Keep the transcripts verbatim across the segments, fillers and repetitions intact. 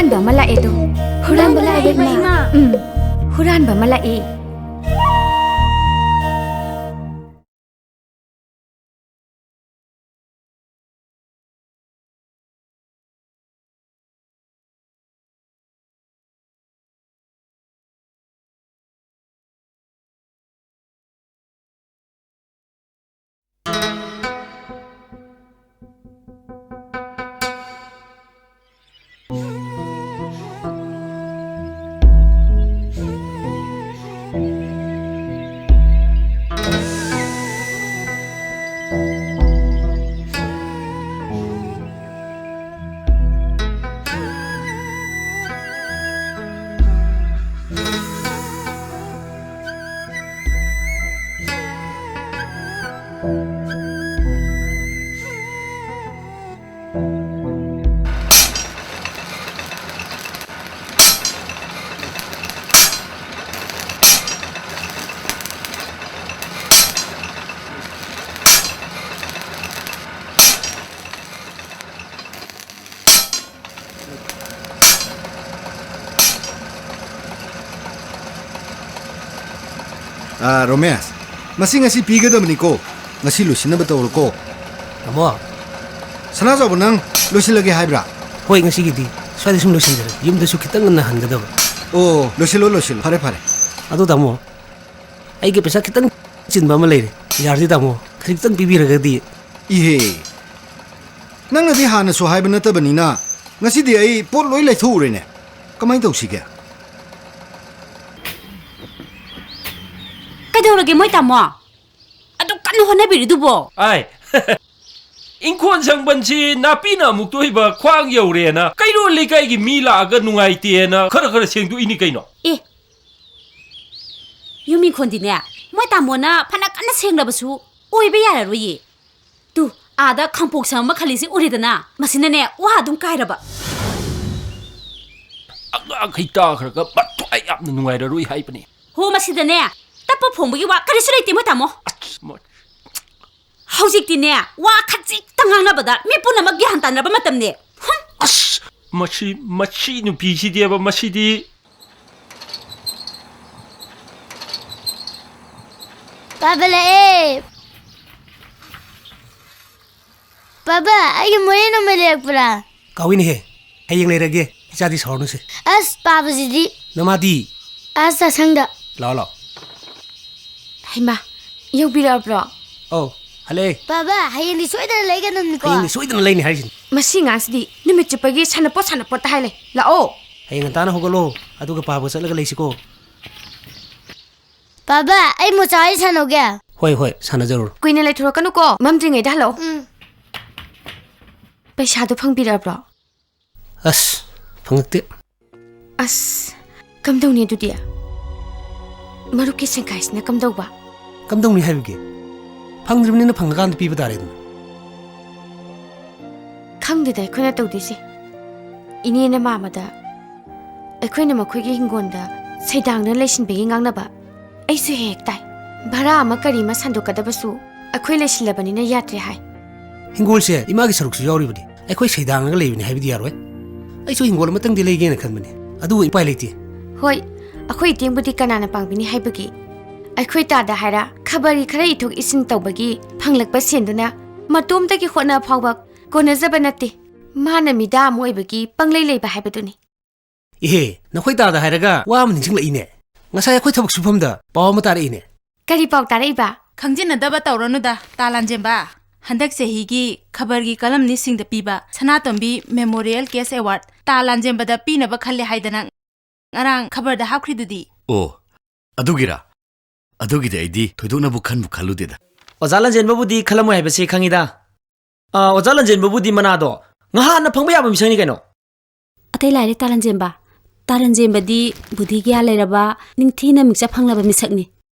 ꯍꯨꯔꯥꯟꯕ ꯑꯃ ꯂꯥꯛꯑꯦꯗꯣ꯫ ꯍꯨꯔꯥꯟꯕ ꯂꯥꯛꯑꯦꯕ, ꯏꯃꯥ꯫ ꯎꯝ, ꯍꯨꯔꯥꯟꯕ ꯑꯃ ꯂꯥꯛꯑꯦ꯫ ꯑꯥ, ꯔꯣꯃꯦꯁ, ꯃꯁꯤ ꯉꯁꯤ ꯄꯤꯒꯗꯕꯅꯤꯀꯣ꯫ ꯉꯁꯤ ꯂꯣꯏꯁꯤꯟꯅꯕ ꯇꯧꯔꯣꯀꯣ꯫ ꯇꯥꯃꯣ꯫ ꯁꯅꯥꯖꯥꯎꯕ, ꯅꯪ ꯂꯣꯏꯁꯤꯜꯂꯒꯦ ꯍꯥꯏꯕ꯭ꯔꯥ? ꯍꯣꯏ, ꯉꯁꯤꯒꯤꯗꯤ ꯁ꯭ꯋꯥꯏꯗ ꯁꯨꯝ ꯂꯣꯏꯁꯤꯟꯖꯔꯒꯦ꯫ ꯌꯨꯝꯗꯁꯨ ꯈꯤꯇꯪ ꯉꯟꯅ ꯍꯟꯒꯗꯕ꯫ ꯑꯣ, ꯂꯣꯏꯁꯤꯜꯂꯣ, ꯂꯣꯏꯁꯤꯜꯂꯣ꯫ ꯐꯔꯦ, ꯐꯔꯦ꯫ ꯑꯗꯣ ꯇꯥꯃꯣ, ꯑꯩꯒꯤ ꯄꯩꯁꯥ ꯈꯤꯇꯪ ꯆꯤꯟꯕ ꯑꯃ ꯂꯩꯔꯦ꯫ ꯌꯥꯔꯗꯤ ꯇꯥꯃꯣ, ꯈꯖꯤꯛꯇꯪ ꯄꯤꯕꯤꯔꯒꯗꯤ꯫ ꯏꯍꯦ, ꯅꯪꯅꯗꯤ ꯍꯥꯟꯅꯁꯨ ꯍꯥꯏꯕ ꯅꯠꯇꯕꯅꯤꯅ, ꯉꯁꯤꯗꯤ ꯑꯩ ꯄꯣꯠ ꯂꯣꯏ ꯂꯩꯊꯣꯛꯎꯔꯦꯅꯦ꯫ ꯀꯃꯥꯏꯅ ꯇꯧꯁꯤꯒꯦ? ꯀꯩꯗꯧꯔꯒꯦ ꯃꯣꯏ ꯇꯥꯃꯣ? ꯑꯗꯨ ꯀꯟꯅ ꯍꯣꯠꯅꯕꯤꯔꯤꯗꯨꯕꯣ? ꯑꯥꯏ, ꯏꯪꯈꯣꯜ ꯁꯪꯕꯟꯁꯤ ꯅꯥꯄꯤꯅ ꯑꯃꯨꯛ ꯇꯣꯏꯕ ꯈ꯭ꯋꯥꯡ ꯌꯧꯔꯦꯅ ꯀꯩꯔꯣꯜ ꯂꯩꯀꯥꯏꯒꯤ ꯃꯤ ꯂꯥꯛꯑꯒ ꯅꯨꯡꯉꯥꯏꯇꯦꯅ ꯈꯔ ꯈꯔ ꯁꯦꯡꯗꯣꯛꯏꯅꯤ ꯀꯩꯅꯣ꯫ ꯑꯦ, ꯌꯨꯝ ꯏꯪꯈꯣꯜꯗꯤꯅꯦ, ꯃꯣꯏ ꯇꯥꯃꯣꯅ ꯐꯅ ꯀꯟꯅ ꯁꯦꯡꯂꯕꯁꯨ ꯑꯣꯏꯕ ꯌꯥꯔꯔꯣꯏꯌꯦ꯫ ꯇꯨ, ꯑꯥꯗ ꯈꯥꯡꯄꯣꯛ ꯁꯪ ꯑꯃ ꯈꯜꯂꯤꯁꯤ ꯎꯔꯦꯗꯅ? ꯃꯁꯤꯅꯅꯦ, ꯋꯥ ꯑꯗꯨꯝ ꯀꯥꯏꯔꯕ꯫ ꯑꯉꯥꯡꯈꯩ ꯇꯥꯈ꯭ꯔꯒ ꯃꯊ꯭ꯋꯥꯏ ꯌꯥꯝꯅ ꯅꯨꯡꯉꯥꯏꯔꯔꯣꯏ ꯍꯥꯏꯕꯅꯤ꯫ ꯍꯣ, ꯃꯁꯤꯗꯅꯦ, ꯇꯞꯄ ꯐꯣꯡꯕꯒꯤ ꯋꯥ ꯀꯔꯤꯁꯨ ꯂꯩꯇꯦ, ꯃꯣꯏ ꯇꯥꯃꯣ꯫ ꯑꯁ, ꯃꯣꯏ ꯍꯧꯖꯤꯛꯇꯤꯅꯦ, ꯋꯥ ꯈꯖꯤꯛꯇ ꯉꯥꯡꯅꯕꯗ ꯃꯤ ꯄꯨꯝꯅꯃꯛ ꯒ꯭ꯌꯥꯟ ꯇꯥꯅꯔꯕ ꯃꯇꯝꯅꯦ꯫ ꯍꯨꯝ! ꯑꯁ! ꯃꯁꯤ, ꯃꯁꯤ ꯅꯨꯄꯤꯁꯤꯗꯤꯕ, ꯃꯁꯤꯗꯤ꯫ ꯄꯥꯕ ꯂꯥꯛꯑꯦ꯫ ꯄꯥꯕ, ꯑꯩꯒꯤ ꯃꯣꯔꯦ ꯅꯣꯡꯃꯩ ꯂꯩꯔꯛꯄ꯭ꯔꯥ? ꯀꯥꯎꯏꯅꯦꯍꯦ꯫ ꯍꯌꯦꯡ ꯂꯩꯔꯒꯦ꯫ ꯏꯆꯥꯗꯤ ꯁꯥꯎꯔꯅꯨꯁꯦ꯫ ꯑꯁ, ꯄꯥꯕꯁꯤꯗꯤ꯫ ꯅꯃꯥꯗꯤ? ꯑꯁ, ꯆꯥꯛꯁꯪꯗ꯫ ꯂꯥꯛꯑꯣ, ꯂꯥꯛꯑꯣ꯫ ꯍꯩꯃꯥ, ꯌꯧꯕꯤꯔꯛꯑꯕ꯭ꯔꯣ? ꯑꯧ, ꯍꯜꯂꯛꯑꯦ꯫ ꯄꯥꯕ, ꯍꯌꯦꯡꯗꯤ ꯁꯣꯏꯗꯅ ꯂꯩꯒꯗꯕꯅꯤꯀꯣ? ꯍꯌꯦꯡꯗꯤ ꯁꯣꯏꯗꯅ ꯂꯩꯅꯤ ꯍꯥꯏꯔꯤꯁꯤꯅꯤ꯫ ꯃꯁꯤ ꯑꯉꯥꯡꯁꯤꯗꯤ ꯅꯨꯃꯤꯠ ꯆꯨꯞꯄꯒꯤ ꯁꯥꯟꯅꯄꯣꯠ, ꯁꯥꯟꯅꯄꯣꯠꯇ ꯍꯥꯏ ꯂꯩ꯫ ꯂꯥꯛꯑꯣ꯫ ꯍꯌꯦꯡ ꯉꯟꯇꯥꯅ ꯍꯧꯒꯠꯂꯣ, ꯑꯗꯨꯒ ꯄꯥꯕ ꯆꯠꯂꯒ ꯂꯩꯁꯤꯀꯣ꯫ ꯄꯥꯕ, ꯑꯩ ꯃꯣꯆꯥ ꯋꯥꯔꯤ ꯁꯥꯟꯅꯧꯒꯦ꯫ ꯍꯣꯏ, ꯍꯣꯏ, ꯁꯥꯟꯅꯖꯔꯨꯔꯣ꯫ ꯀꯨꯏꯅ ꯂꯩꯊꯣꯔꯛꯀꯅꯨꯀꯣ, ꯃꯝꯗ꯭ꯔꯤꯉꯩꯗ ꯍꯜꯂꯛꯑꯣ꯫ ꯎꯝ꯫ ꯄꯩꯁꯥꯗꯣ ꯐꯪꯕꯤꯔꯛꯑꯕ꯭ꯔꯣ? ꯑꯁ, ꯐꯪꯉꯛꯇꯦ꯫ ꯑꯁ, ꯀꯝꯗꯧꯅꯤ ꯑꯗꯨꯗꯤ? ꯃꯔꯨꯞꯀꯤ ꯁꯦꯟꯈꯥꯏꯁꯤꯅ ꯀꯝꯗꯧꯕ? ꯀꯝꯗꯧꯅꯤ ꯍꯥꯏꯕꯒꯤ? ꯐꯪꯗ꯭ꯔꯤꯕꯅꯤꯅ ꯐꯪꯉꯀꯥꯟꯗ ꯄꯤꯕ ꯇꯥꯔꯦꯗꯅ꯫ ꯈꯪꯗꯦꯗ ꯑꯩꯈꯣꯏꯅ ꯇꯧꯗꯣꯏꯁꯦ꯫ ꯏꯅꯦꯅ ꯃꯥꯃꯗ ꯑꯩꯈꯣꯏꯅ ꯃꯈꯣꯏꯒꯤ ꯍꯤꯡꯒꯣꯜꯗ ꯁꯩꯗꯥꯡꯗꯨꯅ ꯂꯩꯁꯤꯟꯕꯒꯤ ꯉꯥꯡꯅꯕ ꯑꯩꯁꯨ ꯍꯦꯛ ꯍꯦꯛ ꯇꯥꯏ꯫ ꯚꯔꯥ ꯑꯃ ꯀꯔꯤ ꯑꯃ ꯁꯟꯗꯣꯛꯀꯗꯕꯁꯨ ꯑꯩꯈꯣꯏ ꯂꯩꯁꯤꯜꯂꯕꯅꯤꯅ ꯌꯥꯗ꯭ꯔꯦ ꯍꯥꯏ꯫ ꯍꯤꯡꯒꯣꯜꯁꯦ ꯏꯃꯥꯒꯤ ꯁꯔꯨꯛꯁꯨ ꯌꯥꯎꯔꯤꯕꯅꯤ꯫ ꯑꯩꯈꯣꯏ ꯁꯩꯗꯥꯡꯉꯒ ꯂꯩꯕꯅꯤ ꯍꯥꯏꯕꯗꯤ ꯌꯥꯔꯣꯏ꯫ ꯑꯩꯁꯨ ꯍꯤꯡꯒꯣꯜ ꯑꯃꯇꯪꯗꯤ ꯂꯩꯒꯦꯅ ꯈꯟꯕꯅꯤ, ꯑꯗꯨꯕꯨ ꯎꯄꯥꯏ ꯂꯩꯇꯦ꯫ ꯍꯣꯏ, ꯑꯩꯈꯣꯏ ꯏꯇꯦꯡꯕꯨꯗꯤ ꯀꯅꯥꯅ ꯄꯥꯡꯕꯤꯅꯤ ꯍꯥꯏꯕꯒꯤ? ꯑꯩꯈꯣꯏ ꯇꯥꯗ ꯍꯥꯏꯔ ꯈꯕꯔꯒꯤ ꯈꯔ ꯏꯊꯣꯛ ꯏꯁꯤꯟ ꯇꯧꯕꯒꯤ ꯐꯪꯂꯛꯄ ꯁꯦꯟꯗꯨꯅ ꯃꯇꯣꯝꯇꯒꯤ ꯍꯣꯠꯅ ꯐꯥꯎꯕ ꯀꯣꯟꯅꯖꯕ ꯅꯠꯇꯦ꯫ ꯃꯥꯅ ꯃꯤꯗꯥ ꯑꯃ ꯑꯣꯏꯕꯒꯤ ꯄꯪꯂꯩ ꯂꯩꯕ ꯍꯥꯏꯕꯗꯨꯅꯤ꯫ ꯏꯍꯦ, ꯅꯈꯣꯏ ꯇꯥꯗ ꯍꯥꯏꯔꯒ ꯋꯥ ꯑꯃ ꯅꯤꯡꯁꯤꯡꯂꯛꯏꯅꯦ꯫ ꯉꯁꯥꯏ ꯑꯩꯈꯣꯏ ꯊꯕꯛ ꯁꯨꯐꯝꯗ ꯄꯥꯎ ꯑꯃ ꯇꯥꯔꯛꯏꯅꯦ꯫ ꯀꯔꯤ ꯄꯥꯎ ꯇꯥꯔꯛꯏꯕ? ꯈꯪꯖꯤꯟꯅꯗꯕ ꯇꯧꯔꯅꯨꯗ, ꯇꯥ ꯂꯥꯟꯖꯦꯝꯕ꯫ ꯍꯟꯗꯛ ꯆꯍꯤꯒꯤ ꯈꯕꯔꯒꯤ ꯀꯂꯝꯅꯤꯁꯤꯡꯗ ꯄꯤꯕ ꯁꯅꯥꯇꯣꯝꯕꯤ Memorial Cash Award ꯇꯥ ꯂꯥꯟꯖꯦꯝꯕꯗ ꯄꯤꯅꯕ ꯈꯜꯂꯦ ꯍꯥꯏꯗꯅ ꯉꯔꯥꯡ ꯈꯕꯔꯗ ꯍꯥꯞꯈ꯭ꯔꯤꯗꯨꯗꯤ꯫ ꯑꯣ, ꯑꯗꯨꯒꯤꯔꯥ? ꯑꯗꯨꯒꯤꯗꯤ ꯑꯩꯗꯤ ꯊꯣꯏꯗꯣꯛꯅꯕꯨ ꯈꯟꯕꯨ ꯈꯜꯂꯨꯗꯦꯗ꯫ ꯑꯣꯖꯥ ꯂꯥꯟꯖꯦꯟꯕꯕꯨꯗꯤ ꯈꯜꯂꯝꯃꯣꯏ ꯍꯥꯏꯕꯁꯤ ꯈꯪꯉꯤꯗ꯫ ꯑꯥ, ꯑꯣꯖꯥ ꯂꯥꯟꯖꯦꯟꯕꯕꯨꯗꯤ ꯃꯅꯥꯗꯣ ꯉꯍꯥꯟꯅ ꯐꯪꯕ ꯌꯥꯕ ꯃꯤꯁꯛꯅꯤ ꯀꯩꯅꯣ꯫ ꯑꯇꯩ ꯂꯥꯏꯔꯤ ꯇꯥ ꯂꯥꯟꯖꯦꯟꯕ꯫ ꯇꯥ ꯂꯥꯟꯖꯦꯟꯕꯗꯤ ꯕꯨꯙꯤ ꯒ꯭ꯌꯥꯟ ꯂꯩꯔꯕ, ꯅꯤꯡꯊꯤꯅ ꯃꯤꯡꯆꯠ ꯐꯪꯂꯕ ꯃꯤꯁꯛꯅꯤ꯫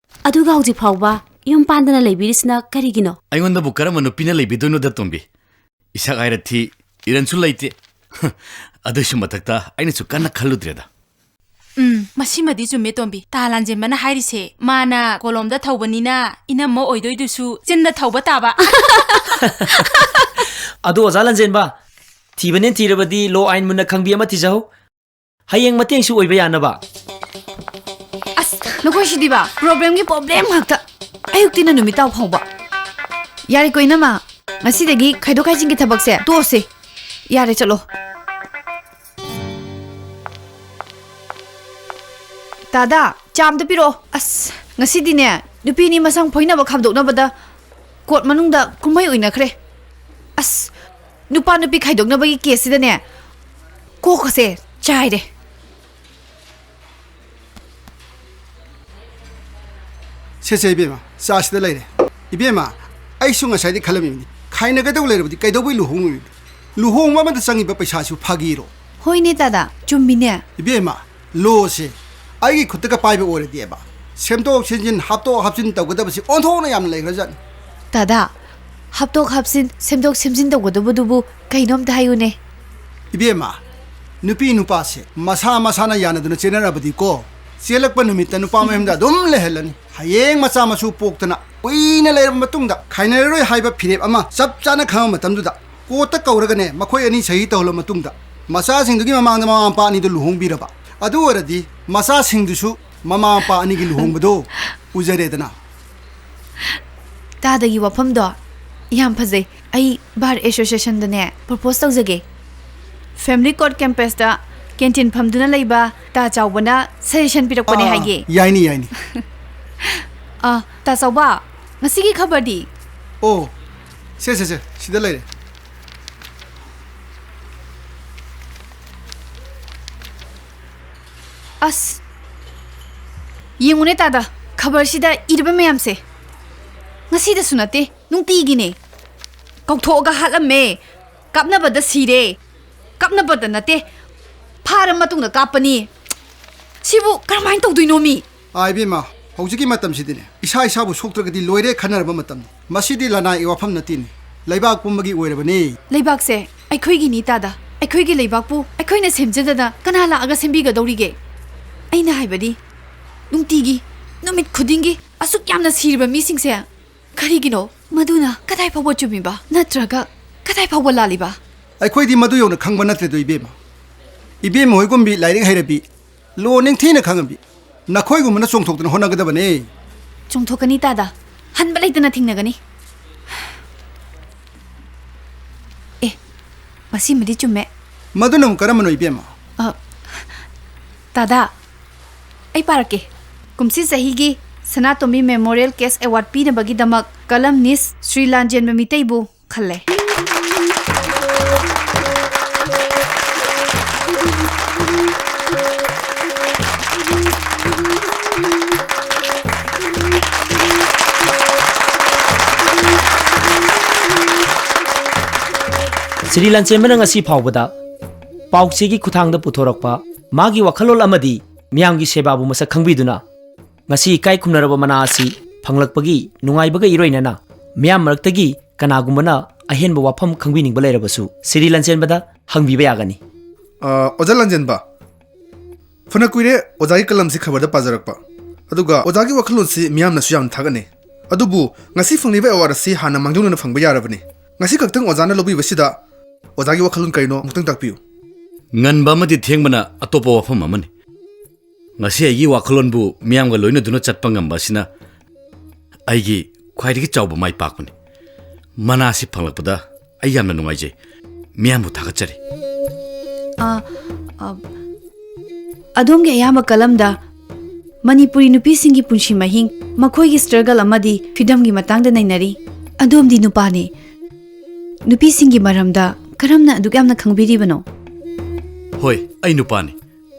ꯑꯗꯨꯒ ꯍꯧꯖꯤꯛ ꯐꯥꯎꯕ ꯌꯨꯝ ꯄꯥꯟꯗꯅ ꯂꯩꯕꯤꯔꯤꯁꯤꯅ ꯀꯔꯤꯒꯤꯅꯣ? ꯑꯩꯉꯣꯟꯗꯕꯨ ꯀꯔꯝꯕ ꯅꯨꯄꯤꯅ ꯂꯩꯕꯤꯗꯣꯏꯅꯣꯗ, ꯇꯣꯝꯕꯤ? ꯏꯁꯛ ꯍꯥꯏꯔ ꯊꯤ, ꯏꯔꯟꯁꯨ ꯂꯩꯇꯦ꯫ ꯑꯗꯨꯏꯁꯨ ꯃꯊꯛꯇ ꯑꯩꯅꯁꯨ ꯀꯟꯅ ꯈꯜꯂꯨꯗ꯭ꯔꯦꯗ꯫ ꯎꯝ, ꯃꯁꯤꯃꯗꯤ ꯆꯨꯝꯃꯦ, ꯇꯣꯝꯕꯤ꯫ ꯇꯥ ꯂꯥꯟꯖꯦꯟꯕꯅ ꯍꯥꯏꯔꯤꯁꯦ, ꯃꯥꯅ ꯀꯣꯂꯣꯝꯗ ꯊꯧꯕꯅꯤꯅ ꯏꯅꯝꯃ ꯑꯣꯏꯗꯣꯏꯗꯨꯁꯨ ꯆꯤꯟꯗ ꯊꯧꯕ ꯇꯥꯕ꯫ ꯑꯗꯣ ꯑꯣꯖꯥ ꯂꯥꯟꯖꯦꯟꯕ, ꯊꯤꯕꯅꯦ ꯊꯤꯔꯕꯗꯤ ꯂꯣ ꯑꯥꯏꯟ ꯃꯨꯟꯅ ꯈꯪꯕꯤ ꯑꯃ ꯊꯤꯖꯍꯧ꯫ ꯍꯌꯦꯡ ꯃꯇꯦꯡꯁꯨ ꯑꯣꯏꯕ ꯌꯥꯅꯕ꯫ ꯑꯁ, ꯅꯈꯣꯏꯁꯤꯗꯤꯕ, problemꯒꯤ problem ꯉꯥꯛꯇ꯫ ꯑꯌꯨꯛꯇꯤꯅ ꯅꯨꯃꯤꯠ ꯇꯥꯕ ꯐꯥꯎꯕ꯫ ꯌꯥꯔꯦꯀꯣ, ꯏꯅꯝꯃ, ꯉꯁꯤꯗꯒꯤ ꯈꯥꯏꯗꯣꯛ ꯈꯥꯏꯖꯤꯟꯒꯤ ꯊꯕꯛꯁꯦ ꯇꯣꯛꯑꯁꯦ꯫ ꯌꯥꯔꯦ, ꯆꯠꯂꯣ꯫ ꯇꯥꯗꯥ, ꯆꯥ ꯑꯝꯇ ꯄꯤꯔꯛꯑꯣ꯫ ꯑꯁ, ꯉꯁꯤꯗꯤꯅꯦ, ꯅꯨꯄꯤ ꯑꯅꯤ ꯃꯁꯝ ꯐꯣꯏꯅꯕ ꯈꯥꯝꯗꯣꯛꯅꯕꯗ court ꯃꯅꯨꯡꯗ ꯀꯨꯝꯍꯩ ꯑꯣꯏꯅꯈ꯭ꯔꯦ꯫ ꯑꯁ, ꯅꯨꯄꯥ ꯅꯨꯄꯤ ꯈꯥꯏꯗꯣꯛꯅꯕꯒꯤ caseꯁꯤꯗꯅꯦ, ꯀꯣꯛꯀꯁꯦ ꯆꯥꯏꯔꯦ꯫ ꯁꯦ, ꯁꯦ, ꯏꯕꯦꯝꯃ, ꯆꯥꯁꯤꯗ ꯂꯩꯔꯦ꯫ ꯏꯕꯦꯝꯃ, ꯑꯩꯁꯨ ꯉꯁꯥꯏꯗꯤ ꯈꯜꯂꯝꯃꯤꯕꯅꯤ, ꯈꯥꯏꯅꯒꯗꯧ ꯂꯩꯔꯕꯗꯤ ꯀꯩꯗꯧꯕꯩ ꯂꯨꯍꯣꯡꯉꯨꯏꯅꯣ? ꯂꯨꯍꯣꯡꯕ ꯑꯃꯗ ꯆꯪꯉꯤꯕ ꯄꯩꯁꯥꯁꯨ ꯐꯥꯒꯤꯔꯣ? ꯍꯣꯏꯅꯦ ꯗꯥꯗꯥ, ꯆꯨꯝꯃꯤꯅꯦ꯫ ꯏꯕꯦꯝꯃ, ꯂꯣꯁꯦ ꯑꯩꯒꯤ ꯈꯨꯠꯇꯒ ꯄꯥꯏꯕ ꯑꯣꯏꯔꯗꯤꯕ, ꯁꯦꯝꯗꯣꯛ ꯁꯦꯝꯖꯤꯟ, ꯍꯥꯞꯇꯣꯛ ꯍꯥꯞꯆꯤꯟ ꯇꯧꯒꯗꯕꯁꯤ ꯑꯣꯟꯊꯣꯛꯅ ꯌꯥꯝꯅ ꯂꯩꯈ꯭ꯔꯖꯥꯠꯅꯤ꯫ ꯗꯥꯗꯥ, ꯍꯥꯞꯇꯣꯛ ꯍꯥꯞꯆꯤꯟ, ꯁꯦꯝꯗꯣꯛ ꯁꯦꯝꯖꯤꯟ ꯇꯧꯒꯗꯕꯗꯨꯕꯨ ꯀꯩꯅꯣ ꯑꯝꯇ ꯍꯥꯏꯌꯨꯅꯦ꯫ ꯏꯕꯦꯝꯃ, ꯅꯨꯄꯤ ꯅꯨꯄꯥꯁꯦ ꯃꯁꯥ ꯃꯁꯥꯅ ꯌꯥꯅꯗꯨꯅ ꯆꯦꯟꯅꯔꯕꯗꯤꯀꯣ, ꯆꯦꯜꯂꯛꯄ ꯅꯨꯃꯤꯠꯇ ꯅꯨꯄꯥ ꯃꯌꯨꯝꯗ ꯑꯗꯨꯝ ꯂꯩꯍꯜꯂꯅꯤ꯫ ꯍꯌꯦꯡ ꯃꯆꯥ ꯃꯁꯨ ꯄꯣꯛꯇꯅ ꯀꯨꯏꯅ ꯂꯩꯔꯕ ꯃꯇꯨꯡꯗ ꯈꯥꯏꯅꯔꯔꯣꯏ ꯍꯥꯏꯕ ꯐꯤꯔꯦꯞ ꯑꯃ ꯆꯞ ꯆꯥꯅ ꯈꯪꯉꯕ ꯃꯇꯝꯗꯨꯗ, courtꯇ ꯀꯧꯔꯒꯅꯦ, ꯃꯈꯣꯏ ꯑꯅꯤ ꯁꯍꯤ ꯇꯧꯍꯜꯂꯕ ꯃꯇꯨꯡꯗ, ꯃꯆꯥꯁꯤꯡꯗꯨꯒꯤ ꯃꯃꯥꯡꯗ ꯃꯃꯥ ꯃꯄꯥ ꯑꯅꯤꯗꯨ ꯂꯨꯍꯣꯡꯕꯤꯔꯕ, ꯑꯗꯨ ꯑꯣꯏꯔꯗꯤ ꯃꯆꯥꯁꯤꯡꯗꯨꯁꯨ ꯃꯃꯥ ꯃꯄꯥ ꯑꯅꯤꯒꯤ ꯂꯨꯍꯣꯡꯕꯗꯣ ꯎꯖꯔꯦꯗꯅ꯫ ꯇꯥꯗꯒꯤ ꯋꯥꯐꯝꯗꯣ ꯌꯥꯝ ꯐꯖꯩ꯫ ꯑꯩ Bar Associationꯗꯅꯦ propose ꯇꯧꯖꯒꯦ꯫ Family Court campusꯇ canteen ꯐꯝꯗꯨꯅ ꯂꯩꯕ ꯇꯥ ꯆꯥꯎꯕꯅ suggestion ꯄꯤꯔꯛꯄꯅꯦ ꯑꯥ, ꯍꯥꯏꯒꯦ꯫ ꯌꯥꯏꯅꯤ, ꯌꯥꯏꯅꯤ꯫ ꯑꯥ, ꯇꯥ ꯆꯥꯎꯕ, ꯉꯁꯤꯒꯤ ꯈꯕꯔꯗꯤ? ꯑꯣ, ꯁꯦ, ꯁꯦ, ꯁꯦ, ꯁꯤꯗ ꯂꯩꯔꯦ꯫ ꯑꯁ, ꯌꯦꯡꯉꯨꯅꯦ ꯇꯥꯗ, ꯈꯕꯔꯁꯤꯗ ꯏꯔꯤꯕ ꯃꯌꯥꯝꯁꯦ꯫ ꯉꯁꯤꯗꯁꯨ ꯅꯠꯇꯦ, ꯅꯨꯡꯇꯤꯒꯤꯅꯦ꯫ ꯀꯧꯊꯣꯛꯑꯒ ꯍꯥꯠꯂꯝꯃꯦ, ꯀꯥꯞꯅꯕꯗ ꯁꯤꯔꯦ, ꯀꯥꯞꯅꯕꯗ ꯅꯠꯇꯦ, ꯐꯥꯔ ꯃꯇꯨꯡꯗ ꯀꯥꯞꯄꯅꯤ꯫ ꯁꯤꯕꯨ ꯀꯔꯝꯍꯥꯏꯅ ꯇꯧꯗꯣꯏꯅꯣ ꯃꯤ? ꯑꯥ, ꯏꯕꯦꯝꯃ, ꯍꯧꯖꯤꯛꯀꯤ ꯃꯇꯝꯁꯤꯗꯤꯅꯦ, ꯏꯁꯥ ꯏꯁꯥꯕꯨ ꯁꯣꯛꯇ꯭ꯔꯒꯗꯤ ꯂꯣꯏꯔꯦ ꯈꯟꯅꯔꯕ ꯃꯇꯝꯅꯤ꯫ ꯃꯁꯤꯗꯤ ꯂꯅꯥꯏꯒꯤ ꯋꯥꯐꯝ ꯅꯠꯇꯦꯅꯦ, ꯂꯩꯕꯥꯛ ꯄꯨꯝꯕꯒꯤ ꯑꯣꯏꯔꯕꯅꯤ꯫ ꯂꯩꯕꯥꯛꯁꯦ ꯑꯩꯈꯣꯏꯒꯤꯅꯤ ꯇꯥꯗ, ꯑꯩꯈꯣꯏꯒꯤ ꯂꯩꯕꯥꯛꯄꯨ ꯑꯩꯈꯣꯏꯅ ꯁꯦꯝꯖꯗꯅ ꯀꯅꯥ ꯂꯥꯛꯑꯒ ꯁꯦꯝꯕꯤꯒꯗꯧꯔꯤꯒꯦ? ꯑꯩꯅ ꯍꯥꯏꯕꯗꯤ, ꯅꯨꯡꯇꯤꯒꯤ, ꯅꯨꯃꯤꯠ ꯈꯨꯗꯤꯡꯒꯤ ꯑꯁꯨꯛ ꯌꯥꯝꯅ ꯁꯤꯔꯤꯕ ꯃꯤꯁꯤꯡꯁꯦ ꯀꯔꯤꯒꯤꯅꯣ? ꯃꯗꯨꯅ ꯀꯗꯥꯏ ꯐꯥꯎꯕ ꯆꯨꯝꯃꯤꯕ ꯅꯠꯇ꯭ꯔꯒ ꯀꯗꯥꯏ ꯐꯥꯎꯕ ꯂꯥꯜꯂꯤꯕ? ꯑꯩꯈꯣꯏꯗꯤ ꯃꯗꯨ ꯌꯧꯅ ꯈꯪꯕ ꯅꯠꯇ꯭ꯔꯦꯗꯣ, ꯏꯕꯦꯝꯃ꯫ ꯏꯕꯦꯝꯃ ꯍꯣꯏꯒꯨꯝꯕꯤ ꯂꯥꯏꯔꯤꯛ ꯍꯩꯔꯕꯤ, ꯂꯣ ꯅꯤꯡꯊꯤꯅ ꯈꯪꯉꯕꯤ, ꯅꯈꯣꯏꯒꯨꯝꯕꯅ ꯆꯣꯡꯊꯣꯛꯇꯅ ꯍꯣꯠꯅꯒꯗꯕꯅꯦ꯫ ꯆꯣꯡꯊꯣꯛꯀꯅꯤ ꯇꯥꯗ, ꯍꯟꯕ ꯂꯩꯇꯅ ꯊꯦꯡꯅꯒꯅꯤ꯫ ꯑꯦ, ꯃꯁꯤꯃꯗꯤ ꯆꯨꯝꯃꯦ꯫ ꯃꯗꯨꯅ ꯑꯃꯨꯛ ꯀꯔꯝꯕꯅꯣ, ꯏꯕꯦꯝꯃ? ꯑ, ꯇꯥꯗ, ꯑꯩ ꯄꯥꯔꯛꯀꯦ꯫ ꯀꯨꯝꯁꯤ ꯆꯍꯤꯒꯤ ꯁꯅꯥꯇꯣꯝꯕꯤ Memorial Cash Award ꯄꯤꯅꯕꯒꯤꯗꯃꯛ ꯀꯂꯝꯅꯤꯁ ꯁ꯭ꯔꯤ ꯂꯥꯟꯖꯦꯟꯕ ꯃꯤꯇꯩꯕꯨ ꯈꯜꯂꯦ꯫ ꯁ꯭ꯔꯤ ꯂꯥꯟꯆꯦꯟꯕꯅ ꯉꯁꯤ ꯐꯥꯎꯕꯗ ꯄꯥꯎꯆꯦꯒꯤ ꯈꯨꯠꯊꯥꯡꯗ ꯄꯨꯊꯣꯔꯛꯄ ꯃꯥꯒꯤ ꯋꯥꯈꯜꯂꯣꯟ ꯑꯃꯗꯤ ꯃꯤꯌꯥꯝꯒꯤ ꯁꯦꯕꯥꯕꯨ ꯃꯁꯛ ꯈꯪꯕꯤꯗꯨꯅ ꯉꯁꯤ ꯏꯀꯥꯏ ꯈꯨꯝꯅꯔꯕ ꯃꯅꯥ ꯑꯁꯤ ꯐꯪꯂꯛꯄꯒꯤ ꯅꯨꯡꯉꯥꯏꯕꯒ ꯏꯔꯣꯏꯅꯅ ꯃꯤꯌꯥꯝ ꯃꯔꯛꯇꯒꯤ ꯀꯅꯥꯒꯨꯝꯕꯅ ꯑꯍꯦꯟꯕ ꯋꯥꯐꯝ ꯈꯪꯕꯤꯅꯤꯡꯕ ꯂꯩꯔꯕꯁꯨ ꯁ꯭ꯔꯤ ꯂꯥꯟꯆꯦꯟꯕꯗ ꯍꯪꯕꯤꯕ ꯌꯥꯒꯅꯤ꯫ ꯑ, ꯑꯣꯖꯥ ꯂꯥꯟꯖꯦꯟꯕ, ꯐꯅ ꯀꯨꯏꯔꯦ ꯑꯣꯖꯥꯒꯤ ꯀꯂꯝꯁꯤ ꯈꯕꯔꯗ ꯄꯥꯖꯔꯛꯄ, ꯑꯗꯨꯒ ꯑꯣꯖꯥꯒꯤ ꯋꯥꯈꯜꯂꯣꯟꯁꯤ ꯃꯤꯌꯥꯝꯅꯁꯨ ꯌꯥꯝꯅ ꯊꯥꯒꯠꯅꯩ꯫ ꯑꯗꯨꯕꯨ ꯉꯁꯤ ꯐꯪꯂꯤꯕ ꯑꯦꯋꯥꯔꯗ ꯑꯁꯤ ꯍꯥꯟꯅ ꯃꯥꯡꯖꯧꯅꯅ ꯐꯪꯕ ꯌꯥꯔꯕꯅꯤ꯫ ꯉꯁꯤ ꯈꯛꯇꯪ ꯑꯣꯖꯥꯅ ꯂꯧꯕꯤꯕꯁꯤꯗ ꯑꯣꯖꯥꯒꯤ ꯋꯥꯈꯜꯂꯣꯟ ꯀꯔꯤꯅꯣ ꯑꯃꯨꯛꯇꯪ ꯇꯥꯛꯄꯤꯌꯨ꯫ ꯉꯟꯕ ꯑꯃꯗꯤ ꯊꯦꯡꯕꯅ ꯑꯇꯣꯞꯄ ꯋꯥꯐꯝ ꯑꯃꯅꯤ꯫ ꯉꯁꯤ ꯑꯩꯒꯤ ꯋꯥꯈꯜꯂꯣꯟꯕꯨ ꯃꯤꯌꯥꯝꯒ ꯂꯣꯏꯅꯗꯨꯅ ꯆꯠꯄ ꯉꯝꯕ ꯑꯁꯤꯅ ꯑꯩꯒꯤ ꯈ꯭ꯋꯥꯏꯗꯒꯤ ꯆꯥꯎꯕ ꯃꯥꯏ ꯄꯥꯛꯄꯅꯤ꯫ ꯃꯅꯥ ꯑꯁꯤ ꯐꯪꯂꯛꯄꯗ ꯑꯩ ꯌꯥꯝꯅ ꯅꯨꯡꯉꯥꯏꯖꯩ꯫ ꯃꯤꯌꯥꯝꯕꯨ ꯊꯥꯒꯠꯆꯔꯤ꯫ ꯑ, ꯑ, ꯑꯗꯣꯝꯒꯤ ꯑꯌꯥꯝꯕ ꯀꯂꯝꯗ ꯃꯅꯤꯄꯨꯔꯤ ꯅꯨꯄꯤꯁꯤꯡꯒꯤ ꯄꯨꯟꯁꯤ ꯃꯍꯤꯡ, ꯃꯈꯣꯏꯒꯤ struggle ꯑꯃꯗꯤ freedomꯒꯤ ꯃꯇꯥꯡꯗ ꯅꯩꯅꯔꯤ꯫ ꯑꯗꯣꯝꯗꯤ ꯅꯨꯄꯥꯅꯤ꯫ ꯅꯨꯄꯤꯁꯤꯡꯒꯤ ꯃꯔꯝꯗ ꯀꯔꯝꯅ ꯑꯗꯨꯛ ꯌꯥꯝꯅ ꯈꯪꯕꯤꯔꯤꯕꯅꯣ? ꯍꯣꯏ, ꯑꯩ ꯅꯨꯄꯥꯅꯤ꯫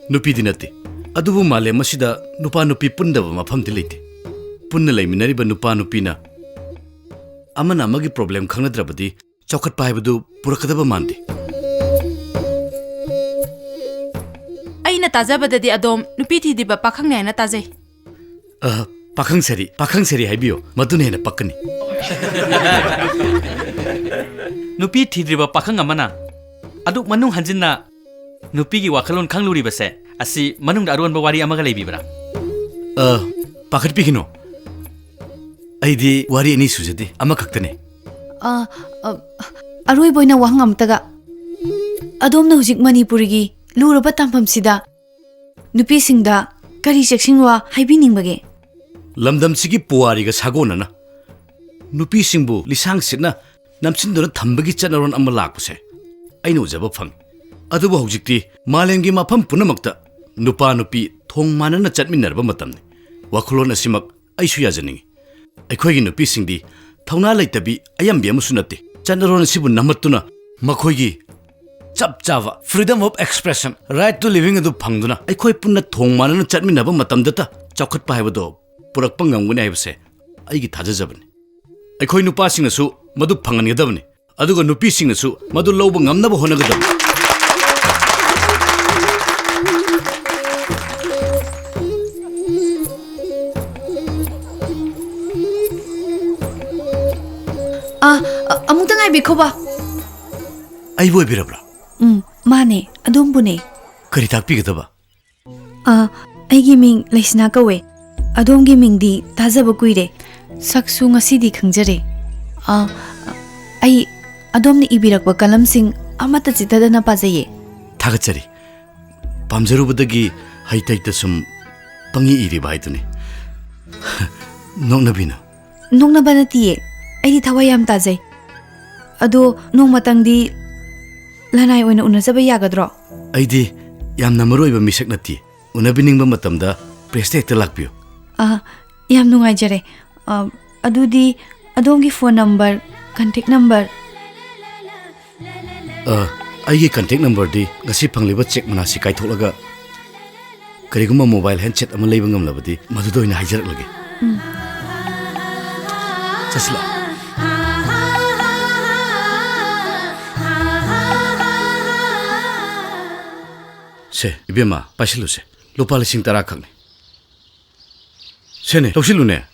ꯅꯨꯄꯤꯗꯤ ꯅꯠꯇꯦ꯫ ꯑꯗꯨꯕꯨ ꯃꯥꯂꯦꯝ ꯑꯁꯤꯗ ꯅꯨꯄꯥ ꯅꯨꯄꯤ ꯄꯨꯟꯗꯕ ꯃꯐꯝꯗꯤ ꯂꯩꯇꯦ꯫ ꯄꯨꯟꯅ ꯂꯩꯃꯤꯟꯅꯔꯤꯕ ꯅꯨꯄꯥ ꯅꯨꯄꯤꯅ ꯑꯃꯅ ꯑꯃꯒꯤ problem ꯈꯪꯅꯗ꯭ꯔꯕꯗꯤ ꯆꯥꯎꯈꯠꯄ ꯍꯥꯏꯕꯗꯨ ꯄꯨꯔꯛꯀꯗꯕ ꯃꯥꯟꯗꯦ꯫ ꯑꯩꯅ ꯇꯥꯖꯕꯗꯗꯤ ꯑꯗꯣꯝ ꯅꯨꯄꯤ ꯊꯤꯗ꯭ꯔꯤꯕ ꯄꯥꯈꯪꯅꯦ ꯍꯥꯏꯅ ꯇꯥꯖꯩ꯫ ꯑ, ꯄꯥꯈꯪ ꯁꯥꯔꯤ, ꯄꯥꯈꯪ ꯁꯥꯔꯤ ꯍꯥꯏꯕꯤꯌꯣ, ꯃꯗꯨꯅ ꯍꯦꯟꯅ ꯄꯛꯀꯅꯤ꯫ ꯅꯨꯄꯤ ꯊꯤꯗ꯭ꯔꯤꯕ ꯄꯥꯈꯪ ꯑꯃꯅ ꯑꯗꯨꯛ ꯃꯅꯨꯡ ꯍꯟꯖꯤꯟꯅ ꯅꯨꯄꯤꯒꯤ ꯋꯥꯈꯜꯂꯣꯟ ꯈꯪꯂꯨꯔꯤꯕꯁꯦ ꯑꯁꯤ ꯃꯅꯨꯡꯗ ꯑꯔꯣꯟꯕ ꯋꯥꯔꯤ ꯑꯃꯒ ꯂꯩꯕꯤꯕ꯭ꯔꯥ? ꯑ, ꯄꯥꯈꯠꯄꯤꯒꯅꯨ꯫ ꯑꯩꯗꯤ ꯋꯥꯔꯤ ꯑꯅꯤ ꯁꯨꯖꯗꯦ, ꯑꯃꯈꯛꯇꯅꯦ꯫ ꯑ, ꯑ, ꯑꯔꯣꯏꯕ ꯑꯣꯏꯅ ꯋꯥꯍꯪ ꯑꯃꯇꯒ꯫ ꯑꯗꯣꯝꯅ ꯍꯧꯖꯤꯛ ꯃꯅꯤꯄꯨꯔꯒꯤ ꯂꯨꯔꯕ ꯇꯥꯡꯐꯝꯁꯤꯗ ꯅꯨꯄꯤꯁꯤꯡꯗ ꯀꯔꯤ ꯆꯦꯛꯁꯤꯟ ꯋꯥ ꯍꯥꯏꯕꯤꯅꯤꯡꯕꯒꯦ? ꯂꯝꯗꯝꯁꯤꯒꯤ ꯄꯨꯋꯥꯔꯤꯒ ꯁꯥꯒꯣꯟꯅꯅ ꯅꯨꯄꯤꯁꯤꯡꯕꯨ ꯂꯤꯁꯥꯡ ꯁꯤꯠꯅ ꯅꯝꯁꯤꯟꯗꯨꯅ ꯊꯝꯕꯒꯤ ꯆꯠꯅꯔꯣꯟ ꯑꯃ ꯂꯥꯛꯄꯁꯦ ꯑꯩꯅ ꯎꯖꯕ ꯐꯪꯉꯤ꯫ ꯑꯗꯨꯕꯨ ꯍꯧꯖꯤꯛꯇꯤ ꯃꯥꯂꯦꯝꯒꯤ ꯃꯐꯝ ꯄꯨꯝꯅꯃꯛꯇ ꯅꯨꯄꯥ ꯅꯨꯄꯤ ꯊꯣꯡ ꯃꯥꯟꯅꯅ ꯆꯠꯃꯤꯟꯅꯔꯕ ꯃꯇꯝꯅꯤ꯫ ꯋꯥꯈꯜꯂꯣꯟ ꯑꯁꯤꯃꯛ ꯑꯩꯁꯨ ꯌꯥꯖꯅꯤꯡꯏ꯫ ꯑꯩꯈꯣꯏꯒꯤ ꯅꯨꯄꯤꯁꯤꯡꯗꯤ ꯊꯧꯅꯥ ꯂꯩꯇꯕꯤ ꯑꯌꯥꯝꯕꯤ ꯑꯃꯁꯨ ꯅꯠꯇꯦ꯫ ꯆꯠꯅꯔꯣꯟ ꯑꯁꯤꯕꯨ ꯅꯝꯃꯠꯇꯨꯅ ꯃꯈꯣꯏꯒꯤ ꯆꯞ ꯆꯥꯕ freedom of expression, right to living ꯑꯗꯨ ꯐꯪꯗꯨꯅ ꯑꯩꯈꯣꯏ ꯄꯨꯟꯅ ꯊꯣꯡ ꯃꯥꯟꯅꯅ ꯆꯠꯃꯤꯟꯅꯕ ꯃꯇꯝꯗꯇ ꯆꯥꯎꯈꯠꯄ ꯍꯥꯏꯕꯗꯣ ꯄꯨꯔꯛꯄ ꯉꯝꯒꯅꯤ ꯍꯥꯏꯕꯁꯦ ꯑꯩꯒꯤ ꯊꯥꯖꯖꯕꯅꯤ꯫ ꯑꯩꯈꯣꯏ ꯅꯨꯄꯥꯁꯤꯡꯅꯁꯨ ꯃꯗꯨ ꯐꯪꯍꯟꯒꯗꯕꯅꯤ, ꯑꯗꯨꯒ ꯅꯨꯄꯤꯁꯤꯡꯅꯁꯨ ꯃꯗꯨ ꯂꯧꯕ ꯉꯝꯅꯕ ꯍꯣꯠꯅꯒꯗꯕꯅꯤ꯫ ꯑ, ꯑ, ꯑꯃꯨꯛꯇ ꯉꯥꯏꯕꯤꯈꯣꯕ꯫ ꯑꯩꯕꯨ ꯑꯣꯏꯕꯤꯔꯕ꯭ꯔꯥ? ꯎꯝ, ꯃꯥꯅꯦ, ꯑꯗꯣꯝꯕꯨꯅꯦ꯫ ꯀꯔꯤ ꯇꯥꯛꯄꯤꯒꯗꯕ? ꯑ, ꯑꯩꯒꯤ ꯃꯤꯡ ꯂꯩꯁꯅꯥ ꯀꯧꯋꯦ꯫ ꯑꯗꯣꯝꯒꯤ ꯃꯤꯡꯗꯤ ꯇꯥꯖꯕ ꯀꯨꯏꯔꯦ꯫ ꯁꯛꯁꯨ ꯉꯁꯤꯗꯤ ꯈꯪꯖꯔꯦ꯫ ꯑ, ꯑꯩ ꯑꯗꯣꯝꯅ ꯏꯕꯤꯔꯛꯄ ꯀꯂꯝꯁꯤꯡ ꯑꯃꯠꯇ ꯆꯤꯠꯊꯗꯅ ꯄꯥꯖꯩꯌꯦ꯫ ꯊꯥꯒꯠꯆꯔꯤ꯫ ꯄꯥꯝꯖꯔꯨꯕꯗꯒꯤ ꯍꯩꯇ ꯍꯩꯇ ꯁꯨꯝ ꯄꯪꯏ ꯏꯔꯤꯕ ꯍꯥꯏꯗꯨꯅꯤ꯫ ꯅꯣꯛꯅꯕꯤꯅꯨ꯫ ꯅꯣꯛꯅꯕ ꯅꯠꯇꯤꯌꯦ, ꯑꯩꯗꯤ ꯊꯋꯥꯏ ꯌꯥꯝ ꯇꯥꯖꯩ꯫ ꯑꯗꯣ ꯅꯣꯡꯃꯇꯪꯗꯤ ꯂꯅꯥꯏ ꯑꯣꯏꯅ ꯎꯅꯖꯕ ꯌꯥꯒꯗ꯭ꯔꯣ? ꯑꯩꯗꯤ ꯌꯥꯝꯅ ꯃꯔꯨ ꯑꯣꯏꯕ ꯃꯤꯁꯛ ꯅꯠꯇꯦ꯫ ꯎꯅꯕꯤꯅꯤꯡꯕ ꯃꯇꯝꯗ press ꯇ ꯍꯦꯛꯇ ꯂꯥꯛꯄꯤꯌꯨ꯫ ꯑ, ꯌꯥꯝ ꯅꯨꯡꯉꯥꯏꯖꯔꯦ꯫ ꯑ, ꯑꯗꯨꯗꯤ ꯑꯗꯣꯝꯒꯤ phone number, contact number? ꯑ, ꯑꯩꯒꯤ contact number ꯗꯤ ꯉꯁꯤ ꯐꯪꯂꯤꯕ cheque ꯃꯅꯥꯁꯤ ꯀꯥꯏꯊꯣꯛꯂꯒ ꯀꯔꯤꯒꯨꯝꯕ mobile handset ꯑꯃ ꯂꯩꯕ ꯉꯝꯂꯕꯗꯤ ꯃꯗꯨꯗ ꯑꯣꯏꯅ ꯍꯥꯏꯖꯔꯛꯂꯒꯦ꯫ ꯎꯝ꯫ ꯆꯠꯁꯤꯜꯂꯛꯑꯣ꯫ ꯁꯦ, ꯏꯕꯦꯝꯃ, ꯄꯥꯏꯁꯤꯜꯂꯨꯁꯦ꯫ ꯂꯨꯄꯥ ꯂꯤꯁꯤꯡ ꯇꯔꯥ ꯈꯛꯅꯤ꯫ ꯁꯦꯅꯦ, ꯂꯧꯁꯤꯜꯂꯨꯅꯦ꯫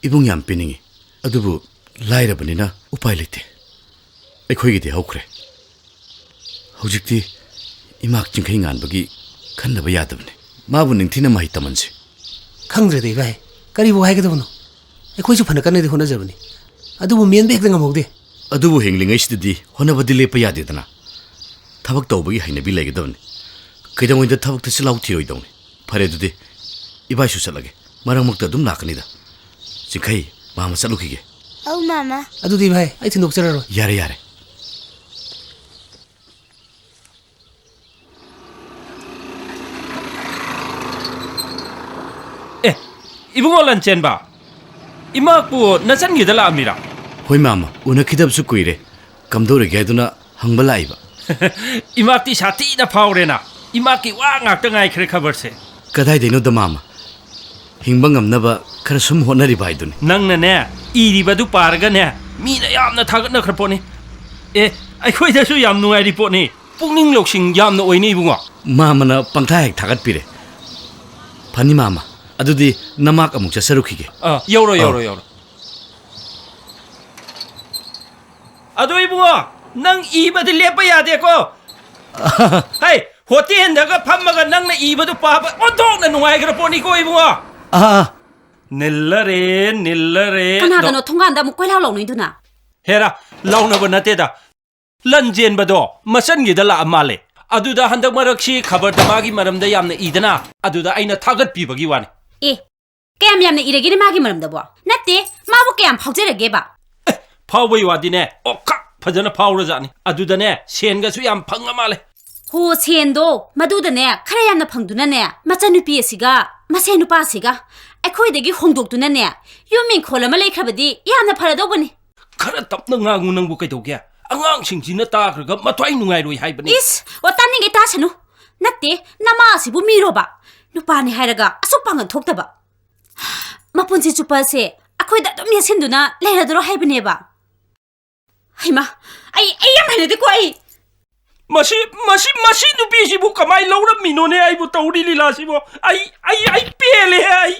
ꯏꯕꯨꯡ ꯌꯥꯝ ꯄꯤꯅꯤꯡꯉꯤ, ꯑꯗꯨꯕꯨ ꯂꯥꯏꯔꯕꯅꯤꯅ ꯎꯄꯥꯏ ꯂꯩꯇꯦ꯫ ꯑꯩꯈꯣꯏꯒꯤꯗꯤ ꯍꯧꯈ꯭ꯔꯦ꯫ ꯍꯧꯖꯤꯛꯇꯤ ꯏꯃꯥ ꯆꯤꯡꯈꯩ ꯉꯥꯟꯕꯒꯤ ꯈꯟꯗꯕ ꯌꯥꯗꯕꯅꯤ꯫ ꯃꯥꯕꯨ ꯅꯤꯡꯊꯤꯅ ꯃꯍꯩ ꯇꯝꯍꯟꯁꯤ꯫ ꯈꯪꯗ꯭ꯔꯦꯗ ꯏꯕꯥꯏ, ꯀꯔꯤꯕꯨ ꯍꯥꯏꯒꯗꯕꯅꯣ? ꯑꯩꯈꯣꯏꯁꯨ ꯐꯅ ꯀꯟꯅꯗꯤ ꯍꯣꯠꯅꯖꯕꯅꯤ, ꯑꯗꯨꯕꯨ ꯃꯦꯟꯕ ꯍꯦꯛꯇ ꯉꯝꯍꯧꯗꯦ꯫ ꯑꯗꯨꯕꯨ ꯍꯤꯡꯂꯤꯉꯩꯁꯤꯗꯗꯤ ꯍꯣꯠꯅꯕꯗꯤ ꯂꯦꯞꯄ ꯌꯥꯗꯦꯗꯅ꯫ ꯊꯕꯛ ꯇꯧꯕꯒꯤ ꯍꯩꯅꯕꯤ ꯂꯩꯒꯗꯕꯅꯤ꯫ ꯀꯩꯗꯧꯉꯩꯗ ꯊꯕꯛꯇ ꯆꯤꯜꯍꯥꯎ ꯊꯤꯔꯣꯏꯗꯧꯅꯤ꯫ ꯐꯔꯦ ꯑꯗꯨꯗꯤ, ꯏꯕꯥꯏꯁꯨ ꯆꯠꯂꯒꯦ꯫ ꯃꯔꯛ ꯃꯔꯛꯇ ꯑꯗꯨꯝ ꯂꯥꯛꯀꯅꯤꯗ꯫ ꯆꯤꯡꯈꯩ, ꯃꯥꯃ ꯆꯠꯂꯨꯈꯤꯒꯦ꯫ ꯑꯧ, ꯃꯥꯃ꯫ ꯑꯗꯨꯗꯤ ꯚꯥꯏ, ꯑꯩ ꯊꯤꯟꯗꯣꯛꯆꯔꯔꯣꯏ꯫ ꯌꯥꯔꯦ, ꯌꯥꯔꯦ꯫ ꯑꯦ, ꯏꯕꯨꯡꯉꯣ ꯂꯟꯆꯦꯟꯕ, ꯏꯃꯥꯄꯨ ꯅꯆꯟꯒꯤꯗ ꯂꯥꯛꯑꯝꯃꯤꯔꯥ? ꯍꯣꯏ ꯃꯥꯃ, ꯎꯅꯈꯤꯗꯕꯁꯨ ꯀꯨꯏꯔꯦ꯫ ꯀꯝꯗꯧꯔꯤꯒꯦ ꯍꯥꯏꯗꯨꯅ ꯍꯪꯕ ꯂꯥꯛꯏꯕ꯫ ꯏꯃꯥꯛꯇꯤ ꯁꯥꯊꯤꯅ ꯐꯥꯎꯔꯦꯅ꯫ ꯏꯃꯥꯛꯀꯤ ꯋꯥ ꯉꯥꯛꯇ ꯉꯥꯏꯈ꯭ꯔꯦ ꯈꯕꯔꯁꯦ꯫ ꯀꯗꯥꯏꯗꯩꯅꯣꯗ ꯃꯥꯃ? ꯍꯤꯡꯕ ꯉꯝꯅꯕ ꯈꯔ ꯁꯨꯝ ꯍꯣꯠꯅꯔꯤꯕ ꯍꯥꯏꯗꯨꯅꯤ꯫ ꯅꯪꯅꯅꯦ, ꯏꯔꯤꯕꯗꯨ ꯄꯥꯔꯒꯅꯦ, ꯃꯤꯅ ꯌꯥꯝꯅ ꯊꯥꯒꯠꯅꯈ꯭ꯔ ꯄꯣꯠꯅꯤ꯫ ꯑꯦ, ꯑꯩꯈꯣꯏꯗꯁꯨ ꯌꯥꯝ ꯅꯨꯡꯉꯥꯏꯔꯤ ꯄꯣꯠꯅꯤ꯫ ꯄꯨꯛꯅꯤꯡ ꯂꯧꯁꯤꯡ ꯌꯥꯝꯅ ꯑꯣꯏꯅꯤ ꯏꯕꯨꯡꯉꯣ꯫ ꯃꯥꯃꯅ ꯄꯪꯊꯥ ꯍꯦꯛ ꯊꯥꯒꯠꯄꯤꯔꯦ꯫ ꯐꯅꯤ ꯃꯥꯃ, ꯑꯗꯨꯗꯤ ꯅꯃꯥꯛ ꯑꯃꯨꯛ ꯆꯠꯆꯔꯨꯈꯤꯒꯦ꯫ ꯑꯥ, ꯌꯧꯔꯣ, ꯑꯥ꯫ ꯌꯧꯔꯣ, ꯌꯧꯔꯣ꯫ ꯑꯗꯨ ꯏꯕꯨꯡꯉꯣ, ꯅꯪ ꯏꯕꯗꯤ ꯂꯦꯞꯄ ꯌꯥꯗꯦꯀꯣ꯫ ꯍꯩ, ꯍꯣꯇꯦꯜꯗꯒ ꯐꯝꯃꯒ ꯅꯪꯅ ꯏꯕꯗꯨ ꯄꯥꯕ ꯑꯣꯟꯊꯣꯛꯅ ꯅꯨꯡꯉꯥꯏꯈ꯭ꯔ ꯄꯣꯠꯅꯤꯀꯣ ꯏꯕꯨꯡꯉꯣ꯫ ꯑꯥ꯫ ꯅꯤꯜꯂꯔꯦ, ꯅꯤꯜꯂꯔꯦ꯫ ꯀꯅꯥꯗꯅꯣ ꯊꯣꯡꯒꯥꯟꯗ ꯑꯃꯨꯛ ꯀꯣꯏꯂꯥꯎ ꯂꯥꯎꯅꯩꯗꯨꯅ? ꯍꯦꯔꯥ, ꯂꯥꯎꯅꯕ ꯅꯠꯇꯦꯗ꯫ ꯂꯟ ꯆꯦꯟꯕꯗꯣ ꯃꯆꯟꯒꯤꯗ ꯂꯥꯛꯑ ꯃꯥꯜꯂꯦ꯫ ꯑꯗꯨꯗ ꯍꯟꯗꯛ ꯃꯔꯛꯁꯤ ꯈꯕꯔꯗ ꯃꯥꯒꯤ ꯃꯔꯝꯗ ꯌꯥꯝꯅ ꯏꯗꯅ, ꯑꯗꯨꯗ ꯑꯩꯅ ꯊꯥꯒꯠꯄꯤꯕꯒꯤ ꯋꯥꯅꯤ꯫ ꯑꯦ, ꯀꯌꯥꯝ ꯌꯥꯝꯅ ꯏꯔꯒꯦꯅꯦ ꯃꯥꯒꯤ ꯃꯔꯝꯗꯕꯣ? ꯅꯠꯇꯦ, ꯃꯥꯕꯨ ꯀꯌꯥꯝ ꯐꯥꯎꯖꯔꯒꯦꯕ? ꯑꯦ, ꯐꯥꯎꯕꯩ ꯋꯥꯗꯤꯅꯦ, ꯑꯣꯈꯥꯛ ꯐꯖꯅ ꯐꯥꯎꯔꯖꯥꯠꯅꯤ꯫ ꯑꯗꯨꯗꯅꯦ, ꯁꯦꯟꯒꯁꯨ ꯌꯥꯝ ꯐꯪꯉ ꯃꯥꯜꯂꯦ꯫ ꯍꯣ, ꯁꯦꯟꯗꯣ ꯃꯗꯨꯗꯅꯦ, ꯈꯔ ꯌꯥꯝꯅ ꯐꯪꯗꯨꯅꯅꯦ, ꯃꯆꯟꯅꯨꯄꯤ ꯑꯁꯤꯒ ꯃꯁꯦ ꯅꯨꯄꯥꯁꯤꯒ ꯑꯩꯈꯣꯏꯗꯒꯤ ꯍꯣꯡꯗꯣꯛꯇꯨꯅꯅꯦ, ꯌꯨꯝ ꯏꯪꯈꯣꯜ ꯑꯃ ꯂꯩꯈ꯭ꯔꯕꯗꯤ ꯌꯥꯝꯅ ꯐꯔꯗꯧꯕꯅꯤ꯫ ꯈꯔ ꯇꯞꯅ ꯉꯥꯡꯉꯨ ꯅꯪꯕꯨ ꯀꯩꯗꯧꯒꯦ? ꯑꯉꯥꯡꯁꯤꯡꯁꯤꯅ ꯇꯥꯈ꯭ꯔꯒ ꯃꯊ꯭ꯋꯥꯏ ꯅꯨꯡꯉꯥꯏꯔꯣꯏ ꯍꯥꯏꯕꯅꯤ꯫ ꯏꯁ! ꯑꯣ, ꯇꯥꯅꯤꯡꯒꯦ ꯇꯥꯁꯅꯨ꯫ ꯅꯠꯇꯦ, ꯅꯃꯥ ꯑꯁꯤꯕꯨ ꯃꯤꯔꯣꯕ? ꯅꯨꯄꯥꯅꯤ ꯍꯥꯏꯔꯒ ꯑꯁꯨꯛ ꯄꯥꯡꯒꯜ ꯊꯣꯛꯇꯕ꯫ ꯃꯄꯨꯟꯁꯤ ꯆꯨꯞꯄꯁꯦ ꯑꯩꯈꯣꯏꯗ ꯑꯗꯨꯝ ꯌꯦꯠꯁꯤꯟꯗꯨꯅ ꯂꯩꯔꯗꯔꯣ ꯍꯥꯏꯕꯅꯦꯕ꯫ ꯍꯩꯃꯥ, ꯑꯩ, ꯑꯩ ꯌꯥꯝ ꯍꯩꯅꯗꯦꯀꯣ ꯑꯩ꯫ ꯃꯁꯤ, ꯃꯁꯤ, ꯃꯁꯤ ꯅꯨꯄꯤꯁꯤꯕꯨ ꯀꯃꯥꯏ ꯂꯧꯔꯝꯃꯤꯅꯣꯅꯦ ꯑꯩꯕꯨ ꯇꯧꯔꯤ ꯂꯤꯂꯥꯁꯤꯕꯨ? ꯑꯩ, ꯑꯩ, ꯑꯩ ꯄꯦꯜꯂꯦꯍꯦ ꯑꯩ꯫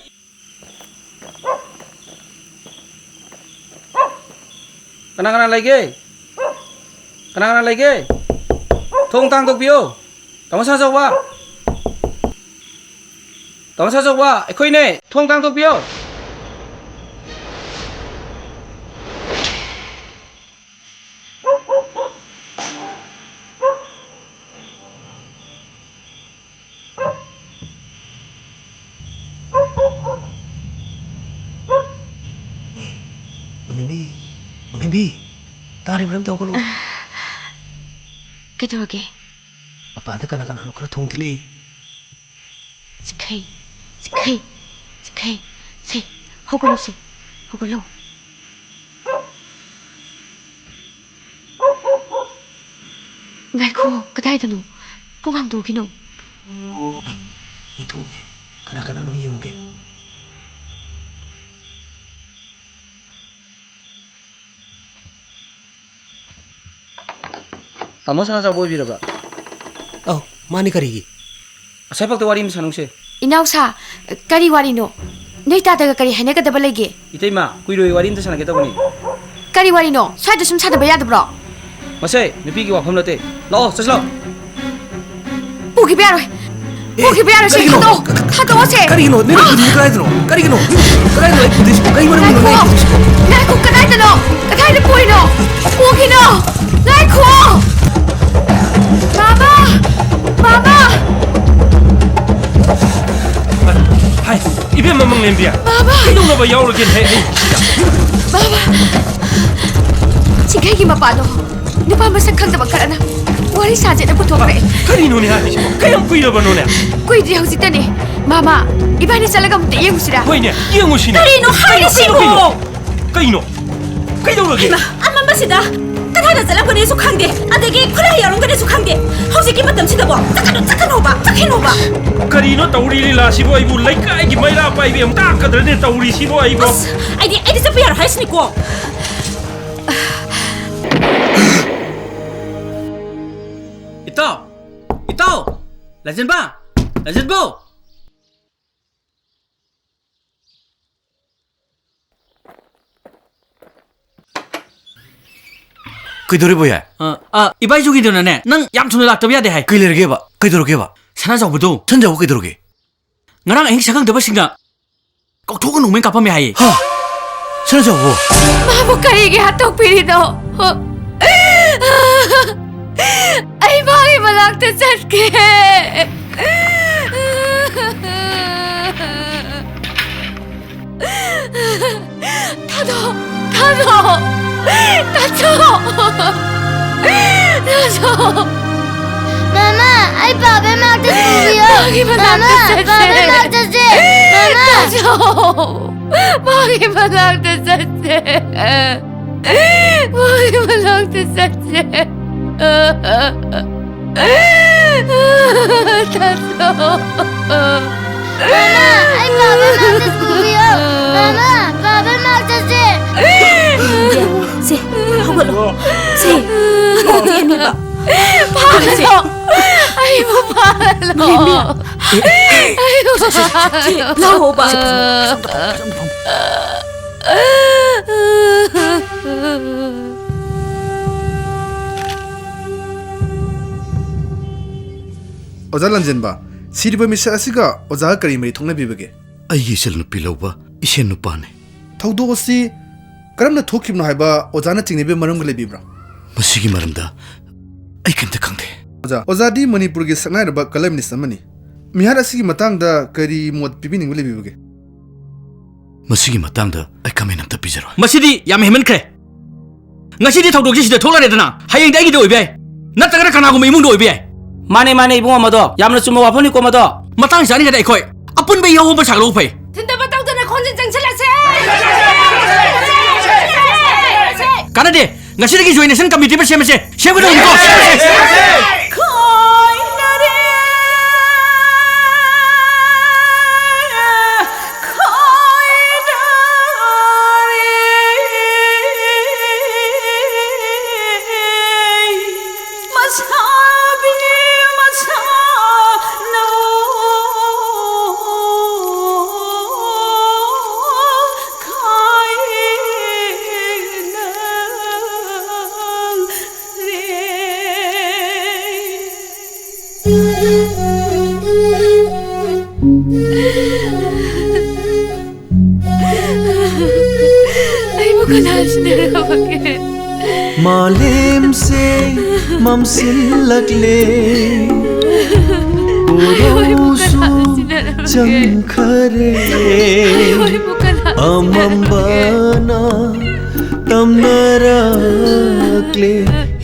ꯀꯅꯥ ꯀꯅꯥ ꯂꯩꯒꯦ? ꯀꯅꯥ ꯀꯅꯥ ꯂꯩꯒꯦ? ꯊꯣꯡ ꯇꯥꯡꯗꯣꯛꯄꯤꯌꯣ꯫ ꯇꯥꯃꯣ ꯁꯥꯆꯧꯕ꯫ ꯇꯥꯃꯣ ꯁꯥꯆꯧꯕ, ꯑꯩꯈꯣꯏꯅꯦ꯫ ꯊꯣꯡ ꯇꯥꯡꯗꯣꯛꯄꯤꯌꯣ꯫ ꯕꯤ, ꯇꯥꯔꯤꯕ꯭ꯔꯥ ꯑꯝꯇ ꯍꯧꯒꯠꯂꯣ꯫ ꯀꯩꯗꯧꯔꯒꯦ? ꯃꯄꯥꯟꯗ ꯀꯅꯥ ꯀꯅꯥꯅꯣ ꯈꯔ ꯊꯣꯡ ꯊꯤꯜꯂꯛꯏ꯫ ꯆꯤꯡꯈꯩ, ꯆꯤꯡꯈꯩ, ꯆꯤꯡꯈꯩ꯫ ꯁꯦ, ꯍꯧꯒꯠꯂꯣ ꯁꯦ, ꯍꯧꯒꯠꯂꯣ꯫ ꯉꯥꯏꯈꯣ, ꯀꯗꯥꯏꯗꯅꯣ? ꯊꯣꯡ ꯍꯥꯡꯗꯣꯛꯈꯤꯅꯣ꯫ ꯑꯩ ꯊꯣꯛꯑꯒꯦ꯫ ꯀꯅꯥ ꯀꯅꯥꯅꯣ ꯌꯦꯡꯉꯨꯒꯦ꯫ ꯇꯥꯃꯣ ꯁꯅꯥꯆꯥꯎꯕ ꯑꯣꯏꯕꯤꯔꯕ꯭ꯔꯥ? ꯑꯧ, ꯃꯥꯅꯤ, ꯀꯔꯤꯒꯤ? ꯉꯁꯥꯏꯐꯥꯎꯗ ꯋꯥꯔꯤ ꯑꯃ ꯁꯥꯟꯅꯧꯁꯦ꯫ ꯏꯅꯥꯎꯁꯥ, ꯀꯔꯤ ꯋꯥꯔꯤꯅꯣ? ꯅꯣꯏ ꯇꯥꯗꯒ ꯀꯔꯤ ꯍꯥꯏꯅꯒꯗꯕ ꯂꯩꯒꯦ? ꯏꯇꯩꯃ, ꯀꯨꯏꯔꯣꯏ, ꯋꯥꯔꯤ ꯑꯝꯇ ꯁꯥꯟꯅꯒꯦ ꯇꯧꯕꯅꯤ꯫ ꯀꯔꯤ ꯋꯥꯔꯤꯅꯣ? ꯁ꯭ꯋꯥꯏꯗ ꯁꯨꯝ ꯁꯥꯟꯅꯕ ꯌꯥꯗꯕ꯭ꯔꯣ? ꯃꯁꯦ, ꯅꯨꯄꯤꯒꯤ ꯋꯥꯐꯝ ꯅꯠꯇꯦ꯫ ꯂꯥꯛꯑꯣ, ꯆꯠꯁꯤ ꯂꯥꯛꯑꯣ꯫ ꯄꯨꯈꯤꯕ ꯌꯥꯔꯣꯏ꯫ ꯑꯦ, ꯄꯨꯈꯤꯕ ꯌꯥꯔꯣꯏ, ꯁꯦ, ꯀꯔꯤꯒꯤꯅꯣ? ꯊꯥꯗꯣꯛꯑꯣ, ꯊꯥꯗꯣꯛꯑꯣꯁꯦ꯫ ꯀꯔꯤꯒꯤꯅꯣ? ꯅꯣꯏꯅ ꯑꯥ! ꯄꯨꯗꯣꯏꯁꯤ ꯀꯗꯥꯏꯗꯅꯣ? ꯀꯔꯤꯒꯤꯅꯣ? ꯀꯗꯥꯏꯗꯅꯣ ꯑꯩ ꯄꯨꯗꯣꯏꯁꯤꯕꯣ? ꯀꯔꯤ ꯃꯔꯝꯒꯤꯅꯣ ꯅꯣꯏ ꯉꯥꯏꯈꯣ, ꯄꯨꯗꯣꯏꯁꯤꯕꯣ? ꯉꯥꯏꯈꯣ, ꯀꯗꯥꯏꯗꯅꯣ? ꯀꯗꯥꯏꯗ ꯄꯨꯔꯤꯅꯣ? ꯄꯨꯈꯤꯅꯣ! ꯉꯥꯏꯈꯣ! ꯕꯥꯕꯥ! ꯕꯥꯕꯥ! ꯍꯥꯏ, ꯏꯕꯦꯝꯃ ꯃꯪꯂꯦꯝꯕꯤ꯫ ꯕꯥꯕꯥ! ꯀꯩꯗꯧꯅꯕ ꯌꯥꯎꯔꯒꯦꯅꯦ ꯑꯩ? ꯕꯥꯕꯥ! ꯆꯤꯡꯈꯩꯒꯤ ꯃꯄꯥꯗꯣ ꯅꯨꯄꯥ ꯃꯁꯛ ꯈꯪꯗꯕ ꯈꯔꯅ ꯋꯥꯔꯤ ꯁꯥꯖꯦꯅ ꯄꯨꯊꯣꯛꯈ꯭ꯔꯦ꯫ ꯀꯔꯤꯅꯣꯅꯦ ꯍꯥꯏꯔꯤꯁꯤꯕꯣ? ꯀꯌꯥꯝ ꯀꯨꯏꯔꯕꯅꯣꯅꯦ? ꯀꯨꯏꯗ꯭ꯔꯤ, ꯍꯧꯖꯤꯛꯇꯅꯦ꯫ ꯃꯥꯃꯥ, ꯏꯕꯥꯅꯤ ꯆꯠꯂꯒ ꯑꯝꯇ ꯌꯦꯡꯉꯨꯁꯤꯔꯥ? ꯍꯣꯏꯅꯦ, ꯌꯦꯡꯉꯨꯁꯤꯅꯦ꯫ ꯀꯔꯤꯅꯣ ꯀꯩꯅꯣ, ꯍꯥꯏꯔꯤꯁꯤꯕꯣ? ꯀꯩꯅꯣ, ꯀꯩꯅꯣ? ꯀꯩꯅꯣ? ꯀꯩꯗꯧꯔꯒꯦ? ꯍꯩꯃꯥ, ꯑꯃꯝꯕꯁꯤꯗ ꯀꯗꯥꯏꯗ ꯆꯠꯂꯝꯒꯅꯤꯁꯨ ꯈꯪꯗꯦ, ꯑꯗꯒꯤ ꯈꯨꯠꯂꯥꯏ ꯌꯥꯎꯔꯝꯒꯅꯤꯁꯨ ꯈꯪꯗꯦ꯫ ꯍꯧꯖꯤꯛꯀꯤ ꯃꯇꯝꯁꯤꯗꯕꯣ ꯆꯠꯀꯅꯨ, ꯆꯠꯀꯅꯣꯕ, ꯆꯠꯈꯤꯅꯣꯕ꯫ ꯀꯔꯤꯅꯣ ꯇꯧꯔꯤ ꯂꯤꯂꯥꯁꯤꯕꯨ? ꯑꯩꯕꯨ ꯂꯩꯀꯥꯏꯒꯤ ꯃꯩꯔꯥ ꯄꯥꯏꯕꯤ ꯑꯃ ꯇꯥꯛꯀꯗ꯭ꯔꯅꯦ ꯇꯧꯔꯤꯁꯤꯕꯨ ꯑꯩꯕꯨ? ꯑꯁ, ꯑꯩꯗꯤ, ꯑꯩꯗꯤ ꯆꯠꯄ ꯌꯥꯔꯣꯏ ꯍꯥꯏꯁꯤꯅꯤꯀꯣ꯫ ꯏꯇꯥꯎ! ꯏꯇꯥꯎ! ꯂꯥꯏꯖꯦꯟꯕ! ꯂꯥꯏꯖꯦꯟꯕꯧ! ꯀꯩꯗꯧꯔꯤꯕꯣ ꯌꯥꯏ? ꯑ, ꯑ, ꯏꯕꯥꯏꯖꯨꯒꯤꯗꯨꯅꯅꯦ, ꯅꯪ ꯌꯥꯝ ꯊꯨꯅ ꯂꯥꯛꯇꯕ ꯌꯥꯗꯦ ꯍꯥꯏ꯫ ꯀꯩ ꯂꯩꯔꯒꯦꯕ? ꯀꯩꯗꯧꯔꯒꯦꯕ? ꯁꯅꯥꯖꯥꯎꯕꯗꯣ꯫ ꯁꯅꯥꯖꯥꯎꯕ ꯀꯩꯗꯧꯔꯒꯦ? ꯉꯔꯥꯡ ꯑꯍꯤꯡ ꯁꯛꯈꯪꯗꯕꯁꯤꯡꯅ ꯀꯥꯎꯊꯣꯛꯀ ꯅꯣꯡꯃꯩ ꯀꯥꯞꯄꯝꯃꯦ ꯍꯥꯏꯌꯦ꯫ ꯍꯥ? ꯁꯅꯥꯖꯥꯎꯕ? ꯃꯥꯕꯨ ꯀꯔꯤꯒꯤ ꯍꯥꯠꯇꯣꯛꯄꯤꯔꯤꯅꯣ? ꯑꯩ ꯃꯥꯒꯤ ꯃꯅꯥꯛꯇ ꯆꯠꯀꯦ꯫ ꯊꯥꯗꯣꯛ! ꯊꯥꯗꯣꯛ! ꯇꯥꯖꯧ! ꯇꯥꯖꯧ! ꯃꯃꯥ, ꯑꯩ ꯕꯥꯕꯥ ꯃꯅꯥꯛꯇ ꯄꯨꯕꯤꯌꯣ꯫ ꯃꯥꯒꯤ ꯃꯅꯥꯛꯇ ꯃꯃꯥ, ꯆꯠꯁꯦ꯫ ꯕꯥꯕꯥ ꯃꯅꯥꯛꯇ ꯆꯠꯁꯦ꯫ ꯃꯃꯥ꯫ ꯇꯥꯖꯧ! ꯃꯥꯒꯤ ꯃꯅꯥꯛꯇ ꯆꯠꯁꯦ꯫ ꯃꯥꯒꯤ ꯃꯅꯥꯛꯇ ꯆꯠꯁꯦ꯫ ꯇꯥꯖꯧ! ꯃꯃꯥ, ꯑꯩ ꯕꯥꯕꯥ ꯃꯅꯥꯛꯇ ꯄꯨꯕꯤꯌꯣ꯫ ꯃꯃꯥ, ꯕꯥꯕꯥ ꯃꯅꯥꯛꯇ ꯆꯠꯁꯦ꯫ ꯁꯦ, ꯍꯧꯒꯠꯂꯣ꯫ ꯁꯦ, ꯐꯥꯍꯜꯂꯣ꯫ ꯑꯩꯕꯨ ꯐꯥꯍꯜꯂꯣ꯫ ꯑꯩꯕꯨ ꯐꯥꯍꯜꯂꯣ꯫ ꯂꯥꯛꯑꯣꯕ꯫ ꯑꯣꯖꯥ ꯂꯟꯖꯦꯟꯕ, ꯁꯤꯔꯤꯕ ꯃꯤꯁꯛ ꯑꯁꯤꯒ ꯑꯣꯖꯥꯒ ꯀꯔꯤ ꯃꯔꯤ ꯊꯣꯛꯅꯕꯤꯕꯒꯦ? ꯑꯩꯒꯤ ꯏꯆꯜ ꯅꯨꯄꯤ ꯂꯧꯕ ꯏꯁꯦꯟ ꯅꯨꯄꯥꯅꯤ꯫ ꯊꯧꯗꯣꯛ ꯑꯁꯤ ꯀꯔꯝꯅ ꯊꯣꯛꯈꯤꯕꯅꯣ ꯍꯥꯏꯕ ꯑꯣꯖꯥꯅ ꯆꯤꯡꯅꯕ ꯃꯔꯝꯒ ꯂꯩꯕꯤꯕ꯭ꯔꯥ? ꯃꯁꯤꯒꯤ ꯃꯔꯝꯗ ꯑꯩ ꯀꯔꯤꯝꯇ ꯈꯪꯗꯦ꯫ ꯑꯣꯖꯥ, ꯑꯣꯖꯥꯗꯤ ꯃꯅꯤꯄꯨꯔꯒꯤ ꯁꯛꯅꯥꯏꯔꯕ columnist ꯑꯃꯅꯤ꯫ ꯃꯤꯍꯥꯠ ꯑꯁꯤꯒꯤ ꯃꯇꯥꯡꯗ ꯀꯔꯤ ꯃꯣꯠ ꯄꯤꯕꯤꯅꯤꯡꯕ ꯂꯩꯕꯤꯕꯒꯦ? ꯃꯁꯤꯒꯤ ꯃꯇꯥꯡꯗ ꯑꯩ comment ꯑꯝꯇ ꯄꯤꯖꯔꯣꯏ꯫ ꯃꯁꯤꯗꯤ ꯌꯥꯝ ꯍꯦꯟꯃꯟꯈ꯭ꯔꯦ꯫ ꯉꯁꯤꯗꯤ ꯊꯧꯗꯣꯛꯁꯤ ꯁꯤꯗ ꯊꯣꯛꯂꯔꯦꯗꯅ, ꯍꯌꯦꯡꯗꯤ ꯑꯩꯒꯤꯗ ꯑꯣꯏꯕ ꯌꯥꯏ, ꯅꯠꯇ꯭ꯔꯒꯅ ꯀꯅꯥꯒꯨꯝꯕ ꯏꯃꯨꯡꯗ ꯑꯣꯏꯕ ꯌꯥꯏ꯫ ꯃꯥꯅꯦ, ꯃꯥꯅꯦ, ꯏꯕꯨꯡꯉꯣ, ꯃꯗꯣ ꯌꯥꯝꯅ ꯆꯨꯝꯕ ꯋꯥꯐꯝꯅꯤꯀꯣ ꯃꯗꯣ꯫ ꯃꯇꯥꯡ ꯆꯥꯔꯤꯉꯩꯗ ꯑꯩꯈꯣꯏ ꯑꯄꯨꯟꯕ ꯏꯍꯧ ꯑꯃ ꯁꯥꯒꯠꯍꯧꯕ ꯐꯩ꯫ ꯊꯤꯟꯗꯕ ꯇꯧꯗꯅ ꯈꯣꯡꯖꯤꯟ ꯆꯪꯁꯤꯜꯂꯁꯦ꯫ ꯀꯥꯟꯅꯗꯦ, ꯉꯁꯤꯗꯒꯤ joint action committee ꯑꯃ ꯁꯦꯝꯃꯁꯦ꯫ ꯁꯦꯝꯒꯗꯧꯅꯤꯀꯣ꯫ ꯑꯩꯕꯨ ꯀꯅꯥ ꯁꯤꯟꯅꯔꯝꯃꯒꯦ? ꯃꯥꯂꯦꯝꯁꯦ ꯃꯝꯁꯤꯜꯂꯛꯂꯦ, ꯑꯩꯕꯨ ꯀꯅꯥ ꯎꯔꯧꯁꯨ ꯁꯤꯟꯅꯔꯝꯃꯒꯦ? ꯆꯪꯈꯔꯦ, ꯑꯩꯕꯨ ꯀꯅꯥ ꯁꯤꯟꯅꯔꯝꯃꯒꯦ? ꯑꯃꯝꯕꯅ ꯇꯝꯅꯔꯛꯂꯦ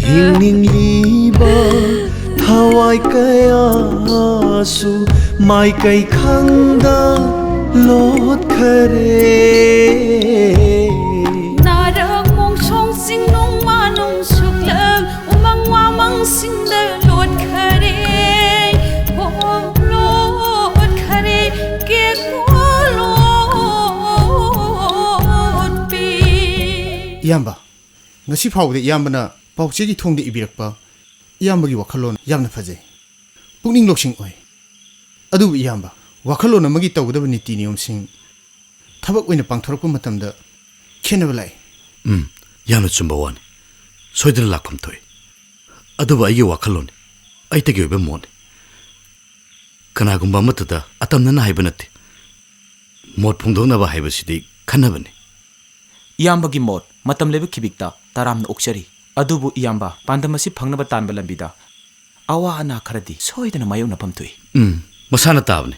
ꯍꯤꯡꯅꯤꯡꯂꯤꯕ ꯊꯋꯥꯏ ꯀꯌꯥꯁꯨ ꯃꯥꯏꯀꯩ ꯈꯪꯗ ꯂꯣꯠꯈꯔꯦ꯫ ꯅꯥꯔꯛ ꯃꯣꯡꯁꯣꯡ ꯆꯤꯡꯅꯨꯡ ꯃꯥꯅꯨꯡ ꯁꯨꯛꯂꯪ ꯎꯃꯪ ꯋꯥꯃꯪꯁꯤꯡꯗ ꯂꯣꯠꯈꯔꯦ꯫ ꯍꯣ, ꯂꯣꯠꯈꯔꯦ꯫ ꯀꯦꯀꯨ ꯂꯣꯠꯄꯤ꯫ ꯏꯌꯥꯝꯕ, ꯉꯁꯤ ꯐꯥꯎꯕꯗ ꯏꯌꯥꯝꯕꯅ ꯄꯥꯎꯆꯦꯒꯤ ꯊꯣꯡꯗ ꯏꯕꯤꯔꯛꯄ ꯏꯌꯥꯝꯕꯒꯤ ꯋꯥꯈꯜꯂꯣꯟ ꯌꯥꯝꯅ ꯐꯖꯩ, ꯄꯨꯛꯅꯤꯡ ꯂꯧꯁꯤꯡ ꯑꯣꯏ꯫ ꯑꯗꯨꯕꯨ ꯏꯌꯥꯝꯕ, ꯋꯥꯈꯜꯂꯣꯟ ꯑꯃꯒꯤ ꯇꯧꯒꯗꯕ ꯅꯤꯇꯤ ꯅꯤꯌꯣꯝꯁꯤꯡ ꯊꯕꯛ ꯑꯣꯏꯅ ꯄꯥꯡꯊꯣꯔꯛꯄ ꯃꯇꯝꯗ ꯈꯦꯠꯅꯕ ꯂꯥꯛꯏ꯫ ꯎꯝ, ꯌꯥꯝꯅ ꯆꯨꯝꯕ ꯋꯥꯅꯤ꯫ ꯁꯣꯏꯗꯅ ꯂꯥꯛꯐꯝ ꯊꯣꯛꯏ꯫ ꯑꯗꯨꯕꯨ ꯑꯩꯒꯤ ꯋꯥꯈꯜꯂꯣꯟꯅꯤ, ꯑꯩꯇꯒꯤ ꯑꯣꯏꯕ ꯃꯣꯠꯅꯤ꯫ ꯀꯅꯥꯒꯨꯝꯕ ꯑꯃꯠꯇꯗ ꯑꯇꯝꯅꯅ ꯍꯥꯏꯕ ꯅꯠꯇꯦ꯫ ꯃꯣꯠ ꯐꯣꯡꯗꯣꯛꯅꯕ ꯍꯥꯏꯕꯁꯤꯗꯤ ꯈꯟꯅꯕꯅꯤ꯫ ꯏꯌꯥꯝꯕꯒꯤ ꯃꯣꯠ ꯃꯇꯝ ꯂꯩꯕ ꯈꯤꯕꯤꯛꯇ ꯇꯔꯥꯝꯅ ꯑꯣꯛꯆꯔꯤ꯫ ꯑꯗꯨꯕꯨ ꯏꯌꯥꯝꯕ, ꯄꯥꯟꯗꯝ ꯑꯁꯤ ꯐꯪꯅꯕ ꯇꯥꯟꯕ ꯂꯝꯕꯤꯗ ꯑꯋꯥ ꯑꯅꯥ ꯈꯔꯗꯤ ꯁꯣꯏꯗꯅ ꯃꯥꯌꯣꯛꯅꯐꯝ ꯊꯣꯛꯏ꯫ ꯎꯝ, ꯃꯁꯥꯅ ꯇꯥꯕꯅꯤ꯫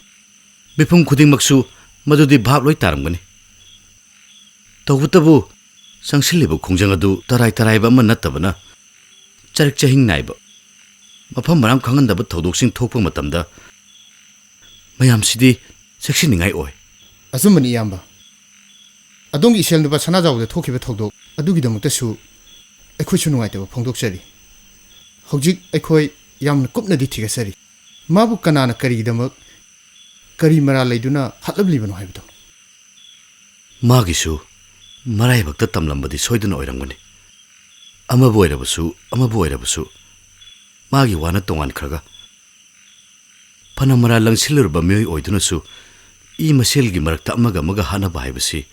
ꯃꯤꯄꯨꯝ ꯈꯨꯗꯤꯡꯃꯛꯁꯨ ꯃꯗꯨꯗꯤ ꯚꯥꯞ ꯂꯣꯏ ꯇꯥꯔꯝꯒꯅꯤ꯫ ꯇꯧꯕꯇꯕꯨ, ꯆꯪꯁꯤꯜꯂꯤꯕ ꯈꯣꯡꯖꯪ ꯑꯗꯨ ꯇꯔꯥꯏ ꯇꯔꯥꯏꯕ ꯑꯃ ꯅꯠꯇꯕꯅ, ꯆꯔꯛ ꯆꯍꯤꯡ ꯅꯥꯏꯕ ꯃꯐꯝ ꯃꯔꯥꯡ ꯈꯪꯍꯟꯗꯕ ꯊꯧꯗꯣꯛꯁꯤꯡ ꯊꯣꯛꯄ ꯃꯇꯝꯗ ꯃꯌꯥꯝꯁꯤꯗꯤ ꯆꯦꯛꯁꯤꯟꯅꯤꯡꯉꯥꯏ ꯑꯣꯏ꯫ ꯑꯆꯨꯝꯕꯅꯤ, ꯏꯌꯥꯝꯕ꯫ ꯑꯗꯣꯝꯒꯤ ꯏꯆꯦꯜ ꯅꯨꯄꯥ ꯁꯅꯥꯖꯥꯎꯕꯗ ꯊꯣꯛꯈꯤꯕ ꯊꯧꯗꯣꯛ ꯑꯗꯨꯒꯤꯗꯃꯛꯇꯁꯨ ꯑꯩꯈꯣꯏꯁꯨ ꯅꯨꯡꯉꯥꯏꯇꯕ ꯐꯣꯡꯗꯣꯛꯆꯔꯤ꯫ ꯍꯧꯖꯤꯛ ꯑꯩꯈꯣꯏ ꯌꯥꯝꯅ ꯀꯨꯞꯅꯗꯤ ꯊꯤꯒꯠꯆꯔꯤ꯫ ꯃꯥꯕꯨ ꯀꯅꯥꯅ ꯀꯔꯤꯒꯤꯗꯃꯛ, ꯀꯔꯤ ꯃꯔꯥꯜ ꯂꯩꯗꯨꯅ ꯍꯥꯠꯂꯝꯂꯤꯕꯅꯣ ꯍꯥꯏꯕꯗꯣ꯫ ꯃꯥꯒꯤꯁꯨ ꯃꯔꯥꯏꯕꯛꯇ ꯇꯝꯂꯝꯕꯗꯤ ꯁꯣꯏꯗꯅ ꯑꯣꯏꯔꯝꯒꯅꯤ꯫ ꯑꯃꯕꯨ ꯑꯣꯏꯔꯕꯁꯨ, ꯑꯃꯕꯨ ꯑꯣꯏꯔꯕꯁꯨ, ꯃꯥꯒꯤ ꯋꯥꯅ ꯇꯣꯉꯥꯟꯈ꯭ꯔꯒ, ꯐꯅ ꯃꯔꯥꯜ ꯂꯪꯁꯤꯜꯂꯨꯔꯕ ꯃꯤꯑꯣꯏ ꯑꯣꯏꯗꯨꯅꯁꯨ ꯏ ꯃꯁꯦꯜꯒꯤ ꯃꯔꯛꯇ ꯑꯃꯒ ꯑꯃꯒ ꯍꯥꯠꯅꯕ ꯍꯥꯏꯕꯁꯤ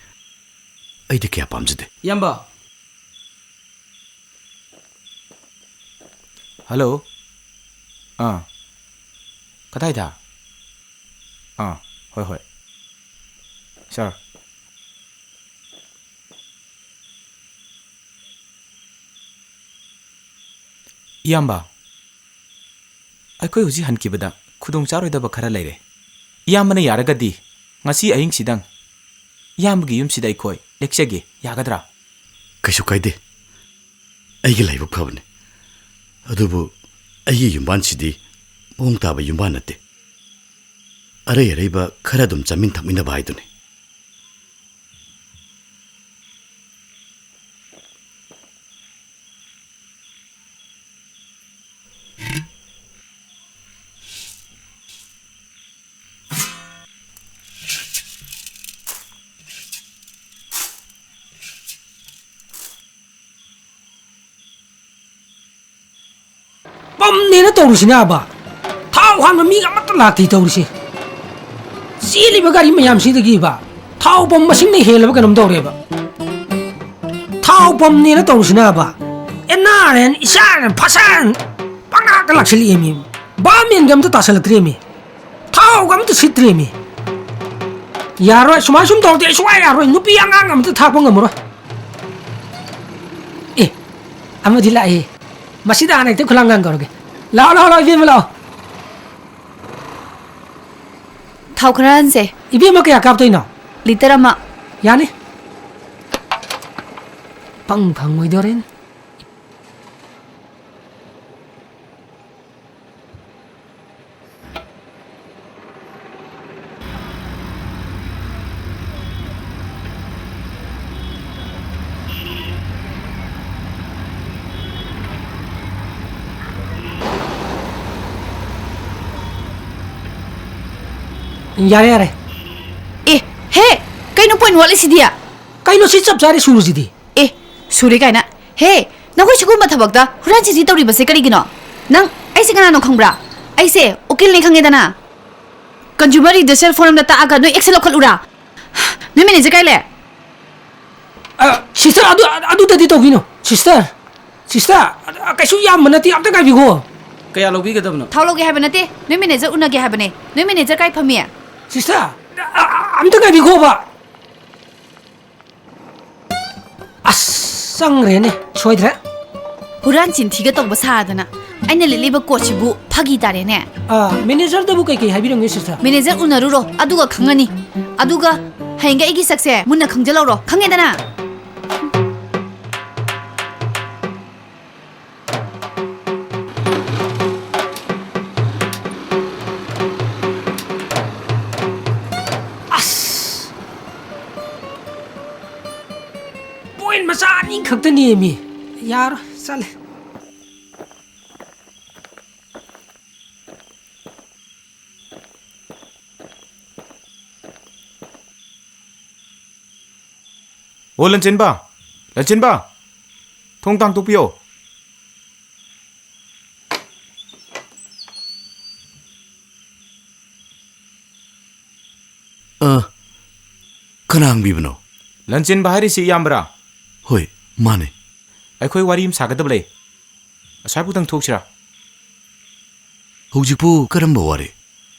ꯑꯩꯗꯤ ꯀꯌꯥ ꯄꯥꯝꯖꯗꯦ꯫ ꯏꯌꯥꯝꯕ꯫ ꯍꯜꯂꯣ꯫ ꯑꯥ꯫ ꯀꯗꯥꯏꯗ? ꯑꯥ, ꯍꯣꯏ, ꯍꯣꯏ꯫ ꯁꯥꯔ꯫ ꯏꯌꯥꯝꯕ, ꯑꯩꯈꯣꯏ ꯍꯧꯖꯤꯛ ꯍꯟꯈꯤꯕꯗ ꯈꯨꯗꯣꯡ ꯆꯥꯔꯣꯏꯗꯕ ꯈꯔ ꯂꯩꯔꯦ꯫ ꯏꯌꯥꯝꯕꯅ ꯌꯥꯔꯒꯗꯤ ꯉꯁꯤ ꯑꯍꯤꯡꯁꯤꯗꯪ ꯏꯌꯥꯝꯕꯒꯤ ꯌꯨꯝꯁꯤꯗ ꯑꯩꯈꯣꯏ ꯂꯦꯛꯆꯒꯦ, ꯌꯥꯒꯗ꯭ꯔꯥ? ꯀꯩꯁꯨ ꯀꯥꯏꯗꯦ꯫ ꯑꯩꯒꯤ ꯂꯥꯏꯕꯛ ꯐꯕꯅꯦ꯫ ꯑꯗꯨꯕꯨ ꯑꯩꯒꯤ ꯌꯨꯝꯕꯥꯟꯁꯤꯗꯤ ꯃꯑꯣꯡ ꯇꯥꯕ ꯌꯨꯝꯕꯥꯟ ꯅꯠꯇꯦ꯫ ꯑꯔꯩ ꯑꯔꯩꯕ ꯈꯔ ꯑꯗꯨꯝ ꯆꯥꯃꯤꯟ ꯊꯛꯃꯤꯟꯅꯕ ꯍꯥꯏꯗꯨꯅꯤ꯫ ꯄꯝꯅꯦꯅ ꯇꯧꯔꯤꯁꯤꯅꯦ ꯑꯕ꯫ ꯊꯥꯎ ꯍꯥꯟꯕ ꯃꯤꯒ ꯑꯃꯠꯇ ꯂꯥꯛꯇꯦ ꯇꯧꯔꯤꯁꯦ꯫ ꯆꯦꯜꯂꯤꯕ ꯒꯥꯔꯤ ꯃꯌꯥꯝꯁꯤꯗꯒꯤꯕ ꯊꯥꯎ ꯄꯝ ꯃꯁꯤꯡꯅ ꯍꯦꯜꯂꯕ ꯀꯩꯅꯣꯝ ꯇꯧꯔꯦꯕ꯫ ꯊꯥꯎ ꯄꯝꯅꯦꯅ ꯇꯧꯔꯤꯁꯤꯅꯕ ꯑꯦꯟ ꯑꯥꯔ ꯑꯦꯟ, ꯏꯁꯥꯔ ꯑꯦꯟ, ꯐꯁꯥꯔ ꯑꯦꯟ ꯄꯪꯂꯥꯛꯇ ꯂꯥꯛꯁꯤꯜꯂꯛꯑꯦꯃꯤ꯫ ꯕꯥꯃꯦꯟꯒ ꯑꯝꯇ ꯇꯥꯁꯤꯜꯂꯛꯇ꯭ꯔꯦꯃꯤ꯫ ꯊꯥꯎꯒ ꯑꯝꯇ ꯁꯤꯠꯇ꯭ꯔꯦꯃꯤ꯫ ꯌꯥꯔꯣꯏ, ꯁꯨꯃꯥꯏ ꯁꯨꯝ ꯇꯧꯔꯗꯤ ꯑꯩ ꯁꯨꯡꯌꯥ ꯌꯥꯔꯣꯏ꯫ ꯅꯨꯄꯤ ꯑꯉꯥꯡ ꯑꯝꯇ ꯊꯥꯛꯄ ꯉꯝꯃꯔꯣꯏ꯫ ꯑꯦ, ꯑꯃꯗꯤ ꯂꯥꯛꯑꯦ꯫ ꯃꯁꯤꯗ ꯍꯥꯟꯅ ꯍꯦꯛꯇ ꯈꯨꯂꯥꯡ ꯈꯥꯡ ꯀꯧꯔꯒꯦ꯫ ꯂꯥꯛꯑꯣ, ꯂꯥꯛꯑꯣ, ꯂꯥꯛꯑꯣ, ꯏꯕꯦꯝꯃ, ꯂꯥꯛꯑꯣ꯫ ꯊꯥꯎ ꯈꯔ ꯍꯥꯟꯁꯦ꯫ ꯏꯕꯦꯝꯃ, ꯀꯌꯥ ꯀꯥꯞꯇꯣꯏꯅꯣ? ꯂꯤꯇꯔ ꯑꯃ꯫ ꯌꯥꯅꯤ꯫ ꯐꯪ ꯐꯪꯉꯣꯏꯗꯣꯔꯦꯅꯦ꯫ ꯌꯥꯔꯦ, ꯌꯥꯔꯦ꯫ ꯑꯦ, ꯍꯦ, ꯀꯩꯅꯣ ꯄꯣꯏꯟ ꯋꯥꯠꯂꯤꯁꯤꯗꯤ? ꯀꯩꯅꯣ ꯁꯤ ꯆꯞ ꯆꯥꯔꯦ ꯁꯨꯔꯁꯤꯗꯤ? ꯑꯦ, ꯁꯨꯔꯦ ꯀꯥꯏꯅ꯫ ꯍꯦ, ꯅꯈꯣꯏ ꯁꯤꯒꯨꯝꯕ ꯊꯕꯛꯇ ꯍꯨꯔꯥꯟ ꯆꯤꯟꯊꯤ ꯇꯧꯔꯤꯕꯁꯦ ꯀꯔꯤꯒꯤꯅꯣ? ꯅꯪ ꯑꯩꯁꯦ ꯀꯅꯥꯅꯣ ꯈꯪꯕ꯭ꯔꯥ? ꯑꯩꯁꯦ ꯎꯀꯤꯜꯅꯦ ꯈꯪꯉꯦꯗꯅ꯫ Consumer Redressal Forumꯗ ꯇꯥꯛꯑꯒ ꯅꯣꯏ action ꯂꯧꯈꯠꯂꯨꯔꯥ? ꯅꯣꯏ manager ꯀꯥꯏ ꯂꯩ? ꯑ, sister, ꯑꯗꯨ, ꯑꯗꯨꯗꯗꯤ ꯇꯧꯕꯤꯅꯨ꯫ Sister, sister, ꯑ, ꯀꯩꯁꯨ ꯌꯥꯝꯕ ꯅꯠꯇꯦ, ꯑꯝꯇ ꯉꯥꯏꯕꯤꯈꯣ꯫ ꯀꯌꯥ ꯂꯧꯕꯤꯒꯗꯕꯅꯣ? ꯊꯥꯎ ꯂꯧꯒꯦ ꯍꯥꯏꯕ ꯅꯠꯇꯦ, ꯅꯣꯏ manager ꯎꯅꯒꯦ ꯍꯥꯏꯕꯅꯦ꯫ ꯅꯣꯏ manager ꯀꯥꯏ ꯐꯝꯃꯤ? Sister, ꯑ, ꯑ, ꯑꯝꯇ ꯉꯥꯏꯕꯤꯈꯣꯕ꯫ ꯑꯁ, ꯆꯪꯈ꯭ꯔꯦꯅꯦ, ꯁꯣꯏꯗ꯭ꯔꯦ꯫ ꯍꯨꯔꯥꯟ ꯆꯤꯟꯊꯤꯒ ꯇꯧꯕ ꯁꯥꯗꯅ ꯑꯩꯅ ꯂꯤꯠꯂꯤꯕ ꯀꯣꯠꯁꯤꯕꯨ ꯐꯥꯒꯤ ꯇꯥꯔꯦꯅꯦ꯫ ꯑ, managerꯗꯕꯨ ꯀꯩꯀꯩ ꯍꯥꯏꯕꯤꯔꯝꯒꯦ, sister? Manager ꯎꯅꯔꯨꯔꯣ, ꯑꯗꯨꯒ ꯈꯪꯉꯅꯤ꯫ ꯑꯗꯨꯒ ꯍꯌꯦꯡꯒꯩ ꯑꯩꯒꯤ ꯁꯛꯁꯦ ꯃꯨꯟꯅ ꯈꯪꯖꯜꯍꯧꯔꯣ, ꯈꯪꯉꯦꯗꯅ? ꯃꯤ ꯈꯛꯇ ꯅꯦꯝꯃꯤ꯫ ꯌꯥꯔꯣꯏ, ꯆꯠꯂꯦ꯫ ꯑꯣ, ꯂꯟꯆꯦꯟꯕ! ꯂꯟꯆꯦꯟꯕ! ꯊꯣꯡ ꯇꯥꯡꯊꯣꯛꯄꯤꯌꯣ꯫ ꯑ, ꯀꯅꯥ ꯍꯪꯕꯤꯕꯅꯣ? ꯂꯟꯆꯦꯟꯕ ꯍꯥꯏꯔꯤꯁꯤ ꯏꯌꯥꯝꯕꯔꯥ? ꯍꯣꯏ, ꯃꯥꯅꯦ꯫ ꯑꯩꯈꯣꯏ ꯋꯥꯔꯤ ꯑꯃ ꯁꯥꯒꯗꯕ ꯂꯩ꯫ ꯑꯁ꯭ꯋꯥꯏꯕꯨꯛꯇꯪ ꯊꯣꯛꯁꯤꯔꯥ? ꯍꯧꯖꯤꯛꯄꯨ ꯀꯔꯝꯕ ꯋꯥꯔꯤ?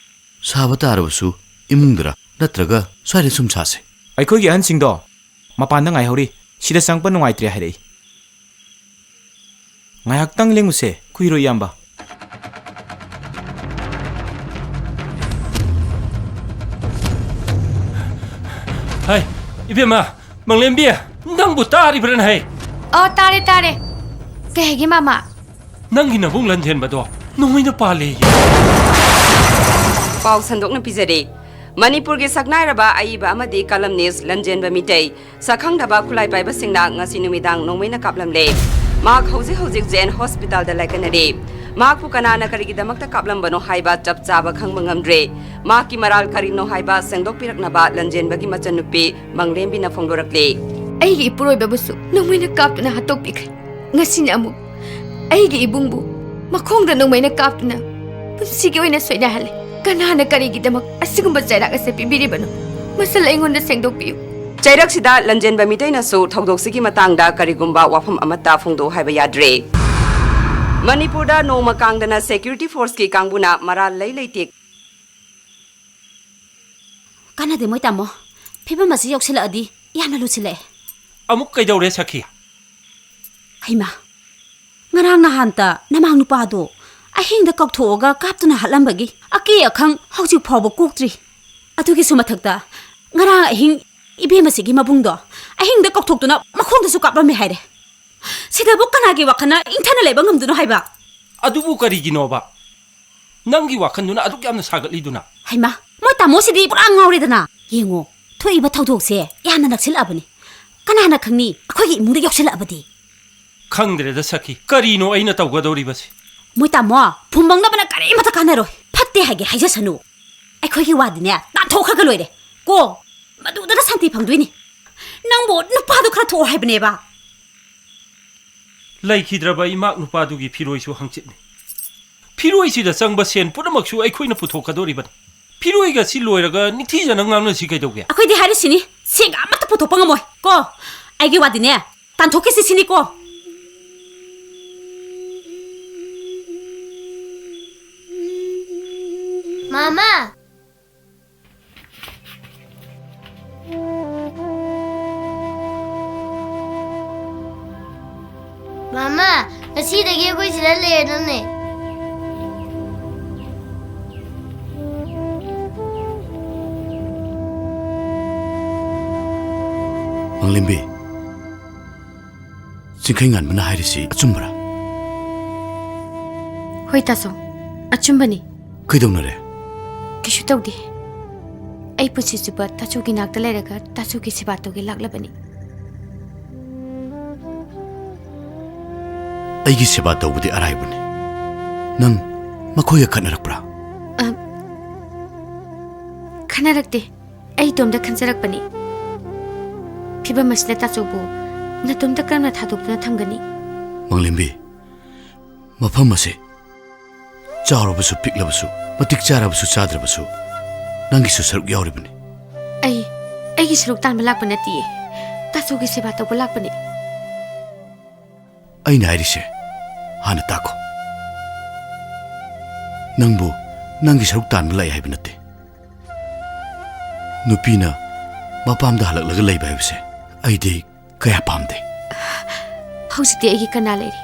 ꯁꯥꯕ ꯇꯥꯔꯕꯁꯨ ꯏꯃꯨꯡꯗꯔ ꯅꯠꯇ꯭ꯔꯒ ꯁ꯭ꯋꯥꯏꯗ ꯁꯨꯝ ꯁꯥꯁꯦ? ꯑꯩꯈꯣꯏꯒꯤ ꯑꯍꯟꯁꯤꯡꯗꯣ ꯃꯄꯥꯟꯗ ꯉꯥꯏꯍꯧꯔꯤ, ꯁꯤꯗ ꯆꯪꯉꯛꯄ ꯅꯨꯡꯉꯥꯏꯇ꯭ꯔꯦ ꯍꯥꯏꯔꯛꯏ꯫ ꯉꯥꯏꯍꯥꯛꯇꯪ ꯂꯦꯡꯉꯨꯁꯦ, ꯀꯨꯏꯔꯣꯏ ꯏꯌꯥꯝꯕ꯫ ꯍꯥꯏ, ꯏꯕꯦꯝꯃ, ꯃꯪꯂꯦꯝꯕꯤ, ꯅꯪꯕꯨ ꯇꯥꯔꯤꯕ꯭ꯔꯥꯅ ꯍꯥꯏ? ꯑꯣ, ꯇꯥꯔꯦ, ꯇꯥꯔꯦ꯫ ꯀꯩ ꯍꯥꯏꯒꯦ, ꯃꯥꯃ? ꯅꯪꯒꯤ ꯅꯕꯨꯡ ꯂꯟꯖꯦꯟꯕꯗꯣ ꯅꯣꯡꯃꯩꯅ ꯄꯥꯜꯂꯦꯌꯦ꯫ ꯄꯥꯎ ꯁꯟꯗꯣꯛꯅ ꯄꯤꯖꯔꯤ꯫ ꯃꯅꯤꯄꯨꯔꯒꯤ ꯁꯛꯅꯥꯏꯔꯕ ꯑꯏꯕ ꯑꯃꯗꯤ columnist ꯂꯟꯖꯦꯟꯕ ꯃꯤꯇꯩ ꯁꯛꯈꯪꯗꯕ ꯈꯨꯠꯂꯥꯏ ꯄꯥꯏꯕꯁꯤꯡꯅ ꯉꯁꯤ ꯅꯨꯃꯤꯗꯥꯡ ꯅꯣꯡꯃꯩꯅ ꯀꯥꯞꯂꯝꯂꯦ꯫ ꯃꯍꯥꯛ ꯍꯧꯖꯤꯛ ꯍꯧꯖꯤꯛ ꯖꯦꯟ ꯍꯣꯁꯄꯤꯇꯥꯜꯗ ꯂꯥꯏꯀꯠꯅꯔꯤ꯫ ꯃꯍꯥꯛꯄꯨ ꯀꯅꯥꯅ ꯀꯔꯤꯒꯤꯗꯃꯛꯇ ꯀꯥꯞꯂꯝꯕꯅꯣ ꯍꯥꯏꯕ ꯆꯞ ꯆꯥꯕ ꯈꯪꯕ ꯉꯝꯗ꯭ꯔꯦ꯫ ꯃꯍꯥꯛꯀꯤ ꯃꯔꯥꯜ ꯀꯔꯤꯅꯣ ꯍꯥꯏꯕ ꯁꯦꯡꯗꯣꯛꯄꯤꯔꯛꯅꯕ ꯂꯟꯖꯦꯟꯕꯒꯤ ꯃꯆꯟꯅꯨꯄꯤ ꯃꯪꯂꯦꯝꯕꯤꯅ ꯐꯣꯡꯗꯣꯔꯛꯂꯤ꯫ ꯑꯩꯒꯤ ꯏꯄꯨꯔꯣꯏꯕꯕꯨꯁꯨ ꯅꯣꯡꯃꯩꯅ ꯀꯥꯞꯇꯨꯅ ꯍꯥꯠꯇꯣꯛꯄꯤꯈ꯭ꯔꯦ꯫ ꯉꯁꯤꯅ ꯑꯃꯨꯛ ꯑꯩꯒꯤ ꯏꯕꯨꯡꯕꯨ ꯃꯈꯣꯡꯗ ꯅꯣꯡꯃꯩꯅ ꯀꯥꯞꯇꯨꯅ ꯄꯨꯟꯁꯤꯒꯤ ꯑꯣꯏꯅ ꯁꯣꯏꯅꯍꯜꯂꯦ꯫ ꯀꯅꯥꯅ ꯀꯔꯤꯒꯤꯗꯃꯛ ꯑꯁꯤꯒꯨꯝꯕ ꯆꯩꯔꯥꯛ ꯑꯁꯤ ꯄꯤꯕꯤꯔꯤꯕꯅꯣ? ꯃꯁꯜ ꯑꯩꯉꯣꯟꯗ ꯁꯦꯡꯗꯣꯛꯄꯤꯌꯨ꯫ ꯆꯩꯔꯛꯁꯤꯗ ꯂꯟꯖꯦꯟꯕ ꯃꯤꯇꯩꯅꯁꯨ ꯊꯧꯗꯣꯛꯁꯤꯒꯤ ꯃꯇꯥꯡꯗ ꯀꯔꯤꯒꯨꯝꯕ ꯋꯥꯐꯝ ꯑꯃꯠꯇ ꯐꯣꯡꯗꯣꯛꯎ ꯍꯥꯏꯕ ꯌꯥꯗ꯭ꯔꯦ꯫ ꯃꯅꯤꯄꯨꯔꯗ ꯅꯣꯡꯃ ꯀꯥꯡꯗꯅ security forceꯀꯤ ꯀꯥꯡꯕꯨꯅ ꯃꯔꯥꯜ ꯂꯩ ꯂꯩꯇꯦ꯫ ꯀꯥꯟꯅꯗꯦ ꯃꯣꯏ ꯇꯥꯃꯣ, ꯐꯤꯕꯝ ꯑꯁꯤ ꯌꯧꯁꯤꯜꯂꯛꯑꯗꯤ ꯌꯥꯝꯅ ꯂꯨꯁꯤꯜꯂꯛꯑꯦ꯫ ꯑꯃꯨꯛ ꯀꯩꯗꯧꯔꯦ ꯁꯈꯤ? ꯍꯩꯃꯥ, ꯉꯔꯥꯡ ꯅꯍꯥꯟꯇ ꯅꯃꯥꯡ ꯅꯨꯄꯥꯗꯣ ꯑꯍꯤꯡꯗ ꯀꯧꯊꯣꯛꯑꯒ ꯀꯥꯞꯇꯨꯅ ꯍꯥꯠꯂꯝꯕꯒꯤ ꯑꯀꯤ ꯑꯈꯪ ꯍꯧꯖꯤꯛ ꯐꯥꯎꯕ ꯀꯣꯛꯇ꯭ꯔꯤ꯫ ꯑꯗꯨꯒꯤꯁꯨ ꯃꯊꯛꯇ ꯉꯔꯥꯡ ꯑꯍꯤꯡ ꯏꯕꯦꯝꯃꯁꯤꯒꯤ ꯃꯕꯨꯡꯗꯣ ꯑꯍꯤꯡꯗ ꯀꯧꯊꯣꯛꯇꯨꯅ ꯃꯈꯣꯡꯗꯁꯨ ꯀꯥꯞꯂꯝꯃꯦ ꯍꯥꯏꯔꯦ꯫ ꯁꯤꯗꯕꯨ ꯀꯅꯥꯒꯤ ꯋꯥꯈꯜꯅ ꯏꯪꯊꯅ ꯂꯩꯕ ꯉꯝꯗꯣꯏꯅꯣ ꯍꯥꯏꯕ? ꯑꯗꯨꯕꯨ ꯀꯔꯤꯒꯤꯅꯣꯕ? ꯅꯪꯒꯤ ꯋꯥꯈꯜꯗꯨꯅ ꯑꯗꯨꯛ ꯌꯥꯝꯅ ꯁꯥꯒꯠꯂꯤꯗꯨꯅ? ꯍꯩꯃꯥ, ꯃꯣꯏ ꯇꯥꯃꯣꯁꯤꯗꯤ ꯄꯨꯔꯥ ꯉꯥꯎꯔꯦꯗꯅ꯫ ꯌꯦꯡꯉꯣ, ꯊꯣꯛꯏꯕ ꯊꯧꯗꯣꯛꯁꯦ ꯌꯥꯝꯅ ꯅꯛꯁꯤꯜꯂꯛꯑꯕꯅꯤ꯫ ꯀꯅꯥꯅ ꯈꯪꯅꯤ, ꯑꯩꯈꯣꯏꯒꯤ ꯏꯃꯨꯡꯗ ꯌꯥꯎꯁꯤꯜꯂꯛꯑꯕꯗꯤ? ꯈꯪꯗ꯭ꯔꯦꯗ ꯁꯈꯤ, ꯀꯔꯤꯅꯣ ꯑꯩꯅ ꯇꯧꯒꯗꯧꯔꯤꯕꯁꯤ? ꯃꯣꯏ ꯇꯥꯃꯣ, ꯐꯨꯝꯕꯪꯅꯕꯅ ꯀꯔꯤꯃꯠꯇ ꯀꯥꯟꯅꯔꯣꯏ꯫ ꯐꯠꯇꯦ ꯍꯥꯏꯒꯦ ꯍꯥꯏꯖꯁꯅꯨ꯫ ꯑꯩꯈꯣꯏꯒꯤ ꯋꯥꯗꯤꯅꯦ, ꯇꯥꯟꯊꯣꯛꯈ꯭ꯔꯒ ꯂꯣꯏꯔꯦ꯫ ꯀꯣ, ꯃꯗꯨꯗꯅ ꯁꯥꯟꯇꯤ ꯐꯪꯗꯣꯏꯅꯤ꯫ ꯅꯪꯕꯨ ꯅꯨꯄꯥꯗꯣ ꯈꯔ ꯊꯣꯛꯑꯣ ꯍꯥꯏꯕꯅꯦꯕ꯫ ꯂꯩꯈꯤꯗ꯭ꯔꯕ ꯏꯃꯥꯛ ꯅꯨꯄꯥꯗꯨꯒꯤ ꯐꯤꯔꯣꯏꯁꯨ ꯍꯪꯆꯤꯠꯅꯤ꯫ ꯐꯤꯔꯣꯏꯁꯤꯗ ꯆꯪꯕ ꯁꯦꯟ ꯄꯨꯝꯅꯃꯛꯁꯨ ꯑꯩꯈꯣꯏꯅ ꯄꯨꯊꯣꯛꯀꯗꯧꯔꯤꯕꯅꯤ꯫ ꯐꯤꯔꯣꯏꯒ ꯁꯤ ꯂꯣꯏꯔꯒ ꯅꯤꯡꯊꯤꯖꯅ ꯉꯥꯡꯅꯁꯤ ꯀꯩꯗꯧꯒꯦ? ꯑꯩꯈꯣꯏꯗꯤ ꯍꯥꯏꯔꯤꯁꯤꯅꯤ, ꯁꯦꯟꯒ ꯑꯃꯠꯇ ꯄꯨꯊꯣꯛꯄ ꯉꯝꯃꯣꯏ꯫ ꯀꯣ, ꯑꯩꯒꯤ ꯋꯥꯗꯤꯅꯦ, ꯇꯥꯟꯊꯣꯛꯈꯤꯁꯤ ꯁꯤꯅꯤꯀꯣ꯫ ꯃꯥꯃꯥ! ꯃꯥꯃꯥ, ꯉꯁꯤꯗꯒꯤ ꯑꯩꯈꯣꯏ ꯁꯤꯗ ꯂꯩꯔꯗꯝꯅꯦ꯫ ꯃꯪꯂꯦꯝꯕꯤ, ꯆꯤꯡꯈꯩ ꯉꯥꯟꯕꯅ ꯍꯥꯏꯔꯤꯁꯤ ꯑꯆꯨꯝꯕꯔꯥ? ꯍꯣꯏ ꯇꯥꯆꯧ, ꯑꯆꯨꯝꯕꯅꯤ꯫ ꯀꯩꯗꯧꯅꯔꯦ? ꯀꯩꯁꯨ ꯇꯧꯗꯦ꯫ ꯑꯩ ꯄꯨꯟꯁꯤ ꯆꯨꯞꯄ ꯇꯥꯆꯧꯒꯤ ꯅꯥꯛꯇ ꯂꯩꯔꯒ ꯇꯥꯆꯧꯒꯤ ꯁꯦꯕꯥ ꯇꯧꯒꯦ ꯂꯥꯛꯂꯕꯅꯤ꯫ ꯑꯩꯒꯤ ꯁꯦꯕꯥ ꯇꯧꯕꯗꯤ ꯑꯔꯥꯏꯕꯅꯤ꯫ ꯅꯪ ꯃꯈꯣꯏꯒ ꯈꯠꯅꯔꯛꯄ꯭ꯔꯥ? ꯑ, ꯈꯠꯅꯔꯛꯇꯦ꯫ ꯑꯩ ꯏꯇꯣꯝꯇ ꯈꯟꯖꯔꯛꯄꯅꯤ꯫ ꯐꯤꯚꯝ ꯑꯁꯤꯗ ꯇꯥꯆꯧꯕꯨ ꯅꯇꯣꯝꯇ ꯀꯔꯝꯅ ꯊꯥꯗꯣꯛꯇꯨꯅ ꯊꯝꯒꯅꯤ? ꯃꯪꯂꯦꯝꯕꯤ, ꯃꯐꯝ ꯑꯁꯤ ꯆꯥꯎꯔꯕꯁꯨ ꯄꯤꯛꯂꯕꯁꯨ, ꯃꯇꯤꯛ ꯆꯥꯔꯕꯁꯨ ꯆꯥꯗ꯭ꯔꯕꯁꯨ, ꯅꯪꯒꯤꯁꯨ ꯁꯔꯨꯛ ꯌꯥꯎꯔꯤꯕꯅꯤ꯫ ꯑꯩ, ꯑꯩꯒꯤ ꯁꯔꯨꯛ ꯇꯥꯟꯕ ꯂꯥꯛꯄ ꯅꯠꯇꯤꯌꯦ꯫ ꯇꯥꯆꯧꯒꯤ ꯁꯦꯕꯥ ꯇꯧꯕ ꯂꯥꯛꯄꯅꯤ꯫ ꯑꯩꯅ ꯍꯥꯏꯔꯤꯁꯦ ꯍꯥꯟꯅ ꯇꯥꯈꯣ꯫ ꯅꯪꯕꯨ ꯅꯪꯒꯤ ꯁꯔꯨꯛ ꯇꯥꯟꯕ ꯂꯥꯛꯑꯦ ꯍꯥꯏꯕ ꯅꯠꯇꯦ꯫ ꯅꯨꯄꯤꯅ ꯃꯄꯥꯝꯗ ꯍꯜꯂꯛꯂꯒ ꯂꯩꯕ ꯍꯥꯏꯕꯁꯦ ꯑꯩꯗꯤ ꯀꯌꯥ ꯄꯥꯝꯗꯦ꯫ ꯍꯧꯖꯤꯛꯇꯤ ꯑꯩꯒꯤ ꯀꯅꯥ ꯂꯩꯔꯤ?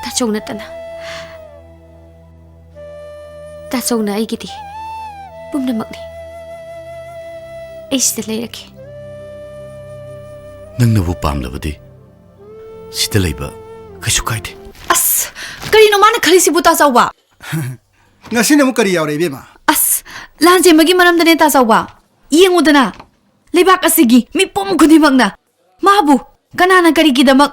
ꯇꯥꯆꯧ ꯅꯠꯇꯅ꯫ ꯇꯥꯆꯧꯅ ꯑꯩꯒꯤꯗꯤ ꯄꯨꯝꯅꯃꯛꯅꯤ꯫ ꯑꯩ ꯁꯤꯗ ꯂꯩꯔꯒꯦ꯫ ꯅꯪꯅꯕꯨ ꯄꯥꯝꯂꯕꯗꯤ ꯁꯤꯗ ꯂꯩꯕ ꯀꯩꯁꯨ ꯀꯥꯏꯗꯦ꯫ ꯑꯁ, ꯀꯔꯤꯅꯣ ꯃꯥꯅ ꯈꯜꯂꯤꯁꯤꯕꯨ, ꯇꯥꯆꯧꯕ? ꯉꯁꯤꯅ ꯑꯃꯨꯛ ꯀꯔꯤ ꯌꯥꯎꯔꯦ, ꯏꯕꯦꯝꯃ? ꯑꯁ, ꯂꯥꯟꯖꯦꯟꯕꯒꯤ ꯃꯔꯝꯗꯅꯦ, ꯇꯥꯆꯧꯕ꯫ ꯌꯦꯡꯉꯨꯗꯅ, ꯂꯩꯕꯥꯛ ꯑꯁꯤꯒꯤ ꯃꯤꯄꯨꯝ ꯈꯨꯗꯤꯡꯃꯛꯅ ꯃꯥꯕꯨ ꯀꯅꯥꯅ ꯀꯔꯤꯒꯤꯗꯃꯛ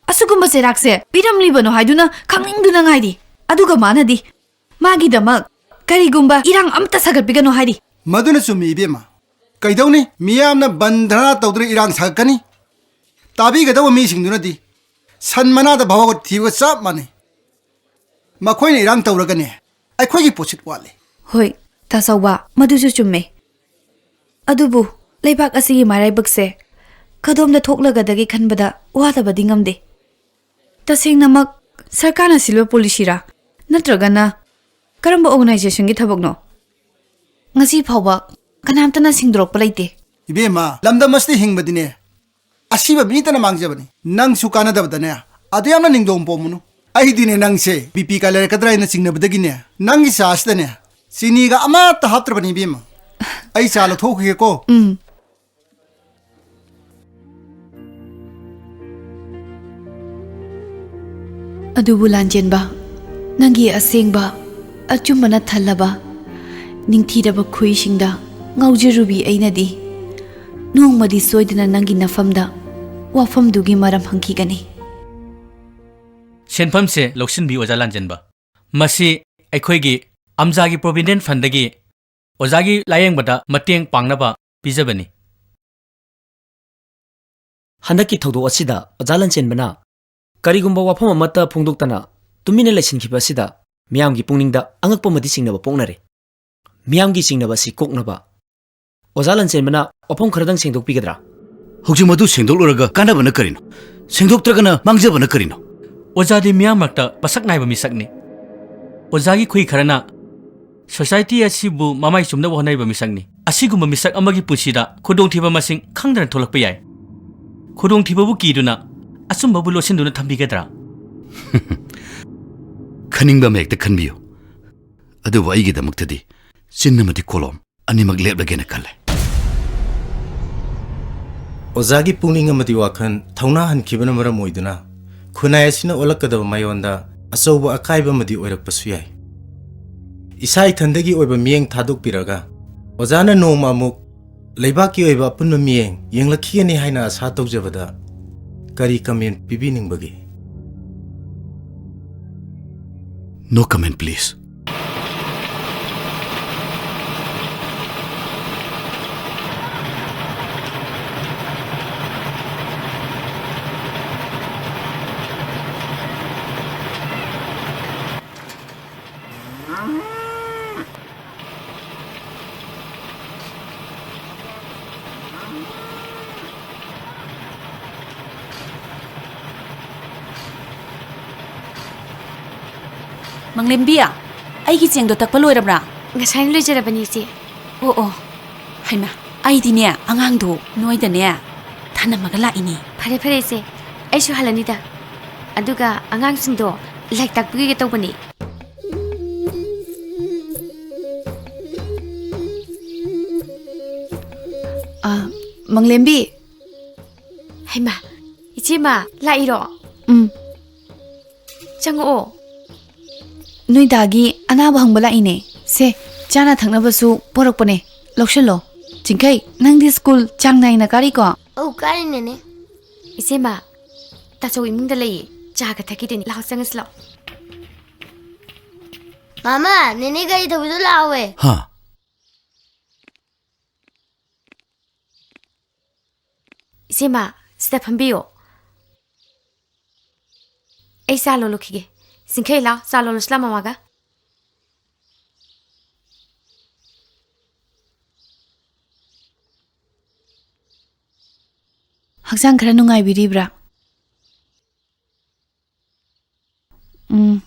ꯑꯁꯤꯒꯨꯝꯕ ꯆꯩꯔꯥꯛꯁꯦ ꯄꯤꯔꯝꯂꯤꯕꯅꯣ ꯍꯥꯏꯗꯨꯅ ꯈꯪꯅꯤꯡꯗꯨꯅ ꯉꯥꯏꯔꯤ꯫ ꯑꯗꯨꯒ ꯃꯥꯅꯗꯤ ꯃꯥꯒꯤꯗꯃꯛ ꯀꯔꯤꯒꯨꯝꯕ ꯏꯔꯥꯡ ꯑꯃꯠꯇ ꯁꯥꯒꯠꯄꯤꯒꯅꯨ ꯍꯥꯏꯔꯤ꯫ ꯃꯗꯨꯅ ꯆꯨꯝꯃꯤ, ꯏꯕꯦꯝꯃ꯫ ꯀꯩꯗꯧꯅꯤ, ꯃꯤꯌꯥꯝꯅ ꯕꯟ ꯙꯔꯅꯥ ꯇꯧꯗꯨꯅ ꯏꯔꯥꯡ ꯁꯥꯒꯠꯀꯅꯤ꯫ ꯇꯥꯕꯤꯒꯗꯧꯕ ꯃꯤꯁꯤꯡꯗꯨꯅꯗꯤ ꯁꯟ ꯃꯅꯥꯗ ꯐꯥꯎꯕ ꯊꯤꯕꯒ ꯆꯞ ꯃꯥꯟꯅꯩ꯫ ꯃꯈꯣꯏꯅ ꯏꯔꯥꯡ ꯇꯧꯔꯒꯅꯦ, ꯑꯩꯈꯣꯏꯒꯤ ꯄꯣꯠꯁꯤꯠ ꯋꯥꯠꯂꯤ꯫ ꯍꯣꯏ, ꯇꯥꯆꯧꯕ, ꯃꯗꯨꯁꯨ ꯆꯨꯝꯃꯦ꯫ ꯑꯗꯨꯕꯨ ꯂꯩꯕꯥꯛ ꯑꯁꯤꯒꯤ ꯃꯔꯥꯏꯕꯛꯁꯦ ꯀꯗꯣꯝꯗ ꯊꯣꯛꯂꯒꯗꯒꯦ ꯈꯟꯕꯗ ꯋꯥꯗꯕꯗꯤ ꯉꯝꯗꯦ꯫ ꯇꯁꯦꯡꯅꯃꯛ ꯁꯔꯀꯥꯔꯅ ꯁꯤꯜꯕ ꯄꯣꯂꯤꯁꯤꯔꯥ? ꯅꯠꯇ꯭ꯔꯒꯅ ꯀꯔꯝꯕ ꯑꯣꯔꯒꯅꯥꯏꯖꯦꯁꯟꯒꯤ ꯊꯕꯛꯅꯣ? ꯉꯁꯤ ꯐꯥꯎꯕ ꯀꯅꯥꯝꯇꯅ ꯁꯦꯡꯗꯣꯔꯛꯄ ꯂꯩꯇꯦ꯫ ꯏꯕꯦꯝꯃ, ꯂꯝꯗꯝ ꯑꯁꯤꯗ ꯍꯤꯡꯕꯗꯤꯅꯦ, ꯑꯁꯤꯕ ꯃꯤꯇꯅ ꯃꯥꯡꯖꯕꯅꯤ꯫ ꯅꯪꯁꯨ ꯀꯥꯟꯅꯗꯕꯗꯅꯦ, ꯑꯗꯨ ꯌꯥꯝꯅ ꯅꯤꯡꯗꯣꯡ ꯄꯣꯝꯃꯨꯅꯨ꯫ ꯑꯩꯗꯤꯅꯦ, ꯅꯪꯁꯦ ꯕꯤ ꯄꯤ ꯀꯥ ꯂꯩꯔꯛꯀꯗ꯭ꯔꯥ ꯍꯥꯏꯅ ꯆꯤꯡꯅꯕꯗꯒꯤꯅꯦ, ꯅꯪꯒꯤ ꯆꯥꯁꯤꯗꯅꯦ ꯆꯤꯅꯤꯒ ꯑꯃꯠꯇ ꯍꯥꯞꯇ꯭ꯔꯕꯅꯤ, ꯏꯕꯦꯝꯃ꯫ ꯑꯩ ꯆꯥ ꯂꯧꯊꯣꯛꯈꯤꯒꯦꯀꯣ꯫ ꯎꯝ꯫ ꯑꯗꯨꯕꯨ ꯂꯥꯟꯖꯦꯟꯕ, ꯅꯪꯒꯤ ꯑꯁꯦꯡꯕ, ꯑꯆꯨꯝꯕꯅ ꯊꯜꯂꯕ, ꯅꯤꯡꯊꯤꯔꯕ ꯈꯨꯏꯁꯤꯡꯗ ꯉꯥꯎꯖꯔꯨꯕꯤ ꯑꯩꯅꯗꯤ ꯅꯣꯡꯃꯗꯤ ꯁꯣꯏꯗꯅ ꯅꯪꯒꯤ ꯅꯐꯝꯗ ꯋꯥꯐꯝꯗꯨꯒꯤ ꯃꯔꯝ ꯍꯪꯈꯤꯒꯅꯤ꯫ ꯁꯦꯟꯐꯝꯁꯦ ꯂꯧꯁꯤꯟꯕꯤꯌꯨ, ꯑꯣꯖꯥ ꯂꯥꯟꯖꯦꯟꯕ꯫ ꯃꯁꯤ ꯑꯩꯈꯣꯏꯒꯤ ꯑꯝꯖꯥꯒꯤ ꯄ꯭ꯔꯣꯚꯤꯗꯦꯟꯠ ꯐꯟꯗꯒꯤ ꯑꯣꯖꯥꯒꯤ ꯂꯥꯌꯦꯡꯕꯗ ꯃꯇꯦꯡ ꯄꯥꯡꯅꯕ ꯄꯤꯖꯕꯅꯤ꯫ ꯍꯟꯗꯛꯀꯤ ꯊꯧꯗꯣꯛ ꯑꯁꯤꯗ ꯑꯣꯖꯥ ꯂꯥꯟꯆꯦꯟꯕꯅ ꯀꯔꯤꯒꯨꯝꯕ ꯋꯥꯐꯝ ꯑꯃꯠꯇ ꯐꯣꯡꯗꯣꯛꯇꯅ ꯇꯨꯃꯤꯟꯅ ꯂꯩꯁꯤꯟꯈꯤꯕ ꯑꯁꯤꯗ ꯃꯤꯌꯥꯝꯒꯤ ꯄꯨꯛꯅꯤꯡꯗ ꯑꯉꯛꯄ ꯑꯃꯗꯤ ꯆꯤꯡꯅꯕ ꯄꯣꯛꯅꯔꯦ꯫ ꯃꯤꯌꯥꯝꯒꯤ ꯆꯤꯡꯅꯕ ꯑꯁꯤ ꯀꯣꯛꯅꯕ ꯑꯣꯖꯥ ꯂꯥꯟꯆꯦꯟꯕꯅ ꯋꯥꯐꯝ ꯈꯔꯗꯪ ꯁꯦꯡꯗꯣꯛꯄꯤꯒꯗ꯭ꯔꯥ? ꯍꯧꯖꯤꯛ ꯃꯗꯨ ꯁꯦꯡꯗꯣꯛꯂꯨꯔꯒ ꯀꯥꯟꯅꯕꯅ ꯀꯔꯤꯅꯣ? ꯁꯦꯡꯗꯣꯛꯇ꯭ꯔꯒꯅ ꯃꯥꯡꯖꯕꯅ ꯀꯔꯤꯅꯣ? ꯑꯣꯖꯥꯗꯤ ꯃꯤꯌꯥꯝ ꯃꯔꯛꯇ ꯃꯁꯛ ꯅꯥꯏꯕ ꯃꯤꯁꯛꯅꯤ꯫ ꯑꯣꯖꯥꯒꯤ ꯈꯨꯏ ꯈꯔꯅ ꯁꯣꯁꯥꯏꯇꯤ ꯑꯁꯤꯕꯨ ꯃꯃꯥꯏ ꯆꯨꯝꯅꯕ ꯍꯣꯠꯅꯔꯤꯕ ꯃꯤꯁꯛꯅꯤ꯫ ꯑꯁꯤꯒꯨꯝꯕ ꯃꯤꯁꯛ ꯑꯃꯒꯤ ꯄꯨꯟꯁꯤꯗ ꯈꯨꯗꯣꯡꯊꯤꯕ ꯃꯁꯤꯡ ꯈꯪꯗꯅ ꯊꯣꯛꯂꯛꯄ ꯌꯥꯏ꯫ ꯈꯨꯗꯣꯡꯊꯤꯕꯕꯨ ꯀꯤꯗꯨꯅ ꯑꯆꯨꯝꯕꯕꯨ ꯂꯣꯠꯁꯤꯟꯗꯨꯅ ꯊꯝꯕꯤꯒꯗ꯭ꯔꯥ? ꯈꯟꯅꯤꯡꯕ ꯑꯃ ꯍꯦꯛꯇ ꯈꯟꯕꯤꯌꯨ, ꯑꯗꯨꯕꯨ ꯑꯩꯒꯤꯗꯃꯛꯇꯗꯤ ꯆꯤꯟ ꯑꯃꯗꯤ ꯀꯣꯂꯣꯝ ꯑꯅꯤꯃꯛ ꯂꯦꯞꯂꯒꯦꯅ ꯈꯜꯂꯦ꯫ ꯑꯣꯖꯥꯒꯤ ꯄꯨꯛꯅꯤꯡ ꯑꯃꯗꯤ ꯋꯥꯈꯜ ꯊꯧꯅꯥ ꯍꯟꯈꯤꯕꯅ ꯃꯔꯝ ꯑꯣꯏꯗꯨꯅ ꯈꯨꯟꯅꯥꯏ ꯑꯁꯤꯅ ꯑꯣꯜꯂꯛꯀꯗꯕ ꯃꯥꯏꯑꯣꯟꯗ ꯑꯆꯧꯕ ꯑꯀꯥꯏꯕ ꯑꯃꯗꯤ ꯑꯣꯏꯔꯛꯄꯁꯨ ꯌꯥꯏ꯫ ꯏꯁꯥ ꯏꯊꯟꯗꯒꯤ ꯑꯣꯏꯕ ꯃꯤꯠꯌꯦꯡ ꯊꯥꯗꯣꯛꯄꯤꯔꯒ ꯑꯣꯖꯥꯅ ꯅꯣꯡꯃ ꯑꯃꯨꯛ ꯂꯩꯕꯥꯛꯀꯤ ꯑꯣꯏꯕ ꯑꯄꯨꯟꯕ ꯃꯤꯠꯌꯦꯡ ꯌꯦꯡꯂꯛꯈꯤꯒꯅꯤ ꯍꯥꯏꯅ ꯑꯥꯁꯥ ꯇꯧꯖꯕꯗ ꯀꯔꯤ comment ꯄꯤꯕꯤꯅꯤꯡꯕꯒꯦ? No comment, please. ꯃꯪꯂꯦꯝꯕꯤ, ꯑꯩꯒꯤ ꯆꯦꯡꯗꯣ ꯇꯛꯄ ꯂꯣꯏꯔꯕ꯭ꯔꯥ? ꯉꯁꯥꯏꯅ ꯂꯣꯏꯖꯔꯕꯅꯤ, ꯏꯆꯦ꯫ ꯑꯣ ꯑꯣ, ꯍꯩꯃꯥ, ꯑꯩꯗꯤꯅꯦ ꯑꯉꯥꯡꯗꯣ ꯅꯣꯏꯗꯅꯦ ꯊꯅꯝꯃꯒ ꯂꯥꯛꯏꯅꯦ꯫ ꯐꯔꯦ ꯐꯔꯦ, ꯏꯆꯦ, ꯑꯩꯁꯨ ꯍꯜꯂꯅꯤꯗ꯫ ꯑꯗꯨꯒ ꯑꯉꯥꯡꯁꯤꯡꯗꯣ ꯂꯥꯏꯔꯤꯛ ꯇꯥꯛꯄꯤꯒꯦ ꯇꯧꯕꯅꯤ꯫ ꯑ, ꯃꯪꯂꯦꯝꯕꯤ꯫ ꯍꯩꯃꯥ, ꯏꯆꯦꯃ ꯂꯥꯛꯏꯔꯣ? ꯎꯝ꯫ ꯆꯪꯉꯛꯑꯣ꯫ ꯅꯣꯏ ꯗꯥꯒꯤ ꯑꯅꯥꯕ ꯍꯪꯕ ꯂꯥꯛꯏꯅꯦ꯫ ꯁꯦ, ꯆꯥꯅ ꯊꯛꯅꯕꯁꯨ ꯄꯣꯔꯛꯄꯅꯦ꯫ ꯂꯧꯁꯤꯜꯂꯣ꯫ ꯆꯤꯡꯈꯩ, ꯅꯪꯗꯤ ꯁ꯭ꯀꯨꯜ ꯆꯥꯡ ꯅꯥꯏꯅ ꯀꯥꯔꯤꯀꯣ? ꯑꯧ, ꯀꯥꯔꯤꯅꯦꯅꯦ꯫ ꯏꯆꯦꯃ, ꯇꯥꯆꯧ ꯏꯃꯨꯡꯗ ꯂꯩꯌꯦ꯫ ꯆꯥꯒ ꯊꯛꯈꯤꯗꯣꯏꯅꯤ꯫ ꯂꯥꯛꯑꯣ, ꯆꯪꯉꯁꯤ ꯂꯥꯛꯑꯣ꯫ ꯃꯥꯃ, ꯅꯦꯅꯦ ꯒꯥꯔꯤ ꯊꯧꯕꯤꯗꯣ ꯂꯥꯛꯍꯧꯋꯦ꯫ ꯍꯥ? ꯏꯆꯦꯃ, ꯁꯤꯗ ꯐꯝꯕꯤꯌꯣ꯫ ꯑꯩ ꯆꯥ ꯂꯣꯜꯂꯨꯈꯤꯒꯦ꯫ ꯆꯤꯡꯈꯩ, ꯂꯥꯎ, ꯆꯥ ꯂꯣꯜꯂꯨꯁꯤ ꯂꯥꯎ ꯃꯃꯥꯒ꯫ ꯍꯛꯆꯥꯡ ꯈꯔ ꯅꯨꯡꯉꯥꯏꯕꯤꯔꯤꯕ꯭ꯔꯥ? ꯎꯝ꯫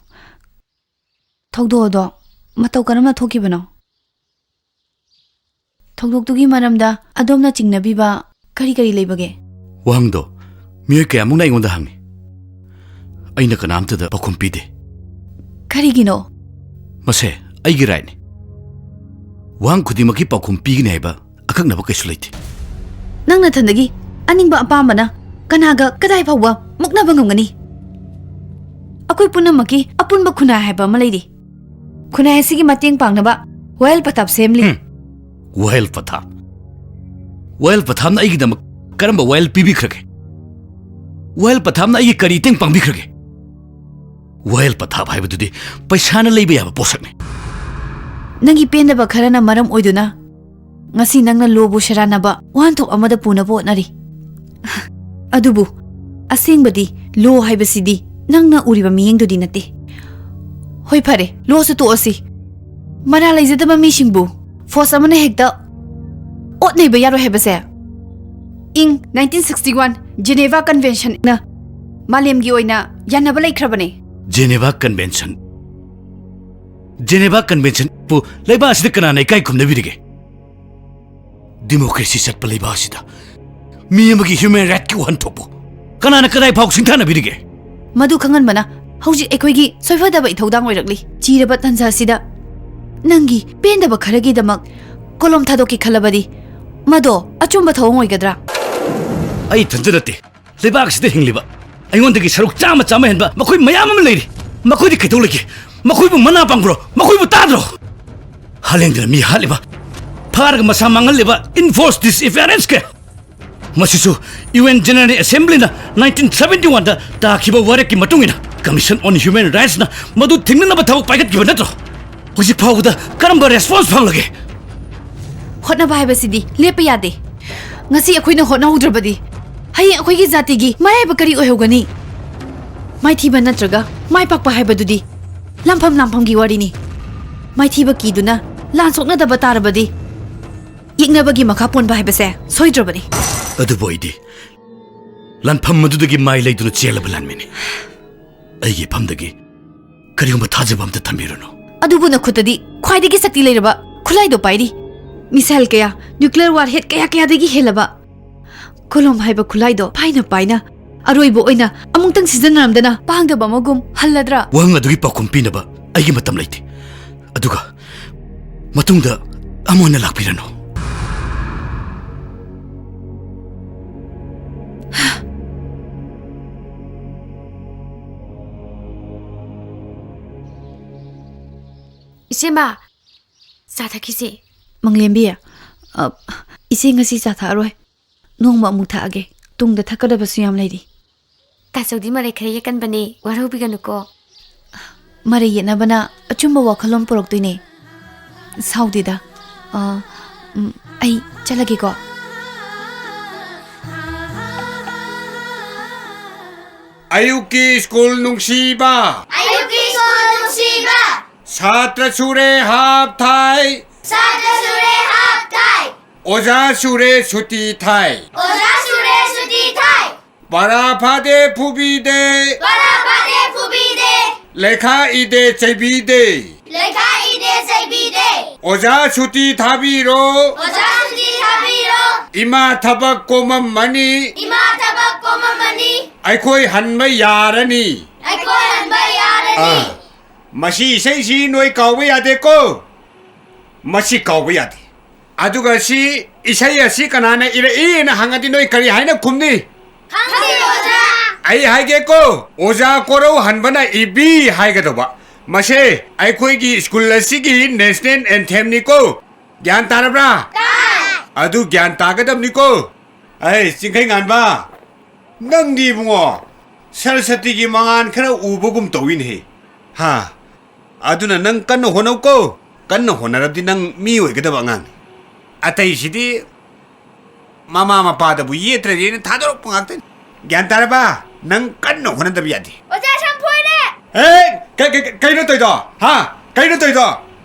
ꯊꯧꯗꯣꯛ ꯑꯗꯣ ꯃꯇꯧ ꯀꯔꯝꯅ ꯊꯣꯛꯈꯤꯕꯅꯣ? ꯊꯧꯗꯣꯛꯇꯨꯒꯤ ꯃꯔꯝꯗ ꯑꯗꯣꯝꯅ ꯆꯤꯡꯅꯕꯤꯕ ꯀꯔꯤ ꯀꯔꯤ ꯂꯩꯕꯒꯦ? ꯋꯥꯍꯪꯗꯣ ꯃꯤꯑꯣꯏ ꯀꯌꯥꯃꯨꯛꯅ ꯑꯩꯉꯣꯟꯗ ꯍꯪꯉꯤ꯫ ꯑꯩꯅ ꯀꯅꯥꯝꯇꯗ ꯄꯥꯎꯈꯨꯝ ꯄꯤꯗꯦ꯫ ꯀꯔꯤꯒꯤꯅꯣ? ꯃꯁꯦ ꯑꯩꯒꯤ rightꯅꯤ꯫ ꯋꯥꯍꯪ ꯈꯨꯗꯤꯡꯃꯛꯀꯤ ꯄꯥꯎꯈꯨꯝ ꯄꯤꯒꯅꯤ ꯍꯥꯏꯕ ꯑꯀꯛꯅꯕ ꯀꯩꯁꯨ ꯂꯩꯇꯦ꯫ ꯅꯪ ꯅꯊꯟꯗꯒꯤ ꯑꯅꯤꯡꯕ ꯑꯄꯥꯝꯕꯅ ꯀꯅꯥꯒ ꯀꯗꯥꯏ ꯐꯥꯎꯕ ꯃꯨꯛꯅꯕ ꯉꯝꯒꯅꯤ? ꯑꯩꯈꯣꯏ ꯄꯨꯝꯅꯃꯛꯀꯤ ꯑꯄꯨꯟꯕ ꯈꯨꯟꯅꯥꯏ ꯍꯥꯏꯕ ꯑꯃ ꯂꯩꯔꯤ꯫ ꯈꯨꯟꯅꯥꯏ ꯑꯁꯤꯒꯤ ꯃꯇꯦꯡ ꯄꯥꯡꯅꯕ ꯋꯥꯌꯦꯜ ꯄꯊꯥꯞ ꯁꯦꯝꯂꯤ꯫ ꯍꯝ꯫ ꯋꯥꯌꯦꯜ ꯄꯊꯥꯞ? ꯋꯥꯌꯦꯜ ꯄꯊꯥꯞꯅ ꯑꯩꯒꯤꯗꯃꯛ ꯀꯔꯝꯕ ꯋꯥꯌꯦꯜ ꯄꯤꯕꯤꯈ꯭ꯔꯒꯦ? ꯋꯥꯌꯦꯜ ꯄꯊꯥꯞꯅ ꯑꯩꯒꯤ ꯀꯔꯤ ꯃꯇꯦꯡ ꯄꯥꯡꯕꯤꯈ꯭ꯔꯒꯦ? ꯋꯥꯌꯦꯜ ꯄꯊꯥꯞ ꯍꯥꯏꯕꯗꯨꯗꯤ ꯄꯩꯁꯥꯅ ꯂꯩꯕ ꯌꯥꯕ ꯄꯣꯠꯁꯛꯅꯤ꯫ ꯅꯪꯒꯤ ꯄꯦꯟꯗꯕ ꯈꯔꯅ ꯃꯔꯝ ꯑꯣꯏꯗꯨꯅ ꯉꯁꯤ ꯅꯪꯅ ꯂꯣꯕꯨ ꯁꯦꯔꯥꯟꯅꯕ ꯋꯥꯍꯟꯊꯣꯛ ꯑꯃꯗ ꯄꯨꯅꯕ ꯍꯣꯠꯅꯔꯤ꯫ ꯑꯗꯨꯕꯨ ꯑꯁꯦꯡꯕꯗꯤ ꯂꯣ ꯍꯥꯏꯕꯁꯤꯗꯤ ꯅꯪꯅ ꯎꯔꯤꯕ ꯃꯤꯠꯌꯦꯡꯗꯨꯗꯤ ꯅꯠꯇꯦ꯫ ꯍꯣꯏ, ꯐꯔꯦ, ꯂꯣꯁꯨ ꯇꯣꯛꯑꯁꯤ꯫ ꯃꯔꯥꯜ ꯂꯩꯖꯗꯕ ꯃꯤꯁꯤꯡꯕꯨ ꯐꯣꯔꯁ ꯑꯃꯅ ꯍꯦꯛꯇ ꯑꯣꯠ ꯅꯩꯕ ꯌꯥꯔꯣꯏ ꯍꯥꯏꯕꯁꯦ ꯏꯪ ꯅꯥꯏꯟꯇꯤꯟ ꯁꯤꯛꯁꯇꯤ ꯋꯥꯟ ꯖꯦꯅꯦꯚꯥ ꯀꯟꯚꯦꯟꯁꯟꯅ ꯃꯥꯂꯦꯝꯒꯤ ꯑꯣꯏꯅ ꯌꯥꯅꯕ ꯂꯩꯈ꯭ꯔꯕꯅꯦ꯫ Geneva convention? ꯖꯦꯅꯦꯚꯥ ꯀꯟꯚꯦꯟꯁꯟꯕꯨ ꯂꯩꯕꯥꯛ ꯑꯁꯤꯗ ꯀꯅꯥꯅ ꯏꯀꯥꯏ ꯈꯨꯝꯅꯕꯤꯔꯤꯒꯦ? ꯗꯤꯃꯣꯀ꯭ꯔꯦꯁꯤ ꯆꯠꯄ ꯂꯩꯕꯥꯛ ꯑꯁꯤꯗ ꯃꯤ ꯑꯃꯒꯤ ꯍ꯭ꯌꯨꯃꯦꯟ ꯔꯥꯏꯠꯀꯤ ꯋꯥꯍꯟꯊꯣꯛꯄꯨ ꯀꯅꯥꯅ ꯀꯗꯥꯏ ꯐꯥꯎ ꯁꯤꯡꯊꯥꯅꯕꯤꯔꯤꯒꯦ? ꯃꯗꯨ ꯈꯪꯍꯟꯕꯅ ꯍꯧꯖꯤꯛ ꯑꯩꯈꯣꯏꯒꯤ ꯁꯣꯏꯐꯗꯕ ꯏꯊꯧꯗꯥꯡ ꯑꯣꯏꯔꯛꯂꯤ꯫ ꯆꯤꯔꯕ ꯇꯥꯟꯖꯥ ꯑꯁꯤꯗ ꯅꯪꯒꯤ ꯄꯦꯟꯗꯕ ꯈꯔꯒꯤꯗꯃꯛ ꯀꯣꯂꯣꯝ ꯊꯥꯗꯣꯛꯀꯦ ꯈꯜꯂꯕꯗꯤ ꯃꯗꯣ ꯑꯆꯨꯝꯕ ꯊꯧꯑꯣꯡ ꯑꯣꯏꯒꯗ꯭ꯔꯥ? ꯑꯩ ꯏꯊꯟꯇ ꯅꯠꯇꯦ, ꯂꯩꯕꯥꯛ ꯑꯁꯤꯗ ꯍꯤꯡꯂꯤꯕ ꯑꯩꯉꯣꯟꯗꯒꯤ ꯁꯔꯨꯛ ꯆꯥꯝꯃ ꯆꯥꯝꯃ ꯍꯦꯟꯕ ꯃꯈꯣꯏ ꯃꯌꯥꯝ ꯑꯃ ꯂꯩꯔꯤ꯫ ꯃꯈꯣꯏꯗꯤ ꯀꯩꯗꯧ ꯂꯩꯒꯦ? ꯃꯈꯣꯏꯕꯨ ꯃꯅꯥ ꯄꯪꯕ꯭ꯔꯣ? ꯃꯈꯣꯏꯕꯨ ꯇꯥꯗ꯭ꯔꯣ? ꯍꯥꯂꯦꯡꯗꯅ ꯃꯤ ꯍꯥꯠꯂꯤꯕ, ꯐꯥꯔꯒ ꯃꯁꯥ ꯃꯥꯡꯍꯜꯂꯤꯕ ꯏꯟꯐꯣꯔꯁ ꯗꯤꯁꯑꯦꯄꯤꯌꯔꯦꯟꯁ ꯀꯌꯥ, ꯃꯁꯤꯁꯨ ꯌꯨ ꯑꯦꯟ ꯖꯦꯅꯔꯦꯜ ꯑꯦꯁꯦꯝꯕ꯭ꯂꯤꯅ ꯅꯥꯏꯟꯇꯤꯟ ꯁꯚꯦꯟꯇꯤ ꯋꯥꯟꯗ ꯇꯥꯈꯤꯕ ꯋꯥꯔꯦꯞꯀꯤ ꯃꯇꯨꯡ ꯏꯟꯅ Commission on Human Rightsꯅ ꯃꯗꯨ ꯊꯤꯡꯅꯅꯕ ꯊꯕꯛ ꯄꯥꯏꯈꯠꯈꯤꯕ ꯅꯠꯇ꯭ꯔꯣ? ꯍꯧꯖꯤꯛ ꯐꯥꯎꯕꯗ ꯀꯔꯝꯕ ꯔꯦꯁꯄꯣꯟꯁ ꯐꯪꯂꯒꯦ? ꯍꯣꯠꯅꯕ ꯍꯥꯏꯕꯁꯤꯗꯤ ꯂꯦꯞꯄ ꯌꯥꯗꯦ꯫ ꯉꯁꯤ ꯑꯩꯈꯣꯏꯅ ꯍꯣꯠꯅꯍꯧꯗ꯭ꯔꯕꯗꯤ ꯍꯌꯦꯡ ꯑꯩꯈꯣꯏꯒꯤ ꯖꯥꯇꯤꯒꯤ ꯃꯔꯥꯏꯕꯛ ꯀꯔꯤ ꯑꯣꯏꯍꯧꯒꯅꯤ? ꯃꯥꯏꯊꯤꯕ ꯅꯠꯇ꯭ꯔꯒ ꯃꯥꯏ ꯄꯥꯛꯄ ꯍꯥꯏꯕꯗꯨꯗꯤ ꯂꯥꯟꯐꯝ ꯂꯥꯟꯐꯝꯒꯤ ꯋꯥꯔꯤꯅꯤ꯫ ꯃꯥꯏꯊꯤꯕ ꯀꯤꯗꯨꯅ ꯂꯥꯟ ꯁꯣꯛꯅꯗꯕ ꯇꯥꯔꯕꯗꯤ ꯌꯦꯛꯅꯕꯒꯤ ꯃꯈꯥ ꯄꯣꯟꯕ ꯍꯥꯏꯕꯁꯦ ꯁꯣꯏꯗ꯭ꯔꯕꯅꯤ꯫ ꯑꯗꯨꯕꯨ ꯑꯩꯗꯤ ꯂꯥꯟꯐꯝ ꯑꯗꯨꯗꯒꯤ ꯃꯥꯏ ꯂꯩꯗꯨꯅ ꯆꯦꯜꯂꯕ ꯂꯥꯟꯃꯤꯅꯤ꯫ ꯑꯩꯒꯤ ꯏꯐꯝꯗꯒꯤ ꯀꯔꯤꯒꯨꯝꯕ ꯊꯥꯖꯕ ꯑꯝꯇ ꯊꯝꯕꯤꯔꯨꯅꯨ꯫ ꯑꯗꯨꯕꯨ ꯅꯈꯨꯠꯇꯗꯤ ꯈ꯭ꯋꯥꯏꯗꯒꯤ ꯁꯛꯇꯤ ꯂꯩꯔꯕ ꯈꯨꯠꯂꯥꯏꯗꯣ ꯄꯥꯏꯔꯤ꯫ ꯃꯤꯁꯥꯏꯜ ꯀꯌꯥ, ꯅ꯭ꯌꯨꯀ꯭ꯂꯤꯌꯔ ꯋꯥꯔꯍꯦꯗ ꯀꯌꯥ ꯀꯌꯥꯗꯒꯤ ꯍꯦꯜꯂꯕ꯫ ꯀꯣꯂꯣꯝ ꯍꯥꯏꯕ ꯈꯨꯠꯂꯥꯏꯗꯣ ꯄꯥꯏꯅ ꯄꯥꯏꯅ ꯑꯔꯣꯏꯕ ꯑꯣꯏꯅ ꯑꯃꯨꯛꯇꯪ ꯁꯤꯖꯤꯟꯅꯔꯝꯗꯅ ꯄꯥꯡꯗꯕ ꯑꯃꯒꯨꯝ ꯍꯜꯂꯗ꯭ꯔꯥ? ꯋꯥꯍꯪ ꯑꯗꯨꯒꯤ ꯄꯥꯎꯈꯨꯝ ꯄꯤꯅꯕ ꯑꯩꯒꯤ ꯃꯇꯝ ꯂꯩꯇꯦ꯫ ꯑꯗꯨꯒ ꯃꯇꯨꯡꯗ ꯑꯃꯨꯛ ꯍꯟꯅ ꯂꯥꯛꯄꯤꯔꯅꯨ꯫ ꯏꯆꯦꯃ, ꯆꯥ ꯊꯛꯈꯤꯁꯦ꯫ ꯃꯪꯂꯦꯝꯕꯤ, ꯑ, ꯏꯆꯦ ꯉꯁꯤ ꯆꯥ ꯊꯛꯑꯔꯣꯏ꯫ ꯅꯣꯡꯃ ꯑꯃꯨꯛ ꯊꯛꯑꯒꯦ꯫ ꯇꯨꯡꯗ ꯊꯛꯀꯗꯕꯁꯨ ꯌꯥꯝ ꯂꯩꯔꯤ꯫ ꯇꯥꯆꯧꯗꯤ ꯃꯔꯩ ꯈꯔ ꯌꯦꯠꯀꯟꯕꯅꯦ, ꯋꯥꯔꯧꯕꯤꯒꯅꯨꯀꯣ꯫ ꯃꯔꯩ ꯌꯦꯠꯅꯕꯅ ꯑꯆꯨꯝꯕ ꯋꯥꯈꯜꯂꯣꯟ ꯄꯨꯔꯛꯇꯣꯏꯅꯦ꯫ ꯁꯥꯎꯗꯦꯗ꯫ ꯑ, ꯎꯝ, ꯑꯩ ꯆꯠꯂꯒꯦꯀꯣ꯫ ꯑꯌꯨꯛꯀꯤ ꯁ꯭ꯀꯨꯜ ꯅꯨꯡꯁꯤꯕ꯫ ꯑꯌꯨꯛꯀꯤ ꯁ꯭ꯀꯨꯜ ꯅꯨꯡꯁꯤꯕ꯫ ꯁꯥꯇ꯭ꯔ ꯁꯨꯔꯦ ꯍꯥꯞ ꯊꯥꯏ꯫ ꯁꯥꯇ꯭ꯔ ꯁꯨꯔꯦ ꯍꯥꯞ ꯊꯥꯏ꯫ ꯑꯣꯖꯥ ꯁꯨꯔꯦ ꯁꯨꯇꯤ ꯊꯥꯏ꯫ ꯑꯣꯖꯥ ꯁꯨꯔꯦ ꯁꯨꯇꯤ ꯊꯥꯏ꯫ ꯄꯔꯥ ꯐꯥꯗꯦ ꯐꯨꯕꯤꯗꯦ꯫ ꯄꯔꯥ ꯐꯥꯗꯦ ꯐꯨꯕꯤꯗꯦ꯫ ꯂꯩꯈꯥ ꯏꯗꯦ ꯆꯩꯕꯤꯗꯦ꯫ ꯂꯩꯈꯥ ꯏꯗꯦ ꯆꯩꯕꯤꯗꯦ꯫ ꯑꯣꯖꯥ ꯁꯨꯇꯤ ꯊꯥꯕꯤꯔꯣ꯫ ꯑꯣꯖꯥ ꯁꯨꯇꯤ ꯊꯥꯕꯤꯔꯣ꯫ ꯏꯃꯥ ꯊꯕꯛ ꯀꯣꯃꯝꯃꯅꯤ꯫ ꯏꯃꯥ ꯊꯕꯛ ꯀꯣꯃꯝꯃꯅꯤ꯫ ꯑꯩꯈꯣꯏ ꯍꯟꯕ ꯌꯥꯔꯅꯤ꯫ ꯑꯩꯈꯣꯏ ꯍꯟꯕ ꯌꯥꯔꯅꯤ꯫ ꯑꯥ, ꯃꯁꯤ ꯏꯁꯩꯁꯤ ꯅꯣꯏ ꯀꯥꯎꯕ ꯌꯥꯗꯦꯀꯣ꯫ ꯃꯁꯤ ꯀꯥꯎꯕ ꯌꯥꯗꯦ꯫ ꯑꯗꯨꯒ ꯁꯤ ꯏꯁꯩ ꯑꯁꯤ ꯀꯅꯥꯅ ꯏꯔꯛꯏꯅ ꯍꯪꯉꯗꯤ ꯅꯣꯏ ꯀꯔꯤ ꯍꯥꯏꯅ ꯈꯨꯝꯅꯤ? ꯈꯪꯗꯦ, ꯑꯣꯖꯥ꯫ ꯑꯩ ꯍꯥꯏꯒꯦꯀꯣ, ꯑꯣꯖꯥ ꯀꯣꯔꯧꯍꯟꯕꯅ ꯏꯕꯤ ꯍꯥꯏꯒꯗꯧꯕ꯫ ꯃꯁꯦ ꯑꯩꯈꯣꯏꯒꯤ ꯁ꯭ꯀꯨꯜ ꯑꯁꯤꯒꯤ ꯅꯦꯁꯅꯦꯜ ꯑꯦꯟꯊꯦꯝꯅꯤꯀꯣ꯫ ꯒ꯭ꯌꯥꯟ ꯇꯥꯔꯕ꯭ꯔꯥ? ꯇꯥꯏ꯫ ꯑꯗꯨ ꯒ꯭ꯌꯥꯟ ꯇꯥꯒꯗꯕꯅꯤꯀꯣ꯫ ꯑꯩ ꯆꯤꯡꯈꯩ ꯉꯥꯟꯕ, ꯅꯪꯗꯤ ꯏꯕꯨꯡꯉꯣ, ꯁꯔꯁꯇꯤꯒꯤ ꯃꯉꯥꯜ ꯈꯔ ꯎꯕꯒꯨꯝ ꯇꯧꯏꯅꯦꯍꯦ꯫ ꯍꯥ? ꯑꯗꯨꯅ ꯅꯪ ꯀꯟꯅ ꯍꯣꯠꯅꯧꯀꯣ꯫ ꯀꯟꯅ ꯍꯣꯠꯅꯔꯕꯗꯤ ꯅꯪ ꯃꯤ ꯑꯣꯏꯒꯗꯕ ꯑꯉꯥꯡꯅꯤ꯫ ꯑꯇꯩꯁꯤꯗꯤ ꯃꯃꯥ ꯃꯄꯥꯗꯕꯨ ꯌꯦꯠꯇ꯭ꯔꯗꯤ ꯑꯩꯅ ꯊꯥꯗꯣꯔꯛꯄ ꯉꯥꯛꯇꯅꯤ꯫ ꯒ꯭ꯌꯥꯟ ꯇꯥꯔꯕ? ꯅꯪ ꯀꯟꯅ ꯍꯣꯠꯅꯗꯕ ꯌꯥꯗꯦ꯫ ꯑꯣꯖꯥ, ꯁꯝ ꯐꯣꯏꯔꯦ! ꯑꯦ, ꯀ-, ꯀ-, ꯀ-, ꯀꯩꯅꯣ ꯇꯧꯏꯗꯣ? ꯍꯥ? ꯀꯩꯅꯣ ꯇꯧꯏꯗꯣ?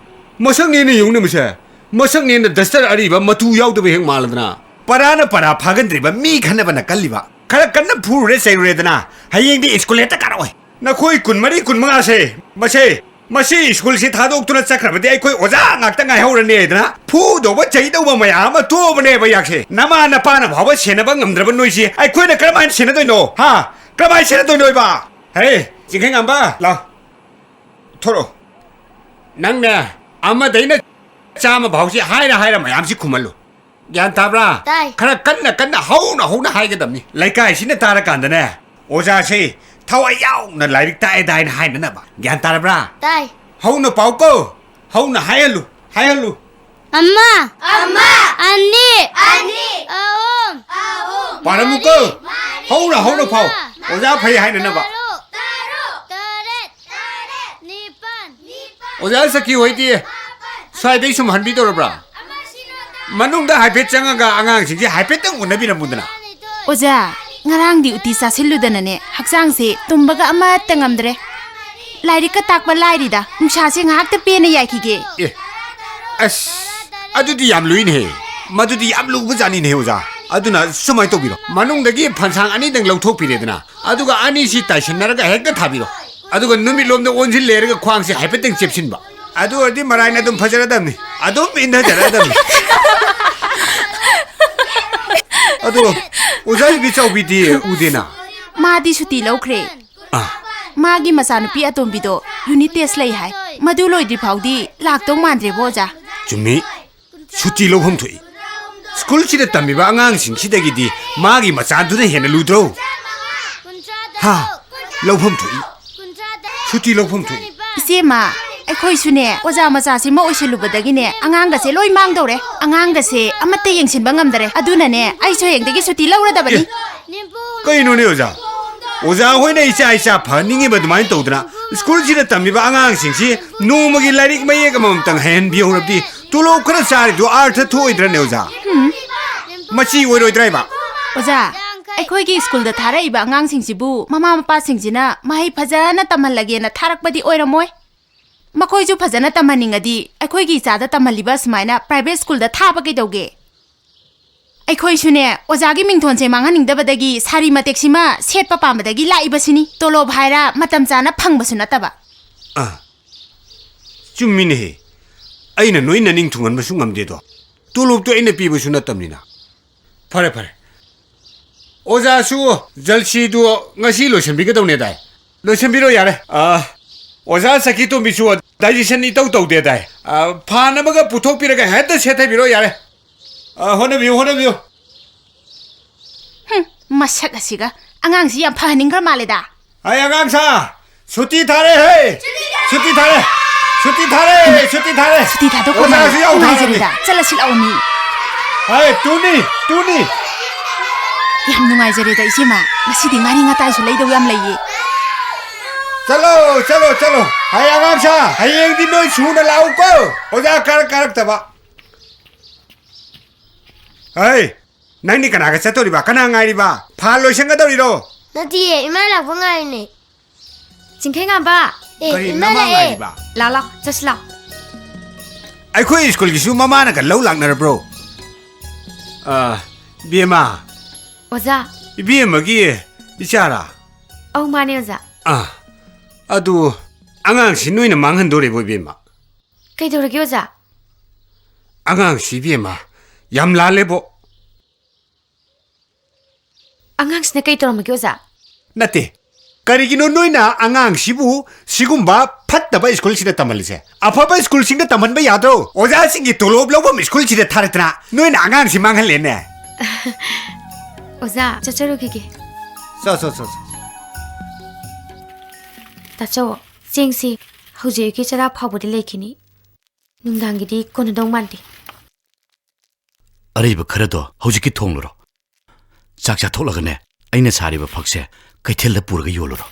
ꯃꯁꯛꯅꯦꯅ ꯌꯦꯡꯉꯨꯅꯦ ꯃꯁꯦ꯫ ꯃꯁꯛꯅꯦꯅ ꯗꯁꯇꯔ ꯑꯔꯤꯕ ꯃꯇꯨ ꯌꯥꯎꯗꯕ ꯍꯦꯛ ꯃꯥꯜꯂꯗꯅ꯫ ꯄꯔꯥꯅ ꯄꯔꯥ ꯐꯥꯒꯟꯗ꯭ꯔꯤꯕ ꯃꯤ ꯈꯟꯅꯕꯅ ꯀꯜꯂꯤꯕ꯫ ꯈꯔ ꯀꯟꯅ ꯐꯨꯔꯨꯔꯦ ꯆꯩꯔꯨꯔꯦꯗꯅ꯫ ꯍꯌꯦꯡꯗꯤ ꯁ꯭ꯀꯨꯜ ꯍꯦꯛꯇ ꯀꯥꯔꯛꯑꯣꯏ꯫ ꯅꯈꯣꯏ ꯀꯨꯟꯃꯔꯤ ꯀꯨꯟꯃꯉꯥꯁꯦ, ꯃꯁꯦ, ꯃꯁꯤ ꯁ꯭ꯀꯨꯜꯁꯤ ꯊꯥꯗꯣꯛꯇꯨꯅ ꯆꯠꯈ꯭ꯔꯕꯗꯤ ꯑꯩꯈꯣꯏ ꯑꯣꯖꯥ ꯉꯥꯛꯇ ꯉꯥꯏꯍꯧꯔꯅꯤꯗꯅ ꯐꯨꯗꯧꯕ ꯆꯩꯗꯧꯕ ꯃꯌꯥꯝ ꯑꯃ ꯇꯣꯛꯑꯕꯅꯦꯕ ꯌꯥꯛꯁꯦ꯫ ꯅꯃꯥ ꯅꯄꯥꯅ ꯐꯥꯎꯕ ꯁꯦꯟꯅꯕ ꯉꯝꯗ꯭ꯔꯕ ꯅꯣꯏꯁꯤ ꯑꯩꯈꯣꯏꯅ ꯀꯔꯝꯍꯥꯏꯅ ꯁꯦꯟꯅꯗꯣꯏꯅꯣ? ꯍꯥ? ꯀꯔꯝꯍꯥꯏꯅ ꯁꯦꯟꯅꯗꯣꯏꯅꯣꯕ? ꯍꯦ, ꯆꯤꯡꯈꯩ ꯉꯥꯟꯕ, ꯂꯥꯎ꯫ ꯊꯣꯔꯛꯑꯣ꯫ ꯅꯪꯅꯦ, ꯑꯃꯗꯩꯅ ꯆꯥꯝꯃ ꯐꯥꯎꯁꯤ ꯍꯥꯏꯔ ꯍꯥꯏꯔ ꯃꯌꯥꯝꯁꯤ ꯈꯨꯝꯍꯜꯂꯨ꯫ ꯒ꯭ꯌꯥꯟ ꯇꯥꯕ꯭ꯔꯥ? ꯇꯥꯏ꯫ ꯈꯔ ꯀꯟꯅ ꯀꯟꯅ ꯍꯧꯅ ꯍꯧꯅ ꯍꯥꯏꯒꯗꯕꯅꯤ꯫ ꯂꯩꯀꯥꯏꯁꯤꯅ ꯇꯥꯔꯀꯥꯟꯗꯅꯦ, ꯑꯣꯖꯥꯁꯦ ꯊꯋꯥꯏ ꯌꯥꯎꯅ ꯂꯥꯏꯔꯤꯛ ꯇꯥꯛꯑꯦꯗꯥ ꯍꯥꯏꯅ ꯍꯥꯏꯅꯅꯕ꯫ ꯒ꯭ꯌꯥꯟ ꯇꯥꯔꯕ꯭ꯔꯥ? ꯇꯥꯏ꯫ ꯍꯧꯅ ꯄꯥꯎꯀꯣ꯫ ꯍꯧꯅ ꯍꯥꯏꯍꯜꯂꯨ, ꯍꯥꯏꯍꯜꯂꯨ꯫ ꯑꯃ, ꯑꯃ, ꯑꯅꯤ, ꯑꯅꯤ, ꯑꯍꯨꯝ, ꯑꯍꯨꯝ, ꯄꯥꯔꯝꯃꯨꯀꯣ꯫ ꯃꯔꯤ, ꯍꯧꯅ, ꯍꯧꯅ ꯐꯥꯎ꯫ ꯃꯉꯥ, ꯑꯣꯖꯥ ꯐꯩ ꯍꯥꯏꯅꯅꯕ꯫ ꯇꯔꯨꯛ, ꯇꯔꯨꯛ, ꯇꯔꯦꯠ, ꯇꯔꯦꯠ, ꯅꯤꯄꯥꯟ, ꯅꯤꯄꯥꯟ, ꯑꯣꯖꯥ ꯁꯈꯤ ꯍꯣꯏꯗꯤ ꯃꯥꯄꯟ, ꯁ꯭ꯋꯥꯏꯗꯩ ꯁꯨꯝ ꯍꯟꯕꯤꯗꯧꯔꯕ꯭ꯔꯥ? ꯑꯃ ꯁꯤꯅꯣꯗ꯫ ꯃꯅꯨꯡꯗ ꯍꯥꯏꯐꯦꯠ ꯆꯪꯉꯒ ꯑꯉꯥꯡꯁꯤꯡꯁꯦ ꯍꯥꯏꯐꯦꯠꯇꯪ ꯎꯅꯕꯤꯔꯝꯃꯨꯗꯅ꯫ ꯑꯣꯖꯥ, ꯉꯔꯥꯡꯗꯤ ꯎꯇꯤ ꯆꯥꯁꯤꯜꯂꯨꯗꯅꯅꯦ, ꯍꯛꯆꯥꯡꯁꯦ ꯇꯨꯝꯕꯒ ꯑꯃꯠꯇ ꯉꯝꯗ꯭ꯔꯦ꯫ ꯂꯥꯏꯔꯤꯛꯀ ꯇꯥꯛꯄ ꯂꯥꯏꯔꯤꯗ, ꯅꯨꯡꯁꯥꯁꯦ ꯉꯥꯏꯍꯥꯛꯇ ꯄꯦꯟꯅ ꯌꯥꯏꯈꯤꯒꯦ꯫ ꯑꯦ, ꯑꯁ, ꯑꯗꯨꯗꯤ ꯌꯥꯝ ꯂꯨꯏꯅꯦꯍꯦ꯫ ꯃꯗꯨꯗꯤ ꯌꯥꯝ ꯂꯨꯕ ꯖꯥꯠꯅꯤꯅꯦꯍꯦ, ꯑꯣꯖꯥ꯫ ꯑꯗꯨꯅ ꯁꯨꯃꯥꯏꯅ ꯇꯧꯕꯤꯔꯣ, ꯃꯅꯨꯡꯗꯒꯤ ꯐꯟꯁꯥꯡ ꯑꯅꯤꯗꯪ ꯂꯧꯊꯣꯛꯄꯤꯔꯦꯗꯅ, ꯑꯗꯨꯒ ꯑꯅꯤꯁꯤ ꯇꯥꯏꯁꯟꯅꯔꯒ ꯍꯦꯛꯇ ꯊꯥꯕꯤꯔꯣ꯫ ꯑꯗꯨꯒ ꯅꯨꯃꯤꯠꯂꯣꯝꯗ ꯑꯣꯟꯁꯤꯜ ꯂꯩꯔꯒ ꯈ꯭ꯋꯥꯡꯁꯦ ꯍꯥꯏꯐꯦꯠꯇꯪ ꯆꯦꯞꯁꯤꯟꯕ꯫ ꯑꯗꯨ ꯑꯣꯏꯔꯗꯤ ꯃꯔꯥꯏꯅ ꯑꯗꯨꯝ ꯐꯖꯔꯗꯕꯅꯤ, ꯑꯗꯨꯝ ꯏꯟꯊꯖꯔꯗꯕꯅꯤ꯫ ꯑꯗꯣ ꯑꯣꯖꯥ ꯏꯕꯤꯆꯥꯎꯕꯤꯗꯤ ꯎꯗꯦꯅ? ꯃꯥꯗꯤ ꯁꯨꯇꯤ ꯂꯧꯈ꯭ꯔꯦ꯫ ꯑꯥ꯫ ꯃꯥꯒꯤ ꯃꯆꯥꯅꯨꯄꯤ ꯑꯇꯣꯝꯕꯤꯗꯣ ꯌꯨꯅꯤꯠ ꯇꯦꯁ ꯂꯩ ꯍꯥꯏ꯫ ꯃꯗꯨ ꯂꯣꯏꯗ꯭ꯔꯤ ꯐꯥꯎꯗꯤ ꯂꯥꯛꯇꯧ ꯃꯥꯟꯗ꯭ꯔꯦꯕꯣ, ꯑꯣꯖꯥ꯫ ꯆꯨꯝꯃꯤ꯫ ꯁꯨꯇꯤ ꯂꯧꯐꯝ ꯊꯣꯛꯏ꯫ ꯁ꯭ꯀꯨꯜꯁꯤꯗ ꯇꯝꯃꯤꯕ ꯑꯉꯥꯡꯁꯤꯡꯁꯤꯗꯒꯤꯗꯤ ꯃꯥꯒꯤ ꯃꯆꯥꯗꯨꯅ ꯍꯦꯟꯅ ꯂꯨꯗ꯭ꯔꯣ? ꯍꯥ? ꯂꯧꯐꯝ ꯊꯣꯛꯏ꯫ ꯁꯨꯇꯤ ꯂꯧꯐꯝ ꯊꯣꯛꯏ꯫ ꯏꯆꯦꯃ, ꯑꯩꯈꯣꯏꯁꯨꯅꯦ, ꯑꯣꯖꯥ ꯃꯆꯥꯁꯤꯃ ꯑꯣꯏꯁꯜꯂꯨꯕꯗꯒꯤꯅꯦ, ꯑꯉꯥꯡꯒꯁꯦ ꯂꯣꯏ ꯃꯥꯡꯗꯧꯔꯦ꯫ ꯑꯉꯥꯡꯒꯁꯦ ꯑꯃꯠꯇ ꯌꯦꯡꯁꯤꯟꯕ ꯉꯝꯗꯔꯦ꯫ ꯑꯗꯨꯅꯅꯦ, ꯑꯩꯁꯨ ꯍꯌꯦꯡꯗꯒꯤ ꯁꯨꯇꯤ ꯂꯧꯔꯗꯕꯅꯤ꯫ ꯑꯦ, ꯀꯩꯅꯣꯅꯦ ꯑꯣꯖꯥ? ꯑꯣꯖꯥ ꯍꯣꯏꯅ ꯏꯆꯥ ꯏꯆꯥ ꯐꯍꯟꯅꯤꯡꯉꯤꯕ ꯑꯗꯨꯃꯥꯏꯅ ꯇꯧꯗꯅ, ꯁ꯭ꯀꯨꯜꯁꯤꯗ ꯇꯝꯃꯤꯕ ꯑꯉꯥꯡꯁꯤꯡꯁꯤ ꯅꯣꯡꯃꯒꯤ ꯂꯥꯏꯔꯤꯛ ꯃꯌꯦꯛ ꯑꯃꯃꯝꯇꯪ ꯍꯩꯍꯟꯕꯤꯍꯧꯔꯕꯗꯤ ꯇꯣꯂꯣꯞ ꯈꯔ ꯆꯥꯔꯤꯗꯨ ꯑꯥꯔꯊ ꯊꯣꯛꯑꯣꯏꯗ꯭ꯔꯅꯦ ꯑꯣꯖꯥ? ꯃꯆꯤ ꯑꯣꯏꯔꯣꯏꯗ꯭ꯔꯥ ꯍꯥꯏꯕ? ꯑꯣꯖꯥ, ꯑꯩꯈꯣꯏꯒꯤ ꯁ꯭ꯀꯨꯜꯗ ꯊꯥꯔꯛꯏꯕ ꯑꯉꯥꯡꯁꯤꯡꯁꯤꯕꯨ ꯃꯃꯥ ꯃꯄꯥꯁꯤꯡꯁꯤꯅ ꯃꯍꯩ ꯐꯖꯅ ꯇꯝꯍꯜꯂꯒꯦꯅ ꯊꯥꯔꯛꯄꯗꯤ ꯑꯣꯏꯔꯝꯃꯣꯏ꯫ ꯃꯈꯣꯏꯁꯨ ꯐꯖꯅ ꯇꯝꯍꯟꯅꯤꯡꯉꯗꯤ ꯑꯩꯈꯣꯏꯒꯤ ꯏꯆꯥꯗ ꯇꯝꯍꯜꯂꯤꯕ ꯑꯁꯨꯃꯥꯏꯅ ꯄ꯭ꯔꯥꯏꯚꯦꯠ ꯁ꯭ꯀꯨꯜꯗ ꯊꯥꯕ ꯀꯩꯗꯧꯒꯦ? ꯑꯩꯈꯣꯏꯁꯨꯅꯦ, ꯑꯣꯖꯥꯒꯤ ꯃꯤꯡꯊꯣꯟꯁꯦ ꯃꯥꯡꯍꯟꯅꯤꯡꯗꯕꯗꯒꯤ ꯁꯥꯔꯤ ꯃꯇꯦꯛꯁꯤꯃ ꯁꯦꯠꯄ ꯄꯥꯝꯕꯗꯒꯤ ꯂꯥꯛꯏꯕꯁꯤꯅꯤ꯫ ꯇꯣꯂꯣꯞ ꯍꯥꯏꯔ ꯃꯇꯝ ꯆꯥꯅ ꯐꯪꯕꯁꯨ ꯅꯠꯇꯕ꯫ ꯑꯥ, ꯆꯨꯝꯃꯤꯅꯦꯍꯦ꯫ ꯑꯩꯅ ꯅꯣꯏ ꯅꯅꯤꯡ ꯊꯨꯡꯍꯟꯕꯁꯨ ꯉꯝꯗꯦꯗꯣ꯫ ꯇꯣꯂꯣꯞꯇꯣ ꯑꯩꯅ ꯄꯤꯕꯁꯨ ꯅꯠꯇꯕꯅꯤꯅ꯫ ꯐꯔꯦ, ꯐꯔꯦ꯫ ꯑꯣꯖꯥꯁꯨ ꯖꯜꯁꯤꯗꯨ ꯉꯁꯤ ꯂꯣꯏꯁꯤꯟꯕꯤꯒꯗꯧꯅꯦꯗꯥꯏ? ꯂꯣꯏꯁꯤꯟꯕꯤꯔꯣ ꯌꯥꯔꯦ꯫ ꯑꯥ, ꯑꯣꯖꯥ ꯁꯈꯤꯇꯣꯝꯕꯤꯁꯨ ꯗꯥꯏꯖꯦꯁꯟ ꯏꯇꯧ ꯇꯧꯗꯦꯗꯥꯏ? ꯑꯥ, ꯐꯥꯟ ꯑꯃꯒ ꯄꯨꯊꯣꯛꯄꯤꯔꯒ ꯍꯦꯛꯇ ꯁꯦꯠꯊꯕꯤꯔꯣ ꯌꯥꯔꯦ꯫ ꯑꯥ, ꯍꯣꯠꯅꯕꯤꯌꯨ, ꯍꯣꯠꯅꯕꯤꯌꯨ꯫ ꯍꯨꯝ, ꯃꯁꯛ ꯑꯁꯤꯒ꯫ ꯑꯉꯥꯡꯁꯤ ꯌꯥꯝ ꯐꯍꯟꯅꯤꯡꯈ꯭ꯔ ꯃꯥꯜꯂꯦꯗ꯫ ꯑꯩ ꯑꯉꯥꯡ ꯁꯥ, ꯁꯨꯇꯤ ꯊꯥꯔꯦ ꯍꯦ! ꯁꯨꯇꯤ ꯊꯥꯔꯦ! ꯁꯨꯇꯤ ꯊꯥꯔꯦ, ꯁꯨꯇꯤ ꯊꯥꯔꯦ꯫ ꯁꯨꯇꯤ ꯊꯥꯗꯣꯛꯄ ꯑꯣꯖꯥꯁꯨ ꯌꯥꯎ ꯊꯥꯔꯦ꯫ ꯅꯨꯡꯉꯥꯏꯖꯔꯦꯗ꯫ ꯆꯠꯂꯁꯤ ꯂꯥꯛꯑꯣ ꯃꯤ꯫ ꯍꯥꯏ, ꯇꯨꯅꯤ, ꯇꯨꯅꯤ꯫ ꯌꯥꯝ ꯅꯨꯡꯉꯥꯏꯖꯔꯦꯗ ꯏꯆꯦꯃ꯫ ꯉꯁꯤꯗꯤ ꯉꯥꯔꯤ ꯉꯇꯥꯏꯁꯨ ꯂꯩꯗꯧ ꯌꯥꯝ ꯂꯩꯌꯦ꯫ ꯆꯠꯂꯣ, ꯆꯠꯂꯣ, ꯆꯠꯂꯣ꯫ ꯍꯥꯏ, ꯑꯉꯥꯡꯁꯥ, ꯍꯌꯦꯡꯗꯤ ꯅꯣꯏ ꯁꯨꯅ ꯂꯥꯛꯎꯀꯣ꯫ ꯑꯣꯖꯥ ꯀꯥꯔꯛ ꯀꯥꯔꯛꯇꯕ꯫ ꯍꯩ, ꯅꯪꯗꯤ ꯀꯅꯥꯒ ꯆꯠꯇꯣꯔꯤꯕ? ꯀꯅꯥ ꯉꯥꯏꯔꯤꯕ? ꯐꯥꯜ ꯂꯣꯏꯁꯟꯒꯗꯧꯔꯤꯔꯣ? ꯅꯠꯇꯤꯌꯦ, ꯏꯃꯥ ꯂꯥꯛꯄ ꯉꯥꯏꯔꯤꯅꯦ꯫ ꯆꯤꯡꯈꯩꯉꯥꯟꯕ, ꯑꯦ, ꯀꯔꯤ ꯏꯃꯥ ꯅꯃꯥ ꯂꯥꯛꯑꯦ꯫ ꯉꯥꯏꯔꯤꯕ? ꯂꯥ ꯂꯥ, ꯆꯠꯁꯤ ꯂꯥ꯫ ꯑꯩꯈꯣꯏ ꯁ꯭ꯀꯨꯜꯒꯤꯁꯨ ꯃꯃꯥꯅꯒ ꯂꯧ ꯂꯥꯛꯅꯔꯕ꯭ꯔꯣ? ꯑ, ꯏꯕꯦꯝꯃ, ꯑꯣꯖꯥ꯫ ꯏꯕꯦꯝꯃꯒꯤ ꯏꯆꯥꯔꯥ? ꯑꯧ, ꯃꯥꯅꯦ ꯑꯣꯖꯥ꯫ ꯑ, ꯑꯗꯨ ꯑꯉꯥꯡꯁꯤ ꯅꯣꯏꯅ ꯃꯥꯡꯍꯟꯗꯣꯔꯤꯕꯣ, ꯏꯕꯦꯝꯃ? ꯀꯩꯗꯧꯔꯒꯦ ꯑꯣꯖꯥ? ꯑꯉꯥꯡꯁꯤ, ꯏꯕꯦꯝꯃ, ꯌꯥꯝ ꯂꯥꯜꯂꯦꯕꯣ꯫ ꯑꯉꯥꯡꯁꯤꯅ ꯀꯩ ꯇꯧꯔꯝꯃꯒꯦ ꯑꯣꯖꯥ? ꯅꯠꯇꯦ, ꯀꯔꯤꯒꯤꯅꯣ ꯅꯣꯏꯅ ꯑꯉꯥꯡꯁꯤꯕꯨ ꯁꯤꯒꯨꯝꯕ ꯐꯠꯇꯕ ꯁ꯭ꯀꯨꯜꯁꯤꯗ ꯇꯝꯍꯜꯂꯤꯁꯦ? ꯑꯐꯕ ꯁ꯭ꯀꯨꯜꯁꯤꯡꯗ ꯇꯝꯍꯟꯕ ꯌꯥꯗ꯭ꯔꯣ? ꯑꯣꯖꯥꯁꯤꯡꯒꯤ ꯇꯣꯂꯣꯞ ꯂꯧꯐꯝ ꯁ꯭ꯀꯨꯜꯁꯤꯗ ꯊꯥꯔꯗꯅ ꯅꯣꯏꯅ ꯑꯉꯥꯡꯁꯤ ꯃꯥꯡꯍꯜꯂꯦꯅꯦ꯫ ꯑꯣꯖꯥ, ꯆꯠꯆꯔꯨꯈꯤꯒꯦ꯫ ꯆꯣ, ꯆꯣ, ꯆꯣ, ꯆꯣ꯫ ꯇꯥꯆꯧ, ꯆꯦꯡꯁꯤ ꯍꯧꯖꯤꯛ ꯑꯌꯨꯛꯀꯤ ꯆꯔꯥ ꯐꯥꯎꯕꯗꯤ ꯂꯩꯈꯤꯅꯤ꯫ ꯅꯨꯡꯗꯥꯡꯒꯤꯗꯤ ꯀꯣꯟꯅꯗꯧ ꯃꯥꯟꯗꯦ꯫ ꯑꯔꯩꯕ ꯈꯔꯗꯣ ꯍꯧꯖꯤꯛꯀꯤ ꯊꯣꯡꯂꯨꯔꯣ꯫ ꯆꯥꯛ ꯆꯥꯊꯣꯛꯂꯒꯅꯦ, ꯑꯩꯅ ꯁꯥꯔꯤꯕ ꯐꯛꯁꯦ ꯀꯩꯊꯦꯜꯗ ꯄꯨꯔꯒ ꯌꯣꯜꯂꯨꯔꯣ꯫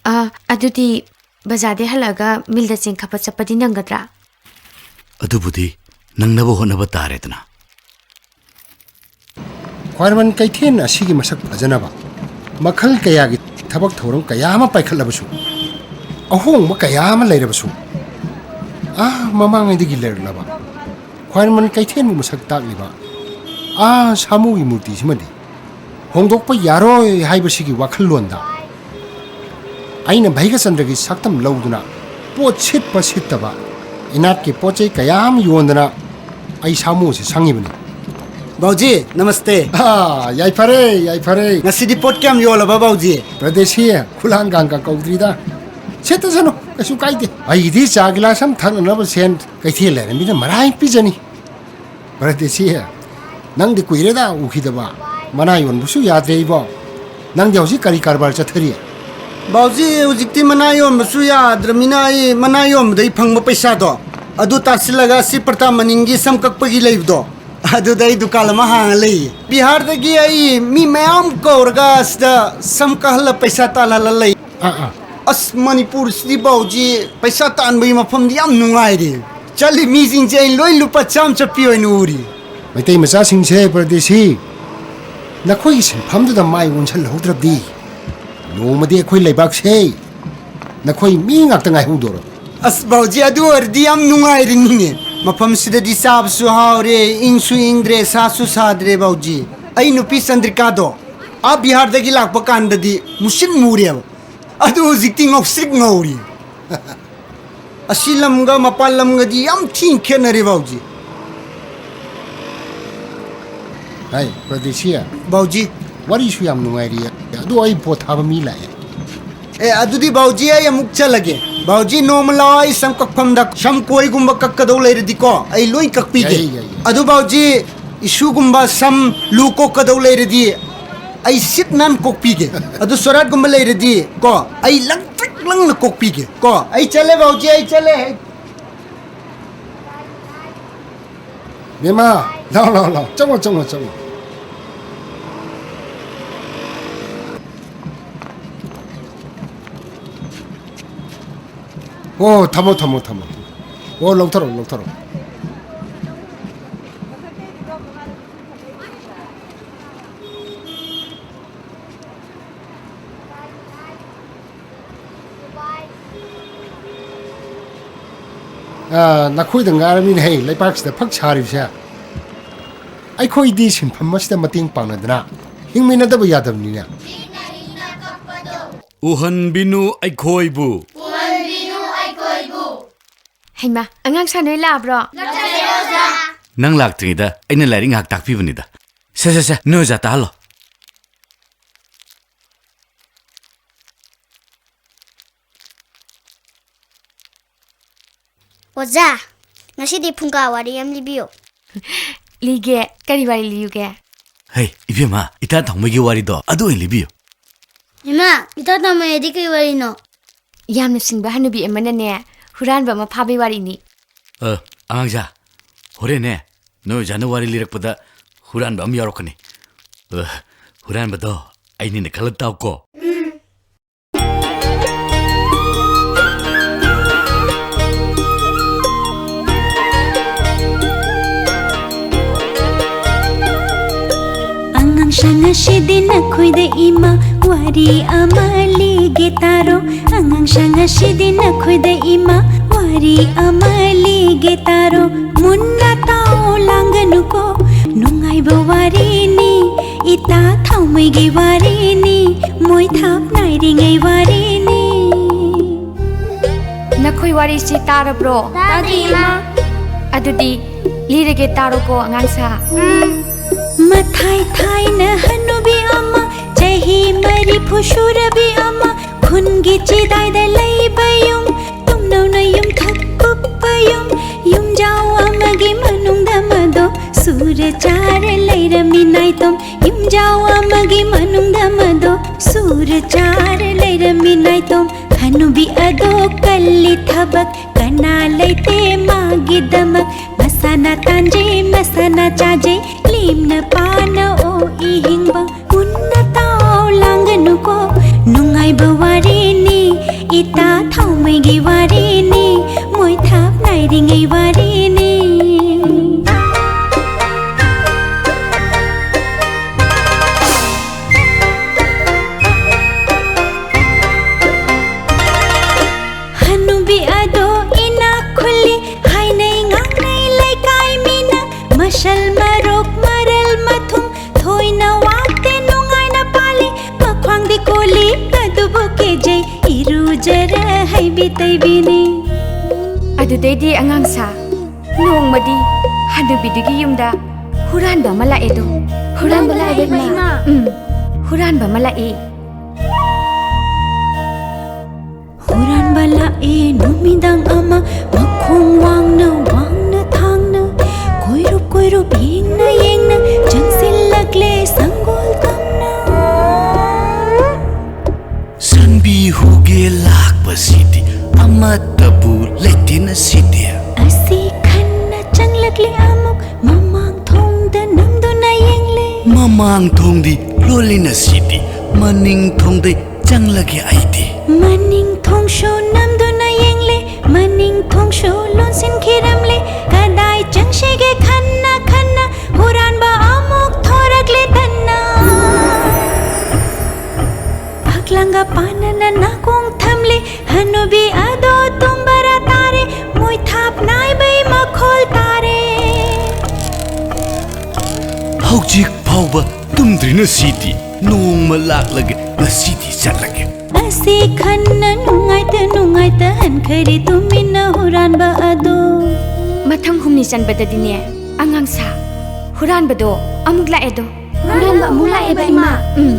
ꯑ, ꯑꯗꯨꯗꯤ ꯕꯖꯥꯔꯗꯩ ꯍꯜꯂꯛꯑꯒ ꯃꯤꯜꯗ ꯆꯦꯡ ꯈꯞꯄ ꯆꯠꯄꯗꯤ ꯅꯪꯒꯗ꯭ꯔꯥ? ꯑꯗꯨꯕꯨꯗꯤ ꯅꯪꯅꯕ ꯍꯣꯠꯅꯕ ꯇꯥꯔꯦꯗꯅ꯫ ꯈ꯭ꯋꯥꯏꯔꯝꯕꯟ ꯀꯩꯊꯦꯜ ꯑꯁꯤꯒꯤ ꯃꯁꯛ ꯐꯖꯅꯕ ꯃꯈꯜ ꯀꯌꯥꯒꯤ ꯊꯕꯛ ꯊꯧꯔꯝ ꯀꯌꯥ ꯑꯃ ꯄꯥꯏꯈꯠꯂꯕꯁꯨ, ꯑꯍꯣꯡꯕ ꯀꯌꯥ ꯑꯃ ꯂꯩꯔꯕꯁꯨ, ꯑꯥ ꯃꯃꯥꯡꯉꯩꯗꯒꯤ ꯂꯩꯔꯛꯂꯕ ꯈ꯭ꯋꯥꯏꯔꯝꯕꯟ ꯀꯩꯊꯦꯜꯕꯨ ꯃꯁꯛ ꯇꯥꯛꯂꯤꯕ ꯑꯥ ꯁꯥꯃꯨꯒꯤ ꯃꯨꯔꯇꯤꯁꯤꯃꯗꯤ ꯍꯣꯡꯗꯣꯛꯄ ꯌꯥꯔꯣꯏ ꯍꯥꯏꯕꯁꯤꯒꯤ ꯋꯥꯈꯜꯂꯣꯟꯗ ꯑꯩꯅ ꯚꯩꯒꯆꯟꯗ꯭ꯔꯒꯤ ꯁꯛꯇꯝ ꯂꯧꯗꯨꯅ ꯄꯣꯠ ꯁꯤꯠꯄ ꯁꯤꯠꯇꯕ ꯏꯅꯥꯠꯀꯤ ꯄꯣꯠ ꯆꯩ ꯀꯌꯥ ꯑꯃ ꯌꯣꯟꯗꯅ ꯑꯩ ꯁꯥꯃꯨꯁꯦ ꯁꯪꯉꯤꯕꯅꯤ꯫ ꯕꯥꯎꯖꯤ, ꯅꯃꯁꯇꯦ꯫ ꯑꯥ, ꯌꯥꯏꯐꯔꯦ, ꯌꯥꯏꯐꯔꯦ꯫ ꯉꯁꯤꯗꯤ ꯄꯣꯠ ꯀꯌꯥꯝ ꯌꯣꯜꯂꯕ, ꯕꯥꯎꯖꯤ? ꯄ꯭ꯔꯗꯦꯁꯤ, ꯈꯨꯂꯥꯡꯒꯥꯡꯒ ꯀꯧꯗ꯭ꯔꯤꯗ꯫ ꯁꯦꯠꯇꯁꯅꯨ, ꯀꯩꯁꯨ ꯀꯥꯏꯗꯦ꯫ ꯑꯩꯒꯤꯗꯤ ꯆꯥ ꯒꯤꯂꯥꯁ ꯑꯃ ꯊꯛꯅꯅꯕ ꯁꯦꯟ ꯀꯩꯊꯦꯜ ꯂꯩꯔꯝꯃꯤꯅ ꯃꯔꯥꯏ ꯄꯤꯖꯅꯤ꯫ ꯄ꯭ꯔꯗꯦꯁꯤ, ꯅꯪꯗꯤ ꯀꯨꯏꯔꯦꯗ ꯎꯈꯤꯗꯕ꯫ ꯃꯅꯥ ꯌꯣꯟꯕꯁꯨ ꯌꯥꯗ꯭ꯔꯦ ꯏꯕꯣ꯫ ꯅꯪꯗꯤ ꯍꯧꯖꯤꯛ ꯀꯔꯤ ꯀꯔꯕꯥꯔ ꯆꯠꯊꯔꯤ? ꯕꯥꯎꯖꯤ, ꯍꯧꯖꯤꯛꯇꯤ ꯃꯅꯥ ꯌꯣꯟꯕꯁꯨ ꯌꯥꯗ꯭ꯔꯃꯤꯅ ꯑꯩ ꯃꯅꯥ ꯌꯣꯟꯕꯗꯒꯤ ꯐꯪꯕ ꯄꯩꯁꯥꯗꯣ ꯑꯗꯨ ꯇꯥꯁꯤꯜꯂꯒ ꯁꯤ ꯄ꯭ꯔꯇꯥꯞ ꯃꯅꯤꯡꯒꯤ ꯁꯝ ꯀꯛꯄꯒꯤ ꯂꯩꯕꯗꯣ, ꯑꯗꯨꯗ ꯑꯩ ꯗꯨꯀꯥꯟ ꯑꯃ ꯍꯥꯡꯉ ꯂꯩꯌꯦ꯫ ꯕꯤꯍꯥꯔꯗꯒꯤ ꯑꯩ ꯃꯤ ꯃꯌꯥꯝ ꯀꯧꯔꯒ ꯁꯤꯗ ꯁꯝ ꯀꯛꯍꯜꯂ ꯄꯩꯁꯥ ꯇꯥꯜꯍꯜꯂ ꯂꯩ꯫ ꯑꯥ, ꯑꯥ꯫ ꯑꯁ, ꯃꯅꯤꯄꯨꯔꯁꯤꯗꯤ ꯕꯥꯎꯖꯤ ꯄꯩꯁꯥ ꯇꯥꯟꯕꯒꯤ ꯃꯐꯝꯗꯤ ꯌꯥꯝ ꯅꯨꯡꯉꯥꯏꯔꯦ꯫ ꯆꯠꯂꯤ ꯃꯤꯁꯤꯡꯁꯦ ꯑꯩ ꯂꯣꯏ ꯂꯨꯄꯥ ꯆꯥꯝ ꯆꯠꯄꯤ ꯑꯣꯏꯅ ꯎꯔꯤ꯫ ꯃꯩꯇꯩ ꯃꯆꯥꯁꯤꯡꯁꯦ, ꯄ꯭ꯔꯗꯦꯁꯤ, ꯅꯈꯣꯏꯒꯤ ꯁꯤꯟꯐꯝꯗꯨꯗ ꯃꯥꯏ ꯑꯣꯟꯁꯤꯜꯍꯧꯗ꯭ꯔꯕꯗꯤ ꯅꯣꯡꯃꯗꯤ ꯑꯩꯈꯣꯏ ꯂꯩꯕꯥꯛꯁꯦ ꯅꯈꯣꯏ ꯃꯤ ꯉꯥꯛꯇ ꯉꯥꯏꯍꯧꯗꯣꯔꯣ꯫ ꯑꯁ ꯕꯥꯎꯖꯤ, ꯑꯗꯨ ꯑꯣꯏꯔꯗꯤ ꯌꯥꯝ ꯅꯨꯡꯉꯥꯏꯔꯅꯤꯅꯦ꯫ ꯃꯐꯝꯁꯤꯗꯗꯤ ꯆꯥꯕꯁꯨ ꯍꯥꯎꯔꯦ, ꯏꯪꯁꯨ ꯏꯪꯗ꯭ꯔꯦ, ꯁꯥꯁꯨ ꯁꯥꯗ꯭ꯔꯦ ꯕꯥꯎꯖꯤ꯫ ꯑꯩ ꯅꯨꯄꯤ ꯆꯟꯗ꯭ꯔꯤꯀꯥꯗꯣ ꯑꯥ ꯕꯤꯍꯥꯔꯗꯒꯤ ꯂꯥꯛꯄ ꯀꯥꯟꯗꯗꯤ ꯃꯨꯁꯤꯟ ꯃꯨꯔꯦꯕ, ꯑꯗꯨ ꯍꯧꯖꯤꯛꯇꯤ ꯉꯧꯁ꯭ꯔꯤꯛ ꯉꯧꯔꯤ꯫ ꯑꯁꯤ ꯂꯝꯒ ꯃꯄꯥꯟ ꯂꯝꯒꯗꯤ ꯌꯥꯝ ꯊꯤꯅ ꯈꯦꯠꯅꯔꯦ ꯕꯥꯎꯖꯤ꯫ ꯍꯥꯏ, ꯄ꯭ꯔꯗꯦꯁꯤꯌꯥ꯫ ꯕꯥꯎꯖꯤ꯫ ꯋꯥꯔꯤꯁꯨ ꯌꯥꯝ ꯅꯨꯡꯉꯥꯏꯔꯤ, ꯑꯗꯨ ꯑꯩ ꯄꯣꯠ ꯊꯥꯕ ꯃꯤ ꯂꯥꯛꯑꯦ꯫ ꯑꯦ, ꯑꯗꯨꯗꯤ ꯕꯥꯎꯖꯤ, ꯑꯩ ꯑꯃꯨꯛ ꯆꯠꯂꯒꯦ꯫ ꯕꯥꯎꯖꯤ, ꯅꯣꯡꯃ ꯂꯥꯛꯑꯣ, ꯑꯩ ꯁꯝ ꯀꯛꯐꯝꯗ ꯁꯝ ꯀꯣꯏꯒꯨꯝꯕ ꯀꯛꯀꯗꯧ ꯂꯩꯔꯗꯤꯀꯣ, ꯑꯩ ꯂꯣꯏ ꯀꯛꯄꯤꯒꯦ꯫ ꯌꯥꯏꯌꯦ, ꯌꯥꯏꯌꯦ꯫ ꯑꯗꯨ ꯕꯥꯎꯖꯤ, ꯏꯁꯨꯒꯨꯝꯕ ꯁꯝ ꯂꯨ ꯀꯣꯛꯀꯗꯧ ꯂꯩꯔꯗꯤ ꯑꯩ ꯁꯤꯠ ꯅꯥꯟ ꯀꯣꯛꯄꯤꯒꯦ꯫ ꯑꯗꯨ ꯁꯣꯔꯥꯠꯀꯨꯝꯕ ꯂꯩꯔꯗꯤ ꯀꯣ, ꯑꯩ ꯂꯪꯇ꯭ꯔꯤꯛ ꯂꯪꯅ ꯀꯣꯛꯄꯤꯒꯦ ꯀꯣ꯫ ꯑꯩ ꯆꯠꯂꯦ ꯕꯥꯎꯖꯤ, ꯑꯩ ꯆꯠꯂꯦ꯫ ꯕꯦꯝꯃ, ꯂꯥꯎ, ꯂꯥꯎ, ꯂꯥꯎ, ꯆꯪꯉꯣ, ꯆꯪꯉꯣ, ꯆꯪꯉꯣ꯫ ꯑꯣ, ꯊꯝꯃꯣ, ꯊꯝꯃꯣ, ꯊꯝꯃꯣ꯫ ꯑꯣ, ꯂꯧꯊꯔꯣ, ꯂꯧꯊꯔꯣ꯫ ꯑꯥ, ꯅꯈꯣꯏꯗ ꯉꯥꯏꯔꯕꯅꯤꯅꯦ, ꯍꯦ, ꯂꯩꯄꯥꯛꯁꯤꯗ ꯐꯛ ꯁꯥꯔꯤꯕꯁꯦ꯫ ꯑꯩꯈꯣꯏꯗꯤ ꯁꯤꯟꯐꯝ ꯑꯁꯤꯗ ꯃꯇꯦꯡ ꯄꯥꯡꯅꯗꯅ ꯍꯤꯡꯃꯤꯟꯅꯗꯕ ꯌꯥꯗꯕꯅꯤꯅꯦ꯫ ꯎꯍꯟꯕꯤꯅꯨ ꯑꯩꯈꯣꯏꯕꯨ꯫ ꯍꯩꯃꯥ, ꯑꯉꯥꯡ ꯁꯥꯟꯅꯣꯏ ꯂꯥꯛꯑꯕ꯭ꯔꯣ? ꯅꯪ ꯂꯥꯛꯇ꯭ꯔꯤꯉꯩꯗ ꯑꯩꯅ ꯂꯥꯏꯔꯤꯛ ꯉꯥꯏꯍꯥꯛ ꯇꯥꯛꯄꯤꯕꯅꯤꯗ꯫ ꯁꯦ, ꯁꯦ, ꯁꯦ, ꯅꯣꯏ ꯑꯣꯖꯥ ꯇꯥꯍꯜꯂꯣ꯫ ꯑꯣꯖꯥ, ꯉꯁꯤꯗꯤ ꯐꯨꯡꯒꯥ ꯋꯥꯔꯤ ꯑꯃ ꯂꯤꯕꯤꯌꯨ꯫ ꯂꯤꯒꯦ꯫ ꯀꯔꯤ ꯋꯥꯔꯤ ꯂꯤꯌꯨꯒꯦ? ꯍꯩ, ꯏꯕꯦꯝꯃ, ꯏꯇꯥ ꯊꯥꯎꯃꯩꯒꯤ ꯋꯥꯔꯤꯗꯣ ꯑꯗꯨ ꯑꯣꯏꯅ ꯂꯤꯕꯤꯌꯨ꯫ ꯏꯃꯥ, ꯏꯇꯥ ꯊꯥꯎꯃꯩ ꯍꯥꯏꯗꯤ ꯀꯩ ꯋꯥꯔꯤꯅꯣ? ꯌꯥꯝꯅ ꯁꯤꯡꯕ ꯍꯅꯨꯕꯤ ꯑꯃꯅꯅꯦ, ꯍꯨꯔꯥꯟꯕ ꯑꯃ ꯐꯥꯕꯩ ꯋꯥꯔꯤꯅꯤ꯫ ꯑ, ꯑꯉꯥꯡꯁꯥ, ꯍꯣꯔꯦꯟꯅꯦ, ꯅꯣꯏ ꯑꯣꯖꯥꯅ ꯋꯥꯔꯤ ꯂꯤꯔꯛꯄꯗ ꯍꯨꯔꯥꯟꯕ ꯑꯃ ꯌꯥꯎꯔꯛꯀꯅꯤ꯫ ꯑ, ꯍꯨꯔꯥꯟꯕꯗꯣ ꯑꯩꯅꯤꯅ ꯈꯜꯂ ꯇꯥꯎꯀꯣ꯫ ꯑꯉꯥꯡꯁꯥ, ꯉꯁꯤꯗꯤ ꯅꯈꯣꯏꯗ ꯏꯃꯥ ꯋꯥꯔꯤ ꯑꯃ ꯂꯤꯒꯦ ꯇꯥꯔꯣ꯫ ꯑꯉꯥꯡꯁꯥ, ꯉꯁꯤꯗꯤ ꯅꯈꯣꯏꯗ ꯏꯃꯥ ꯋꯥꯔꯤ ꯑꯃ ꯂꯤꯒꯦ ꯇꯥꯔꯣ꯫ ꯃꯨꯟꯅ ꯇꯥꯎ, ꯂꯥꯡꯒꯅꯨꯀꯣ, ꯅꯨꯡꯉꯥꯏꯕ ꯋꯥꯔꯤꯅꯤ, ꯏꯇꯥ ꯊꯥꯎꯃꯩꯒꯤ ꯋꯥꯔꯤꯅꯤ, ꯃꯣꯏ ꯊꯥꯞ ꯅꯥꯏꯔꯤꯉꯩ ꯋꯥꯔꯤꯅꯤ꯫ ꯅꯈꯣꯏ ꯋꯥꯔꯤꯁꯤ ꯇꯥꯔꯕ꯭ꯔꯣ? ꯇꯥꯗꯦ, ꯏꯃꯥ꯫ ꯑꯗꯨꯗꯤ ꯂꯤꯔꯒꯦ, ꯇꯥꯔꯣꯀꯣ, ꯑꯉꯥꯡꯁꯥ꯫ ꯎꯝ꯫ ꯃꯊꯥꯏ ꯊꯥꯏꯅ ꯍꯅꯨꯕꯤ ꯑꯃ, ꯆꯍꯤ ꯃꯔꯤꯐꯨ ꯁꯨꯔꯕꯤ ꯑꯃ, ꯈꯨꯟꯒꯤ ꯆꯤꯗꯥꯏꯗ ꯂꯩꯕ ꯌꯨꯝ, ꯇꯨꯝꯅꯧꯅ ꯌꯨꯝꯊꯛ ꯀꯨꯞꯄ ꯌꯨꯝ, ꯌꯨꯝꯖꯥꯎ ꯑꯃꯒꯤ ꯃꯅꯨꯡꯗ ꯃꯗꯣ ꯁꯨꯔ ꯆꯥꯔ ꯂꯩꯔꯝꯃꯤ ꯅꯥꯏꯇꯣꯝ꯫ ꯌꯨꯝꯖꯥꯎ ꯑꯃꯒꯤ ꯃꯅꯨꯡꯗ ꯃꯗꯣ ꯁꯨꯔ ꯆꯥꯔ ꯂꯩꯔꯝꯃꯤ ꯅꯥꯏꯇꯣꯝ꯫ ꯍꯅꯨꯕꯤ ꯑꯗꯣ ꯀꯜꯂꯤ ꯊꯕꯛ, ꯀꯅꯥ ꯂꯩꯇꯦ ꯃꯥꯒꯤꯗꯃꯛ꯫ ꯃꯁꯥꯅ ꯇꯥꯟꯖꯩ, ꯃꯁꯥꯅ ꯆꯥꯖꯩ, ꯂꯦꯝꯅ ꯄꯥꯅ ꯑꯣꯛꯏ ꯍꯤꯡꯕ꯫ ꯃꯨꯟꯅ ꯇꯥꯎ, ꯂꯥꯡꯒꯅꯨꯀꯣ, ꯅꯨꯡꯉꯥꯏꯕ ꯋꯥꯔꯤꯅꯤ, ꯏꯇꯥ ꯊꯥꯎꯃꯩꯒꯤ ꯋꯥꯔꯤꯅꯤ, ꯃꯣꯏ ꯊꯥꯞ ꯅꯥꯏꯔꯤꯉꯩ ꯋꯥꯔꯤꯅꯤ꯫ ꯍꯅꯨꯕꯤ ꯑꯗꯣ ꯏꯅꯥꯛ ꯈꯨꯜꯂꯤ ꯍꯥꯏꯅꯩ ꯉꯥꯡꯅꯩ ꯂꯩꯀꯥꯏ ꯃꯤꯅ꯫ ꯃꯁꯜ ꯃꯔꯣꯛ ꯃꯔꯜ ꯃꯊꯨꯝ ꯊꯣꯏꯅ ꯋꯥꯠꯇꯦ ꯅꯨꯡꯉꯥꯏꯅ ꯄꯥꯜꯂꯤ꯫ ꯃꯈ꯭ꯋꯥꯡꯗꯤ ꯀꯣꯜꯂꯤ ꯑꯗꯨꯕꯨ ꯀꯦꯖꯩ ꯏꯔꯨꯖꯔ ꯍꯩꯕꯤ ꯇꯩꯕꯤꯅꯤ꯫ ꯑꯗꯨꯗꯩꯗꯤ ꯑꯉꯥꯡꯁꯥ, ꯅꯣꯡꯃꯗꯤ ꯍꯅꯨꯕꯤꯗꯨꯒꯤ ꯌꯨꯝꯗ ꯍꯨꯔꯥꯟꯕ ꯑꯃ ꯂꯥꯛꯑꯦꯗꯣ꯫ ꯍꯨꯔꯥꯟꯕ ꯂꯥꯛꯑꯦꯕ, ꯏꯃꯥ? ꯎꯝ, ꯍꯨꯔꯥꯟꯕ ꯑꯃ ꯂꯥꯛꯑꯦ꯫ ꯍꯨꯔꯥꯟꯕ ꯂꯥꯛꯑꯦ ꯅꯨꯃꯤꯗꯥꯡ ꯑꯃ, ꯃꯈꯣꯡ ꯋꯥꯡꯅ ꯋꯥꯡꯅ ꯊꯥꯡꯅ, ꯀꯣꯏꯔꯨꯞ ꯀꯣꯏꯔꯨꯞ ꯌꯦꯡꯅ ꯌꯦꯡꯅ, ꯆꯪꯁꯤꯜꯂꯛꯂꯦ ꯁꯪ ꯆꯪꯕꯤꯍꯨꯒꯦ ꯂꯥꯛꯄꯁꯤꯗꯤ ꯑꯃꯠꯇꯕꯨ ꯂꯩꯇꯦꯅ ꯁꯤꯗꯤ꯫ ꯑꯁꯤ ꯈꯟꯅ ꯆꯪꯂꯛꯂꯦ ꯑꯃꯨꯛ ꯃꯃꯥꯡ ꯊꯣꯡꯗ ꯅꯝꯗꯨꯅ ꯌꯦꯡꯂꯦ꯫ ꯃꯃꯥꯡ ꯊꯣꯡꯗꯤ ꯂꯣꯜꯂꯤꯅ ꯁꯤꯗꯤ ꯃꯅꯤꯡ ꯊꯣꯡꯗꯩ ꯆꯪꯂꯒꯦ ꯑꯩꯗꯤ꯫ ꯃꯅꯤꯡ ꯊꯣꯡꯁꯨ ꯅꯝꯗꯨꯅ ꯌꯦꯡꯂꯦ ꯃꯅꯤꯡ ꯊꯣꯡꯁꯨ ꯂꯣꯟꯁꯤꯟꯈꯤꯔꯝꯂꯦ꯫ ꯀꯗꯥꯏ ꯆꯪꯁꯤꯒꯦ ꯈꯟꯅ ꯈꯟꯅ ꯍꯨꯔꯥꯟꯕ ꯑꯃꯨꯛ ꯊꯣꯔꯛꯂꯦ ꯇꯟꯅ꯫ ꯐꯛꯂꯥꯡꯒ ꯄꯥꯟꯅꯅ ꯅꯥꯀꯣꯡ ꯊꯝꯂꯦ ꯍꯅꯨꯕꯤ ꯑꯗꯣ ꯇꯨꯝꯕꯔ ꯇꯥꯔꯦ ꯃꯣꯏ ꯊꯥꯞ ꯅꯥꯏꯕꯩ ꯃꯈꯣꯜ ꯇꯥꯔꯦ꯫ ꯍꯧꯖꯤꯛ ꯐꯥꯎꯕ ꯇꯨꯝꯗ꯭ꯔꯤꯅ ꯁꯤꯗꯤ ꯅꯣꯡꯃ ꯂꯥꯛꯂꯒꯦ ꯉꯁꯤꯗꯤ ꯆꯠꯂꯒꯦ꯫ ꯑꯁꯤ ꯈꯟꯅ ꯅꯨꯡꯉꯥꯏꯇ ꯅꯨꯡꯉꯥꯏꯇ ꯍꯟꯈꯔꯦ ꯇꯨꯃꯤꯟꯅ ꯍꯨꯔꯥꯟꯕ ꯑꯗꯣ꯫ ꯃꯊꯪ ꯍꯨꯝꯅꯤ ꯆꯟꯕꯗꯗꯤꯅꯦ ꯑꯉꯥꯡ ꯁꯥ ꯍꯨꯔꯥꯟꯕꯗꯣ ꯑꯃꯨꯛ ꯂꯥꯛꯑꯦꯗꯣ꯫ ꯍꯨꯔꯥꯟꯕ ꯑꯃꯨꯛ ꯂꯥꯛꯑꯦꯕ ꯏꯃꯥ꯫ ꯎꯝ꯫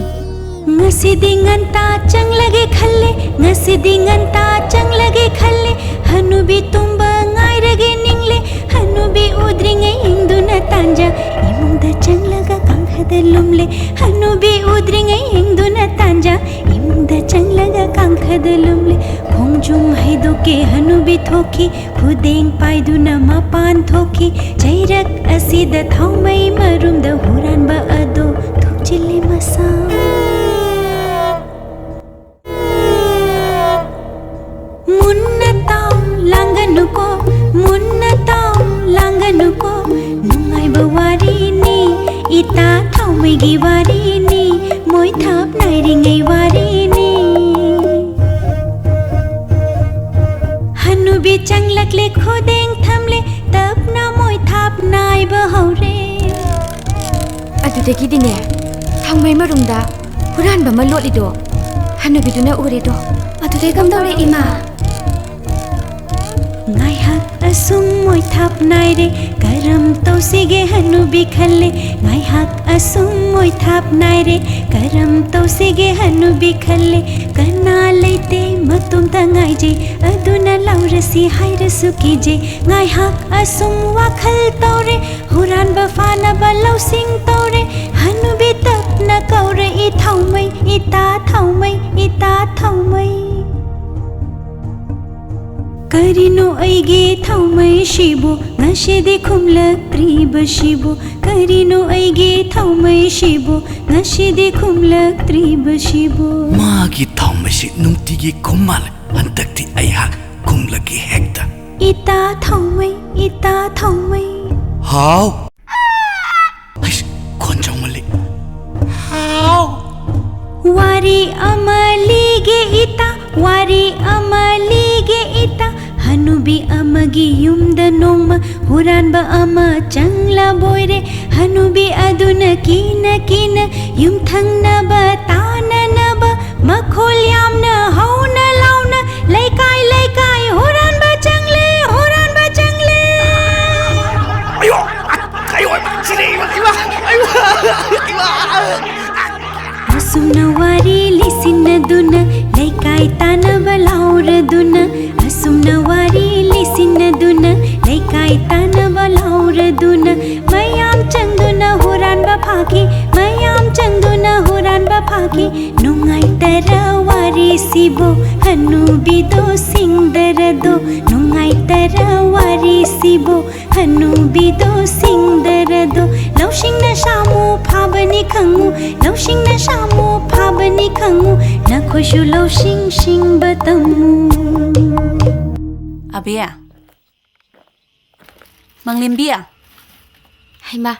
ꯉꯁꯤꯗꯤ ꯉꯟꯇꯥ ꯆꯪꯂꯒꯦ ꯈꯜꯂꯦ ꯉꯁꯤꯗꯤ ꯉꯟꯇꯥ ꯆꯪꯂꯒꯦ ꯈꯜꯂꯦ꯫ ꯍꯅꯨꯕꯤ ꯇꯨꯝꯕ ꯉꯥꯏꯔꯒꯦ ꯅꯤꯡꯂꯦ꯫ ꯍꯅꯨꯕꯤ ꯎꯗ꯭ꯔꯤꯉꯩ ꯏꯪꯗꯨꯅ ꯇꯥꯟꯖ ꯏꯃꯨꯡꯗ ꯆꯪꯂꯒ ꯀꯥꯡꯈꯗ ꯂꯨꯝꯂꯦ꯫ ꯍꯅꯨꯕꯤ ꯎꯗ꯭ꯔꯤꯉꯩ ꯏꯪꯗꯨꯅ ꯇꯥꯟꯖ ꯏꯃꯨꯡꯗ ꯆꯪꯂꯒ ꯀꯥꯡꯈꯗ ꯂꯨꯝꯂꯦ꯫ ꯈꯣꯡꯖꯨꯝ ꯍꯩꯗꯣꯛꯀꯦ ꯍꯅꯨꯕꯤ ꯊꯣꯛꯈꯤ ꯈꯨꯗꯦꯡ ꯄꯥꯏꯗꯨꯅ ꯃꯄꯥꯟ ꯊꯣꯛꯈꯤ꯫ ꯆꯩꯔꯛ ꯑꯁꯤꯗ ꯊꯥꯎꯃꯩ ꯃꯔꯨꯝꯗ ꯍꯨꯔꯥꯟꯕ ꯑꯗꯣ ꯊꯣꯛꯆꯤꯜꯂꯤ ꯃꯁꯥ꯫ ꯃꯨꯟꯅ ꯇꯥꯎ ꯂꯥꯡꯒꯅꯨꯀꯣ ꯃꯨꯟꯅ ꯇꯥꯎ ꯂꯥꯡꯒꯅꯨꯀꯣ ꯅꯨꯡꯉꯥꯏꯕ ꯋꯥꯔꯤꯅꯤ ꯏꯇꯥ ꯊꯥꯎꯃꯩꯒꯤ ꯋꯥꯔꯤꯅꯤ ꯃꯣꯏ ꯊꯥꯞ ꯅꯥꯏꯔꯤꯉꯩ ꯋꯥꯔꯤꯅꯤ꯫ ꯍꯅꯨꯕꯤ ꯆꯪꯂꯛꯂꯦ ꯈꯨꯗꯦꯡ ꯊꯝꯂꯦ ꯇꯞꯅ ꯃꯣꯏ ꯊꯥꯞ ꯅꯥꯏꯕ ꯍꯧꯔꯦ꯫ ꯑꯗꯨꯗꯒꯤꯗꯤꯅꯦ ꯊꯥꯎꯃꯩ ꯃꯔꯨꯝꯗ ꯍꯨꯔꯥꯟꯕ ꯑꯃ ꯂꯣꯠꯂꯤꯗꯣ ꯍꯅꯨꯕꯤꯗꯨꯅ ꯎꯔꯦꯗꯣ꯫ ꯑꯗꯨꯗꯩ ꯀꯝꯗꯧꯔꯦ ꯏꯃꯥ? ꯉꯥꯏꯍꯥꯛ ꯑꯁꯨꯝ ꯃꯣꯏ ꯊꯥꯞ ꯅꯥꯏꯔꯦ ꯀꯔꯝ ꯇꯧꯁꯤꯒꯦ ꯍꯅꯨꯕꯤ ꯈꯜꯂꯦ꯫ ꯉꯥꯏꯍꯥꯛ ꯑꯁꯨꯝ ꯃꯣꯏ ꯊꯥꯞ ꯅꯥꯏꯔꯦ ꯀꯔꯝ ꯇꯧꯁꯤꯒꯦ ꯍꯅꯨꯕꯤ ꯈꯜꯂꯦ꯫ ꯀꯅꯥ ꯂꯩꯇꯦ ꯃꯇꯣꯝꯇ ꯉꯥꯏꯖꯩ ꯑꯗꯨꯅ ꯂꯥꯎꯔꯁꯤ ꯍꯥꯏꯔꯁꯨ ꯀꯤꯖꯩ꯫ ꯉꯥꯏꯍꯥꯛ ꯑꯁꯨꯝ ꯋꯥꯈꯜ ꯇꯧꯔꯦ ꯍꯨꯔꯥꯟꯕ ꯐꯥꯅꯕ ꯂꯧꯁꯤꯡ ꯇꯧꯔꯦ꯫ ꯍꯅꯨꯕꯤ ꯇꯞꯅ ꯀꯧꯔꯛꯏ, "ꯊꯥꯎꯃꯩ, ꯏꯇꯥ ꯊꯥꯎꯃꯩ, ꯏꯇꯥ ꯊꯥꯎꯃꯩ꯫ ꯀꯔꯤꯅꯣ ꯑꯩꯒꯤ ꯊꯥꯎꯃꯩꯁꯤꯕꯨ ꯉꯁꯤꯗꯤ ꯈꯨꯝꯂꯛꯇ꯭ꯔꯤꯕꯁꯤꯕꯨ? ꯀꯔꯤꯅꯣ ꯑꯩꯒꯤ ꯊꯥꯎꯃꯩꯁꯤꯕꯨ ꯉꯁꯤꯗꯤ ꯈꯨꯝꯂꯛꯇ꯭ꯔꯤꯕꯁꯤꯕꯨ?" ꯃꯥꯒꯤ ꯊꯥꯎꯃꯩꯁꯤ ꯅꯨꯡꯇꯤꯒꯤ ꯈꯨꯝ ꯃꯥꯜꯂꯦ꯫ ꯍꯟꯗꯛꯇꯤ ꯑꯩꯍꯥꯛ ꯈꯨꯝꯂꯒꯦ ꯍꯦꯛꯇ꯫ "ꯏꯇꯥ ꯊꯥꯎꯃꯩ, ꯏꯇꯥ ꯊꯥꯎꯃꯩ꯫ ꯍꯥꯎ!" ꯍꯩꯁ, ꯈꯣꯟ ꯆꯥꯎꯃꯜꯂꯤ꯫ ꯍꯥꯎ! ꯋꯥꯔꯤ ꯑꯃ ꯂꯤꯒꯦ ꯏꯇꯥ, ꯋꯥꯔꯤ ꯑꯃ ꯂꯤꯒꯦ ꯏꯇꯥ꯫ ꯍꯅꯨꯕꯤ ꯑꯃꯒꯤ ꯌꯨꯝꯗ ꯅꯣꯡꯃ ꯍꯨꯔꯥꯟꯕ ꯑꯃ ꯆꯪꯂꯕꯣꯏꯔꯦ꯫ ꯍꯅꯨꯕꯤ ꯑꯗꯨꯅ ꯀꯤꯅ ꯀꯤꯅ ꯌꯨꯝꯊꯪꯅꯕ ꯇꯥꯅꯅꯕ ꯃꯈꯣꯜ ꯌꯥꯝꯅ ꯍꯧꯅ ꯂꯥꯎꯅ, "ꯂꯩꯀꯥꯏ ꯂꯩꯀꯥꯏ ꯍꯨꯔꯥꯟꯕ ꯆꯪꯂꯦ, ꯍꯨꯔꯥꯟꯕ ꯆꯪꯂꯦ!" ꯑꯌꯣ! ꯑꯌꯣ! ꯁꯤꯔꯦ! ꯏꯃꯥ! ꯏꯃꯥ! ꯑꯌꯣ! ꯏꯃꯥ! ꯑꯁꯨꯝꯅ ꯋꯥꯔꯤ ꯂꯤꯁꯤꯟꯅꯗꯨꯅ, ꯂꯩꯀꯥꯏ ꯇꯥꯅꯕ ꯂꯥꯎꯔꯗꯨꯅ, ꯑꯁꯨꯝꯅ ꯋꯥꯔꯤ ꯂꯤꯁꯤꯟꯅꯗꯨꯅ, ꯂꯩꯀꯥꯏ ꯇꯥꯅꯕ ꯂꯥꯎꯔꯗꯨꯅ, ꯃꯌꯥꯝ ꯆꯪꯗꯨꯅ ꯍꯨꯔꯥꯟꯕ ꯐꯥꯈꯤ, ꯃꯌꯥꯝ ꯆꯪꯗꯨꯅ ꯍꯨꯔꯥꯟꯕ ꯐꯥꯈꯤ꯫ ꯅꯨꯡꯉꯥꯏꯇꯔ ꯋꯥꯔꯤꯁꯤꯕꯨ, ꯍꯅꯨꯕꯤꯗꯣ ꯁꯤꯡꯗꯔꯗꯣ꯫ ꯅꯨꯡꯉꯥꯏꯇꯔ ꯋꯥꯔꯤꯁꯤꯕꯨ, ꯍꯅꯨꯕꯤꯗꯣ ꯁꯤꯡꯗꯔꯗꯣ꯫ ꯂꯧꯁꯤꯡꯅ ꯁꯥꯃꯨ ꯐꯥꯕꯅꯤ ꯈꯪꯉꯨ, ꯂꯧꯁꯤꯡꯅ ꯁꯥꯃꯨ ꯐꯥꯕꯅꯤ ꯈꯪꯉꯨ꯫ ꯅꯈꯣꯏꯁꯨ ꯂꯧꯁꯤꯡ ꯁꯤꯡꯕ ꯇꯝꯃꯨ꯫ ꯑꯕꯦ, ꯃꯪꯂꯦꯝꯕꯤ꯫ ꯍꯩꯃꯥ,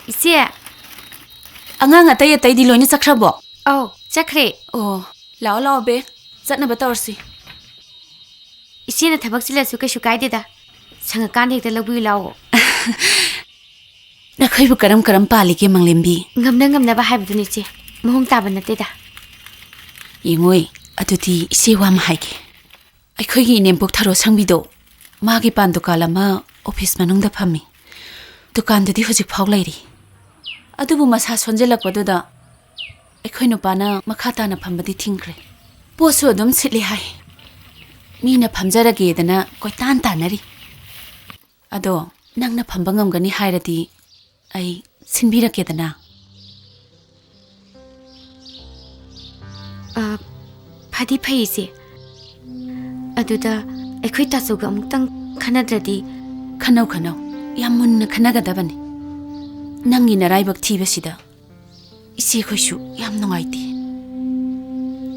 ꯏꯆꯦ꯫ ꯑꯉꯥꯡ ꯑꯇꯩ ꯑꯇꯩꯗꯤ ꯂꯣꯏꯅ ꯆꯠꯈ꯭ꯔꯕꯣ? ꯑꯧ, ꯆꯠꯈ꯭ꯔꯦ꯫ ꯑꯣ, ꯂꯥꯛꯑꯣ ꯂꯥꯛꯑꯣ ꯕꯦ, ꯆꯠꯅꯕ ꯇꯧꯔꯁꯤ꯫ ꯏꯆꯦꯅ ꯊꯕꯛ ꯆꯤꯜꯂꯁꯨ ꯀꯩꯁꯨ ꯀꯥꯏꯗꯦꯗ, ꯁꯪꯉꯀꯥꯟꯗ ꯍꯦꯛꯇ ꯂꯧꯕꯤꯌꯨ ꯂꯥꯛꯑꯣ꯫ ꯅꯈꯣꯏꯕꯨ ꯀꯔꯝ ꯀꯔꯝ ꯄꯥꯜꯂꯤꯒꯦ ꯃꯪꯂꯦꯝꯕꯤ? ꯉꯝꯅ ꯉꯝꯅꯕ ꯍꯥꯏꯕꯗꯨꯅꯤ ꯏꯆꯦ, ꯃꯑꯣꯡ ꯇꯥꯕ ꯅꯠꯇꯦꯗ꯫ ꯌꯦꯡꯉꯣꯏ, ꯑꯗꯨꯗꯤ ꯏꯆꯦ ꯋꯥ ꯑꯃ ꯍꯥꯏꯒꯦ꯫ ꯑꯩꯈꯣꯏꯒꯤ ꯏꯅꯦꯝꯄꯣꯛ ꯊꯔꯣ ꯁꯪꯕꯤꯗꯣ, ꯃꯥꯒꯤ ꯄꯥꯟ ꯗꯨꯀꯥꯟ ꯑꯃ ꯑꯣꯐꯤꯁ ꯃꯅꯨꯡꯗ ꯐꯝꯃꯤ꯫ ꯗꯨꯀꯥꯟꯗꯨꯗꯤ ꯍꯧꯖꯤꯛꯐꯥꯎ ꯂꯩꯔꯤ꯫ ꯑꯗꯨꯕꯨ ꯃꯁꯥ ꯁꯣꯟꯖꯜꯂꯛꯄꯗꯨꯗ ꯑꯩꯈꯣꯏ ꯅꯨꯄꯥꯅ ꯃꯈꯥ ꯇꯥꯅ ꯐꯝꯕꯗꯤ ꯊꯤꯡꯈ꯭ꯔꯦ꯫ ꯄꯣꯠꯁꯨ ꯑꯗꯨꯝ ꯁꯤꯠꯂꯤ ꯍꯥꯏ꯫ ꯃꯤꯅ ꯐꯝꯖꯔꯒꯦꯗꯅ ꯀꯣꯏꯇꯥꯟ ꯇꯥꯟꯅꯔꯤ꯫ ꯑꯗꯣ ꯅꯪꯅ ꯐꯝꯕ ꯉꯝꯒꯅꯤ ꯍꯥꯏꯔꯗꯤ ꯑꯩ ꯁꯤꯟꯕꯤꯔꯛꯀꯦꯗꯅ꯫ ꯑ, ꯐꯗꯤ ꯐꯩ, ꯏꯆꯦ꯫ ꯑꯗꯨꯗ ꯑꯩꯈꯣꯏ ꯇꯥꯆꯧꯒ ꯑꯃꯨꯛꯇꯪ ꯈꯟꯅꯗ꯭ꯔꯗꯤ? ꯈꯟꯅꯧ, ꯈꯟꯅꯧ꯫ ꯌꯥꯝ ꯃꯨꯟꯅ ꯈꯟꯅꯒꯗꯕꯅꯤ꯫ ꯅꯪꯒꯤ ꯅꯔꯥꯏꯕꯛ ꯊꯤꯕꯁꯤꯗ ꯏꯆꯦꯈꯣꯏꯁꯨ ꯌꯥꯝ ꯅꯨꯡꯉꯥꯏꯇꯦ꯫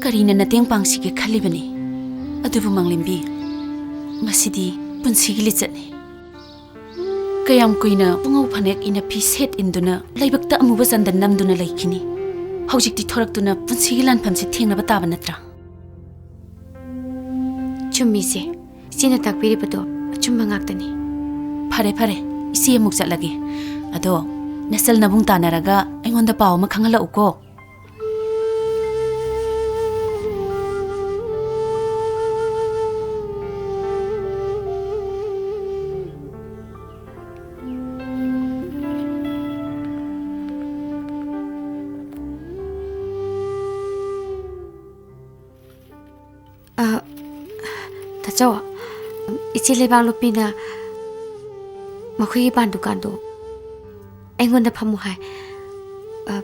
ꯀꯔꯤꯅ ꯃꯇꯦꯡ ꯄꯥꯡꯁꯤꯒꯦ ꯈꯜꯂꯤꯕꯅꯤ꯫ ꯑꯗꯨꯕꯨ ꯃꯥꯡꯂꯦꯝꯕꯤ, ꯃꯁꯤꯗꯤ ꯄꯨꯟꯁꯤꯒꯤ ꯂꯤꯆꯠꯅꯤ꯫ ꯀꯌꯥꯝ ꯀꯨꯏꯅ ꯄꯨꯡꯉꯧ ꯐꯅꯦꯛ ꯏꯅꯐꯤ ꯁꯦꯠ ꯏꯟꯗꯨꯅ ꯂꯥꯏꯕꯛꯇ ꯑꯃꯨꯕ ꯆꯟꯗꯟ ꯅꯝꯗꯨꯅ ꯂꯩꯈꯤꯅꯤ? ꯍꯧꯖꯤꯛꯇꯤ ꯊꯣꯔꯛꯇꯨꯅ ꯄꯨꯟꯁꯤꯒꯤ ꯂꯥꯟꯐꯝꯁꯤ ꯊꯦꯡꯅꯕ ꯇꯥꯕ ꯅꯠꯇ꯭ꯔꯥ? ꯆꯨꯝꯃꯤ, ꯏꯆꯦ꯫ ꯏꯆꯦꯅ ꯇꯥꯛꯄꯤꯔꯤꯕꯗꯣ ꯑꯆꯨꯝꯕ ꯉꯥꯛꯇꯅꯤ꯫ ꯐꯔꯦ, ꯐꯔꯦ, ꯏꯆꯦ ꯑꯃꯨꯛ ꯆꯠꯂꯒꯦ꯫ ꯑꯗꯣ ꯅꯆꯜ ꯅꯕꯨꯡ ꯇꯥꯟꯅꯔꯒ ꯑꯩꯉꯣꯟꯗ ꯄꯥꯎ ꯑꯃ ꯈꯪꯍꯜꯂꯛꯎꯀꯣ꯫ ꯑ, ꯇꯥꯆꯧ, ꯏꯆꯦ ꯂꯩꯕꯥꯛꯂꯣꯞꯄꯤꯅ ꯃꯈꯣꯏꯒꯤ ꯄꯥꯟ ꯗꯨꯀꯥꯟꯗꯣ ꯑꯩꯉꯣꯟꯗ ꯐꯝꯃꯨ ꯍꯥꯏ꯫ ꯑ,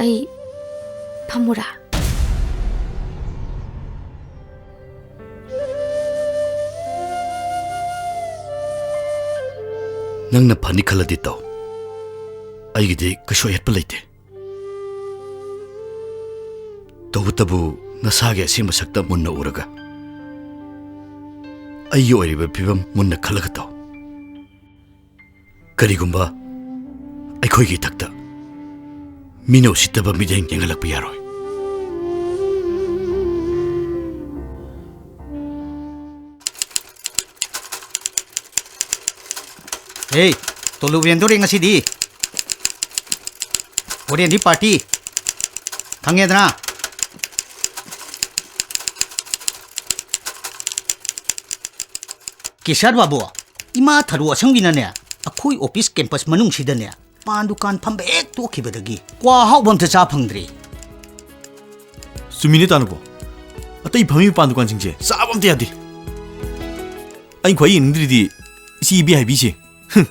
ꯑꯩ ꯐꯝꯃꯨꯔꯥ? ꯅꯪꯅ ꯐꯅꯤ ꯈꯜꯂꯗꯤ ꯇꯧ꯫ ꯑꯩꯒꯤꯗꯤ ꯀꯩꯁꯨ ꯑꯌꯦꯠꯄ ꯂꯩꯇꯦ꯫ ꯇꯧꯕꯇꯕꯨ ꯅꯁꯥꯒꯤ ꯑꯁꯦꯡꯕ ꯁꯛꯇꯝ ꯃꯨꯟꯅ ꯎꯔꯒ ꯑꯩꯒꯤ ꯑꯣꯏꯔꯤꯕ ꯐꯤꯕꯝ ꯃꯨꯟꯅ ꯈꯜꯂꯒ ꯇꯧ꯫ ꯀꯔꯤꯒꯨꯝꯕ ꯑꯩꯈꯣꯏꯒꯤ ꯏꯊꯛꯇ ꯃꯤꯅ ꯎꯁꯤꯠꯇꯕ ꯃꯤꯠꯌꯦꯡ ꯌꯦꯡꯍꯜꯂꯛꯄ ꯌꯥꯔꯣꯏ꯫ ꯍꯦ, ꯇꯣꯂꯨꯞ ꯌꯦꯟꯗꯣꯔꯦ ꯉꯁꯤꯗꯤ꯫ ꯍꯣꯔꯦꯟꯗꯤ ꯄꯥꯔꯇꯤ꯫ ꯈꯪꯉꯦꯗꯅ? ꯀꯦꯁꯤꯌꯥꯔ ꯕꯥꯕꯨ, ꯏꯃꯥ ꯊꯔꯣ ꯑꯁꯪꯕꯤꯅꯅꯦ, ꯑꯩꯈꯣꯏ ꯑꯣꯐꯤꯁ ꯀꯦꯝꯄꯁ ꯃꯅꯨꯡꯁꯤꯗꯅꯦ, ꯄꯥꯟ ꯗꯨꯀꯥꯟ ꯐꯝꯕ ꯍꯦꯛ ꯇꯣꯛꯈꯤꯕꯗꯒꯤ ꯀ꯭ꯋꯥ ꯑꯍꯥꯎꯕ ꯑꯝꯇ ꯆꯥ ꯐꯪꯗ꯭ꯔꯦ꯫ ꯆꯨꯝꯃꯤꯅꯦ ꯇꯥꯅꯨꯕꯣ, ꯑꯇꯩ ꯐꯝꯃꯤꯕ ꯄꯥꯟ ꯗꯨꯀꯥꯟꯁꯤꯡꯁꯦ ꯆꯥꯕ ꯑꯝꯇ ꯌꯥꯗꯦ꯫ ꯑꯩ ꯈ꯭ꯋꯥꯏ ꯌꯦꯡꯅꯤꯡꯗ꯭ꯔꯤꯗꯤ ꯏꯆꯦ ꯏꯕꯦ ꯍꯥꯏꯕꯤꯁꯦ꯫ ꯍꯨꯝ,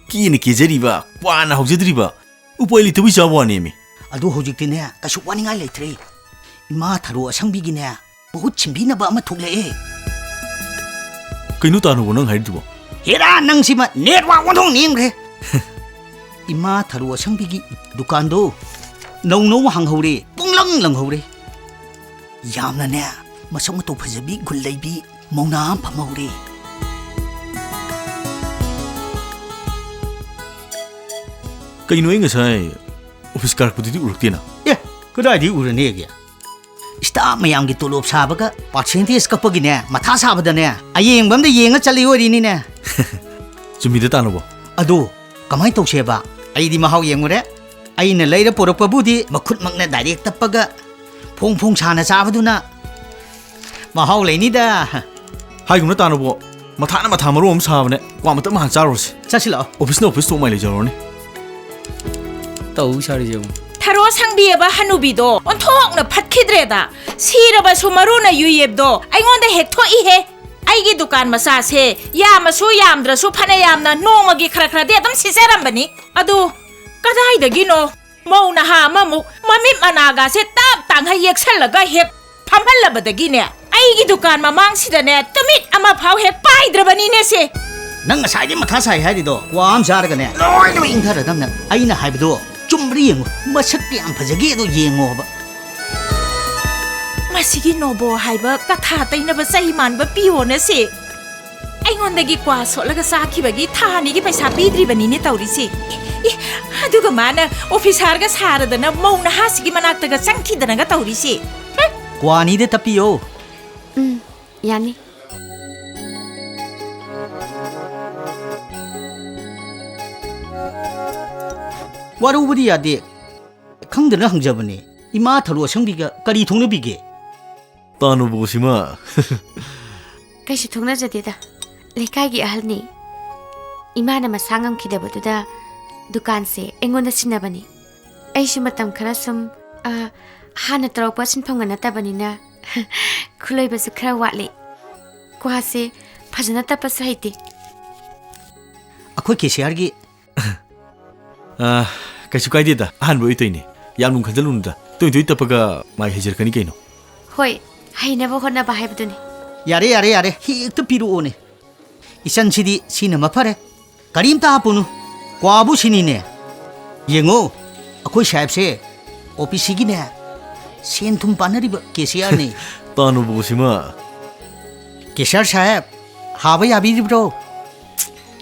ꯀꯦꯅ ꯀꯦꯖꯔꯤꯕ, ꯀ꯭ꯋꯥꯅ ꯍꯧꯖꯗ꯭ꯔꯤꯕ, ꯎꯄꯥꯏ ꯂꯩꯇꯕꯩ ꯆꯥꯕ ꯋꯥꯅꯦꯃꯤ꯫ ꯑꯗꯨ ꯍꯧꯖꯤꯛꯇꯤꯅꯦ, ꯀꯩꯁꯨ ꯋꯥꯅꯤꯡꯉꯥꯏ ꯂꯩꯇ꯭ꯔꯦ꯫ ꯏꯃꯥ ꯊꯔꯣ ꯑꯁꯪꯕꯤꯒꯤꯅꯦ, ꯃꯍꯨꯠ ꯁꯤꯟꯕꯤꯅꯕ ꯑꯃ ꯊꯣꯛꯂꯛꯑꯦ꯫ ꯀꯩꯅꯣ ꯇꯥꯅꯨꯕꯣ ꯅꯪ ꯍꯥꯏꯔꯤꯗꯨꯕꯣ? ꯍꯦꯔꯥ, ꯅꯪꯁꯤꯃ ꯅꯦꯠꯋꯥꯛ ꯑꯣꯟꯊꯣꯛ ꯅꯦꯝꯈ꯭ꯔꯦ꯫ ꯏꯃꯥ ꯊꯔꯣ ꯑꯁꯪꯕꯤꯒꯤ ꯗꯨꯀꯥꯟꯗꯣ ꯅꯧ ꯅꯧ ꯍꯥꯡꯍꯧꯔꯦ, ꯄꯨꯡꯂꯪ ꯂꯪꯍꯧꯔꯦ꯫ ꯌꯥꯝꯅꯅꯦ, ꯃꯁꯛ ꯃꯇꯧ ꯐꯖꯕꯤ, ꯒꯨꯟ ꯂꯩꯕꯤ ꯃꯧꯅꯥ ꯑꯃ ꯐꯝꯍꯧꯔꯦ꯫ ꯀꯩꯅꯣ, ꯑꯩ ꯉꯁꯥꯏ ꯑꯣꯐꯤꯁ ꯀꯥꯔꯛꯄꯗꯨꯗꯤ ꯎꯔꯛꯇꯦꯅ꯫ ꯑꯦ, ꯀꯗꯥꯏꯗꯒꯤ ꯎꯔꯅꯦꯒꯦ? ꯁ꯭ꯇꯥꯐ ꯃꯌꯥꯝꯒꯤ ꯇꯣꯂꯣꯞ ꯁꯥꯕꯒ ꯄꯥꯔꯁꯦꯟꯇꯦꯖ ꯀꯛꯄꯒꯤꯅꯦ ꯃꯊꯥ ꯁꯥꯕꯗꯅꯦ, ꯑꯌꯦꯡꯕ ꯑꯝꯗ ꯌꯦꯡꯉ ꯆꯠꯂꯤ ꯑꯣꯏꯔꯤꯅꯤꯅꯦ꯫ ꯆꯨꯝꯃꯤꯗ ꯇꯥꯅꯨꯕꯣ꯫ ꯑꯗꯣ ꯀꯃꯥꯏ ꯇꯧꯁꯦꯕ? ꯑꯩꯗꯤ ꯃꯍꯥꯎ ꯌꯦꯡꯉꯨꯔꯦ꯫ ꯑꯩꯅ ꯂꯩꯔ ꯄꯨꯔꯛꯄꯕꯨꯗꯤ ꯃꯈꯨꯠꯃꯛꯅ ꯗꯥꯏꯔꯦꯛ ꯇꯞꯄꯒ ꯐꯣꯡ ꯐꯣꯡ ꯁꯥꯅ ꯆꯥꯕꯗꯨꯅ ꯃꯍꯥꯎ ꯂꯩꯅꯤꯗ꯫ ꯍꯥꯏꯒꯨꯝꯅ ꯇꯥꯅꯨꯕꯣ, ꯃꯊꯥꯅ ꯃꯊꯥ ꯃꯔꯣ ꯑꯃ ꯁꯥꯕꯅꯦ꯫ ꯀ꯭ꯋꯥ ꯃꯇꯞ ꯉꯥꯏꯍꯥꯛ ꯆꯥꯔꯨꯔꯁꯤ꯫ ꯆꯠꯁꯤꯜꯂꯛꯑꯣ꯫ ꯑꯣꯐꯤꯁꯅ ꯑꯣꯐꯤꯁ ꯊꯣꯛ ꯃꯥꯏ ꯂꯩꯖꯔꯨꯔꯅꯤ꯫ ꯇꯧ ꯁꯥꯔꯤꯁꯦ ꯌꯦꯡꯉꯨ꯫ ꯊꯔꯣ ꯁꯪꯕꯤꯑꯕ ꯍꯅꯨꯕꯤꯗꯣ ꯑꯣꯟꯊꯣꯛꯅ ꯐꯠꯈꯤꯗ꯭ꯔꯦꯗ꯫ ꯁꯤꯔꯕꯁꯨ ꯃꯔꯨꯅ ꯌꯨꯌꯦꯞꯗꯣ ꯑꯩꯉꯣꯟꯗ ꯍꯦꯛ ꯊꯣꯛꯏꯍꯦ꯫ ꯑꯩꯒꯤ ꯗꯨꯀꯥꯟ ꯃꯆꯥꯁꯦ ꯌꯥꯝꯃꯁꯨ ꯌꯥꯝꯗ꯭ꯔꯁꯨ ꯐꯅ ꯌꯥꯝꯅ ꯅꯣꯡꯃꯒꯤ ꯈꯔ ꯈꯔꯗꯤ ꯑꯗꯨꯝ ꯁꯤꯠꯆꯔꯝꯕꯅꯤ꯫ ꯑꯗꯨ ꯀꯗꯥꯏꯗꯒꯤꯅꯣ ꯃꯧ ꯅꯍꯥ ꯑꯃꯃꯨꯛ ꯃꯃꯤꯠ ꯃꯅꯥꯒꯁꯦ ꯇꯞ ꯇꯥꯡꯈꯩ ꯌꯦꯛꯁꯜꯂꯒ ꯍꯦꯛ ꯐꯝꯍꯜꯂꯕꯗꯒꯤꯅꯦ, ꯑꯩꯒꯤ ꯗꯨꯀꯥꯟ ꯃꯃꯥꯡꯁꯤꯗꯅꯦ ꯇꯨꯃꯤꯠ ꯑꯃ ꯐꯥꯎ ꯍꯦꯛ ꯄꯥꯏꯗ꯭ꯔꯕꯅꯤꯅꯦ ꯁꯦ꯫ ꯅꯪ ꯉꯁꯥꯏꯗꯩ ꯃꯊꯥ ꯁꯥꯏ ꯍꯥꯏꯔꯤꯗꯣ ꯀ꯭ꯋꯥ ꯑꯃ ꯆꯥꯔꯒꯅꯦ ꯂꯣꯏꯅꯃꯛ ꯏꯪꯊꯔꯗꯝꯅꯦ꯫ ꯑꯩꯅ ꯍꯥꯏꯕꯗꯣ ꯆꯨꯝꯕ꯭ꯔꯥ ꯌꯦꯡꯉꯨ, ꯃꯁꯛ ꯀꯌꯥꯝ ꯐꯖꯒꯦꯗꯣ ꯌꯦꯡꯉꯣꯕ꯫ ꯃꯁꯤꯒꯤ ꯅꯣꯕꯣ ꯍꯥꯏꯕ ꯀꯊꯥ ꯇꯩꯅꯕ ꯆꯩ ꯃꯥꯟꯕ ꯄꯤꯌꯣꯅ ꯁꯦ꯫ ꯑꯩꯉꯣꯟꯗꯒꯤ ꯀ꯭ꯋꯥ ꯁꯣꯠꯂꯒ ꯆꯥꯈꯤꯕꯒꯤ ꯊꯥ ꯑꯅꯤꯒꯤ ꯄꯩꯁꯥ ꯄꯤꯗ꯭ꯔꯤꯕꯅꯤꯅꯦ ꯇꯧꯔꯤꯁꯦ꯫ ꯏ, ꯏ, ꯑꯗꯨꯒ ꯃꯥꯅ ꯑꯣꯐꯤꯁꯥꯔꯒ ꯁꯥꯔꯗꯅ ꯃꯧ ꯅꯍꯥꯁꯤꯒꯤ ꯃꯅꯥꯛꯇꯒ ꯆꯪꯈꯤꯗꯅꯒ ꯇꯧꯔꯤꯁꯦ꯫ ꯍꯨꯝ! ꯀ꯭ꯋꯥ ꯑꯅꯤꯗ ꯇꯞꯄꯤꯌꯣ꯫ ꯎꯝ, ꯌꯥꯅꯤ꯫ ꯋꯥꯔꯧꯕꯗꯤ ꯌꯥꯗꯦ꯫ ꯈꯪꯗꯅ ꯍꯪꯖꯕꯅꯦ꯫ ꯏꯃꯥ ꯊꯔꯣ ꯑꯁꯪꯕꯤꯒ ꯀꯔꯤ ꯊꯣꯛꯅꯕꯤꯒꯦ? ꯇꯥꯅꯨꯕꯣꯁꯤꯃ꯫ ꯀꯩꯁꯨ ꯊꯣꯛꯅꯖꯗꯦꯗ꯫ ꯂꯩꯀꯥꯏꯒꯤ ꯑꯍꯜꯅꯤ꯫ ꯏꯃꯥꯅ ꯃꯁꯥ ꯉꯝꯈꯤꯗꯕꯗꯨꯗ ꯗꯨꯀꯥꯟꯁꯦ ꯑꯩꯉꯣꯟꯗ ꯁꯤꯟꯅꯕꯅꯤ꯫ ꯑꯩꯁꯨ ꯃꯇꯝ ꯈꯔ ꯁꯨꯝ, ꯑ, ꯍꯥꯟꯅ ꯇꯧꯔꯛꯄ ꯁꯤꯟꯐꯝꯒ ꯅꯠꯇꯕꯅꯤꯅ ꯈꯨꯠꯂꯣꯏꯕꯁꯨ ꯈꯔ ꯋꯥꯠꯂꯤ꯫ ꯀ꯭ꯋꯥꯁꯦ ꯐꯖꯅ ꯇꯞꯄꯁꯨ ꯍꯩꯇꯦ꯫ ꯑꯩꯈꯣꯏ ꯀꯦꯁꯤꯌꯥꯔꯒꯤ ꯑ, ꯀꯩꯁꯨ ꯀꯥꯏꯗꯦꯗ, ꯑꯍꯥꯟꯕ ꯑꯣꯏꯗꯣꯏꯅꯦ꯫ ꯌꯥꯝ ꯂꯨꯅ ꯈꯟꯖꯜꯂꯨꯅꯨꯗ꯫ ꯇꯣꯏ ꯇꯣꯏ ꯇꯞꯄꯒ ꯃꯥꯏ ꯍꯩꯖꯔꯛꯀꯅꯤ ꯀꯩꯅꯣ꯫ ꯍꯣꯏ, ꯍꯩꯅꯕ ꯍꯣꯠꯅꯕ ꯍꯥꯏꯕꯗꯨꯅꯤ꯫ ꯌꯥꯔꯦ, ꯌꯥꯔꯦ, ꯌꯥꯔꯦ꯫ ꯍꯦꯛꯇ ꯄꯤꯔꯛꯑꯣꯅꯦ꯫ ꯏꯆꯟꯁꯤꯗꯤ ꯁꯤꯅ ꯃꯐꯔꯦ꯫ ꯀꯔꯤꯝꯇ ꯍꯥꯞꯄꯨꯅꯨ꯫ ꯀ꯭ꯋꯥꯕꯨ ꯁꯤꯅꯤꯅꯦ꯫ ꯌꯦꯡꯉꯣ, ꯑꯩꯈꯣꯏ ꯁꯥꯍꯦꯕꯁꯦ ꯑꯣ ꯄꯤ ꯁꯤꯒꯤꯅꯦ, ꯁꯦꯟ ꯊꯨꯝ ꯄꯥꯟꯅꯔꯤꯕ ꯀꯦꯁꯤꯌꯥꯔꯅꯤ꯫ ꯇꯥꯅꯨꯕꯨ ꯁꯤꯃ꯫ ꯀꯦꯁꯤꯌꯥꯔ ꯁꯥꯍꯦꯕ, ꯍꯥꯕ ꯌꯥꯕꯤꯔꯤꯕ꯭ꯔꯣ?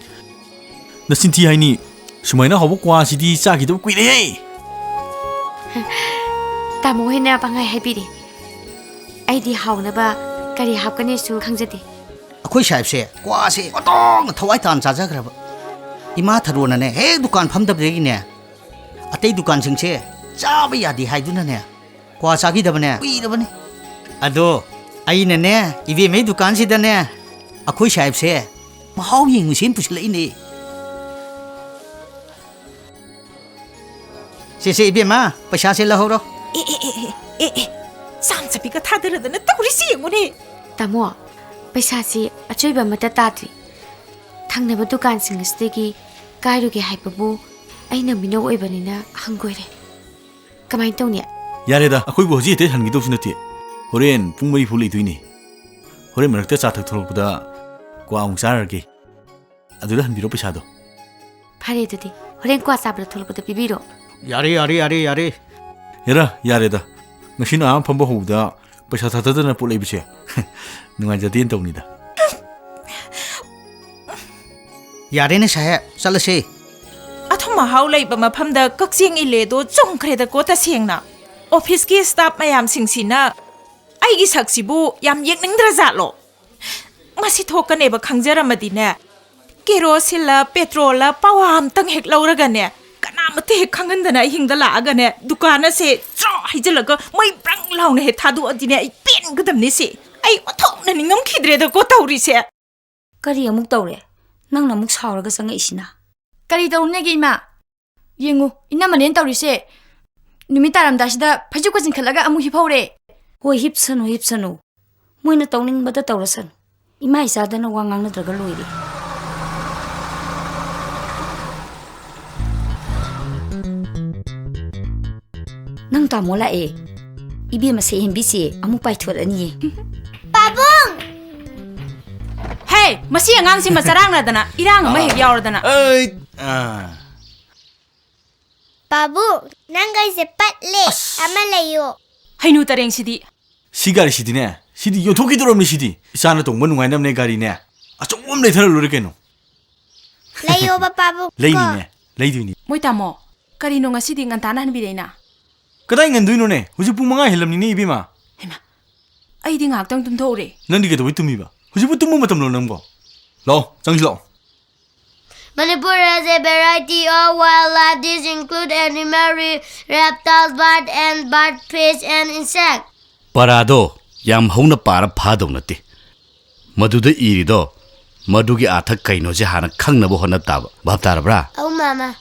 ꯅꯆꯤꯟ ꯊꯤ ꯍꯥꯏꯅꯤ꯫ ꯁꯨꯃꯥꯏꯅ ꯍꯥꯎꯕ ꯀ꯭ꯋꯥꯁꯤꯗꯤ ꯆꯥꯈꯤꯗꯕ ꯀꯨꯏꯔꯦꯍꯦ꯫ ꯇꯥꯃꯣ ꯍꯣꯏꯅ ꯄꯪꯍꯥꯏ ꯍꯥꯏꯕꯤꯔꯦ꯫ ꯑꯩꯗꯤ ꯍꯥꯎꯅꯕ ꯀꯔꯤ ꯍꯥꯞꯀꯅꯤꯁꯨ ꯈꯪꯖꯗꯦ꯫ ꯑꯩꯈꯣꯏ ꯁꯥꯍꯦꯕꯁꯦ ꯀ꯭ꯋꯥꯁꯦ ꯑꯣꯟꯊꯣꯛꯅ ꯊꯋꯥꯏ ꯇꯥꯅ ꯆꯥꯖꯈ꯭ꯔꯕ꯫ ꯏꯃꯥ ꯊꯔꯣꯅꯅꯦ ꯍꯦꯛ ꯗꯨꯀꯥꯟ ꯐꯝꯗꯕꯗꯒꯤꯅꯦ, ꯑꯇꯩ ꯗꯨꯀꯥꯟꯁꯤꯡꯁꯦ ꯆꯥꯕ ꯌꯥꯗꯦ ꯍꯥꯏꯗꯨꯅꯅꯦ, ꯀ꯭ꯋꯥ ꯆꯥꯈꯤꯗꯕꯅꯦ ꯀꯨꯏꯔꯕꯅꯤ꯫ ꯑꯗꯣ ꯑꯩꯅꯅꯦ, ꯏꯕꯦꯝꯃꯩ ꯗꯨꯀꯥꯟꯁꯤꯗꯅꯦ, ꯑꯩꯈꯣꯏ ꯁꯥꯍꯦꯕꯁꯦ ꯃꯍꯥꯎ ꯌꯦꯡꯉꯨꯁꯦꯅ ꯄꯨꯁꯤꯜꯂꯛꯏꯅꯦ꯫ ꯁꯦ, ꯁꯦ, ꯏꯕꯦꯝꯃ, ꯄꯩꯁꯥꯁꯦ ꯂꯧꯍꯧꯔꯣ꯫ ꯑꯦ, ꯑꯦ, ꯑꯦ, ꯑꯦ, ꯑꯦ, ꯑꯦ, ꯆꯥꯝ ꯆꯄꯤꯒ ꯊꯥꯗꯔꯗꯅ ꯇꯧꯔꯤꯁꯤ ꯌꯦꯡꯉꯨꯅꯦ꯫ ꯇꯥꯃꯣ, ꯄꯩꯁꯥꯁꯤ ꯑꯆꯣꯏꯕ ꯑꯃꯠꯇ ꯇꯥꯗ꯭ꯔꯤ꯫ ꯊꯪꯅꯕ ꯗꯨꯀꯥꯟꯁꯤꯡ ꯑꯁꯤꯗꯒꯤ ꯀꯥꯏꯔꯨꯒꯦ ꯍꯥꯏꯕꯕꯨ ꯑꯩꯅ ꯃꯤꯅꯧ ꯑꯣꯏꯕꯅꯤꯅ ꯍꯪꯒꯣꯏꯔꯦ꯫ ꯀꯃꯥꯏꯅ ꯇꯧꯅꯤ? ꯌꯥꯔꯦꯗ, ꯑꯩꯈꯣꯏꯕꯨ ꯍꯧꯖꯤꯛ ꯍꯦꯛꯇ ꯍꯟꯈꯤꯗꯧꯁꯨ ꯅꯠꯇꯦ꯫ ꯍꯣꯔꯦꯟ ꯄꯨꯡ ꯃꯔꯤ ꯐꯥꯎ ꯂꯩꯗꯣꯏꯅꯦ꯫ ꯍꯣꯔꯦꯟ ꯃꯔꯛꯇ ꯆꯥ ꯊꯛ ꯊꯣꯛꯂꯛꯄꯗ ꯀ꯭ꯋꯥ ꯑꯃꯨꯛ ꯆꯥꯔꯒꯦ꯫ ꯑꯗꯨꯗ ꯍꯟꯕꯤꯔꯣ ꯄꯩꯁꯥꯗꯣ꯫ ꯐꯔꯦ ꯑꯗꯨꯗꯤ, ꯍꯣꯔꯦꯟ ꯀ꯭ꯋꯥ ꯆꯥꯕꯗ ꯊꯣꯛꯂꯛꯄꯗ ꯄꯤꯕꯤꯔꯣ꯫ ꯌꯥꯔꯦ, ꯌꯥꯔꯦ, ꯌꯥꯔꯦ, ꯌꯥꯔꯦ꯫ ꯍꯦꯔꯥ, ꯌꯥꯔꯦꯗ꯫ ꯉꯁꯤꯅ ꯑꯍꯥꯟꯕ ꯐꯝꯕ ꯍꯧꯕꯗ ꯄꯩꯁꯥ ꯊꯥꯗꯗꯅ ꯄꯣꯠ ꯂꯩꯕꯁꯦ ꯅꯨꯡꯉꯥꯏꯖꯗꯦꯅ ꯇꯧꯅꯤꯗ꯫ ꯌꯥꯔꯦꯅꯦ ꯁꯥꯍꯦꯕ, ꯆꯠꯂꯁꯦ꯫ ꯑꯊꯨꯝ ꯑꯍꯥꯎ ꯂꯩꯕ ꯃꯐꯝꯗ ꯀꯛꯆꯦꯡ ꯏꯜꯂꯦꯗꯣ ꯆꯨꯝꯈ꯭ꯔꯦꯗꯀꯣ ꯇꯁꯦꯡꯅ꯫ ꯑꯣꯐꯤꯁꯀꯤ ꯁ꯭ꯇꯥꯐ ꯃꯌꯥꯝꯁꯤꯡꯁꯤꯅ ꯑꯩꯒꯤ ꯁꯛꯁꯤꯕꯨ ꯌꯥꯝ ꯌꯦꯡꯅꯤꯡꯗ꯭ꯔꯖꯥꯠꯂꯣ? ꯃꯁꯤ ꯊꯣꯛꯀꯅꯦꯕ ꯈꯪꯖꯔꯝꯃꯗꯤꯅꯦ, ꯀꯦꯔꯣꯁꯤꯟꯂ ꯄꯦꯇ꯭ꯔꯣꯜꯂ ꯄꯋꯥ ꯑꯝꯇꯪ ꯍꯦꯛ ꯂꯧꯔꯒꯅꯦ, ꯀꯅꯥꯃꯠꯇ ꯍꯦꯛ ꯈꯪꯍꯟꯗꯅ ꯑꯍꯤꯡꯗ ꯂꯥꯛꯑꯒꯅꯦ, ꯗꯨꯀꯥꯟ ꯑꯁꯦ ꯆ꯭ꯔꯣ ꯍꯩꯖꯤꯜꯂꯒ ꯃꯩ ꯕ꯭ꯔꯪ ꯂꯥꯎꯅ ꯍꯦꯛ ꯊꯥꯗꯣꯛꯑꯗꯤꯅꯦ, ꯑꯩ ꯄꯦꯟꯒꯗꯕꯅꯤ ꯁꯤ꯫ ꯑꯩ ꯑꯣꯟꯊꯣꯛꯅ ꯅꯤꯡꯉꯝꯈꯤꯗ꯭ꯔꯦꯗꯀꯣ ꯇꯧꯔꯤꯁꯦ꯫ ꯀꯔꯤ ꯑꯃꯨꯛ ꯇꯧꯔꯦ? ꯅꯪꯅ ꯑꯃꯨꯛ ꯁꯥꯎꯔꯒ ꯆꯪꯉꯛꯏꯁꯤꯅ? ꯀꯔꯤ ꯇꯧꯔꯨꯅꯦꯒꯦ, ꯏꯃꯥ? ꯌꯦꯡꯉꯨ, ꯏꯅꯝꯃꯅꯦꯅ ꯇꯧꯔꯤꯁꯦ꯫ ꯅꯨꯃꯤꯠ ꯇꯥꯔꯝꯗꯥꯏꯁꯤꯗ ꯐꯩꯖꯨꯞꯀ ꯆꯤꯡꯈꯠꯂꯒ ꯑꯃꯨꯛ ꯍꯤꯞꯍꯧꯔꯦ꯫ ꯍꯣꯏ, ꯍꯤꯞꯁꯅꯨ, ꯍꯤꯞꯁꯅꯨ꯫ ꯃꯣꯏꯅ ꯇꯧꯅꯤꯡꯕꯗ ꯇꯧꯔꯁꯅꯨ꯫ ꯏꯃꯥ ꯏꯆꯥꯗꯅ ꯋꯥ ꯉꯥꯡꯅꯗ꯭ꯔꯒ ꯂꯣꯏꯔꯦ꯫ ꯇꯥꯃꯣ ꯂꯥꯛꯑꯦ꯫ ꯏꯕꯦꯝꯃ ꯁꯦꯛꯍꯦꯟꯕꯤꯁꯦ ꯑꯃꯨꯛ ꯄꯥꯏꯊꯣꯔꯛꯑꯅꯤꯌꯦ꯫ ꯄꯥꯕꯨꯡ! ꯍꯦ! ꯃꯁꯤ ꯑꯉꯥꯡꯁꯤ ꯃꯆꯔꯥꯡꯅꯗꯅ ꯏꯔꯥꯡ ꯑꯃ ꯍꯦꯛ ꯌꯥꯎꯔꯗꯅ꯫ ꯑꯩ, ꯑꯥ꯫ ꯄꯥꯕꯨꯡ, ꯅꯪ ꯑꯩꯁꯦ ꯄꯠꯂꯦ꯫ ꯑꯁ꯫ ꯑꯃ ꯂꯩꯌꯣ꯫ ꯍꯩꯅꯨ ꯇꯔꯦꯡꯁꯤꯗꯤ꯫ ꯁꯤ ꯒꯥꯔꯤꯁꯤꯗꯤꯅꯦ, ꯁꯤꯗꯤ ꯌꯣꯟꯊꯣꯛꯈꯤꯗꯧꯔꯕꯅꯤ ꯁꯤꯗꯤ꯫ ꯏꯆꯥꯅ ꯇꯣꯡꯕ ꯅꯨꯡꯉꯥꯏꯅꯕꯅꯦ ꯒꯥꯔꯤꯅꯦ꯫ ꯑꯆꯧꯕ ꯑꯃ ꯂꯩꯊꯔ ꯂꯣꯏꯔꯦ ꯀꯩꯅꯣ꯫ ꯂꯩꯌꯣꯕ ꯄꯥꯕꯨꯡ ꯀꯣ꯫ ꯂꯩꯅꯤꯅꯦ, ꯂꯩꯗꯣꯏꯅꯤ꯫ ꯃꯣꯏ ꯇꯥꯃꯣ, ꯀꯔꯤꯅꯣ ꯉꯁꯤꯗꯤ ꯉꯟꯇꯥꯅ ꯍꯟꯕꯤꯔꯛꯏꯅ? ꯀꯗꯥꯏ ꯉꯟꯗꯣꯏꯅꯣꯅꯦ? ꯍꯧꯖꯤꯛ ꯄꯨꯡ ꯃꯉꯥ ꯍꯦꯜꯂꯝꯅꯤꯅꯦ ꯏꯕꯦꯝꯃ꯫ ꯍꯩꯃꯥ, ꯑꯩꯗꯤ ꯉꯥꯏꯍꯥꯛꯇꯪ ꯇꯨꯝꯊꯣꯛꯎꯔꯦ꯫ ꯅꯪꯗꯤ ꯀꯩꯗꯧꯕꯩ ꯇꯨꯝꯃꯤꯕ? ꯍꯧꯖꯤꯛꯄꯨ ꯇꯨꯝꯕ ꯃꯇꯝꯂꯣ ꯅꯪꯕꯣ? ꯂꯥꯛꯑꯣ, ꯆꯪꯁꯤ ꯂꯥꯛꯑꯣ꯫ Manipur has a variety of wildlife. These include animal, re-, reptiles, bird and bird, fish and insect. ꯄꯔꯥꯗꯣ ꯌꯥꯝ ꯍꯧꯅ ꯄꯥꯔ ꯐꯥꯗꯧ ꯅꯠꯇꯦ꯫ ꯃꯗꯨꯗ ꯏꯔꯤꯗꯣ, ꯃꯗꯨꯒꯤ ꯑꯥꯊ ꯀꯩꯅꯣꯁꯦ ꯍꯥꯟꯅ ꯈꯪꯅꯕ ꯍꯣꯠꯅ ꯇꯥꯕ꯫ ꯚꯥꯞ ꯇꯥꯔꯕ꯭ꯔꯥ? ꯑꯧ, ꯃꯥꯃꯥ꯫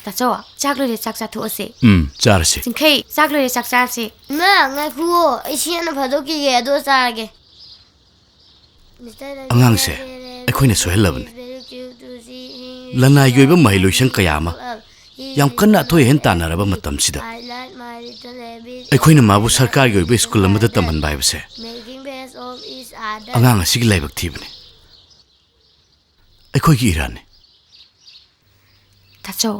ꯇꯥꯆꯧ, ꯆꯥꯛ ꯂꯣꯏꯔꯦ, ꯆꯥꯛ ꯆꯥꯊꯣꯛꯑꯁꯦ꯫ ꯎꯝ, ꯆꯥꯔꯁꯦ꯫ ꯆꯤꯡꯈꯩ, ꯆꯥꯛ ꯂꯣꯏꯔꯦ, ꯆꯥꯛ ꯆꯥꯔꯁꯦ꯫ ꯏꯃꯥ, ꯉꯥꯏꯈꯨꯑꯣ, ꯑꯩ ꯁꯤ ꯍꯥꯟꯅ ꯐꯥꯗꯣꯛꯈꯤꯒꯦ, ꯑꯗꯨꯒ ꯆꯥꯔꯒꯦ꯫ ꯑꯉꯥꯡꯁꯦ ꯑꯩꯈꯣꯏꯅ ꯁꯣꯏꯍꯜꯂꯕꯅꯤ꯫ ꯂꯅꯥꯏꯒꯤ ꯑꯣꯏꯕ ꯃꯍꯩ ꯂꯣꯏꯁꯪ ꯀꯌꯥ ꯑꯃ ꯌꯥꯝ ꯀꯟꯅ ꯑꯊꯣꯏ ꯑꯍꯦꯟ ꯇꯥꯟꯅꯔꯕ ꯃꯇꯝꯁꯤꯗ ꯑꯩꯈꯣꯏꯅ ꯃꯥꯕꯨ ꯁꯔꯀꯥꯔꯒꯤ ꯑꯣꯏꯕ ꯁ꯭ꯀꯨꯜ ꯑꯃꯗ ꯇꯝꯍꯟꯕ ꯍꯥꯏꯕꯁꯦ ꯑꯉꯥꯡ ꯑꯁꯤꯒꯤ ꯂꯥꯏꯕꯛ ꯊꯤꯕꯅꯤ꯫ ꯑꯩꯈꯣꯏꯒꯤ ꯏꯔꯥꯟꯅꯤ꯫ ꯇꯥꯆꯧ,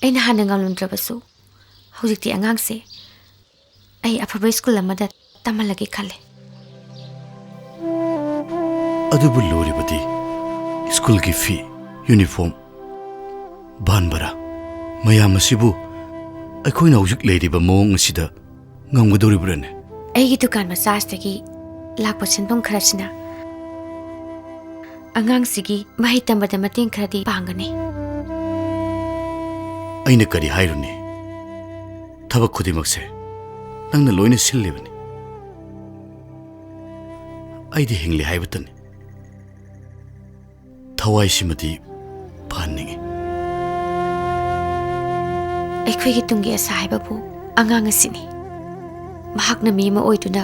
ꯑꯩꯅ ꯍꯥꯟꯅ ꯉꯝꯂꯝꯗ꯭ꯔꯕꯁꯨ, ꯍꯧꯖꯤꯛꯇꯤ ꯑꯉꯥꯡꯁꯦ ꯑꯩ ꯑꯐꯕ ꯁ꯭ꯀꯨꯜ ꯑꯃꯗ ꯇꯝꯍꯜꯂꯒꯦ ꯈꯜꯂꯦ꯫ ꯑꯗꯨꯕꯨ ꯂꯨꯔꯤꯕꯗꯤ ꯁ꯭ꯀꯨꯜꯒꯤ ꯐꯤ, ꯌꯨꯅꯤꯐꯣꯔꯝ, ꯚꯥꯟ ꯚꯔꯥ, ꯃꯌꯥꯝ ꯑꯁꯤꯕꯨ ꯑꯩꯈꯣꯏꯅ ꯍꯧꯖꯤꯛ ꯂꯩꯔꯤꯕ ꯃꯑꯣꯡ ꯑꯁꯤꯗ ꯉꯝꯒꯗꯧꯔꯤꯕ꯭ꯔꯥꯅꯦ? ꯑꯩꯒꯤ ꯗꯨꯀꯥꯟ ꯃꯆꯥ ꯑꯁꯤꯗꯒꯤ ꯂꯥꯛꯄ ꯁꯦꯟꯐꯝ ꯈꯔꯁꯤꯅ ꯑꯉꯥꯡꯁꯤꯒꯤ ꯃꯍꯩ ꯇꯝꯕꯗ ꯃꯇꯦꯡ ꯈꯔꯗꯤ ꯄꯥꯡꯒꯅꯤ꯫ ꯑꯩꯅ ꯀꯔꯤ ꯍꯥꯏꯔꯨꯅꯤ? ꯊꯕꯛ ꯈꯨꯗꯤꯡꯃꯛꯁꯦ ꯅꯪꯅ ꯂꯣꯏꯅ ꯁꯤꯜꯂꯤꯕꯅꯤ꯫ ꯑꯩꯗꯤ ꯍꯤꯡꯂꯤ ꯍꯥꯏꯕꯇꯅꯤ꯫ ꯊꯋꯥꯏꯁꯤꯃꯗꯤ ꯐꯍꯟꯅꯤꯡꯏ꯫ ꯑꯩꯈꯣꯏꯒꯤ ꯇꯨꯡꯒꯤ ꯑꯁꯥ ꯍꯥꯏꯕꯕꯨ ꯑꯉꯥꯡ ꯑꯁꯤꯅꯤ꯫ ꯃꯍꯥꯛꯅ ꯃꯤ ꯑꯃ ꯑꯣꯏꯗꯨꯅ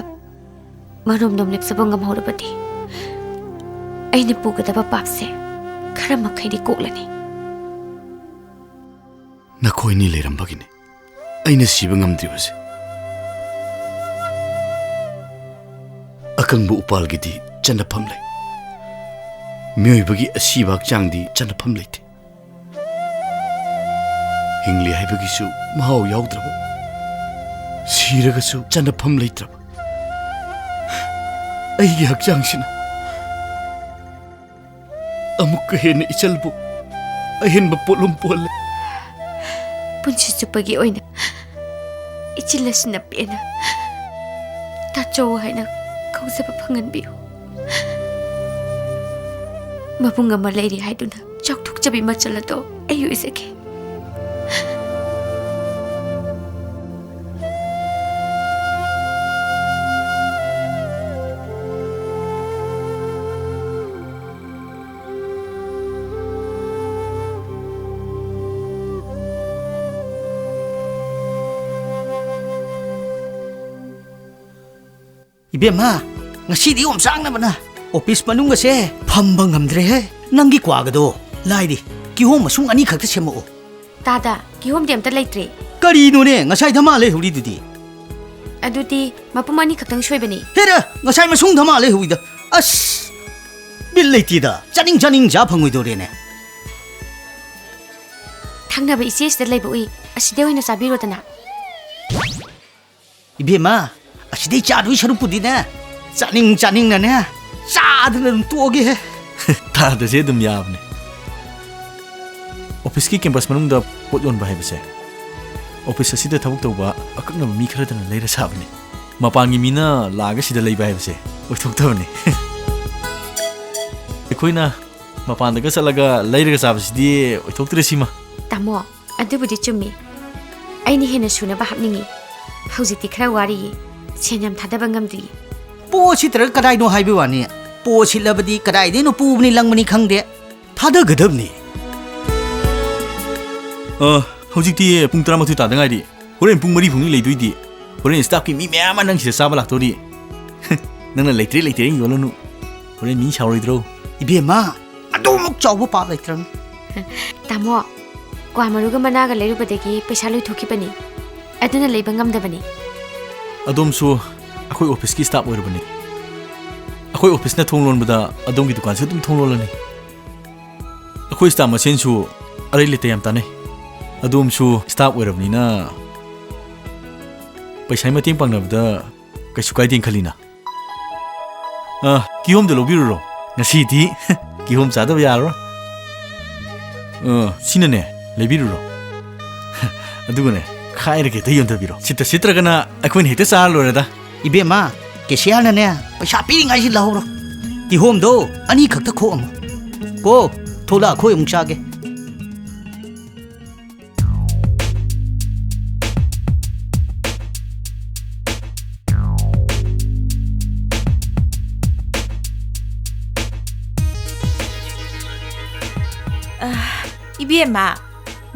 ꯃꯔꯣꯝꯗꯣꯝ ꯂꯦꯞꯆꯕ ꯉꯝꯍꯧꯔꯕꯗꯤ ꯑꯩꯅ ꯄꯨꯒꯗꯕ ꯄꯥꯞꯁꯦ ꯈꯔ ꯃꯈꯩꯗꯤ ꯀꯣꯛꯂꯅꯤ꯫ ꯅꯈꯣꯏꯅꯤ ꯂꯩꯔꯝꯕꯒꯤꯅꯤ ꯑꯩꯅ ꯁꯤꯕ ꯉꯝꯗ꯭ꯔꯤꯕꯁꯦ꯫ ꯑꯀꯪꯕ ꯎꯄꯥꯜꯒꯤꯗꯤ ꯆꯠꯅꯐꯝ ꯂꯩ, ꯃꯤꯑꯣꯏꯕꯒꯤ ꯑꯁꯤꯕ ꯍꯛꯆꯥꯡꯗꯤ ꯆꯠꯅꯐꯝ ꯂꯩꯇꯦ꯫ ꯍꯤꯡꯂꯤ ꯍꯥꯏꯕꯒꯤꯁꯨ ꯃꯍꯥꯎ ꯌꯥꯎꯗ꯭ꯔꯕ, ꯁꯤꯔꯒꯁꯨ ꯆꯠꯅꯐꯝ ꯂꯩꯇ꯭ꯔꯕ ꯑꯩꯒꯤ ꯍꯛꯆꯥꯡꯁꯤꯅ ꯑꯃꯨꯛꯀ ꯍꯦꯟꯅ ꯏꯆꯜꯕꯨ ꯑꯍꯦꯟꯕ ꯄꯣꯠꯂꯨꯝ ꯄꯣꯛꯍꯜꯂꯦ꯫ ꯄꯨꯟꯁꯤ ꯆꯨꯞꯄꯒꯤ ꯑꯣꯏꯅ ꯏꯆꯤꯜ ꯑꯁꯤꯅ ꯄꯦꯟꯅ ꯇꯥꯆꯧ ꯍꯥꯏꯅ ꯀꯧꯖꯕ ꯐꯪꯍꯟꯕꯤꯌꯨ꯫ ꯃꯕꯨꯡ ꯑꯃ ꯂꯩꯔꯤ ꯍꯥꯏꯗꯨꯅ ꯆꯥꯎꯊꯣꯛꯆꯕꯤ ꯃꯆꯜ ꯑꯗꯣ ꯑꯩ ꯑꯣꯏꯖꯒꯦ꯫ ꯏꯕꯦꯝꯃ, ꯉꯁꯤꯗꯤ ꯑꯣꯝꯆꯥꯛꯅꯕꯅ ꯑꯣꯐꯤꯁ ꯃꯅꯨꯡꯒꯁꯦ ꯐꯝꯕ ꯉꯝꯗ꯭ꯔꯦꯍꯦ꯫ ꯅꯪꯒꯤ ꯀ꯭ꯋꯥꯒꯗꯣ ꯂꯥꯏꯔꯤ, ꯀꯤꯍꯣꯝ ꯃꯁꯨꯡ ꯑꯅꯤꯈꯛꯇ ꯁꯦꯝꯃꯛꯑꯣ꯫ ꯇꯥꯗ, ꯀꯤꯍꯣꯝꯗꯤ ꯑꯝꯇ ꯂꯩꯇ꯭ꯔꯦ꯫ ꯀꯔꯤꯅꯣꯅꯦ, ꯉꯁꯥꯏ ꯙꯃꯥ ꯂꯩꯍꯧꯔꯤꯗꯨꯗꯤ? ꯑꯗꯨꯗꯤ ꯃꯄꯨꯝ ꯑꯅꯤꯈꯛꯇꯪ ꯁꯣꯏꯕꯅꯤ꯫ ꯍꯦꯔꯥ, ꯉꯁꯥꯏ ꯃꯁꯨꯡ ꯙꯃꯥ ꯂꯩꯍꯧꯋꯤꯗ꯫ ꯑꯁ, ꯕꯤꯠ ꯂꯩꯇꯦꯗ꯫ ꯆꯥꯅꯤꯡ ꯆꯥꯅꯤꯡ ꯆꯥ ꯐꯪꯉꯣꯏꯗꯧꯔꯦꯅꯦ꯫ ꯊꯪꯅꯕ ꯏꯆꯦꯁꯤꯗ ꯂꯩꯕ ꯎꯏ, ꯑꯁꯤꯗ ꯑꯣꯏꯅ ꯆꯥꯕꯤꯔꯣꯗꯅ꯫ ꯏꯕꯦꯝꯃ, ꯑꯁꯤꯗꯩ ꯆꯥꯗꯣꯏ ꯁꯔꯨꯛꯄꯨꯗꯤꯅꯦ, ꯆꯥꯅꯤꯡ ꯆꯥꯅꯤꯡꯅꯅꯦ ꯆꯥꯗꯅ ꯑꯗꯨꯝ ꯇꯣꯛꯑꯒꯦꯍꯦ꯫ ꯇꯥꯗꯁꯦ ꯑꯗꯨꯝ ꯌꯥꯕꯅꯦ꯫ ꯑꯣꯐꯤꯁꯀꯤ ꯀꯦꯝꯄꯁ ꯃꯅꯨꯡꯗ ꯄꯣꯠ ꯌꯣꯟꯕ ꯍꯥꯏꯕꯁꯦ ꯑꯣꯐꯤꯁ ꯑꯁꯤꯗ ꯊꯕꯛ ꯇꯧꯕ ꯑꯀꯛꯅꯕ ꯃꯤ ꯈꯔꯗꯅ ꯂꯩꯔ ꯁꯥꯕꯅꯤ꯫ ꯃꯄꯥꯟꯒꯤ ꯃꯤꯅ ꯂꯥꯛꯑꯒ ꯁꯤꯗ ꯂꯩꯕ ꯍꯥꯏꯕꯁꯦ ꯑꯣꯏꯊꯣꯛꯇꯕꯅꯤ꯫ ꯑꯩꯈꯣꯏꯅ ꯃꯄꯥꯟꯗꯒ ꯆꯠꯂꯒ ꯂꯩꯔꯒ ꯆꯥꯕꯁꯤꯗꯤ ꯑꯣꯏꯊꯣꯛꯇ꯭ꯔꯦ ꯁꯤꯃ꯫ ꯇꯥꯃꯣ, ꯑꯗꯨꯕꯨꯗꯤ ꯆꯨꯝꯃꯤ꯫ ꯑꯩꯅ ꯍꯦꯟꯅ ꯁꯨꯅꯕ ꯍꯥꯞꯅꯤꯡꯉꯤ꯫ ꯍꯧꯖꯤꯛꯇꯤ ꯈꯔ ꯋꯥꯔꯤꯌꯦ꯫ ꯁꯦꯟ ꯌꯥꯝ ꯊꯥꯗꯕ ꯉꯝꯗ꯭ꯔꯤꯌꯦ꯫ ꯄꯣꯠ ꯁꯤꯠꯇ꯭ꯔꯒ ꯀꯗꯥꯏꯅꯣ ꯍꯥꯏꯕꯩ ꯋꯥꯅꯤ꯫ ꯄꯣꯠ ꯁꯤꯠꯂꯕꯗꯤ ꯀꯗꯥꯏꯗꯩꯅꯣ ꯄꯨꯕꯅꯤ ꯂꯪꯕꯅꯤ ꯈꯪꯗꯦ꯫ ꯊꯥꯗꯒꯗꯕꯅꯤ꯫ ꯑ, ꯍꯧꯖꯤꯛꯇꯤ ꯄꯨꯡ ꯇꯔꯥꯃꯥꯊꯣꯏ ꯇꯥꯗ ꯉꯥꯏꯔꯤ꯫ ꯍꯣꯔꯦꯟ ꯄꯨꯡ ꯃꯔꯤ ꯐꯥꯎꯅꯤ ꯂꯩꯗꯣꯏꯗꯤ꯫ ꯍꯣꯔꯦꯟ ꯁ꯭ꯇꯥꯐꯀꯤ ꯃꯤ ꯃꯌꯥꯝ ꯑꯃ ꯅꯪ ꯁꯤꯗ ꯆꯥꯕ ꯂꯥꯛꯇꯣꯔꯤ꯫ ꯅꯪꯅ ꯂꯩꯇ꯭ꯔꯦ ꯂꯩꯇ꯭ꯔꯦ ꯌꯣꯜꯂꯅꯨ꯫ ꯍꯣꯔꯦꯟ ꯃꯤ ꯁꯥꯎꯔꯣꯏꯗ꯭ꯔꯣ? ꯏꯕꯦꯝꯃ, ꯑꯗꯨꯃꯨꯛ ꯆꯥꯎꯕ ꯄꯥꯞ ꯂꯩꯇ꯭ꯔꯕꯅꯤ꯫ ꯇꯥꯃꯣ, ꯀ꯭ꯋꯥ ꯃꯔꯨꯒ ꯃꯅꯥꯒ ꯂꯩꯔꯨꯕꯗꯒꯤ ꯄꯩꯁꯥ ꯂꯣꯏꯊꯣꯛꯈꯤꯕꯅꯤ꯫ ꯑꯗꯨꯅ ꯂꯩꯕ ꯉꯝꯗꯕꯅꯤ꯫ ꯑꯗꯣꯝꯁꯨ ꯑꯩꯈꯣꯏ ꯑꯣꯐꯤꯁꯀꯤ ꯁ꯭ꯇꯥꯐ ꯑꯣꯏꯔꯕꯅꯤ꯫ ꯑꯩꯈꯣꯏ ꯑꯣꯐꯤꯁꯅ ꯊꯣꯡ ꯂꯣꯟꯕꯗ ꯑꯗꯣꯝꯒꯤ ꯗꯨꯀꯥꯟꯁꯨ ꯑꯗꯨꯝ ꯊꯣꯡ ꯂꯣꯜꯂꯅꯤ꯫ ꯑꯩꯈꯣꯏ ꯁ꯭ꯇꯥꯐ ꯃꯁꯦꯟꯁꯨ ꯑꯔꯩ ꯂꯩꯇ ꯌꯥꯝ ꯇꯥꯟꯅꯩ꯫ ꯑꯗꯣꯝꯁꯨ ꯁ꯭ꯇꯥꯐ ꯑꯣꯏꯔꯕꯅꯤꯅ ꯄꯩꯁꯥꯒꯤ ꯃꯇꯦꯡ ꯄꯥꯡꯅꯕꯗ ꯀꯩꯁꯨ ꯀꯥꯏꯗꯦꯅ ꯈꯜꯂꯤꯅ꯫ ꯑ, ꯀꯤꯍꯣꯝꯗꯣ ꯂꯧꯕꯤꯔꯨꯔꯣ꯫ ꯉꯁꯤꯗꯤ ꯀꯤꯍꯣꯝ ꯆꯥꯗꯕ ꯌꯥꯔꯔꯣꯏ꯫ ꯑ, ꯁꯤꯅꯅꯦ, ꯂꯩꯕꯤꯔꯨꯔꯣ꯫ ꯑꯗꯨꯒꯅꯦ, ꯈꯥꯏꯔꯒ ꯍꯦꯛꯇ ꯌꯣꯟꯊꯕꯤꯔꯣ꯫ ꯁꯤꯠꯇ ꯁꯤꯠꯇ꯭ꯔꯒꯅ ꯑꯩꯈꯣꯏꯅ ꯍꯦꯛꯇ ꯆꯥꯔ ꯂꯣꯏꯔꯦꯗ꯫ ꯏꯕꯦꯝꯃ, ꯀꯦꯁꯤꯌꯥꯅꯅꯦ, ꯄꯩꯁꯥ ꯄꯤꯔꯤꯉꯩꯁꯤ ꯂꯧꯍꯧꯔꯣ꯫ ꯀꯤꯍꯣꯝꯗꯣ ꯑꯅꯤꯈꯛꯇ ꯈꯣꯛꯑꯝꯃꯣ꯫ ꯀꯣ, ꯊꯣꯛꯂꯛꯑ ꯑꯩꯈꯣꯏ ꯑꯃꯨꯛ ꯆꯥꯒꯦ꯫ ꯑ, ꯏꯕꯦꯝꯃ,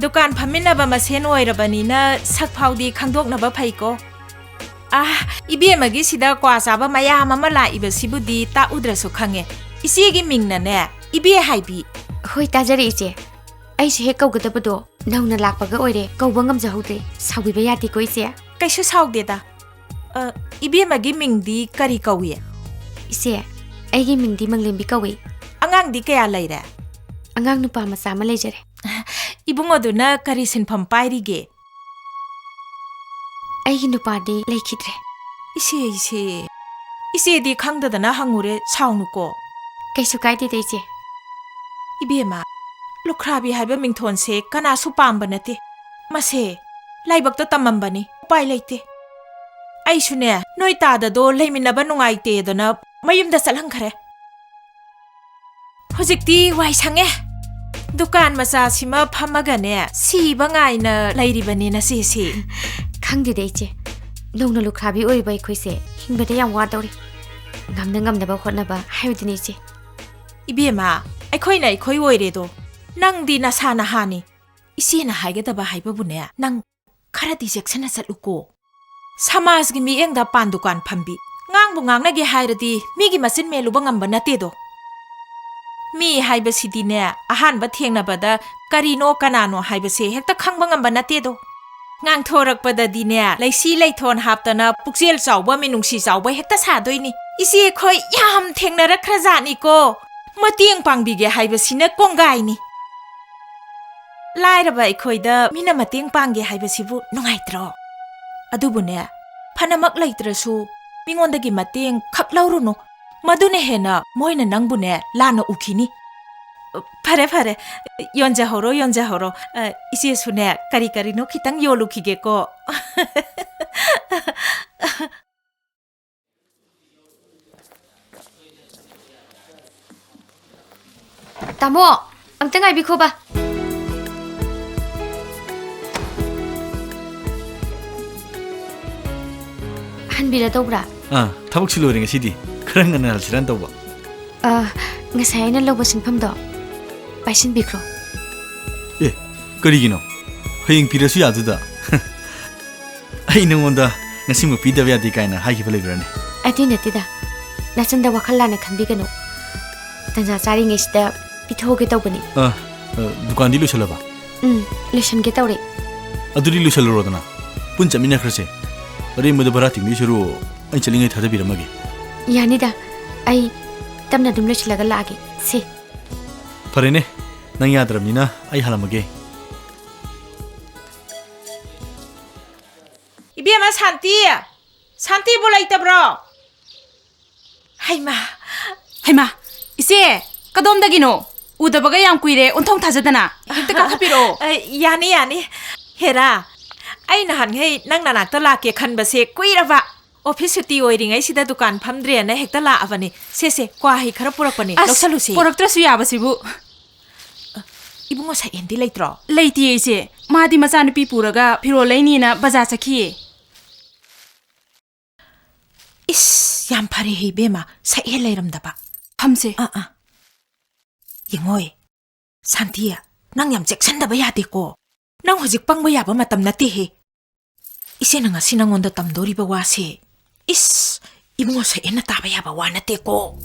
ꯗꯨꯀꯥꯟ ꯐꯝꯃꯤꯟꯅꯕ ꯃꯁꯦꯟ ꯑꯣꯏꯔꯕꯅꯤꯅ ꯁꯛ ꯐꯥꯎꯗꯤ ꯈꯪꯗꯣꯛꯅꯕ ꯐꯩꯀꯣ꯫ ꯑ, ꯏꯕꯦꯝꯃꯒꯤ ꯁꯤꯗ ꯀ꯭ꯋꯥ ꯆꯥꯕ ꯃꯌꯥꯝ ꯑꯃ ꯂꯥꯛꯏꯕꯁꯤꯕꯨꯗꯤ ꯇꯥꯛꯎꯗ꯭ꯔꯁꯨ ꯈꯪꯉꯦ꯫ ꯏꯆꯦꯒꯤ ꯃꯤꯡꯅꯅꯦ, ꯏꯕꯦ ꯍꯥꯏꯕꯤ꯫ ꯍꯣꯏ, ꯇꯥꯖꯔꯦ, ꯏꯆꯦ꯫ ꯑꯩꯁꯨ ꯍꯦꯛ ꯀꯧꯒꯗꯕꯗꯣ ꯅꯧꯅ ꯂꯥꯛꯄꯒ ꯑꯣꯏꯔꯦ, ꯀꯧꯕ ꯉꯝꯖꯍꯧꯗ꯭ꯔꯦ꯫ ꯁꯥꯎꯕꯤꯕ ꯌꯥꯗꯦꯀꯣ, ꯏꯆꯦ? ꯀꯩꯁꯨ ꯁꯥꯎꯗꯦꯗ꯫ ꯑ, ꯏꯕꯦꯝꯃꯒꯤ ꯃꯤꯡꯗꯤ ꯀꯔꯤ ꯀꯧꯏ? ꯏꯆꯦ, ꯑꯩꯒꯤ ꯃꯤꯡꯗꯤ ꯃꯪꯂꯦꯝꯕꯤ ꯀꯧꯏ꯫ ꯑꯉꯥꯡꯗꯤ ꯀꯌꯥ ꯂꯩꯔꯦ? ꯑꯉꯥꯡ ꯅꯨꯄꯥ ꯃꯆꯥ ꯑꯃ ꯂꯩꯖꯔꯦ꯫ ꯏꯕꯨꯡꯉꯣꯗꯨꯅ ꯀꯔꯤ ꯁꯤꯟꯐꯝ ꯄꯥꯏꯔꯤꯒꯦ? ꯑꯩꯒꯤ ꯅꯨꯄꯥꯗꯤ ꯂꯩꯈꯤꯗ꯭ꯔꯦ꯫ ꯏꯆꯦ, ꯏꯆꯦ, ꯏꯆꯦꯗꯤ ꯈꯪꯗꯗꯅ ꯍꯪꯉꯨꯔꯦ, ꯁꯥꯎꯅꯨꯀꯣ꯫ ꯀꯩꯁꯨ ꯀꯥꯏꯗꯦꯗ, ꯏꯆꯦ꯫ ꯏꯕꯦꯝꯃ, ꯂꯨꯈ꯭ꯔꯥꯕꯤ ꯍꯥꯏꯕ ꯃꯤꯡꯊꯣꯟꯁꯦ ꯀꯅꯥꯁꯨ ꯄꯥꯝꯕ ꯅꯠꯇꯦ꯫ ꯃꯁꯦ ꯂꯥꯏꯕꯛꯇ ꯇꯝꯃꯝꯕꯅꯤ, ꯎꯄꯥꯏ ꯂꯩꯇꯦ꯫ ꯑꯩꯁꯨꯅꯦ, ꯅꯣꯏ ꯇꯥꯗꯗꯣ ꯂꯩꯃꯤꯟꯅꯕ ꯅꯨꯡꯉꯥꯏꯇꯦꯗꯅ ꯃꯌꯨꯝꯗ ꯆꯠꯍꯟꯈ꯭ꯔꯦ꯫ ꯍꯧꯖꯤꯛꯇꯤ ꯋꯥꯏ ꯁꯪꯉꯦ꯫ ꯗꯨꯀꯥꯟ ꯃꯆꯥꯁꯤꯃ ꯐꯝꯃꯒꯅꯦ, ꯁꯤꯕ ꯉꯥꯏꯅ ꯂꯩꯔꯤꯕꯅꯤ ꯅꯆꯦꯁꯤ꯫ ꯈꯪꯗꯦꯗ, ꯏꯆꯦ꯫ ꯅꯧꯅ ꯂꯨꯈ꯭ꯔꯥꯕꯤ ꯑꯣꯏꯔꯤꯕ ꯑꯩꯈꯣꯏꯁꯦ ꯍꯤꯡꯕꯗ ꯌꯥꯝ ꯋꯥꯗꯧꯔꯤ꯫ ꯉꯝꯅ ꯉꯝꯅꯕ ꯍꯣꯠꯅꯕ ꯍꯥꯏꯕꯗꯨꯅꯤ, ꯏꯆꯦ꯫ ꯏꯕꯦꯝꯃ, ꯑꯩꯈꯣꯏꯅ ꯑꯩꯈꯣꯏ ꯑꯣꯏꯔꯦꯗꯣ꯫ ꯅꯪꯗꯤ ꯅꯁꯥ ꯅꯍꯥꯅꯤ꯫ ꯏꯆꯦꯅ ꯍꯥꯏꯒꯗꯕ ꯍꯥꯏꯕꯕꯨꯅꯦ, ꯅꯪ ꯈꯔꯗꯤ ꯆꯦꯛꯁꯤꯟꯅ ꯆꯠꯂꯨꯀꯣ꯫ ꯁꯃꯥꯖꯒꯤ ꯃꯤꯠꯌꯦꯡꯗ ꯄꯥꯟ ꯗꯨꯀꯥꯟ ꯐꯝꯕꯤ, ꯉꯥꯡꯕꯨ ꯉꯥꯡꯅꯒꯦ ꯍꯥꯏꯔꯗꯤ ꯃꯤꯒꯤ ꯃꯆꯤꯟ ꯃꯦꯜꯂꯨꯕ ꯉꯝꯕ ꯅꯠꯇꯦꯗꯣ꯫ ꯃꯤ ꯍꯥꯏꯕꯁꯤꯗꯤꯅꯦ, ꯑꯍꯥꯟꯕ ꯊꯦꯡꯅꯕꯗ ꯀꯔꯤꯅꯣ ꯀꯅꯥꯅꯣ ꯍꯥꯏꯕꯁꯦ ꯍꯦꯛꯇ ꯈꯪꯕ ꯉꯝꯕ ꯅꯠꯇꯦꯗꯣ꯫ ꯉꯥꯡꯊꯣꯔꯛꯄꯗꯗꯤꯅꯦ, ꯂꯩꯁꯤ ꯂꯩꯊꯣꯟ ꯍꯥꯞꯇꯅ ꯄꯨꯛꯆꯦꯜ ꯆꯥꯎꯕ, ꯃꯤꯅꯨꯡꯁꯤ ꯆꯥꯎꯕ ꯍꯦꯛꯇ ꯁꯥꯗꯣꯏꯅꯤ꯫ ꯏꯆꯦ, ꯑꯩꯈꯣꯏ ꯌꯥꯝ ꯊꯦꯡꯅꯔꯛꯈ꯭ꯔꯖꯥꯠꯅꯤꯀꯣ꯫ ꯃꯇꯦꯡ ꯄꯥꯡꯕꯤꯒꯦ ꯍꯥꯏꯕꯁꯤꯅ ꯀꯣꯡꯒꯥꯏꯅꯤ꯫ ꯂꯥꯏꯔꯕ ꯑꯩꯈꯣꯏꯗ ꯃꯤꯅ ꯃꯇꯦꯡ ꯄꯥꯡꯒꯦ ꯍꯥꯏꯕꯁꯤꯕꯨ ꯅꯨꯡꯉꯥꯏꯇ꯭ꯔꯣ? ꯑꯗꯨꯕꯨꯅꯦ, ꯐꯅꯃꯛ ꯂꯩꯇ꯭ꯔꯁꯨ ꯃꯤꯉꯣꯟꯗꯒꯤ ꯃꯇꯦꯡ ꯈꯛ ꯂꯧꯔꯨꯅꯨ꯫ ꯃꯗꯨꯅ ꯍꯦꯟꯅ ꯃꯣꯏꯅ ꯅꯪꯕꯨꯅꯦ ꯂꯥꯟꯅ ꯎꯈꯤꯅꯤ꯫ ꯐꯔꯦ, ꯐꯔꯦ, ꯌꯣꯟꯖꯍꯧꯔꯣ, ꯌꯣꯟꯖꯍꯧꯔꯣ꯫ ꯑ, ꯏꯆꯦꯁꯨꯅꯦ ꯀꯔꯤ ꯀꯔꯤꯅꯣ ꯈꯤꯇꯪ ꯌꯣꯜꯂꯨꯈꯤꯒꯦꯀꯣ꯫ ꯇꯥꯃꯣ, ꯑꯝꯇ ꯉꯥꯏꯕꯤꯈꯣꯕ꯫ ꯍꯟꯕꯤꯔꯗꯧꯕ꯭ꯔꯥ? ꯑꯥ, ꯊꯕꯛꯁꯤ ꯂꯣꯏꯔꯦ ꯉꯁꯤꯗꯤ꯫ ꯈꯔ ꯉꯟꯅ ꯍꯜꯂꯁꯤꯔꯥꯅ ꯇꯧꯕ꯫ ꯑ, ꯉꯁꯥꯏ ꯑꯩꯅ ꯂꯧꯕ ꯁꯤꯟꯐꯝꯗꯣ ꯄꯥꯏꯁꯤꯟꯕꯤꯈ꯭ꯔꯣ꯫ ꯑꯦ, ꯀꯔꯤꯒꯤꯅꯣ? ꯍꯌꯦꯡ ꯄꯤꯔꯁꯨ ꯌꯥꯗꯨꯗ꯫ ꯑꯩ ꯅꯉꯣꯟꯗ ꯉꯁꯤꯃꯛ ꯄꯤꯗꯕ ꯌꯥꯗꯦ ꯀꯥꯏꯅ ꯍꯥꯏꯈꯤꯕ ꯂꯩꯕ꯭ꯔꯥꯅꯦ? ꯑꯗꯨꯏ ꯅꯠꯇꯦꯗ꯫ ꯅꯆꯤꯟꯗ ꯋꯥꯈꯜ ꯂꯥꯟꯅ ꯈꯟꯕꯤꯒꯅꯨ꯫ ꯇꯟꯖꯥ ꯆꯥꯔꯤꯉꯩꯁꯤꯗ ꯄꯤꯊꯣꯛꯑꯒꯦ ꯇꯧꯕꯅꯤ꯫ ꯑ, ꯑ, ꯗꯨꯀꯥꯟꯗꯤ ꯂꯣꯏꯁꯜꯂꯕ? ꯎꯝ, ꯂꯣꯏꯁꯟꯒꯦ ꯇꯧꯔꯦ꯫ ꯑꯗꯨꯗꯤ ꯂꯣꯏꯁꯜꯂꯨꯔꯣꯗꯅ꯫ ꯄꯨꯟ ꯆꯠꯃꯤꯟꯅꯈ꯭ꯔꯁꯦ꯫ ꯑꯔꯦꯝꯕꯗ ꯚꯔꯥ ꯇꯤꯡꯗꯣꯏ ꯁꯔꯨꯛ ꯑꯩ ꯆꯠꯂꯤꯉꯩ ꯊꯥꯗꯕꯤꯔꯝꯃꯒꯦ꯫ ꯌꯥꯅꯤꯗ꯫ ꯑꯩ ꯇꯞꯅ ꯑꯗꯨꯝ ꯂꯣꯏꯁꯤꯜꯂꯒ ꯂꯥꯛꯑꯒꯦ꯫ ꯁꯦ꯫ ꯐꯔꯦꯅꯦ, ꯅꯪ ꯌꯥꯗ꯭ꯔꯕꯅꯤꯅ ꯑꯩ ꯍꯜꯂꯝꯃꯒꯦ꯫ ꯏꯕꯦꯝꯃ ꯁꯥꯟꯇꯤ! ꯁꯥꯟꯇꯤꯕꯨ ꯂꯩꯇꯕ꯭ꯔꯣ? ꯍꯩꯃꯥ! ꯍꯩꯃꯥ! ꯏꯆꯦ, ꯀꯗꯣꯝꯗꯒꯤꯅꯣ? ꯎꯗꯕꯒ ꯌꯥꯝ ꯀꯨꯏꯔꯦ, ꯑꯣꯟꯊꯣꯛ ꯊꯥꯖꯗꯅ꯫ ꯍꯦꯛꯇ ꯀꯥꯈꯠꯄꯤꯔꯛꯑꯣ꯫ ꯑ, ꯌꯥꯅꯤ, ꯌꯥꯅꯤ꯫ ꯍꯦꯔꯥ, ꯑꯩ ꯅꯍꯥꯟꯈꯩ ꯅꯪ ꯅꯅꯥꯛꯇ ꯂꯥꯛꯀꯦ ꯈꯟꯕꯁꯦ ꯀꯨꯏꯔꯕ꯫ ꯑꯣꯐꯤꯁ ꯁꯨꯇꯤ ꯑꯣꯏꯔꯤꯉꯩꯁꯤꯗ ꯗꯨꯀꯥꯟ ꯐꯝꯗ꯭ꯔꯦꯅ ꯍꯦꯛꯇ ꯂꯥꯛꯑꯕꯅꯤ꯫ ꯁꯦ, ꯁꯦ, ꯀ꯭ꯋꯥ ꯍꯩ ꯈꯔ ꯄꯨꯔꯛꯄꯅꯤ, ꯑꯁ, ꯂꯧꯁꯜꯂꯨꯁꯦ꯫ ꯄꯨꯔꯛꯇ꯭ꯔꯁꯨ ꯌꯥꯕꯁꯤꯕꯨ꯫ ꯏꯕꯨꯡꯉꯣ ꯁꯛꯍꯦꯟꯗꯤ ꯂꯩꯇ꯭ꯔꯣ? ꯂꯩꯇꯤꯌꯦ, ꯏꯆꯦ꯫ ꯃꯥꯗꯤ ꯃꯆꯥꯅꯨꯄꯤ ꯄꯨꯔꯒ ꯐꯤꯔꯣꯜ ꯂꯩꯅꯤꯅ ꯕꯖꯥꯔ ꯆꯠꯈꯤꯌꯦ꯫ ꯏꯁ, ꯌꯥꯝ ꯐꯔꯦ ꯍꯦ ꯏꯕꯦꯝꯃ, ꯁꯛꯍꯦꯟ ꯂꯩꯔꯝꯗꯕ꯫ ꯐꯝꯁꯦ꯫ ꯑꯥ, ꯑꯥ꯫ ꯌꯦꯡꯉꯣꯏ, ꯁꯥꯟꯇꯤ, ꯅꯪ ꯌꯥꯝ ꯆꯦꯛꯁꯤꯟꯗꯕ ꯌꯥꯗꯦꯀꯣ꯫ ꯅꯪ ꯍꯧꯖꯤꯛ ꯄꯪꯕ ꯌꯥꯕ ꯃꯇꯝ ꯅꯠꯇꯦꯍꯦ꯫ ꯏꯆꯦꯅ ꯉꯁꯤ ꯅꯪꯉꯣꯟꯗ ꯇꯝꯗꯣꯔꯤꯕ ꯋꯥꯁꯦ, ꯏꯁ, ꯏꯕꯨꯡꯉꯣ ꯁꯛꯍꯦꯟꯅ ꯇꯥꯕ ꯌꯥꯕ ꯋꯥ ꯅꯠꯇꯦꯀꯣ꯫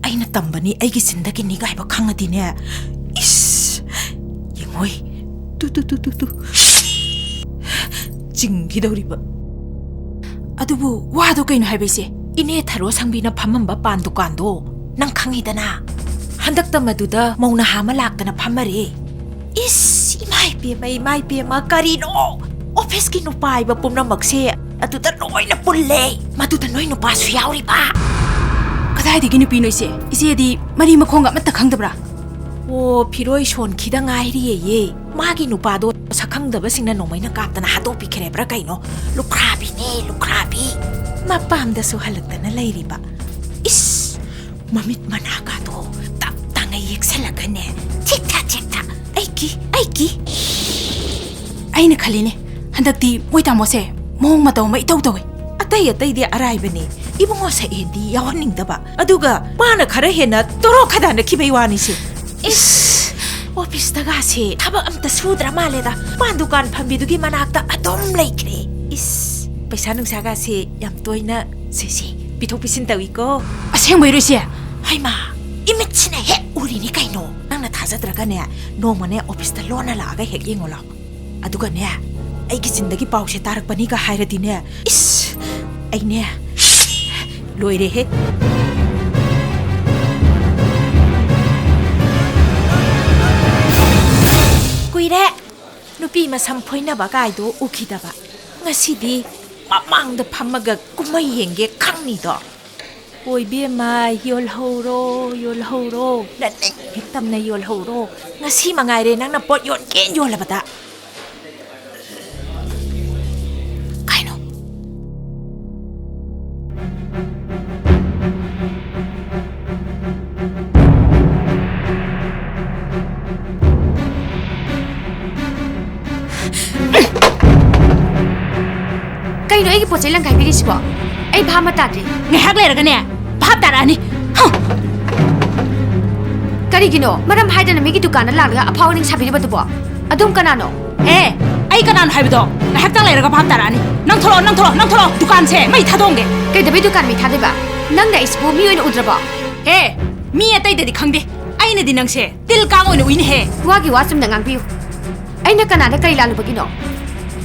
ꯑꯩꯅ ꯇꯝꯕꯅꯤ, ꯑꯩꯒꯤ ꯆꯤꯟꯗꯒꯤꯅꯤ ꯀꯥꯏꯕ ꯈꯪꯉꯗꯤꯅꯦ, ꯏꯁ, ꯌꯦꯡꯉꯣꯏ, ꯇꯨ, ꯇꯨ, ꯇꯨ, ꯇꯨ, ꯇꯨ꯫ ꯆꯤꯡꯈꯤꯗꯧꯔꯤꯕ꯫ ꯑꯗꯨꯕꯨ ꯋꯥꯗꯣ ꯀꯩꯅꯣ ꯍꯥꯏꯕ ꯏꯆꯦ? ꯏꯅꯦ ꯊꯔꯣ ꯁꯪꯕꯤꯅ ꯐꯝꯃꯝꯕ ꯄꯥꯟ ꯗꯨꯀꯥꯟꯗꯣ ꯅꯪ ꯈꯪꯉꯤꯗꯅ? ꯍꯟꯗꯛꯇ ꯃꯗꯨꯗ ꯃꯧ ꯅꯍꯥ ꯑꯃ ꯂꯥꯛꯇꯅ ꯐꯝꯃꯔꯦ꯫ ꯏꯁ, ꯏꯃꯥ ꯏꯕꯦꯝꯃ, ꯏꯃꯥ ꯏꯕꯦꯝꯃ, ꯀꯔꯤꯅꯣ? ꯑꯣꯐꯤꯁꯀꯤ ꯅꯨꯄꯥ ꯍꯥꯏꯕ ꯄꯨꯝꯅꯃꯛꯁꯦ ꯑꯗꯨꯗ ꯂꯣꯏꯅ ꯄꯨꯜꯂꯦ꯫ ꯃꯗꯨꯗ ꯅꯣꯏ ꯅꯨꯄꯥꯁꯨ ꯌꯥꯎꯔꯤꯕ꯫ ꯀꯗꯥꯏꯗꯒꯤ ꯅꯨꯄꯤꯅꯣ ꯏꯆꯦ? ꯏꯆꯦꯗꯤ ꯃꯔꯤ ꯃꯈꯣꯡꯒ ꯑꯃꯠꯇ ꯈꯪꯗꯕ꯭ꯔꯥ? ꯑꯣ, ꯐꯤꯔꯣꯏ ꯁꯣꯟꯈꯤꯗ ꯉꯥꯏꯔꯤꯌꯦ꯫ ꯃꯥꯒꯤ ꯅꯨꯄꯥꯗꯣ ꯁꯛꯈꯪꯗꯕꯁꯤꯡꯅ ꯅꯣꯡꯃꯩꯅ ꯀꯥꯞꯇꯅ ꯍꯥꯠꯇꯣꯛꯄꯤꯈ꯭ꯔꯦꯕ꯭ꯔꯥ ꯀꯩꯅꯣ? ꯂꯨꯈ꯭ꯔꯥꯕꯤꯅꯦ, ꯂꯨꯈ꯭ꯔꯥꯕꯤ꯫ ꯃꯄꯥꯝꯗꯁꯨ ꯍꯜꯂꯛꯇꯅ ꯂꯩꯔꯤꯕ꯫ ꯏꯁ! ꯃꯃꯤꯠ ꯃꯅꯥꯒꯗꯣ ꯇꯞ ꯇꯥꯡꯉꯩ ꯌꯦꯛꯁꯜꯂꯒꯅꯦ, ꯊꯤꯛ ꯊꯥ, ꯊꯤꯛ ꯊꯥ꯫ ꯑꯩꯒꯤ, ꯑꯩꯒꯤ꯫ ꯑꯩꯅ ꯈꯜꯂꯤꯅꯦ, ꯍꯟꯗꯛꯇꯤ ꯃꯣꯏ ꯇꯥꯃꯣꯁꯦ ꯃꯑꯣꯡ ꯃꯇꯧ ꯑꯃ ꯏꯇꯧ ꯇꯧꯋꯦ꯫ ꯑꯇꯩ ꯑꯇꯩꯗꯤ ꯑꯔꯥꯏꯕꯅꯦ, ꯏꯕꯨꯡꯉꯣ ꯁꯛꯍꯦꯟꯗꯤ ꯌꯥꯎꯍꯟꯅꯤꯡꯗꯕ, ꯑꯗꯨꯒ ꯃꯥꯅ ꯈꯔ ꯍꯦꯟꯅ ꯇꯣꯔꯣ ꯈꯗꯥꯅꯈꯤꯕꯩ ꯋꯥꯅꯤꯁꯦ꯫ ꯏꯁ! ꯑꯣꯐꯤꯁꯇꯒꯁꯦ ꯊꯕꯛ ꯑꯝꯇ ꯁꯨꯗ꯭ꯔ ꯃꯥꯜꯂꯦꯗ, ꯄꯥꯟ ꯗꯨꯀꯥꯟ ꯐꯝꯕꯤꯗꯨꯒꯤ ꯃꯅꯥꯛꯇ ꯑꯗꯨꯝ ꯂꯩꯈ꯭ꯔꯦ꯫ ꯏꯁ! ꯄꯩꯁꯥ ꯅꯨꯡꯁꯥꯒꯁꯦ ꯌꯥꯝ ꯇꯣꯏꯅ ꯁꯦ, ꯁꯦ, ꯄꯤꯊꯣꯛ ꯄꯤꯁꯤꯟ ꯇꯧꯏꯀꯣ꯫ ꯑꯁꯦꯡꯕꯩꯔꯣ ꯏꯆꯦ? ꯍꯩꯃꯥ, ꯏꯃꯤꯠꯁꯤꯅ ꯍꯦꯛ ꯎꯔꯤꯅꯤ ꯀꯩꯅꯣ꯫ ꯅꯪꯅ ꯊꯥꯖꯗ꯭ꯔꯒꯅꯦ, ꯅꯣꯡꯃꯅꯦ ꯑꯣꯐꯤꯁꯇ ꯂꯣꯟꯅ ꯂꯥꯛꯑꯒ ꯍꯦꯛ ꯌꯦꯡꯉꯣ ꯂꯥꯎ꯫ ꯑꯗꯨꯒꯅꯦ, ꯑꯩꯒꯤ ꯆꯤꯟꯗꯒꯤ ꯄꯥꯎꯁꯦ ꯇꯥꯔꯛꯄꯅꯤꯒ ꯍꯥꯏꯔꯗꯤꯅꯦ, ꯏꯁ, ꯑꯩꯅꯦ ꯂꯣꯏꯔꯦꯍꯦ꯫ ꯀꯨꯏꯔꯦ ꯅꯨꯄꯤ ꯃꯁꯝ ꯐꯣꯏꯅꯕ ꯀꯥꯏꯗꯣ ꯎꯈꯤꯗꯕ꯫ ꯉꯁꯤꯗꯤ ꯃꯃꯥꯡꯗ ꯐꯝꯃꯒ ꯀꯨꯝꯍꯩ ꯌꯦꯡꯒꯦ ꯈꯪꯅꯤꯗꯣ꯫ ꯑꯣꯏꯕꯦꯝꯃ, ꯌꯣꯜꯍꯧꯔꯣ, ꯌꯣꯜꯍꯧꯔꯣ, ꯅꯅꯤꯡ ꯍꯦꯛ ꯇꯝꯅ ꯌꯣꯜꯍꯧꯔꯣ꯫ ꯉꯁꯤ ꯃꯉꯥꯏꯔꯦ ꯅꯪꯅ ꯄꯣꯠ ꯌꯣꯟꯒꯦ ꯌꯣꯜꯂꯕꯗ꯫ ꯀꯩꯅꯣ? ꯀꯩꯅꯣ ꯑꯩꯒꯤ ꯄꯣꯠ ꯆꯩ ꯂꯪꯈꯥꯏꯕꯤꯔꯤꯁꯤꯕꯣ? ꯑꯩ ꯚꯥꯞ ꯑꯃ ꯇꯥꯗ꯭ꯔꯦ꯫ ꯉꯥꯏꯍꯥꯛ ꯂꯩꯔꯒꯅꯦ, ꯚꯥꯞ ꯇꯥꯔꯛꯑꯅꯤ꯫ ꯍꯝ! ꯀꯔꯤꯒꯤꯅꯣ? ꯃꯔꯝ ꯍꯥꯏꯗꯅ ꯃꯤꯒꯤ ꯗꯨꯀꯥꯟꯗ ꯂꯥꯛꯂꯒ ꯑꯐꯥꯎ ꯑꯔꯤꯡ ꯁꯥꯕꯤꯔꯤꯕꯗꯨꯕꯣ? ꯑꯗꯨꯝ ꯀꯅꯥꯅꯣ? ꯑꯦ, ꯑꯩ ꯀꯅꯥꯅꯣ ꯍꯥꯏꯕꯗꯣ ꯉꯥꯏꯍꯥꯛꯇꯪ ꯂꯩꯔꯒ ꯚꯥꯞ ꯇꯥꯔꯛꯑꯅꯤ꯫ ꯅꯪ ꯊꯣꯛꯂꯛꯑꯣ, ꯅꯪ ꯊꯣꯛꯂꯛꯑꯣ, ꯅꯪ ꯊꯣꯛꯂꯛꯑꯣ꯫ ꯗꯨꯀꯥꯟꯁꯦ ꯃꯩ ꯊꯥꯗꯣꯛꯑꯝꯒꯦ꯫ ꯀꯩꯗꯧꯕꯩ ꯗꯨꯀꯥꯟ ꯃꯩ ꯊꯥꯗꯣꯏꯕ? ꯅꯪꯅ ꯑꯩꯁꯤꯕꯨ ꯃꯤ ꯑꯣꯏꯅ ꯎꯗ꯭ꯔꯕꯣ? ꯑꯦ, ꯃꯤ ꯑꯇꯩꯗꯗꯤ ꯈꯪꯗꯦ, ꯑꯩꯅꯗꯤ ꯅꯪꯁꯦ ꯇꯤꯜ ꯀꯥꯡ ꯑꯣꯏꯅ ꯎꯏꯅꯦꯍꯦ꯫ ꯋꯥꯒꯤ ꯋꯥ ꯆꯨꯝꯅ ꯉꯥꯡꯕꯤꯌꯨ꯫ ꯑꯩꯅ ꯀꯅꯥꯗ ꯀꯔꯤ ꯂꯥꯜꯂꯨꯕꯒꯤꯅꯣ?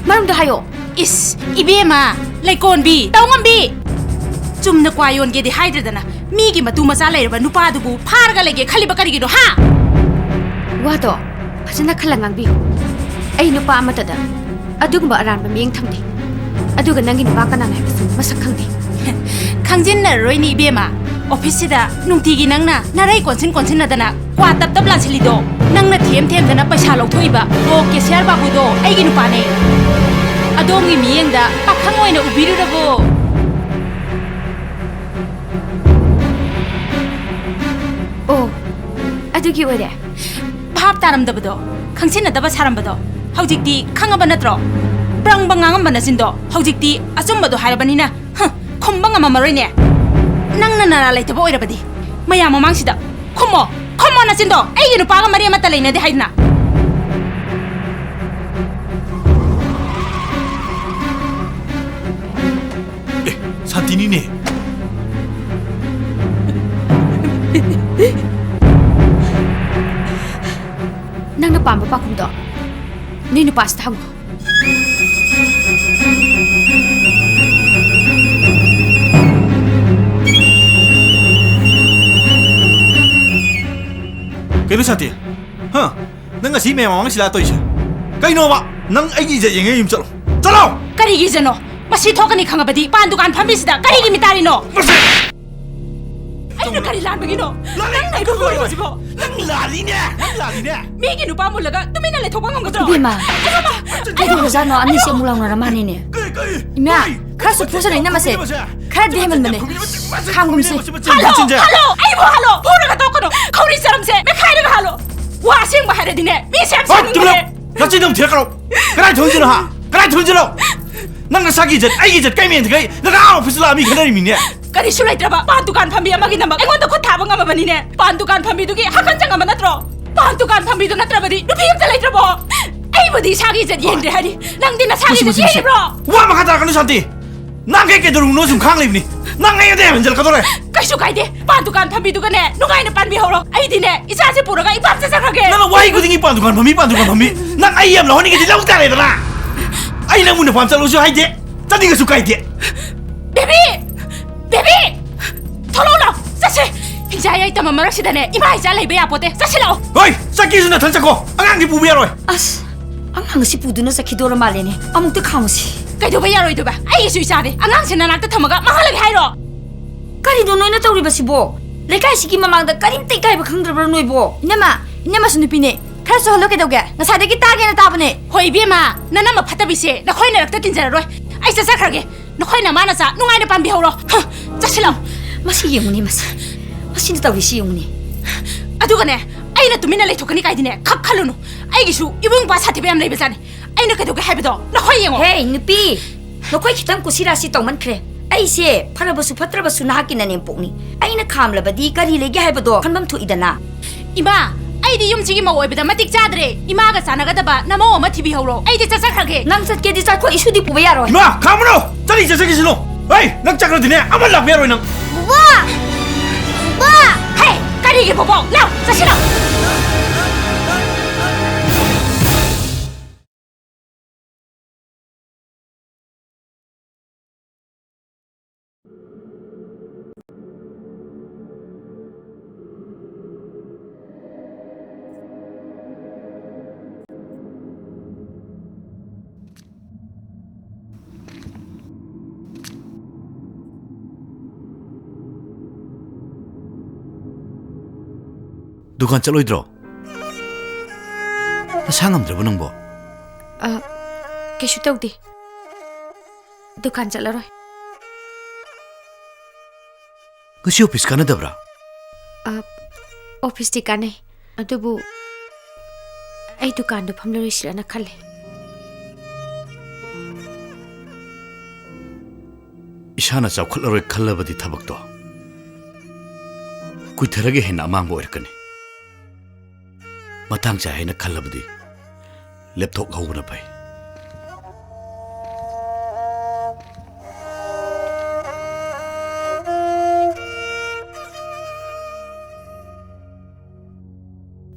ꯃꯔꯝꯗꯣ ꯍꯥꯏꯌꯣ꯫ ꯏꯁ, ꯏꯕꯦꯝꯃ, ꯂꯩꯀꯣꯟꯕꯤ, ꯇꯧꯉꯝꯕꯤ! ꯆꯨꯝꯅ ꯀ꯭ꯋꯥ ꯌꯣꯟꯒꯦꯗꯤ ꯍꯥꯏꯗ꯭ꯔꯗꯅ, ꯃꯤꯒꯤ ꯃꯇꯨ ꯃꯆꯥ ꯂꯩꯔꯕ ꯅꯨꯄꯥꯗꯨꯕꯨ ꯐꯥꯔꯒ ꯂꯩꯒꯦ ꯈꯜꯂꯤꯕ ꯀꯔꯤꯒꯤꯅꯣ, ꯍꯥ? ꯋꯥꯗꯣ ꯐꯖꯅ ꯈꯜꯂ ꯉꯥꯡꯕꯤꯌꯨ꯫ ꯑꯩ ꯅꯨꯄꯥ ꯑꯃꯠꯇꯗ ꯑꯗꯨꯒꯨꯝꯕ ꯑꯔꯥꯟꯕ ꯃꯤꯠꯌꯦꯡ ꯊꯝꯗꯦ꯫ ꯑꯗꯨꯒ ꯅꯪꯒꯤ ꯅꯨꯄꯥ ꯀꯅꯥꯅꯣ ꯍꯥꯏꯕꯁꯨ ꯃꯁꯛ ꯈꯪꯗꯦ꯫ ꯈꯪꯖꯤꯟꯅꯔꯔꯣꯏꯅꯦ, ꯏꯕꯦꯝꯃ꯫ ꯑꯣꯐꯤꯁꯁꯤꯗ ꯅꯨꯡꯇꯤꯒꯤ ꯅꯪꯅ ꯅꯔꯩ ꯀꯣꯟꯁꯤꯟ ꯀꯣꯟꯁꯤꯟꯅꯗꯅ ꯀ꯭ꯋꯥ ꯇꯞ ꯇꯞ ꯂꯥꯟꯁꯤꯜꯂꯤꯗꯣ, ꯅꯪꯅ ꯊꯦꯝ ꯊꯦꯝꯗꯅ ꯄꯩꯁꯥ ꯂꯧꯊꯣꯛꯏꯕ ꯕ꯭ꯂꯣꯛ ꯀꯦꯁꯤꯌꯔ ꯕꯥꯕꯨꯗꯣ ꯑꯩꯒꯤ ꯅꯨꯄꯥꯅꯦ꯫ ꯑꯗꯣꯝꯒꯤ ꯃꯤꯠꯌꯦꯡꯗ ꯄꯥꯈꯪ ꯑꯣꯏꯅ ꯎꯕꯤꯔꯨꯔꯕꯣ? ꯑꯣ, ꯑꯗꯨꯒꯤ ꯑꯣꯏꯔꯦ꯫ ꯚꯥꯞ ꯇꯥꯔꯝꯗꯕꯗꯣ, ꯈꯪꯁꯤꯟꯅꯗꯕ ꯁꯥꯔꯝꯕꯗꯣ, ꯍꯧꯖꯤꯛꯇꯤ ꯈꯪꯉꯕ ꯅꯠꯇ꯭ꯔꯣ? ꯕ꯭ꯔꯪ ꯕ꯭ꯔꯪ ꯉꯥꯡꯉꯝꯕ ꯅꯆꯤꯟꯗꯣ ꯍꯧꯖꯤꯛꯇꯤ ꯑꯆꯨꯝꯕꯗꯣ ꯍꯥꯏꯔꯕꯅꯤꯅ, ꯍꯨꯝ, ꯈꯨꯝꯕ ꯉꯝꯃꯝꯃꯔꯣꯏꯅꯦ꯫ ꯅꯪꯅ ꯅꯔꯥ ꯂꯩꯇꯕ ꯑꯣꯏꯔꯕꯗꯤ ꯃꯌꯥꯝ ꯃꯃꯥꯡꯁꯤꯗ ꯈꯨꯝꯃꯣ, ꯈꯨꯝꯃꯣ ꯅꯆꯤꯟꯗꯣ, ꯑꯩꯒꯤ ꯅꯨꯄꯥꯒ ꯃꯔꯤ ꯑꯃꯠꯇ ꯂꯩꯅꯗꯦ ꯍꯥꯏꯗꯅ꯫ ꯑꯦ, ꯁꯥꯟꯇꯤꯅꯤꯅꯦ꯫ ꯅꯪꯅ ꯄꯥꯝꯕ ꯄꯥꯎꯈꯨꯝꯗꯣ ꯅꯣꯏ ꯅꯨꯄꯥꯁꯤꯗ ꯍꯪꯉꯣ꯫ ꯀꯩꯅꯣ ꯁꯥꯟꯇꯤ? ꯍꯥ? ꯅꯪ ꯉꯁꯤ ꯃꯌꯥꯝ ꯃꯃꯥꯡ ꯁꯤꯗ ꯇꯧꯔꯤꯁꯦ ꯀꯩꯅꯣꯕ? ꯅꯪ ꯑꯩꯒꯤ ꯏꯖꯠ ꯌꯦꯡꯉꯦ ꯌꯨꯝ ꯆꯠꯂꯣ꯫ ꯆꯠꯂꯣ! ꯀꯔꯤꯒꯤ ꯏꯖꯠꯅꯣ? ꯃꯁꯤ ꯊꯣꯛꯀꯅꯤ ꯈꯪꯉꯕꯗꯤ ꯄꯥꯟ ꯗꯨꯀꯥꯟ ꯐꯝꯃꯤꯁꯤꯗ ꯀꯔꯤꯒꯤ ꯃꯤꯇꯥꯔꯤꯅꯣ? ꯃꯁꯤ ꯑꯩꯅ ꯀꯔꯤ ꯂꯥꯟꯕꯒꯤꯅꯣ? ꯅꯪ ꯅꯪ ꯑꯩꯕꯨ ꯂꯣꯏꯔꯕꯁꯤꯕꯣ? ꯅꯪ ꯂꯥꯜꯂꯤꯅꯦ! ꯅꯪ ꯂꯥꯜꯂꯤꯅꯦ! ꯃꯤꯒꯤ ꯅꯨꯄꯥ ꯃꯨꯜꯂꯒ ꯇꯨꯃꯤꯟꯅ ꯂꯩꯊꯣꯛꯄ ꯉꯝꯒꯗ꯭ꯔꯣ? ꯏꯕꯦꯝꯃ, ꯑꯩꯕꯨ ꯀꯩꯗꯧꯔꯖꯥꯠꯅꯣ? ꯑꯅꯤꯁꯦ ꯑꯃꯨꯛ ꯂꯥꯎꯅꯔ ꯃꯥꯜꯂꯤꯅꯦ꯫ ꯀꯩ, ꯀꯩ, ꯏꯃꯥ, ꯀꯩ? ꯈꯔꯁꯨ ꯐꯨꯁꯟꯅꯩꯅ ꯃꯁꯦ꯫ ꯈꯔ ꯗꯦꯍꯦꯟꯃꯟꯕꯅꯦ꯫ ꯈꯥꯡꯒꯨꯝꯁꯦ꯫ ꯍꯥꯠꯂꯣ! ꯍꯥꯠꯂꯣ! ꯑꯩꯕꯨ ꯍꯥꯠꯂꯣ! ꯐꯨꯔꯒ ꯇꯣꯛꯀꯅꯨ! ꯈꯧꯔꯤ ꯆꯔꯝꯁꯦ ꯃꯦꯠꯈꯥꯏꯔꯒ ꯍꯥꯠꯂꯣ! ꯋꯥ ꯑꯁꯦꯡꯕ ꯍꯥꯏꯔꯗꯤꯅꯦ, ꯃꯤꯁꯦ ꯌꯥꯝ ꯍꯣꯏ, ꯁꯥꯎꯅꯤꯡꯕꯅꯦ꯫ ꯇꯨꯃꯤꯟ ꯂꯩꯌꯨ! ꯅꯆꯤꯟꯗꯣ ꯑꯃꯨꯛ ꯊꯤꯔꯛꯀꯅꯣ! ꯀꯗꯥꯏ ꯊꯣꯡꯖꯤꯅꯣ, ꯍꯥ? ꯀꯗꯥꯏ ꯊꯣꯡꯖꯤꯅꯣ? ꯅꯪ ꯅꯁꯥꯒꯤ ꯏꯖꯠ, ꯑꯩꯒꯤ ꯏꯖꯠ ꯀꯩ ꯃꯦꯟ ꯈꯩ ꯅꯪ ꯑꯥ ꯑꯣꯐꯤꯁꯇ ꯂꯥꯛꯑ ꯃꯤ ꯈꯠꯅꯔꯤꯃꯤꯅꯦ꯫ ꯀꯔꯤꯁꯨ ꯂꯩꯇ꯭ꯔꯕ ꯄꯥꯟ ꯗꯨꯀꯥꯟ ꯐꯝꯕꯤ ꯑꯃꯒꯤꯗꯃꯛ ꯑꯩꯉꯣꯟꯗ ꯈꯨꯠ ꯊꯥꯕ ꯉꯝꯃꯕꯅꯤꯅꯦ꯫ ꯄꯥꯟ ꯗꯨꯀꯥꯟ ꯐꯝꯕꯤꯗꯨꯒꯤ ꯍꯛꯈꯟ ꯆꯪꯉꯕ ꯅꯠꯇ꯭ꯔꯣ? ꯄꯥꯟ ꯗꯨꯀꯥꯟ ꯐꯝꯕꯤꯗꯨ ꯅꯠꯇ꯭ꯔꯕꯗꯤ ꯅꯨꯄꯤ ꯑꯝꯇ ꯂꯩꯇ꯭ꯔꯕꯣ? ꯑꯩꯕꯨꯗꯤ ꯏꯁꯥꯒꯤ ꯏꯖꯠ ꯌꯦꯡꯗ꯭ꯔꯦ ꯍꯥꯏꯔꯤ, ꯅꯪꯗꯤ ꯅꯁꯥꯒꯤ ꯃꯁꯤ, ꯏꯖꯠ ꯃꯁꯤ, ꯃꯁꯤ꯫ ꯌꯦꯡꯉꯤꯕ꯭ꯔꯣ? ꯋꯥ ꯃꯈꯥ ꯇꯥꯔꯛꯀꯅꯨ, ꯁꯥꯟꯇꯤ꯫ ꯅꯪ ꯀꯩ ꯀꯩꯗꯧꯔꯨꯕꯅꯣ ꯁꯨꯝ ꯈꯥꯡ ꯂꯩꯕꯅꯤ꯫ ꯅꯪ ꯑꯩꯉꯣꯟꯗ ꯌꯥꯝ ꯍꯦꯟꯖꯜꯂꯛꯀꯗꯧꯔꯦ꯫ ꯀꯩꯁꯨ ꯀꯥꯏꯗꯦ, ꯄꯥꯟ ꯗꯨꯀꯥꯟ ꯐꯝꯕꯤꯗꯨꯒꯅꯦ ꯅꯨꯡꯉꯥꯏꯅ ꯄꯥꯟꯕꯤꯍꯧꯔꯣ꯫ ꯑꯩꯗꯤꯅꯦ ꯏꯆꯥꯁꯦ ꯄꯨꯔꯒ ꯏꯄꯥꯝ ꯆꯠꯆꯈ꯭ꯔꯒꯦ꯫ ꯅꯪꯅ ꯋꯥꯍꯩ ꯈꯨꯗꯤꯡꯒꯤ "ꯄꯥꯟ ꯗꯨꯀꯥꯟ ꯐꯝꯃꯤ, ꯄꯥꯟ ꯗꯨꯀꯥꯟ ꯐꯝꯃꯤ"꯫ ꯅꯪ ꯑꯩ ꯌꯥꯝ ꯂꯧꯍꯟꯅꯤꯡꯉꯗꯤ ꯂꯧ ꯇꯥꯔꯦꯗꯅ꯫ ꯑꯩ ꯅꯪꯕꯨ ꯅꯄꯥꯝ ꯆꯠꯂꯣꯁꯨ ꯍꯥꯏꯗꯦ, ꯆꯠꯅꯤꯡꯉꯁꯨ ꯀꯥꯏꯗꯦ꯫ ꯕꯦꯕꯤ! ꯕꯦꯕꯤ! ꯊꯣꯛꯂꯛꯎ ꯂꯥꯎ! ꯆꯠꯁꯦ! ꯍꯤꯡꯆꯥ ꯌꯥꯏꯇꯝ ꯃꯔꯛꯁꯤꯗꯅꯦ ꯏꯃꯥ ꯏꯆꯥ ꯂꯩꯕ ꯌꯥꯄꯣꯠꯇꯦ꯫ ꯆꯠꯁꯤ ꯂꯥꯛꯑꯣ! ꯍꯣꯏ! ꯆꯠꯀꯦꯁꯨ ꯅꯊꯟ ꯆꯠꯀꯣ! ꯑꯉꯥꯡꯗꯤ ꯄꯨꯕ ꯌꯥꯔꯣꯏ! ꯑꯁ! ꯑꯉꯥꯡ ꯑꯁꯤ ꯄꯨꯗꯨꯅ ꯆꯠꯈꯤꯗꯣꯔ ꯃꯥꯜꯂꯦꯅꯦ꯫ ꯑꯃꯨꯛꯇ ꯈꯥꯝꯃꯨꯁꯤ꯫ ꯀꯩꯗꯧꯕ ꯌꯥꯔꯣꯏꯗꯣꯏꯕ? ꯑꯩꯒꯤꯁꯨ ꯏꯆꯥꯅꯦ꯫ ꯑꯉꯥꯡꯁꯦ ꯅꯅꯥꯛꯇ ꯊꯝꯃꯒ ꯃꯥꯡꯍꯜꯂꯒꯦ ꯍꯥꯏꯔꯣ? ꯀꯔꯤꯅꯣ ꯅꯣꯏꯅ ꯇꯧꯔꯤꯕꯁꯤꯕꯣ? ꯂꯩꯀꯥꯏꯁꯤꯒꯤ ꯃꯃꯥꯡꯗ ꯀꯔꯤꯝꯇ ꯏꯀꯥꯏꯕ ꯈꯪꯗ꯭ꯔꯕ꯭ꯔꯥ ꯅꯣꯏꯕꯣ? ꯏꯅꯝꯃ, ꯏꯅꯝꯃꯁꯨ ꯅꯨꯄꯤꯅꯦ꯫ ꯈꯔ ꯁꯨꯍꯜꯂꯣ ꯀꯩꯗꯧꯒꯦ? ꯉꯁꯥꯏꯗꯒꯤ ꯇꯥꯒꯦꯅ ꯇꯥꯕꯅꯦ꯫ ꯍꯣꯏ ꯏꯕꯦꯝꯃ, ꯅꯅꯝꯃ ꯐꯠꯇꯕꯤꯁꯦ ꯅꯈꯣꯏ ꯅꯔꯛꯇ ꯇꯤꯟꯖꯔꯔꯣꯏ꯫ ꯑꯩ ꯆꯠꯆꯈ꯭ꯔꯒꯦ꯫ ꯅꯈꯣꯏ ꯅꯃꯥ ꯅꯆꯥ ꯅꯨꯡꯉꯥꯏꯅ ꯄꯥꯟꯕꯤꯍꯧꯔꯣ꯫ ꯍ, ꯆꯠꯁꯤꯜꯂꯣ꯫ ꯃꯁꯤ ꯌꯦꯡꯉꯨꯅꯦ, ꯃꯁꯤ꯫ ꯃꯁꯤꯅ ꯇꯧꯔꯤꯁꯤ ꯌꯦꯡꯉꯨꯅꯦ꯫ ꯑꯗꯨꯒꯅꯦ, ꯑꯩꯅ ꯇꯨꯃꯤꯟꯅ ꯂꯩꯊꯣꯛꯀꯅꯤ ꯀꯥꯏꯗꯤꯅꯦ ꯈꯛ ꯈꯜꯂꯨꯅꯨ꯫ ꯑꯩꯒꯤꯁꯨ ꯏꯕꯨꯡ ꯏꯄ꯭ꯋꯥ ꯁꯥꯊꯤꯕ ꯌꯥꯝ ꯂꯩꯕꯖꯥꯠꯅꯤ꯫ ꯑꯩꯅ ꯀꯩꯗꯧꯒꯦ ꯍꯥꯏꯕꯗꯣ ꯅꯈꯣꯏ ꯌꯦꯡꯉꯣ꯫ ꯍꯦ, ꯅꯨꯄꯤ! ꯅꯈꯣꯏ ꯈꯤꯇꯪ ꯀꯨꯁꯤꯔꯥꯁꯤ ꯇꯧꯃꯟꯈ꯭ꯔꯦ꯫ ꯑꯩꯁꯦ ꯐꯔꯕꯁꯨ ꯐꯠꯇ꯭ꯔꯕꯁꯨ ꯅꯍꯥꯛꯀꯤ ꯅꯅꯦꯝꯄꯣꯛꯅꯤ꯫ ꯑꯩꯅ ꯈꯥꯝꯂꯕꯗꯤ ꯀꯔꯤ ꯂꯩꯒꯦ ꯍꯥꯏꯕꯗꯣ ꯈꯟꯐꯝ ꯊꯣꯛꯏꯗꯅ꯫ ꯏꯃꯥ, ꯑꯩꯗꯤ ꯌꯨꯝꯁꯤꯒꯤ ꯃꯧ ꯑꯣꯏꯕꯗ ꯃꯇꯤꯛ ꯆꯥꯗ꯭ꯔꯦ꯫ ꯏꯃꯥꯒ ꯆꯥꯟꯅꯒꯗꯕ ꯅꯃꯧ ꯑꯃ ꯊꯤꯕꯤꯍꯧꯔꯣ꯫ ꯑꯩꯗꯤ ꯆꯠꯆꯈ꯭ꯔꯒꯦ꯫ ꯅꯪ ꯆꯠꯀꯦꯗꯤ ꯆꯠꯈ꯭ꯔꯣ, ꯏꯁꯨꯗꯤ ꯄꯨꯕ ꯌꯥꯔꯣꯏ꯫ ꯏꯃꯥ, ꯈꯥꯝꯃꯨꯅꯣ! ꯆꯠꯅꯤ ꯆꯠꯆꯈꯤꯁꯅꯨ꯫ ꯍꯩ, ꯅꯪ ꯆꯠꯈ꯭ꯔꯗꯤꯅꯦ ꯑꯃ ꯂꯥꯛꯄ ꯌꯥꯔꯣꯏ ꯅꯪ꯫ ꯕꯣꯕꯣ! ꯕꯣꯕꯣ! ꯍꯦ, ꯀꯔꯤꯒꯤ ꯕꯣꯕꯣ? ꯂꯥꯎ, ꯆꯠꯁꯤꯜꯂꯣ꯫ ꯗꯨꯀꯥꯟ ꯆꯠꯂꯣꯏꯗ꯭ꯔꯣ? ꯅꯁꯥ ꯉꯝꯗ꯭ꯔꯕꯣ ꯅꯪꯕꯣ? ꯑ, ꯀꯩꯁꯨ ꯇꯧꯗꯦ꯫ ꯗꯨꯀꯥꯟ ꯆꯠꯂꯔꯣꯏ꯫ ꯉꯁꯤ ꯑꯣꯐꯤꯁ ꯀꯥꯟꯅꯗꯕ꯭ꯔꯥ? ꯑ, ꯑꯣꯐꯤꯁꯇꯤ ꯀꯥꯟꯅꯩ, ꯑꯗꯨꯕꯨ ꯑꯩ ꯗꯨꯀꯥꯟꯗꯣ ꯐꯝꯂꯔꯣꯏꯁꯤꯔꯅ ꯈꯜꯂꯦ꯫ ꯏꯁꯥꯅ ꯆꯥꯎꯈꯠꯂꯔꯣꯏ ꯈꯜꯂꯕꯗꯤ ꯊꯕꯛꯇꯣ ꯀꯨꯏꯊꯔꯒ ꯍꯦꯟꯅ ꯑꯃꯥꯡꯕ ꯑꯣꯏꯔꯛꯀꯅꯤ꯫ ꯃꯇꯥꯡ ꯆꯥꯏ ꯍꯥꯏꯅ ꯈꯜꯂꯕꯗꯤ ꯂꯦꯞꯊꯣꯛꯍꯧꯕꯅ ꯐꯩ꯫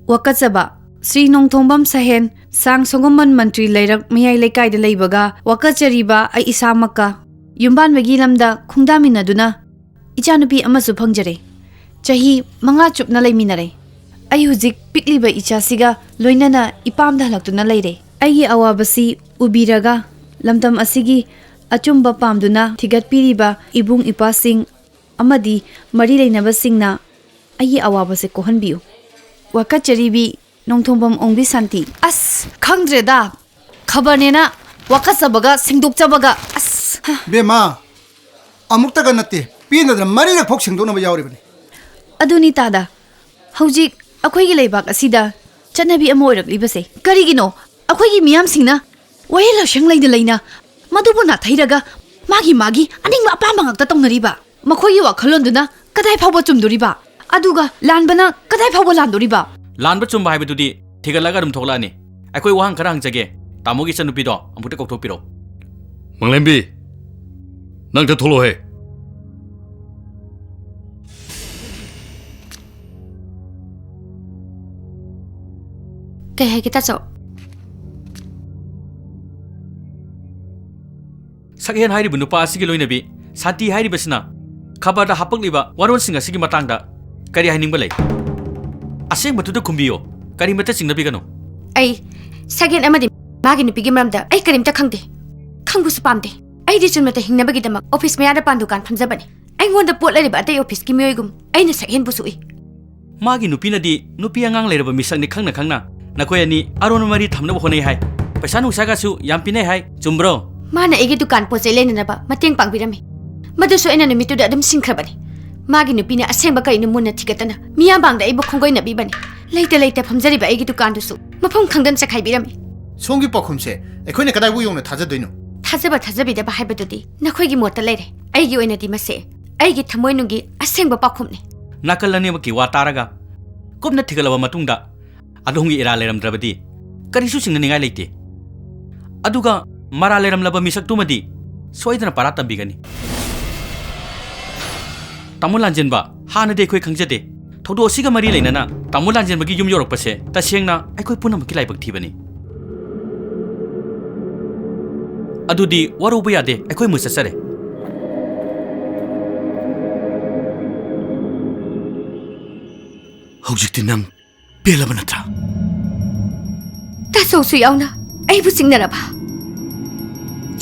ꯋꯥꯀꯠꯆꯕ, ꯁ꯭ꯔꯤ ꯅꯣꯡꯊꯣꯡꯕꯝ ꯁꯍꯦꯟ, ꯁꯥꯡ ꯁꯣꯒꯣꯃꯟ ꯃꯟꯇ꯭ꯔꯤ ꯂꯩꯔꯛ ꯃꯌꯥꯏ ꯂꯩꯀꯥꯏꯗ ꯂꯩꯕꯒ ꯋꯥꯀꯠꯆꯔꯤꯕ ꯑꯩ ꯏꯁꯥꯃꯛꯀ ꯌꯨꯝꯕꯥꯟꯕꯒꯤ ꯂꯝꯗ ꯈꯣꯡꯗꯥꯃꯤꯟꯅꯗꯨꯅ ꯏꯆꯥꯅꯨꯄꯤ ꯑꯃꯁꯨ ꯐꯪꯖꯔꯦ꯫ ꯆꯍꯤ ꯃꯉꯥ ꯆꯨꯞꯅ ꯂꯩꯃꯤꯟꯅꯔꯦ꯫ ꯑꯩ ꯍꯧꯖꯤꯛ ꯄꯤꯛꯂꯤꯕ ꯏꯆꯥꯁꯤꯒ ꯂꯣꯏꯅꯅ ꯏꯄꯥꯝꯗ ꯍꯜꯂꯛꯇꯨꯅ ꯂꯩꯔꯦ꯫ ꯑꯩꯒꯤ ꯑꯋꯥꯕꯁꯤ ꯎꯕꯤꯔꯒ ꯂꯝꯗꯝ ꯑꯁꯤꯒꯤ ꯑꯆꯨꯝꯕ ꯄꯥꯝꯗꯨꯅ ꯊꯤꯒꯠꯄꯤꯔꯤꯕ ꯏꯕꯨꯡ ꯏꯄ꯭ꯋꯥꯁꯤꯡ ꯑꯃꯗꯤ ꯃꯔꯤ ꯂꯩꯅꯕꯁꯤꯡꯅ ꯑꯩꯒꯤ ꯑꯋꯥꯕꯁꯦ ꯀꯣꯛꯍꯟꯕꯤꯌꯨ꯫ ꯋꯥꯀꯠꯆꯔꯤꯕꯤ ꯅꯣꯡꯊꯣꯡꯕꯝ ꯑꯣꯡꯕꯤ ꯁꯥꯟꯇꯤ꯫ ꯑꯁ, ꯈꯪꯗ꯭ꯔꯦꯗ꯫ ꯈꯕꯔꯅꯦꯅ ꯋꯥꯀꯠꯆꯕꯒ ꯁꯦꯡꯗꯣꯛꯆꯕꯒ, ꯑꯁ, ꯍ꯫ ꯕꯦꯝꯃ, ꯑꯃꯨꯛꯇꯒ ꯅꯠꯇꯦ, ꯄꯦꯟꯗꯗꯅ ꯃꯔꯤꯔꯛ ꯐꯥꯎ ꯁꯦꯡꯗꯣꯛꯅꯕ ꯌꯥꯎꯔꯤꯕꯅꯤ꯫ ꯑꯗꯨꯅꯤ ꯇꯥꯗ, ꯍꯧꯖꯤꯛ ꯑꯩꯈꯣꯏꯒꯤ ꯂꯩꯕꯥꯛ ꯑꯁꯤꯗ ꯆꯠꯅꯕꯤ ꯑꯃ ꯑꯣꯏꯔꯛꯂꯤꯕꯁꯦ ꯀꯔꯤꯒꯤꯅꯣ? ꯑꯩꯈꯣꯏꯒꯤ ꯃꯤꯌꯥꯝꯁꯤꯡꯅ ꯋꯥꯌꯦꯜ ꯂꯧꯁꯪ ꯂꯩꯅ ꯂꯩꯅ ꯃꯗꯨꯕꯨ ꯅꯥꯊꯩꯔꯒ ꯃꯥꯒꯤ ꯃꯥꯒꯤ ꯑꯅꯤꯡꯕ ꯑꯄꯥꯝꯕ ꯉꯥꯛꯇ ꯇꯧꯅꯔꯤꯕ꯫ ꯃꯈꯣꯏꯒꯤ ꯋꯥꯈꯜꯂꯣꯟꯗꯨꯅ ꯀꯗꯥꯏ ꯐꯥꯎꯕ ꯆꯨꯝꯗꯣꯔꯤꯕ? ꯑꯗꯨꯒ ꯂꯥꯟꯕꯅ ꯀꯗꯥꯏ ꯐꯥꯎꯕ ꯂꯥꯟꯗꯣꯔꯤꯕ? ꯂꯥꯟꯕ ꯆꯨꯝꯕ ꯍꯥꯏꯕꯗꯨꯗꯤ ꯊꯤꯒꯠꯂꯒ ꯑꯗꯨꯝ ꯊꯣꯛꯂꯛꯑꯅꯤ꯫ ꯑꯩꯈꯣꯏ ꯋꯥꯍꯪ ꯈꯔ ꯍꯪꯖꯒꯦ꯫ ꯇꯥꯃꯣꯒꯤ ꯏꯆꯟꯅꯨꯄꯤꯗꯣ ꯑꯃꯨꯛꯇ ꯀꯧꯊꯣꯛꯄꯤꯔꯛꯑꯣ꯫ ꯃꯪꯂꯦꯝꯕꯤ, ꯅꯪ ꯊꯣꯛꯂꯛꯑꯣꯍꯦ꯫ ꯀꯩ ꯍꯥꯏꯒꯦ, ꯇꯥꯆꯧ? ꯁꯛꯍꯦꯟ ꯍꯥꯏꯔꯤꯕ ꯅꯨꯄꯥ ꯑꯁꯤꯒꯤ ꯂꯣꯏꯅꯕꯤ ꯁꯥꯟꯇꯤ ꯍꯥꯏꯔꯤꯕꯁꯤꯅ ꯈꯕꯔꯗ ꯍꯥꯞꯄꯛꯂꯤꯕ ꯋꯥꯔꯣꯜꯁꯤꯡ ꯑꯁꯤꯒꯤ ꯃꯇꯥꯡꯗ ꯀꯔꯤ ꯍꯥꯏꯅꯤꯡꯕ ꯂꯩ? ꯑꯁꯦꯡꯕꯗꯨꯗ ꯈꯨꯝꯕꯤꯌꯨ, ꯀꯔꯤꯃꯇ ꯆꯤꯡꯅꯕꯤꯒꯅꯨ꯫ ꯑꯩ ꯁꯛꯍꯦꯟ ꯑꯃꯗꯤ ꯃꯥꯒꯤ ꯅꯨꯄꯤꯒꯤ ꯃꯔꯝꯗ ꯑꯩ ꯀꯔꯤꯝꯇ ꯈꯪꯗꯦ, ꯈꯪꯕꯁꯨ ꯄꯥꯝꯗꯦ꯫ ꯑꯩꯗꯤ ꯆꯨꯝꯅꯇ ꯍꯤꯡꯅꯕꯒꯤꯗꯃꯛ ꯑꯣꯐꯤꯁ ꯃꯌꯥꯗ ꯄꯥꯟ ꯗꯨꯀꯥꯟ ꯐꯝꯖꯕꯅꯤ꯫ ꯑꯩꯉꯣꯟꯗ ꯄꯣꯠ ꯂꯩꯔꯤꯕ ꯑꯇꯩ ꯑꯣꯐꯤꯁꯀꯤ ꯃꯤꯑꯣꯏꯒꯨꯝ ꯑꯩꯅ ꯁꯛꯍꯦꯟꯕꯨꯁꯨ ꯎꯏ꯫ ꯃꯥꯒꯤ ꯅꯨꯄꯤꯅꯗꯤ ꯅꯨꯄꯤ ꯑꯉꯥꯡ ꯂꯩꯔꯕ ꯃꯤꯁꯛꯅꯤ ꯈꯪꯅ ꯈꯪꯅ ꯅꯈꯣꯏ ꯑꯅꯤ ꯑꯔꯣꯟꯕ ꯃꯔꯤ ꯊꯝꯅꯕ ꯍꯣꯠꯅꯩ ꯍꯥꯏ꯫ ꯄꯩꯁꯥ ꯅꯨꯡꯁꯥꯒꯁꯨ ꯌꯥꯝ ꯄꯤꯅꯩ ꯍꯥꯏ꯫ ꯆꯨꯝꯕ꯭ꯔꯣ? ꯃꯥꯅ ꯑꯩꯒꯤ ꯗꯨꯀꯥꯟ ꯄꯣꯠ ꯆꯩ ꯂꯩꯅꯅꯕ ꯃꯇꯦꯡ ꯄꯥꯡꯕꯤꯔꯝꯃꯤ꯫ ꯃꯗꯨꯁꯨ ꯑꯩꯅ ꯅꯨꯃꯤꯠꯇꯨꯗ ꯑꯗꯨꯝ ꯁꯤꯡꯈ꯭ꯔꯕꯅꯤ꯫ ꯃꯥꯒꯤ ꯅꯨꯄꯤꯅ ꯑꯁꯦꯡꯕ ꯀꯔꯤꯅꯣ ꯃꯨꯟꯅ ꯊꯤꯒꯠꯇꯅ ꯃꯤꯌꯥꯝ ꯃꯥꯡꯗ ꯑꯩꯕꯨ ꯈꯣꯡꯒꯣꯏꯅꯕꯤꯕꯅꯤ꯫ ꯂꯩꯇ ꯂꯩꯇ ꯐꯝꯖꯔꯤꯕ ꯑꯩꯒꯤ ꯗꯨꯀꯥꯟꯗꯨꯁꯨ ꯃꯐꯝ ꯈꯪꯗꯅ ꯆꯈꯥꯏꯕꯤꯔꯝꯃꯤ꯫ ꯁꯣꯝꯒꯤ ꯄꯥꯎꯈꯨꯝꯁꯦ ꯑꯩꯈꯣꯏꯅ ꯀꯗꯥꯏꯕꯨ ꯌꯧꯅ ꯊꯥꯖꯗꯣꯏꯅꯣ? ꯊꯥꯖꯕ ꯊꯥꯖꯕꯤꯗꯕ ꯍꯥꯏꯕꯗꯨꯗꯤ ꯅꯈꯣꯏꯒꯤ ꯃꯣꯠꯇ ꯂꯩꯔꯦ꯫ ꯑꯩꯒꯤ ꯑꯣꯏꯅꯗꯤ ꯃꯁꯦ ꯑꯩꯒꯤ ꯊꯃꯣꯏꯅꯨꯡꯒꯤ ꯑꯁꯦꯡꯕ ꯄꯥꯎꯈꯨꯝꯅꯤ꯫ ꯅꯥꯀꯜ ꯑꯅꯤꯃꯛꯀꯤ ꯋꯥ ꯇꯥꯔꯒ ꯀꯨꯞꯅ ꯊꯤꯒꯠꯂꯕ ꯃꯇꯨꯡꯗ ꯑꯗꯣꯝꯒꯤ ꯏꯔꯥꯜ ꯂꯩꯔꯝꯗ꯭ꯔꯕꯗꯤ ꯀꯔꯤꯁꯨ ꯆꯤꯡꯅꯅꯤꯡꯉꯥꯏ ꯂꯩꯇꯦ꯫ ꯑꯗꯨꯒ ꯃꯔꯥꯜ ꯂꯩꯔꯝꯂꯕ ꯃꯤꯁꯛꯇꯨꯃꯗꯤ ꯁꯣꯏꯗꯅ ꯄꯔꯥ ꯇꯝꯕꯤꯒꯅꯤ꯫ ꯇꯥꯃꯣ ꯂꯥꯟꯖꯦꯟꯕ, ꯍꯥꯟꯅꯗꯤ ꯑꯩꯈꯣꯏ ꯈꯪꯖꯗꯦ꯫ ꯊꯧꯗꯣꯛ ꯑꯁꯤꯒ ꯃꯔꯤ ꯂꯩꯅꯅ ꯇꯥꯃꯣ ꯂꯥꯟꯖꯦꯟꯕꯒꯤ ꯌꯨꯝ ꯌꯧꯔꯛꯄꯁꯦ ꯇꯁꯦꯡꯅ ꯑꯩꯈꯣꯏ ꯄꯨꯝꯅꯃꯛꯀꯤ ꯂꯥꯏꯕꯛ ꯊꯤꯕꯅꯤ꯫ ꯑꯗꯨꯗꯤ ꯋꯥꯔꯧꯕ ꯌꯥꯗꯦ, ꯑꯩꯈꯣꯏ ꯑꯃꯨꯛ ꯆꯠꯆꯔꯦ꯫ ꯍꯧꯖꯤꯛꯇꯤ ꯅꯪ ꯄꯦꯜꯂꯕ ꯅꯠꯇ꯭ꯔꯥ? ꯇꯥꯆꯧꯁꯨ ꯌꯥꯎꯅ ꯑꯩꯕꯨ ꯆꯤꯡꯅꯔꯕ?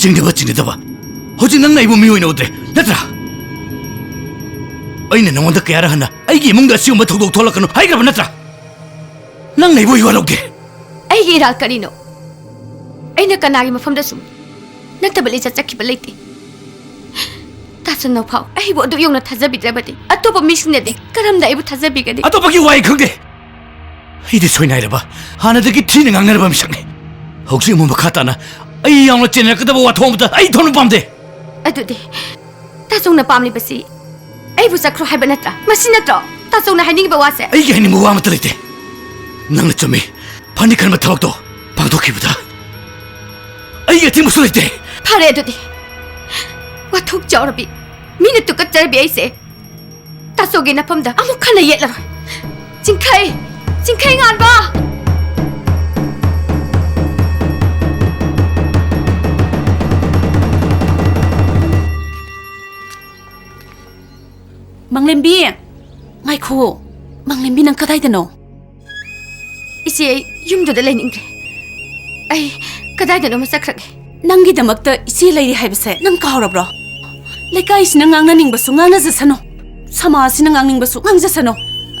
ꯆꯤꯡꯅꯕ ꯆꯤꯡꯅꯗꯕ, ꯍꯧꯖꯤꯛ ꯅꯪꯅ ꯑꯩꯕꯨ ꯃꯤꯑꯣꯏꯅ ꯎꯗ꯭ꯔꯦ ꯅꯠꯇ꯭ꯔꯥ? ꯑꯩꯅ ꯅꯉꯣꯟꯗ ꯀꯌꯥꯔꯛ ꯍꯟꯅ ꯑꯩꯒꯤ ꯏꯃꯨꯡꯗ ꯑꯁꯤꯒꯨꯝꯕ ꯊꯧꯗꯣꯛ ꯊꯣꯛꯂꯛꯀꯅꯨ ꯍꯥꯏꯈ꯭ꯔꯕ ꯅꯠꯇ꯭ꯔꯥ? ꯅꯪꯅ ꯑꯩꯕꯨ ꯏꯋꯥ ꯂꯧꯗꯦ꯫ ꯑꯩꯒꯤ ꯏꯔꯥꯜ ꯀꯔꯤꯅꯣ? ꯑꯩꯅ ꯀꯅꯥꯒꯤ ꯃꯐꯝꯗꯁꯨ ꯅꯠꯇꯕ ꯂꯤꯆꯠ ꯆꯠꯈꯤꯕ ꯂꯩꯇꯦ꯫ ꯇꯥꯆꯧꯅ ꯐꯥꯎ ꯑꯩꯕꯨ ꯑꯗꯨ ꯌꯧꯅ ꯊꯥꯖꯕꯤꯗ꯭ꯔꯕꯗꯤ ꯑꯇꯣꯞꯄ ꯃꯤꯁꯤꯡꯅꯗꯤ ꯀꯔꯝꯅ ꯑꯩꯕꯨ ꯊꯥꯖꯕꯤꯒꯅꯤ? ꯑꯇꯣꯞꯄꯒꯤ ꯋꯥ ꯑꯩ ꯈꯪꯗꯦ꯫ ꯑꯩꯗꯤ ꯁꯣꯏꯅꯥꯏꯔꯕ, ꯍꯥꯟꯅꯗꯒꯤ ꯊꯤꯅ ꯉꯥꯡꯅꯔꯕ ꯃꯤꯁꯛꯅꯤ꯫ ꯍꯧꯖꯤꯛ ꯑꯃꯨꯛ ꯃꯈꯥ ꯇꯥꯅ ꯑꯩ ꯌꯥꯎꯅ ꯆꯦꯟꯅꯔꯛꯀꯗꯕ ꯋꯥꯊꯣꯛ ꯑꯃꯇ ꯑꯩ ꯊꯣꯛꯅ ꯄꯥꯝꯗꯦ꯫ ꯑꯗꯨꯗꯤ ꯇꯥꯆꯧꯅ ꯄꯥꯝꯂꯤꯕꯁꯤ ꯑꯩꯕꯨ ꯆꯠꯈ꯭ꯔꯣ ꯍꯥꯏꯕ ꯅꯠꯇ꯭ꯔꯥ? ꯃꯁꯤ ꯅꯠꯇ꯭ꯔꯣ ꯇꯥꯆꯧꯅ ꯍꯥꯏꯅꯤꯡꯉꯤꯕ ꯋꯥꯁꯦ? ꯑꯩꯒꯤ ꯍꯥꯏꯅꯤꯡꯕ ꯋꯥ ꯑꯃꯠꯇ ꯂꯩꯇꯦ꯫ ꯅꯪꯅ ꯆꯨꯝꯃꯤ꯫ ꯐꯅꯤ ꯈꯟꯕ ꯊꯕꯛꯇꯣ ꯄꯥꯡꯊꯣꯛꯈꯤꯕꯗ ꯑꯩꯒꯤ ꯑꯊꯤꯡꯕꯁꯨ ꯂꯩꯇꯦ꯫ ꯐꯔꯦ ꯑꯗꯨꯗꯤ, ꯋꯥꯊꯣꯛ ꯆꯥꯎꯔꯕꯤ, ꯃꯤꯅ ꯇꯨꯀꯠꯆꯔꯕꯤ ꯑꯩꯁꯦ ꯇꯥꯆꯧꯒꯤ ꯅꯐꯝꯗ ꯑꯃꯨꯛ ꯍꯟꯅ ꯌꯦꯠꯂꯔꯣꯏ꯫ ꯆꯤꯡꯈꯩ! ꯆꯤꯡꯈꯩ ꯉꯥꯟꯕ! ꯃꯪꯂꯦꯝꯕꯤ! ꯉꯥꯏꯈꯣ! ꯃꯪꯂꯦꯝꯕꯤ, ꯅꯪ ꯀꯗꯥꯏꯗꯅꯣ? ꯏꯆꯦ, ꯑꯩ ꯌꯨꯝꯗꯨꯗ ꯂꯩꯅꯤꯡꯗ꯭ꯔꯦ꯫ ꯑꯩ ꯀꯗꯥꯏꯗꯅꯣꯃ ꯆꯠꯈ꯭ꯔꯒꯦ꯫ ꯅꯪꯒꯤꯗꯃꯛꯇ ꯏꯆꯦ ꯂꯩꯔꯤ ꯍꯥꯏꯕꯁꯦ ꯅꯪ ꯀꯥꯎꯔꯕ꯭ꯔꯣ? ꯂꯩꯀꯥꯏꯁꯤꯅ ꯉꯥꯡꯅꯅꯤꯡꯕꯁꯨ ꯉꯥꯡꯅꯖꯁꯅꯨ, ꯁꯃꯥꯖꯁꯤꯅ ꯉꯥꯡꯅꯤꯡꯕꯁꯨ ꯉꯥꯡꯖꯁꯅꯨ,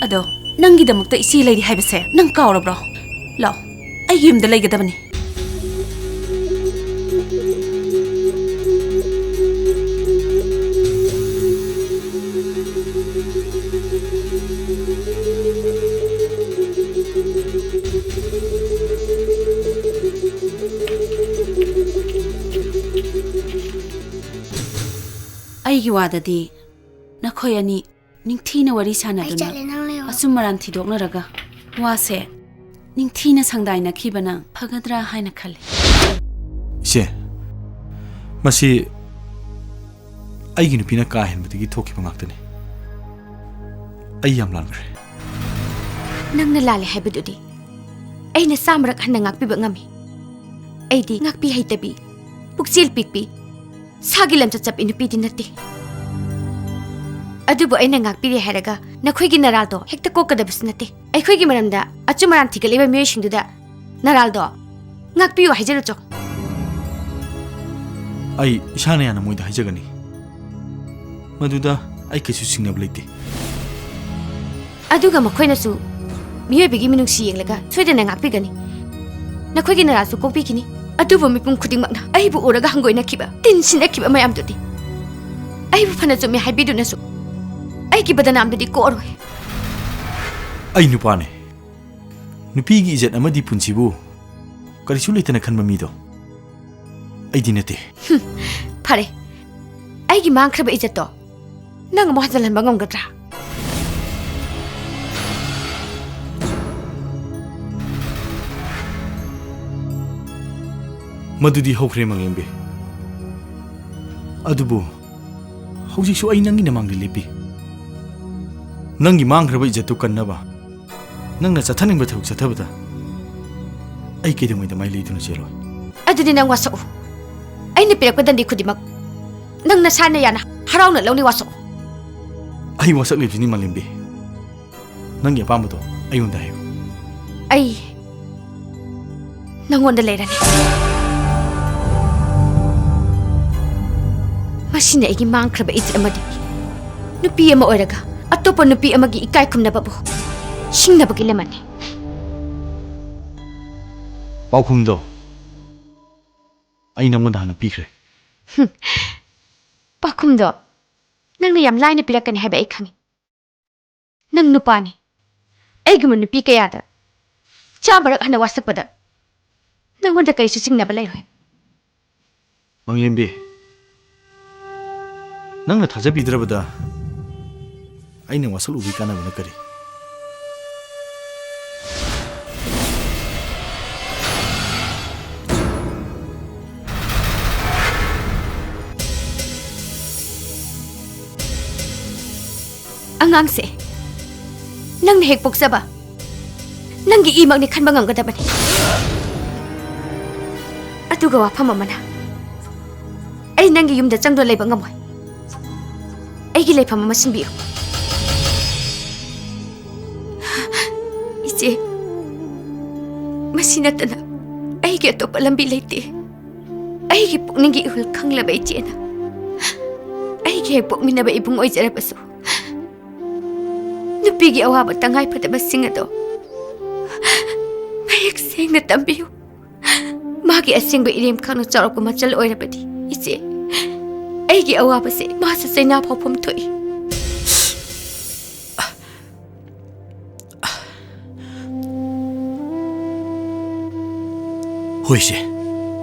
ꯑꯗꯣ ꯅꯪꯒꯤꯗꯃꯛꯇ ꯏꯆꯦ ꯂꯩꯔꯤ ꯍꯥꯏꯕꯁꯦ ꯅꯪ ꯀꯥꯎꯔꯕ꯭ꯔꯣ? ꯂꯥꯛꯑꯣ, ꯑꯩꯒꯤ ꯌꯨꯝꯗ ꯂꯩꯒꯗꯕꯅꯤ꯫ ꯑꯩꯒꯤ ꯋꯥꯗꯗꯤ ꯅꯈꯣꯏ ꯑꯅꯤ ꯅꯤꯡꯊꯤꯅ ꯋꯥꯔꯤ ꯁꯥꯟꯅꯗꯨꯅ, ꯑꯩ ꯆꯠꯂꯦ, ꯅꯪ ꯂꯩꯍꯧꯔꯣ꯫ ꯑꯆꯨꯝ ꯑꯔꯥꯟ ꯊꯤꯗꯣꯛꯅꯔꯒ ꯋꯥꯁꯦ ꯅꯤꯡꯊꯤꯅ ꯁꯪꯗꯥꯏꯅꯈꯤꯕꯅ ꯐꯒꯗ꯭ꯔꯥ ꯍꯥꯏꯅ ꯈꯜꯂꯤ꯫ ꯏꯆꯦ, ꯃꯁꯤ ꯑꯩꯒꯤ ꯅꯨꯄꯤꯅ ꯀꯥ ꯍꯦꯟꯕꯗꯒꯤ ꯊꯣꯛꯈꯤꯕ ꯉꯥꯛꯇꯅꯤ꯫ ꯑꯩ ꯌꯥꯝ ꯂꯥꯟꯈ꯭ꯔꯦ꯫ ꯅꯪꯅ ꯂꯥꯜꯂꯦ ꯍꯥꯏꯕꯗꯨꯗꯤ ꯑꯩꯅ ꯆꯥꯝꯃꯔꯛ ꯍꯟꯅ ꯉꯥꯛꯄꯤꯕ ꯉꯝꯃꯤ꯫ ꯑꯩꯗꯤ ꯉꯥꯛꯄꯤ ꯍꯩꯇꯕꯤ, ꯄꯨꯛꯆꯦꯜ ꯄꯤꯛꯄꯤ, ꯁꯥꯒꯤ ꯂꯝꯆꯠ ꯆꯠꯄꯤ ꯅꯨꯄꯤꯗꯤ ꯅꯠꯇꯦ꯫ ꯑꯗꯨꯕꯨ ꯑꯩꯅ ꯉꯥꯛꯄꯤꯔꯦ ꯍꯥꯏꯔꯒ ꯅꯈꯣꯏꯒꯤ ꯅꯔꯥꯜꯗꯣ ꯍꯦꯛꯇ ꯀꯣꯛꯀꯗꯕꯁꯨ ꯅꯠꯇꯦ꯫ ꯑꯩꯈꯣꯏꯒꯤ ꯃꯔꯝꯗ ꯑꯆꯨꯝ ꯑꯔꯥꯟ ꯊꯤꯒꯠꯂꯤꯕ ꯃꯤꯑꯣꯏꯁꯤꯡꯗꯨꯗ ꯅꯔꯥꯜꯗꯣ ꯉꯥꯛꯄꯤꯌꯨ ꯍꯥꯏꯖꯔꯨꯆꯣ꯫ ꯑꯩ ꯏꯁꯥꯅ ꯌꯥꯅ ꯃꯣꯏꯗ ꯍꯥꯏꯖꯒꯅꯤ꯫ ꯃꯗꯨꯗ ꯑꯩ ꯀꯩꯁꯨ ꯆꯤꯡꯅꯕ ꯂꯩꯇꯦ꯫ ꯑꯗꯨꯒ ꯃꯈꯣꯏꯅꯁꯨ ꯃꯤꯑꯣꯏꯕꯒꯤ ꯃꯤꯅꯨꯡꯁꯤ ꯌꯦꯡꯂꯒ ꯁꯣꯏꯗꯅ ꯉꯥꯛꯄꯤꯒꯅꯤ꯫ ꯅꯈꯣꯏꯒꯤ ꯅꯔꯥꯜꯁꯨ ꯀꯣꯛꯄꯤꯈꯤꯅꯤ꯫ ꯑꯗꯨꯕꯨ ꯃꯤꯄꯨꯝ ꯈꯨꯗꯤꯡꯃꯛꯅ ꯑꯩꯕꯨ ꯎꯔꯒ ꯍꯪꯒꯣꯏꯅꯈꯤꯕ, ꯇꯤꯟ ꯁꯤꯟꯅꯈꯤꯕ ꯃꯌꯥꯝꯗꯨꯗꯤ ꯑꯩꯕꯨ ꯐꯅ ꯆꯨꯝꯃꯤ ꯍꯥꯏꯕꯤꯗꯨꯅꯁꯨ ꯑꯩꯒꯤ ꯕꯗꯅꯥꯝꯗꯨꯗꯤ ꯀꯣꯛꯑꯔꯣꯏ꯫ ꯑꯩ ꯅꯨꯄꯥꯅꯦ꯫ ꯅꯨꯄꯤꯒꯤ ꯏꯖꯠ ꯑꯃꯗꯤ ꯄꯨꯟꯁꯤꯕꯨ ꯀꯔꯤꯁꯨ ꯂꯩꯇꯅ ꯈꯟꯕ ꯃꯤꯗꯣ ꯑꯩꯗꯤ ꯅꯠꯇꯦ꯫ ꯐꯔꯦ, ꯑꯩꯒꯤ ꯃꯥꯡꯈ꯭ꯔꯕ ꯏꯖꯠꯇꯣ ꯅꯪ ꯑꯃꯨꯛ ꯍꯟꯖꯤꯜꯍꯟꯕ ꯉꯝꯒꯗ꯭ꯔꯥ? ꯃꯗꯨꯗꯤ ꯍꯧꯈ꯭ꯔꯦ, ꯃꯥꯂꯦꯝꯕꯤ꯫ ꯑꯗꯨꯕꯨ ꯍꯧꯖꯤꯛꯁꯨ ꯑꯩ ꯅꯪꯒꯤ ꯅꯃꯥꯡꯗ ꯂꯦꯞꯄꯤ꯫ ꯅꯪꯒꯤ ꯃꯥꯡꯈ꯭ꯔꯕ ꯏꯖꯠꯇꯨ ꯀꯟꯅꯕ ꯅꯪꯅ ꯆꯠꯊꯅꯤꯡꯕ ꯊꯕꯛ ꯆꯠꯊꯕꯗ ꯑꯩ ꯀꯩꯗꯧꯉꯩꯗ ꯃꯥꯏ ꯂꯩꯗꯨꯅ ꯆꯦꯜꯂꯣꯏ꯫ ꯑꯗꯨꯗꯤ ꯅꯪ ꯋꯥꯁꯛꯎ꯫ ꯑꯩꯅ ꯄꯤꯔꯛꯄ ꯗꯟꯗꯤ ꯈꯨꯗꯤꯡꯃꯛ ꯅꯪ ꯅꯁꯥꯅ ꯌꯥꯅ ꯍꯔꯥꯎꯅ ꯂꯧꯅꯤ, ꯋꯥꯁꯛꯎ꯫ ꯑꯩ ꯋꯥꯁꯛꯂꯤꯕꯁꯤꯅꯤ, ꯃꯥꯂꯦꯝꯕꯤ꯫ ꯅꯪꯒꯤ ꯑꯄꯥꯝꯕꯗꯣ ꯑꯩꯉꯣꯟꯗ ꯍꯥꯏꯌꯨ꯫ ꯑꯩ ꯅꯪꯉꯣꯟꯗ ꯂꯩꯔꯅꯤ꯫ ꯃꯁꯤꯅ ꯑꯩꯒꯤ ꯃꯥꯡꯈ꯭ꯔꯕ ꯏꯖꯠ ꯑꯃꯗꯤ ꯅꯨꯄꯤ ꯑꯃ ꯑꯣꯏꯔꯒ ꯑꯇꯣꯞꯄ ꯅꯨꯄꯤ ꯑꯃꯒꯤ ꯏꯀꯥꯏ ꯈꯨꯝꯅꯕꯕꯨ ꯁꯤꯡꯅꯕꯒꯤ ꯂꯃꯟꯅꯤ꯫ ꯄꯥꯎꯈꯨꯝꯗꯣ ꯑꯩ ꯅꯪꯉꯣꯟꯗ ꯍꯥꯟꯅ ꯄꯤꯈ꯭ꯔꯦ꯫ ꯍꯨꯝ꯫ ꯄꯥꯎꯈꯨꯝꯗꯣ ꯅꯪꯅ ꯌꯥꯝ ꯂꯥꯏꯅ ꯄꯤꯔꯛꯀꯅꯤ ꯍꯥꯏꯕ ꯑꯩ ꯈꯪꯏ꯫ ꯅꯪ ꯅꯨꯄꯥꯅꯤ꯫ ꯑꯩꯒꯨꯝꯕ ꯅꯨꯄꯤ ꯀꯌꯥꯗ ꯆꯥꯝꯃꯔꯛ ꯍꯟꯅ ꯋꯥꯁꯛꯄꯗ ꯅꯪꯉꯣꯟꯗ ꯀꯔꯤꯁꯨ ꯆꯤꯡꯅꯕ ꯂꯩꯔꯣꯏ꯫ ꯃꯥꯂꯦꯝꯕꯤ, ꯅꯪꯅ ꯊꯥꯖꯕꯤꯗ꯭ꯔꯕꯗ ꯑꯩꯅ ꯋꯥꯁꯛꯂꯨꯕꯒꯤ ꯀꯥꯟꯅꯕꯅ ꯀꯔꯤ? ꯑꯉꯥꯡꯁꯦ, ꯅꯪꯅ ꯍꯦꯛ ꯄꯣꯛꯆꯕ ꯅꯪꯒꯤ ꯏꯃꯛꯅꯤ ꯈꯟꯕ ꯉꯝꯒꯗꯕꯅꯤ꯫ ꯑꯗꯨꯒ ꯋꯥꯐꯝ ꯑꯃꯅ, ꯑꯩ ꯅꯪꯒꯤ ꯌꯨꯝꯗ ꯆꯪꯗꯨꯅ ꯂꯩꯕ ꯉꯝꯃꯣꯏ꯫ ꯑꯩꯒꯤ ꯂꯩꯐꯝ ꯑꯃ ꯁꯤꯟꯕꯤꯌꯨ꯫ ꯏꯆꯦ, ꯃꯁꯤ ꯅꯠꯇꯅ ꯑꯩꯒꯤ ꯑꯇꯣꯞꯄ ꯂꯝꯕꯤ ꯂꯩꯇꯦ꯫ ꯑꯩꯒꯤ ꯄꯨꯛꯅꯤꯡꯒꯤ ꯏꯍꯨꯜ ꯈꯪꯂꯕ ꯏꯆꯦꯅ ꯑꯩꯒꯤ ꯍꯦꯛ ꯄꯣꯛꯃꯤꯟꯅꯕ ꯏꯕꯨꯡ ꯑꯣꯏꯖꯔꯕꯁꯨ, ꯅꯨꯄꯤꯒꯤ ꯑꯋꯥꯕ ꯇꯉꯥꯏꯐꯗꯕꯁꯤꯡ ꯑꯗꯣ ꯃꯌꯦꯛ ꯁꯦꯡꯅ ꯇꯝꯕꯤꯌꯨ꯫ ꯃꯥꯒꯤ ꯑꯁꯦꯡꯕ ꯏꯔꯦꯝ ꯈꯪꯅ ꯆꯥꯎꯔꯛꯄ ꯃꯆꯜ ꯑꯣꯏꯔꯕꯗꯤ, ꯏꯆꯦ, ꯑꯩꯒꯤ ꯑꯋꯥꯕꯁꯦ ꯃꯥꯁꯨ ꯆꯩꯅꯥ ꯐꯥꯎꯐꯝ ꯊꯣꯛꯏ꯫ ꯍꯣꯏ, ꯏꯆꯦ꯫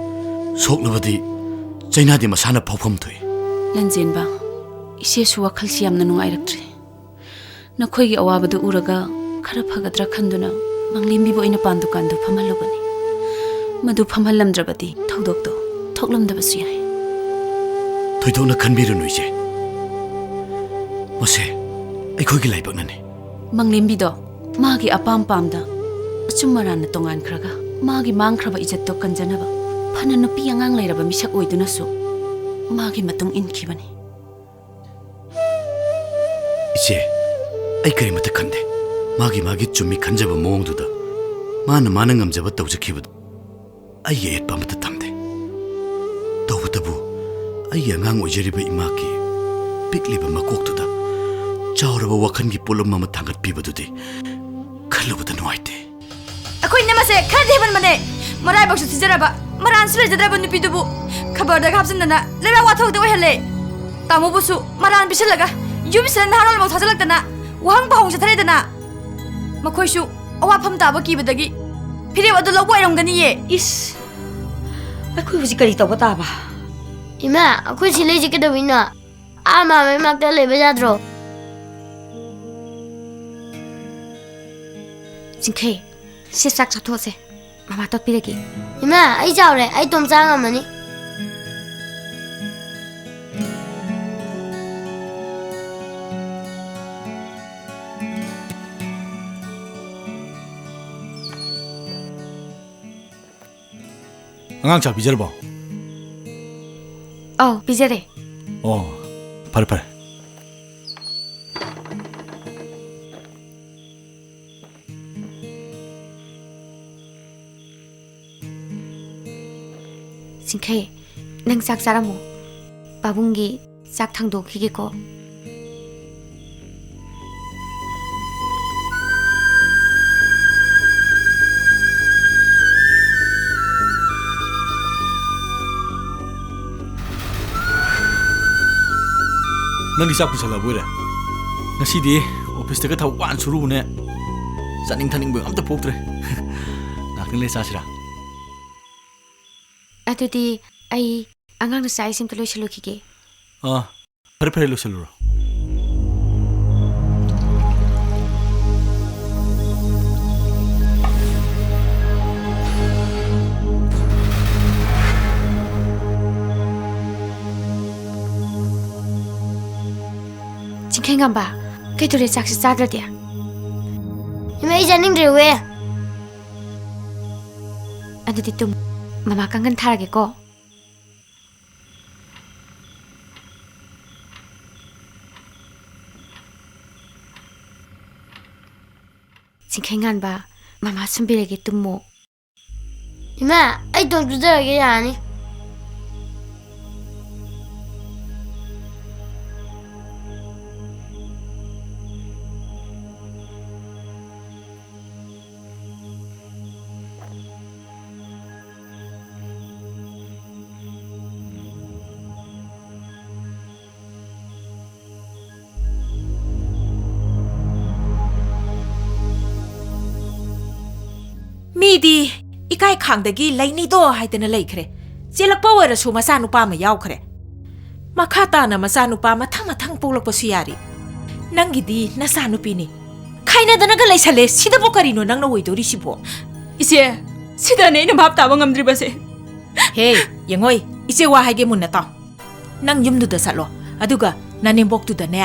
ꯁꯣꯛꯂꯕꯗꯤ ꯆꯩꯅꯥꯗꯤ ꯃꯁꯥꯅ ꯐꯥꯎꯐꯝ ꯊꯣꯛꯏ꯫ ꯂꯟꯖꯦꯟꯕ, ꯏꯆꯦꯁꯨ ꯋꯥꯈꯜꯁꯤ ꯌꯥꯝꯅ ꯅꯨꯡꯉꯥꯏꯔꯛꯇ꯭ꯔꯦ꯫ ꯅꯈꯣꯏꯒꯤ ꯑꯋꯥꯕꯗꯨ ꯎꯔꯒ ꯈꯔ ꯐꯒꯗ꯭ꯔꯥ ꯈꯟꯗꯨꯅ ꯃꯪꯂꯦꯝꯕꯤꯕꯨ ꯑꯩꯅ ꯄꯥꯟ ꯗꯨꯀꯥꯟꯗꯨ ꯐꯝꯍꯜꯂꯨꯕꯅꯤ꯫ ꯃꯗꯨ ꯐꯝꯍꯜꯂꯝꯗ꯭ꯔꯕꯗꯤ ꯊꯧꯗꯣꯛꯇꯣ ꯊꯣꯛꯂꯝꯗꯕꯁꯨ ꯌꯥꯏ꯫ ꯊꯣꯏꯗꯣꯛꯅ ꯈꯟꯕꯤꯔꯨꯅꯨ, ꯏꯆꯦ꯫ ꯃꯁꯦ ꯑꯩꯈꯣꯏꯒꯤ ꯂꯥꯏꯕꯛꯅꯅꯤ꯫ ꯃꯪꯂꯦꯝꯕꯤꯗꯣ ꯃꯥꯒꯤ ꯑꯄꯥꯝ ꯄꯥꯝꯗ ꯑꯆꯨꯝ ꯑꯔꯥꯟꯅ ꯇꯣꯉꯥꯟꯈ꯭ꯔꯒ, ꯃꯥꯒꯤ ꯃꯥꯡꯈ꯭ꯔꯕ ꯏꯖꯠꯇꯣ ꯀꯟꯖꯅꯕ ꯐꯅ ꯅꯨꯄꯤ ꯑꯉꯥꯡ ꯂꯩꯔꯕ ꯃꯤꯁꯛ ꯑꯣꯏꯗꯨꯅꯁꯨ ꯃꯥꯒꯤ ꯃꯇꯨꯡ ꯏꯟꯈꯤꯕꯅꯤ꯫ ꯏꯆꯦ, ꯑꯩ ꯀꯔꯤꯃꯠꯇ ꯈꯟꯗꯦ꯫ ꯃꯥꯒꯤ ꯃꯥꯒꯤ ꯆꯨꯝꯃꯤ ꯈꯟꯖꯕ ꯃꯑꯣꯡꯗꯨꯗ ꯃꯥꯅ ꯃꯥꯅ ꯉꯝꯖꯕ ꯇꯧꯖꯈꯤꯕꯗꯨ ꯑꯩꯒꯤ ꯑꯌꯦꯠꯄ ꯑꯃꯠꯇ ꯊꯝꯗꯦ꯫ ꯇꯧꯕꯇꯕꯨ, ꯑꯩꯒꯤ ꯑꯉꯥꯡ ꯑꯣꯏꯖꯔꯤꯕ ꯏꯃꯥꯒꯤ ꯄꯤꯛꯂꯤꯕ ꯃꯀꯣꯛꯇꯨꯗ ꯆꯥꯎꯔꯕ ꯋꯥꯈꯜꯒꯤ ꯄꯣꯠꯂꯨꯝ ꯑꯃ ꯊꯥꯡꯒꯠꯄꯤꯕꯗꯨꯗꯤ ꯈꯜꯂꯨꯕꯗ ꯅꯨꯡꯉꯥꯏꯇꯦ꯫ ꯑꯩꯈꯣꯏ ꯏꯅꯝꯃꯁꯦ ꯈꯔꯗꯤ ꯍꯦꯟꯃꯟꯕꯅꯦ꯫ ꯃꯔꯥꯏꯕꯛꯁꯨ ꯊꯤꯖꯔꯕ, ꯃꯔꯥꯟꯁꯨ ꯂꯩꯖꯗ꯭ꯔꯕ ꯅꯨꯄꯤꯗꯨꯕꯨ ꯈꯕꯔꯗꯒ ꯍꯥꯞꯆꯤꯟꯗꯅ ꯂꯩꯕꯥꯛ ꯋꯥꯊꯣꯛꯇ ꯑꯣꯏꯍꯜꯂꯦ꯫ ꯇꯥꯃꯣꯕꯨꯁꯨ ꯃꯔꯥꯟ ꯄꯤꯁꯜꯂꯒ ꯌꯨꯝꯁꯤꯗ ꯅꯍꯥꯔꯣꯜ ꯑꯃꯐꯥꯎ ꯊꯥꯖꯤꯜꯂꯛꯇꯅ ꯋꯥꯍꯪ ꯄꯥꯎꯍꯪ ꯆꯠꯊꯔꯦꯗꯅ꯫ ꯃꯈꯣꯏꯁꯨ ꯑꯋꯥꯐꯝ ꯇꯥꯕ ꯀꯤꯕꯗꯒꯤ ꯐꯤꯔꯦꯞ ꯑꯗꯨ ꯂꯧꯕ ꯑꯣꯏꯔꯝꯒꯅꯤꯌꯦ꯫ ꯏꯁ, ꯑꯩꯈꯣꯏ ꯍꯧꯖꯤꯛ ꯀꯔꯤ ꯇꯧꯕ ꯇꯥꯕ? ꯏꯃꯥ, ꯑꯩꯈꯣꯏ ꯁꯤ ꯂꯩꯁꯤ ꯀꯩꯗꯧꯕꯤꯅꯣ? ꯑꯥ ꯃꯥꯝꯃꯩ ꯃꯅꯥꯛꯇ ꯂꯩꯕ ꯌꯥꯗ꯭ꯔꯣ? ꯆꯤꯡꯈꯩ, ꯁꯤ ꯆꯥꯛ ꯆꯥꯊꯣꯛꯑꯁꯦ꯫ ꯃꯃꯥ ꯇꯣꯠꯄꯤꯔꯒꯦ꯫ ꯏꯃꯥ, ꯑꯩ ꯆꯥꯎꯔꯦ, ꯑꯩ ꯏꯇꯣꯝ ꯆꯥ ꯉꯝꯃꯅꯤ꯫ ꯑꯉꯥꯡ ꯆꯥꯛ ꯄꯤꯖꯔꯕꯣ? ꯑꯧ, ꯄꯤꯖꯔꯦ꯫ ꯑꯣ, ꯐꯔꯦ, ꯐꯔꯦ꯫ ꯆꯤꯡꯈꯩ, ꯅꯪ ꯆꯥꯛ ꯆꯥꯔꯝꯃꯣ꯫ ꯄꯥꯕꯨꯡꯒꯤ ꯆꯥꯛ ꯊꯥꯡꯗꯣꯛꯈꯤꯒꯦꯀꯣ꯫ ꯅꯪꯒꯤ ꯆꯥꯛ ꯄꯨꯁꯜꯂꯛꯑꯕꯣꯏꯔꯦ? ꯉꯁꯤꯗꯤ ꯑꯣꯐꯤꯁꯇꯒ ꯊꯕꯛ ꯋꯥꯅ ꯁꯨꯔꯨꯕꯅꯦ꯫ ꯆꯥꯅꯤꯡ ꯊꯛꯅꯤꯡꯕ ꯑꯝꯇ ꯄꯣꯛꯇ꯭ꯔꯦ꯫ ꯉꯥꯛꯇꯪ ꯂꯩ ꯆꯥꯁꯤꯔꯥ? ꯑꯗꯨꯗꯤ ꯑꯩ ꯑꯉꯥꯡꯅ ꯆꯥꯛ ꯏꯁꯤꯡ ꯑꯝꯇ ꯂꯣꯏꯁꯤꯜꯂꯨꯈꯤꯒꯦ꯫ ꯑꯥ, ꯐꯔꯦ, ꯐꯔꯦ, ꯂꯣꯏꯁꯤꯜꯂꯨꯔꯣ꯫ ꯆꯤꯡꯈꯩꯉꯥꯟꯕ, ꯀꯩꯗꯧꯔꯦ ꯆꯥꯛꯁꯤ ꯆꯥꯗ꯭ꯔꯗꯤ? ꯏꯃꯥ, ꯑꯩ ꯆꯥꯅꯤꯡꯗ꯭ꯔꯦ ꯋꯦ꯫ ꯑꯗꯨꯗꯤ ꯇꯨꯝ, ꯃꯃꯥ ꯀꯥꯡꯒꯟ ꯊꯥꯔꯒꯦꯀꯣ꯫ ꯆꯤꯡꯈꯩꯉꯥꯟꯕ, ꯃꯃꯥ ꯁꯨꯝꯕꯤꯔꯒꯦ, ꯇꯨꯝꯃꯣ꯫ ꯏꯃꯥ, ꯑꯩ ꯇꯣꯡ ꯆꯨꯖꯔꯒꯦ, ꯌꯥꯔꯅꯤ꯫ ꯃꯤꯗꯤ ꯏꯀꯥꯏ ꯈꯥꯡꯗꯒꯤ ꯂꯩꯅꯤꯗꯣ ꯍꯥꯏꯗꯅ ꯂꯩꯈ꯭ꯔꯦ꯫ ꯆꯦꯜꯂꯛꯄ ꯑꯣꯏꯔꯁꯨ ꯃꯆꯥꯅꯨꯄꯥ ꯑꯃ ꯌꯥꯎꯈ꯭ꯔꯦ꯫ ꯃꯈꯥ ꯇꯥꯅ ꯃꯆꯥꯅꯨꯄꯥ ꯃꯊꯪ ꯃꯊꯪ ꯄꯣꯛꯂꯛꯄꯁꯨ ꯌꯥꯔꯤ꯫ ꯅꯪꯒꯤꯗꯤ ꯅꯆꯥꯅꯨꯄꯤꯅꯤ꯫ ꯈꯥꯏꯅꯗꯅꯒ ꯂꯩꯁꯜꯂꯦ꯫ ꯁꯤꯗꯕꯨ ꯀꯔꯤꯅꯣ ꯅꯪꯅ ꯑꯣꯏꯗꯣꯔꯤꯁꯤꯕꯣ? ꯏꯆꯦ, ꯁꯤꯗꯅꯦ ꯑꯩꯅ ꯚꯥꯞ ꯇꯥꯕ ꯉꯝꯗ꯭ꯔꯤꯕꯁꯦ꯫ ꯍꯦ, ꯌꯦꯡꯉꯣꯏ, ꯏꯆꯦ ꯋꯥ ꯍꯥꯏꯒꯦ ꯃꯨꯟꯅ ꯇꯥꯎ꯫ ꯅꯪ ꯌꯨꯝꯗꯨꯗ ꯆꯠꯂꯣ, ꯑꯗꯨꯒ ꯅꯅꯦꯝꯕꯣꯛꯇꯨꯗꯅꯦ,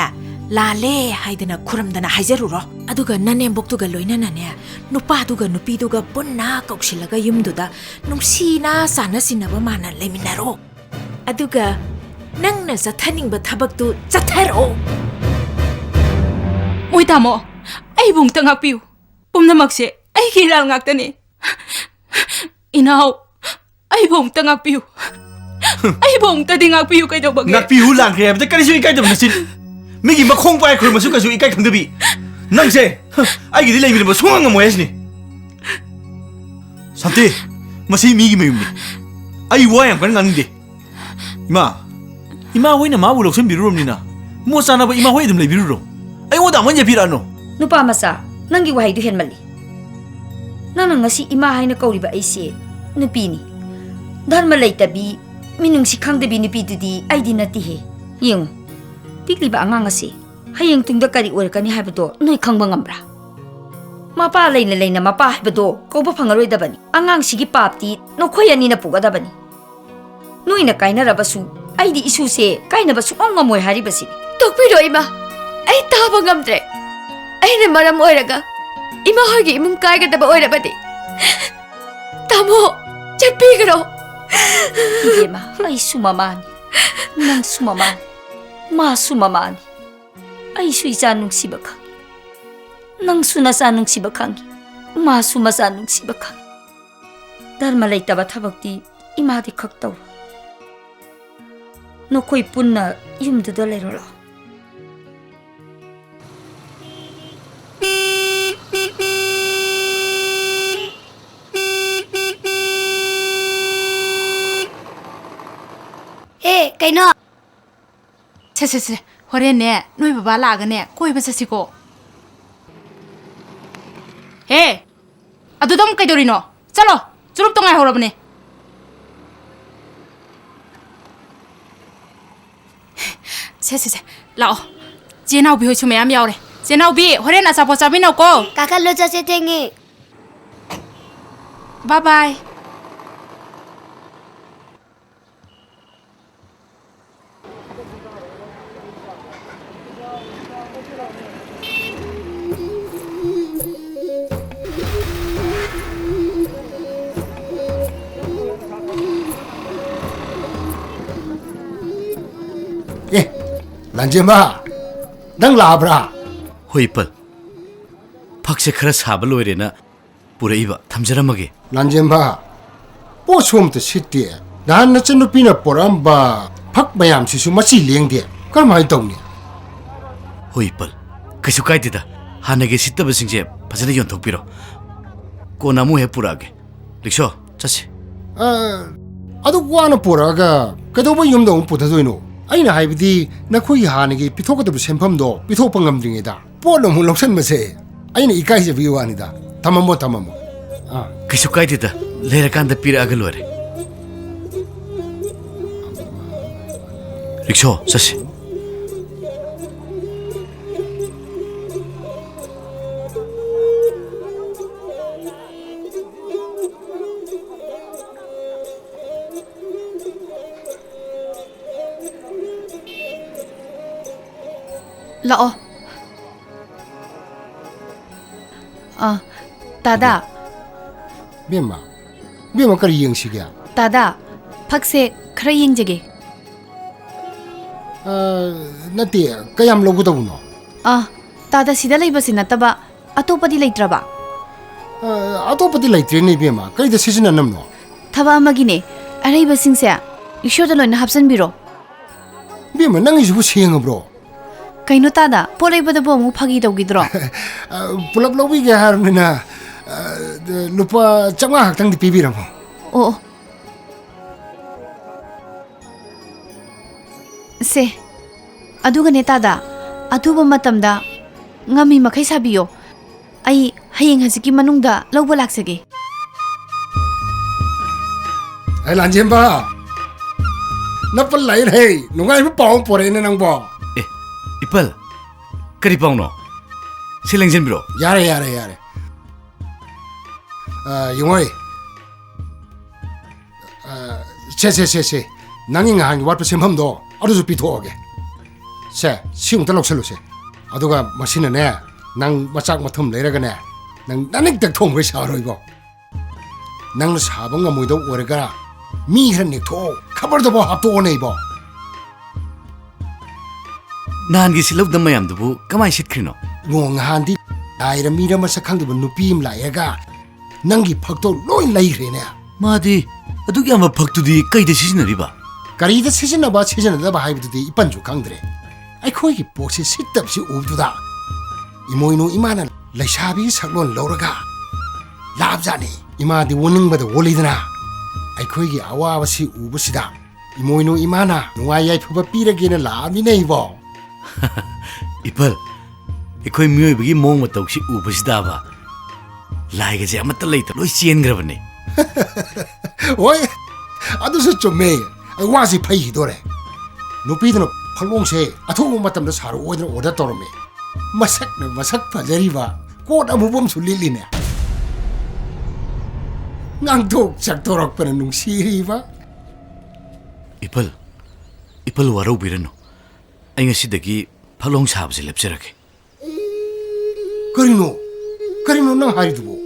ꯂꯥꯜꯂꯦ ꯍꯥꯏꯗꯅ ꯈꯨꯔꯨꯝꯗꯅ ꯍꯥꯏꯖꯔꯨꯔꯣ꯫ ꯑꯗꯨꯒ ꯅꯅꯦꯝꯕꯣꯛꯇꯨꯒ ꯂꯣꯏꯅꯅꯅꯦ, ꯅꯨꯄꯥꯗꯨꯒ ꯅꯨꯄꯤꯗꯨꯒ ꯄꯨꯟꯅ ꯀꯧꯁꯤꯜꯂꯒ ꯌꯨꯝꯗꯨꯗ ꯅꯨꯡꯁꯤꯅ ꯆꯥꯟꯅ ꯆꯤꯟꯅꯕ ꯃꯥꯅ ꯂꯩꯃꯤꯟꯅꯔꯣ꯫ ꯑꯗꯨꯒ ꯅꯪꯅ ꯆꯠꯊꯅꯤꯡꯕ ꯊꯕꯛꯇꯨ ꯆꯠꯊꯔꯛꯑꯣ꯫ ꯃꯣꯏ ꯇꯥꯃꯣ, ꯑꯩꯕꯨ ꯑꯃꯨꯛꯇ ꯉꯥꯛꯄꯤꯌꯨ꯫ ꯄꯨꯝꯅꯃꯛꯁꯦ ꯑꯩꯒꯤ ꯏꯔꯥꯜ ꯉꯥꯛꯇꯅꯤ꯫ ꯏꯅꯥꯎ, ꯑꯩꯕꯨ ꯑꯃꯨꯛꯇ ꯉꯥꯛꯄꯤꯌꯨ꯫ ꯑꯩꯕꯨ ꯑꯃꯨꯛꯇꯗꯤ ꯉꯥꯛꯄꯤꯌꯨ, ꯀꯩꯗꯧꯕꯒꯦ? ꯉꯥꯛꯄꯤꯌꯨ ꯂꯥꯟꯈ꯭ꯔꯦ ꯍꯥꯏꯕꯗ ꯀꯔꯤꯁꯨ ꯏꯀꯥꯏꯗꯕ ꯅꯆꯤꯟ꯫ ꯃꯤꯒꯤ ꯃꯈꯣꯡ ꯄꯥꯏ ꯈꯨꯔꯨꯝꯕꯁꯨ ꯀꯩꯁꯨ ꯏꯀꯥꯏ ꯈꯪꯗꯕꯤ꯫ ꯅꯪꯁꯦ, ꯍ, ꯑꯩꯒꯤꯗꯤ ꯂꯩꯃꯤꯟꯅꯕ ꯁꯨꯡꯉꯝ ꯉꯝꯃꯣꯏ ꯍꯥꯏꯁꯤꯅꯤ꯫ ꯁꯥꯟꯇꯤ, ꯃꯁꯤ ꯃꯤꯒꯤ ꯃꯌꯨꯝꯅꯤ꯫ ꯑꯩ ꯋꯥ ꯌꯥꯝ ꯀꯟꯅ ꯉꯥꯡꯅꯤꯡꯗꯦ꯫ ꯏꯃꯥ, ꯏꯃꯥ ꯍꯣꯏꯅ ꯃꯥꯕꯨ ꯂꯧꯁꯤꯟꯕꯤꯔꯨꯔꯕꯅꯤꯅ, ꯃꯣꯠ ꯆꯥꯅꯕ ꯏꯃꯥ ꯍꯣꯏ ꯑꯗꯨꯝ ꯂꯩꯕꯤꯔꯨꯔꯣ꯫ ꯑꯩꯉꯣꯟꯗ ꯑꯃ ꯌꯦꯠꯄꯤꯔꯛꯑꯅꯨ꯫ ꯅꯨꯄꯥ ꯃꯆꯥ, ꯅꯪꯒꯤ ꯋꯥꯍꯩꯗꯨ ꯍꯦꯟꯃꯜꯂꯤ꯫ ꯅꯪꯅ ꯉꯁꯤ ꯏꯃꯥ ꯍꯥꯏꯅ ꯀꯧꯔꯤꯕ ꯑꯩꯁꯦ ꯅꯨꯄꯤꯅꯤ꯫ ꯙꯔꯃ ꯂꯩꯇꯕꯤ, ꯃꯤꯅꯨꯡꯁꯤ ꯈꯪꯗꯕꯤ ꯅꯨꯄꯤꯗꯨꯗꯤ ꯑꯩꯗꯤ ꯅꯠꯇꯦꯍꯦ꯫ ꯌꯦꯡꯉꯨ, ꯄꯤꯛꯂꯤꯕ ꯑꯉꯥꯡ ꯑꯁꯤ ꯍꯌꯦꯡ ꯇꯨꯡꯗ ꯀꯔꯤ ꯑꯣꯏꯔꯛꯀꯅꯤ ꯍꯥꯏꯕꯗꯣ ꯅꯣꯏ ꯈꯪꯕ ꯉꯝꯕ꯭ꯔꯥ? ꯃꯄꯥ ꯂꯩꯅ ꯂꯩꯅ ꯃꯄꯥ ꯍꯥꯏꯕꯗꯣ ꯀꯧꯕ ꯐꯪꯉꯔꯣꯏꯗꯕꯅꯤ꯫ ꯑꯉꯥꯡꯁꯤꯒꯤ ꯄꯥꯞꯇꯤ ꯅꯈꯣꯏ ꯑꯅꯤꯅ ꯄꯨꯒꯗꯕꯅꯤ꯫ ꯅꯣꯏꯅ ꯀꯥꯏꯅꯔꯕꯁꯨ ꯑꯩꯗꯤ ꯏꯁꯨꯁꯦ ꯀꯥꯏꯅꯕ ꯁꯨꯡꯉꯝ ꯉꯝꯃꯣꯏ ꯍꯥꯏꯔꯤꯕꯁꯤꯅꯤ꯫ ꯇꯣꯛꯄꯤꯔꯣ ꯏꯃꯥ, ꯑꯩ ꯇꯥꯕ ꯉꯝꯗ꯭ꯔꯦ꯫ ꯑꯩꯅ ꯃꯔꯝ ꯑꯣꯏꯔꯒ ꯏꯃꯥ ꯍꯣꯏꯒꯤ ꯏꯃꯨꯡ ꯀꯥꯏꯒꯗꯕ ꯑꯣꯏꯔꯕꯗꯤ, ꯇꯥꯃꯣ, ꯆꯠꯄꯤꯈ꯭ꯔꯣ꯫ ꯏꯕꯦꯝꯃ, ꯑꯩꯁꯨ ꯃꯃꯥꯅꯤ, ꯅꯪꯁꯨ ꯃꯃꯥꯅꯤ, ꯃꯥꯁꯨ ꯃꯃꯥꯅꯤ꯫ ꯑꯩꯁꯨ ꯏꯆꯥ ꯅꯨꯡꯁꯤꯕ ꯈꯪꯉꯤ, ꯅꯪꯁꯨ ꯅꯆꯥ ꯅꯨꯡꯁꯤꯕ ꯈꯪꯉꯤ, ꯃꯥꯁꯨ ꯃꯆꯥ ꯅꯨꯡꯁꯤꯕ ꯈꯪꯉꯤ꯫ ꯙꯔꯃ ꯂꯩꯇꯕ ꯊꯕꯛꯇꯤ ꯏꯃꯥꯗꯤ ꯈꯛ ꯇꯧꯔꯣ꯫ ꯅꯈꯣꯏ ꯄꯨꯟꯅ ꯌꯨꯝꯗꯨꯗ ꯂꯩꯔꯣ ꯂꯥꯛꯑꯣ꯫ ꯑꯦ, ꯀꯩꯅꯣ? ꯁꯦ, ꯁꯦ, ꯁꯦ, ꯍꯣꯔꯦꯟꯅꯦ, ꯅꯣꯏ ꯕꯕꯥ ꯂꯥꯛꯑꯒꯅꯦ, ꯀꯣꯏꯕ ꯆꯠꯁꯤꯀꯣ꯫ ꯍꯦ, ꯑꯗꯨꯗ ꯑꯃꯨꯛ ꯀꯩꯗꯧꯔꯤꯅꯣ? ꯆꯠꯂꯣ, ꯆꯨꯔꯨꯞꯇꯣ ꯉꯥꯏꯍꯧꯔꯕꯅꯦ꯫ ꯁꯦ, ꯁꯦ, ꯁꯦ, ꯂꯥꯛꯑꯣ꯫ ꯆꯦ ꯅꯥꯎꯕꯤ ꯍꯣꯏꯁꯨ ꯃꯌꯥꯝ ꯌꯥꯎꯔꯦ꯫ ꯆꯦ ꯅꯥꯎꯕꯤ, ꯍꯣꯔꯦꯟ ꯑꯆꯥꯄꯣꯠ ꯆꯥꯃꯤꯟꯅꯧꯀꯣ꯫ ꯀꯥꯈꯠꯂꯣ, ꯆꯠꯁꯦ, ꯊꯦꯡꯉꯦ꯫ ꯕꯥꯏ ꯕꯥꯏ꯫ ꯑꯦ, ꯂꯥꯟꯖꯦꯟꯕ, ꯅꯪ ꯂꯥꯛꯑꯕ꯭ꯔꯥ? ꯍꯣꯏ, ꯏꯄꯜ꯫ ꯐꯛꯁꯦ ꯈꯔ ꯁꯥꯕ ꯂꯣꯏꯔꯦꯅ ꯄꯨꯔꯛꯏꯕ, ꯊꯝꯖꯔꯝꯃꯒꯦ꯫ ꯂꯥꯟꯖꯦꯟꯕ, ꯄꯣꯠꯁꯨ ꯑꯝꯇ ꯁꯤꯠꯇꯦ꯫ ꯅꯍꯥꯟ ꯅꯆꯟꯅꯨꯄꯤꯅ ꯄꯣꯔꯛꯑꯝꯕ ꯐꯛ ꯃꯌꯥꯝꯁꯤꯁꯨ ꯃꯆꯤ ꯂꯦꯡꯗꯦ꯫ ꯀꯔꯝꯍꯥꯏꯅ ꯇꯧꯅꯤ? ꯍꯣꯏ, ꯏꯄꯜ꯫ ꯀꯩꯁꯨ ꯀꯥꯏꯗꯦꯗ꯫ ꯍꯥꯟꯅꯒꯤ ꯁꯤꯠꯇꯕꯁꯤꯡꯁꯦ ꯐꯖꯅ ꯌꯣꯟꯊꯣꯛꯄꯤꯔꯣ꯫ ꯀꯣꯟꯅ ꯑꯃꯨꯛ ꯍꯦꯛ ꯄꯨꯔꯛꯑꯒꯦ꯫ ꯔꯤꯛꯁꯣ, ꯆꯠꯁꯤ꯫ ꯑ, ꯑꯗꯨꯛ ꯋꯥꯅ ꯄꯨꯔꯛꯑꯒ ꯀꯩꯗꯧꯕꯩ ꯌꯨꯝꯗ ꯑꯃꯨꯛ ꯄꯨꯊꯗꯣꯏꯅꯣ? ꯑꯩꯅ ꯍꯥꯏꯕꯗꯤ, ꯅꯈꯣꯏꯒꯤ ꯍꯥꯟꯅꯒꯤ ꯄꯤꯊꯣꯛꯀꯗꯕ ꯁꯦꯟꯐꯝꯗꯣ ꯄꯤꯊꯣꯛꯄ ꯉꯝꯗ꯭ꯔꯤꯉꯩꯗ ꯄꯣꯠ ꯑꯃꯨꯛ ꯂꯧꯁꯟꯕꯁꯦ ꯑꯩꯅ ꯏꯀꯥꯏꯖꯕꯒꯤ ꯋꯥꯅꯤꯗ꯫ ꯊꯝꯃꯝꯃꯣ, ꯊꯝꯃꯝꯃꯣ꯫ ꯑꯥ꯫ ꯀꯩꯁꯨ ꯀꯥꯏꯗꯦꯗ, ꯂꯩꯔꯀꯥꯟꯗ ꯄꯤꯔꯛꯑꯒ ꯂꯣꯏꯔꯦ꯫ ꯔꯤꯛꯁꯣ, ꯆꯠꯁꯤ꯫ ꯂꯥꯛꯑꯣ꯫ ꯑ, ꯇꯥꯗꯥ꯫ ꯕꯦꯝꯃ, ꯕꯦꯝꯃ, ꯀꯔꯤ ꯌꯦꯡꯁꯤꯒꯦ? ꯇꯥꯗꯥ, ꯐꯛꯁꯦ ꯈꯔ ꯌꯦꯡꯖꯒꯦ꯫ ꯑ, ꯅꯠꯇꯦ, ꯀꯌꯥꯝ ꯂꯧꯒꯗꯧꯕꯅꯣ? ꯑ, ꯇꯥꯗꯥ, ꯁꯤꯗ ꯂꯩꯕꯁꯤ ꯅꯠꯇꯕ ꯑꯇꯣꯞꯄꯗꯤ ꯂꯩꯇ꯭ꯔꯕ? ꯑ, ꯑꯇꯣꯞꯄꯗꯤ ꯂꯩꯇ꯭ꯔꯦꯅꯦ, ꯏꯕꯦꯝꯃ꯫ ꯀꯔꯤꯗ ꯁꯤꯖꯤꯟꯅꯅꯕꯅꯣ? ꯊꯕꯛ ꯑꯃꯒꯤꯅꯦ꯫ ꯑꯔꯩꯕꯁꯤꯡꯁꯦ ꯔꯤꯛꯁꯣꯗ ꯂꯣꯏꯅ ꯍꯥꯞꯆꯤꯟꯕꯤꯔꯣ꯫ ꯏꯕꯦꯝꯃ, ꯅꯪꯒꯤꯁꯤꯕꯨ ꯁꯦꯡꯉꯕ꯭ꯔꯣ? ꯀꯩꯅꯣ ꯇꯥꯗꯥ, ꯄꯣꯠ ꯂꯩꯕꯗꯕꯨ ꯑꯃꯨꯛ ꯐꯥꯒꯤ ꯇꯧꯈꯤꯗ꯭ꯔꯣ? ꯑ, ꯄꯨꯂꯞ ꯂꯧꯕꯤꯒꯦ ꯍꯥꯏꯔꯕꯅꯤꯅ, ꯑ, ꯂꯨꯄꯥ ꯆꯥꯝꯃꯉꯥ ꯈꯛꯇꯪꯗꯤ ꯄꯤꯕꯤꯔꯝꯃꯣ꯫ ꯑꯣ, ꯑꯣ꯫ ꯁꯦ, ꯑꯗꯨꯒꯅꯦ ꯇꯥꯗꯥ, ꯑꯊꯨꯕ ꯃꯇꯝꯗ ꯉꯝꯃꯤ ꯃꯈꯩ ꯁꯥꯕꯤꯌꯣ꯫ ꯑꯩ ꯍꯌꯦꯡ ꯍꯪꯆꯤꯠꯀꯤ ꯃꯅꯨꯡꯗ ꯂꯧꯕ ꯂꯥꯛꯆꯒꯦ꯫ ꯑꯦ, ꯂꯥꯟꯖꯦꯟꯕ! ꯅꯄꯜ ꯂꯥꯛꯏꯔꯦ! ꯅꯨꯡꯉꯥꯏꯕ ꯄꯥꯎ ꯑꯃ ꯄꯣꯔꯛꯑꯦꯅꯦ ꯅꯪꯕꯣ! ꯑꯦ, ꯏꯄꯜ, ꯀꯔꯤ ꯄꯥꯎꯅꯣ? ꯁꯤ ꯂꯦꯡꯁꯤꯟꯕꯤꯔꯣ꯫ ꯌꯥꯔꯦ, ꯌꯥꯔꯦ, ꯌꯥꯔꯦ꯫ ꯑ, ꯌꯦꯡꯉꯣꯏ꯫ ꯑ, ꯁꯦ, ꯁꯦ, ꯁꯦ, ꯁꯦ꯫ ꯅꯪꯒꯤ ꯉꯍꯥꯟꯒꯤ ꯋꯥꯠꯄ ꯁꯦꯟꯐꯝꯗꯣ ꯑꯗꯨꯁꯨ ꯄꯤꯊꯣꯛꯑꯒꯦ꯫ ꯁꯦ, ꯁꯤ ꯑꯃꯨꯛꯇ ꯂꯧꯁꯜꯂꯨꯁꯦ꯫ ꯑꯗꯨꯒ ꯃꯁꯤꯅꯅꯦ, ꯅꯪ ꯃꯆꯥꯛ ꯃꯊꯨꯝ ꯂꯩꯔꯒꯅꯦ, ꯅꯪ ꯅꯅꯤꯛꯇ ꯊꯣꯡꯕꯩ ꯁꯥꯔꯣꯏꯕꯣ꯫ ꯅꯪꯅ ꯁꯥꯕ ꯉꯝꯃꯣꯏꯗꯧ ꯑꯣꯏꯔꯒ ꯃꯤ ꯈꯔ ꯅꯦꯛꯊꯣꯛꯑꯣ, ꯈꯕꯔꯗꯐꯥꯎ ꯍꯥꯞꯇꯣꯛꯑꯣꯅꯦ ꯏꯕꯣ꯫ ꯅꯍꯥꯟꯒꯤ ꯁꯤꯠꯍꯧꯗꯕ ꯃꯌꯥꯝꯗꯨꯕꯨ ꯀꯃꯥꯏ ꯁꯤꯠꯈ꯭ꯔꯤꯅꯣ? ꯏꯕꯨꯡꯉꯣ, ꯅꯍꯥꯟꯗꯤ ꯂꯥꯏꯔ ꯃꯤꯔ ꯃꯁꯛ ꯈꯪꯗꯕ ꯅꯨꯄꯤ ꯑꯃ ꯂꯥꯛꯑꯦꯒ ꯅꯪꯒꯤ ꯐꯛꯇꯣ ꯂꯣꯏ ꯂꯩꯈ꯭ꯔꯦꯅꯦ꯫ ꯃꯥꯗꯤ ꯑꯗꯨꯛ ꯌꯥꯝꯕ ꯐꯛꯇꯨꯗꯤ ꯀꯩꯗ ꯁꯤꯖꯤꯟꯅꯔꯤꯕ? ꯀꯔꯤꯗ ꯁꯤꯖꯤꯟꯅꯕ ꯁꯤꯖꯤꯟꯅꯗꯕ ꯍꯥꯏꯕꯗꯨꯗꯤ ꯏꯄꯟꯁꯨ ꯈꯪꯗ꯭ꯔꯦ꯫ ꯑꯩꯈꯣꯏꯒꯤ ꯄꯣꯠꯁꯤ ꯁꯤꯠꯇꯕꯁꯤ ꯎꯕꯗꯨꯗ ꯏꯃꯣꯏꯅꯨ ꯏꯃꯥꯅ ꯂꯩꯁꯥꯕꯤꯒꯤ ꯁꯛꯂꯣꯟ ꯂꯧꯔꯒ ꯂꯥꯞꯖꯥꯠꯅꯤ꯫ ꯏꯃꯥꯗꯤ ꯑꯣꯅꯤꯡꯕꯗ ꯑꯣꯜꯂꯤꯗꯅ꯫ ꯑꯩꯈꯣꯏꯒꯤ ꯑꯋꯥꯕꯁꯤ ꯎꯕꯁꯤꯗ ꯏꯃꯣꯏꯅꯨ ꯏꯃꯥꯅ ꯅꯨꯡꯉꯥꯏ ꯌꯥꯏꯐꯕ ꯄꯤꯔꯒꯦꯅ ꯂꯥꯛꯑꯃꯤꯅꯦ ꯏꯕꯣ꯫ ꯏꯄꯜ, ꯑꯩꯈꯣꯏ ꯃꯤꯑꯣꯏꯕꯒꯤ ꯃꯑꯣꯡ ꯃꯇꯧꯁꯤ ꯎꯕꯁꯤꯗꯕ ꯂꯥꯏꯒꯁꯦ ꯑꯃꯠꯇ ꯂꯩꯇ ꯂꯣꯏ ꯆꯦꯟꯈ꯭ꯔꯕꯅꯦ꯫ ꯍꯣꯏ, ꯑꯗꯨꯁꯨ ꯆꯨꯝꯃꯦ꯫ ꯑꯩ ꯋꯥꯁꯤ ꯐꯩꯈꯤꯗꯣꯔꯦ꯫ ꯅꯨꯄꯤꯗꯨꯅ ꯐꯛꯂꯣꯡꯁꯦ ꯑꯊꯨꯕ ꯃꯇꯝꯗ ꯁꯥꯔꯛꯑꯣꯗꯅ ꯑꯣꯔꯗꯔ ꯇꯧꯔꯝꯃꯦ꯫ ꯃꯁꯛꯅ ꯃꯁꯛ ꯐꯖꯔꯤꯕ, ꯀꯣꯠ ꯑꯃꯨꯕ ꯑꯃꯁꯨ ꯂꯤꯠꯂꯤꯅꯦ꯫ ꯉꯥꯡꯊꯣꯛ ꯆꯛꯊꯣꯔꯛꯄꯅ ꯅꯨꯡꯁꯤꯔꯤꯕ꯫ ꯏꯄꯜ, ꯏꯄꯜ ꯋꯥꯔꯧꯕꯤꯔꯅꯨ꯫ ꯑꯩ ꯉꯁꯤꯗꯒꯤ ꯐꯛꯂꯣꯡ ꯁꯥꯕꯁꯦ ꯂꯦꯞꯆꯔꯒꯦ꯫ ꯀꯔꯤꯅꯣ? ꯀꯔꯤꯅꯣ ꯅꯪ ꯍꯥꯏꯔꯤꯗꯨꯕꯣ?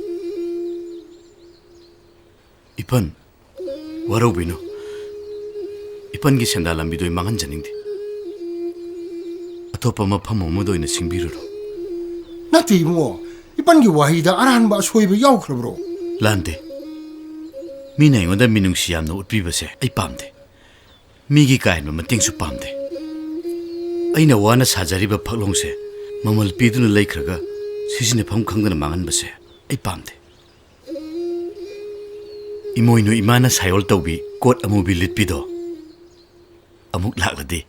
ꯏꯄꯟ, ꯋꯥꯔꯧꯕꯤꯅꯨ꯫ ꯏꯄꯟꯒꯤ ꯁꯦꯟꯗꯥ ꯂꯝꯕꯤꯗꯣ ꯑꯩ ꯃꯥꯡꯍꯟꯖꯅꯤꯡꯗꯦ꯫ ꯑꯇꯣꯞꯄ ꯃꯐꯝ ꯑꯃꯗ ꯑꯣꯏꯅ ꯁꯤꯡꯕꯤꯔꯨꯔꯣ꯫ ꯅꯠꯇꯦ ꯏꯕꯨꯡꯉꯣ, ꯏꯄꯟꯒꯤ ꯋꯥꯍꯩꯗ ꯑꯔꯥꯟꯕ ꯑꯁꯣꯏꯕ ꯌꯥꯎꯈ꯭ꯔꯕ꯭ꯔꯣ? ꯂꯥꯟꯗꯦ꯫ ꯃꯤꯅ ꯑꯩꯉꯣꯟꯗ ꯃꯤꯅꯨꯡꯁꯤ ꯌꯥꯝꯅ ꯎꯠꯄꯤꯕꯁꯦ ꯑꯩ ꯄꯥꯝꯗꯦ꯫ ꯃꯤꯒꯤ ꯀꯥ ꯍꯦꯟꯕ ꯃꯇꯦꯡꯁꯨ ꯄꯥꯝꯗꯦ꯫ ꯑꯩꯅ ꯋꯥꯅ ꯁꯥꯖꯔꯤꯕ ꯐꯛꯂꯣꯡꯁꯦ ꯃꯃꯜ ꯄꯤꯗꯨꯅ ꯂꯩꯈ꯭ꯔꯒ ꯁꯤꯖꯤꯟꯅꯐꯝ ꯈꯪꯗꯅ ꯃꯥꯡꯍꯟꯕꯁꯦ ꯑꯩ ꯄꯥꯝꯗꯦ꯫ ꯏꯃꯣꯏꯅꯨ ꯏꯃꯥꯅ ꯁꯥꯏꯑꯣꯜ ꯇꯧꯕꯤ ꯀꯣꯠ ꯑꯃꯨꯕꯤ ꯂꯤꯠꯄꯤꯗꯣ ꯑꯃꯨꯛ ꯂꯥꯛꯂꯗꯤ,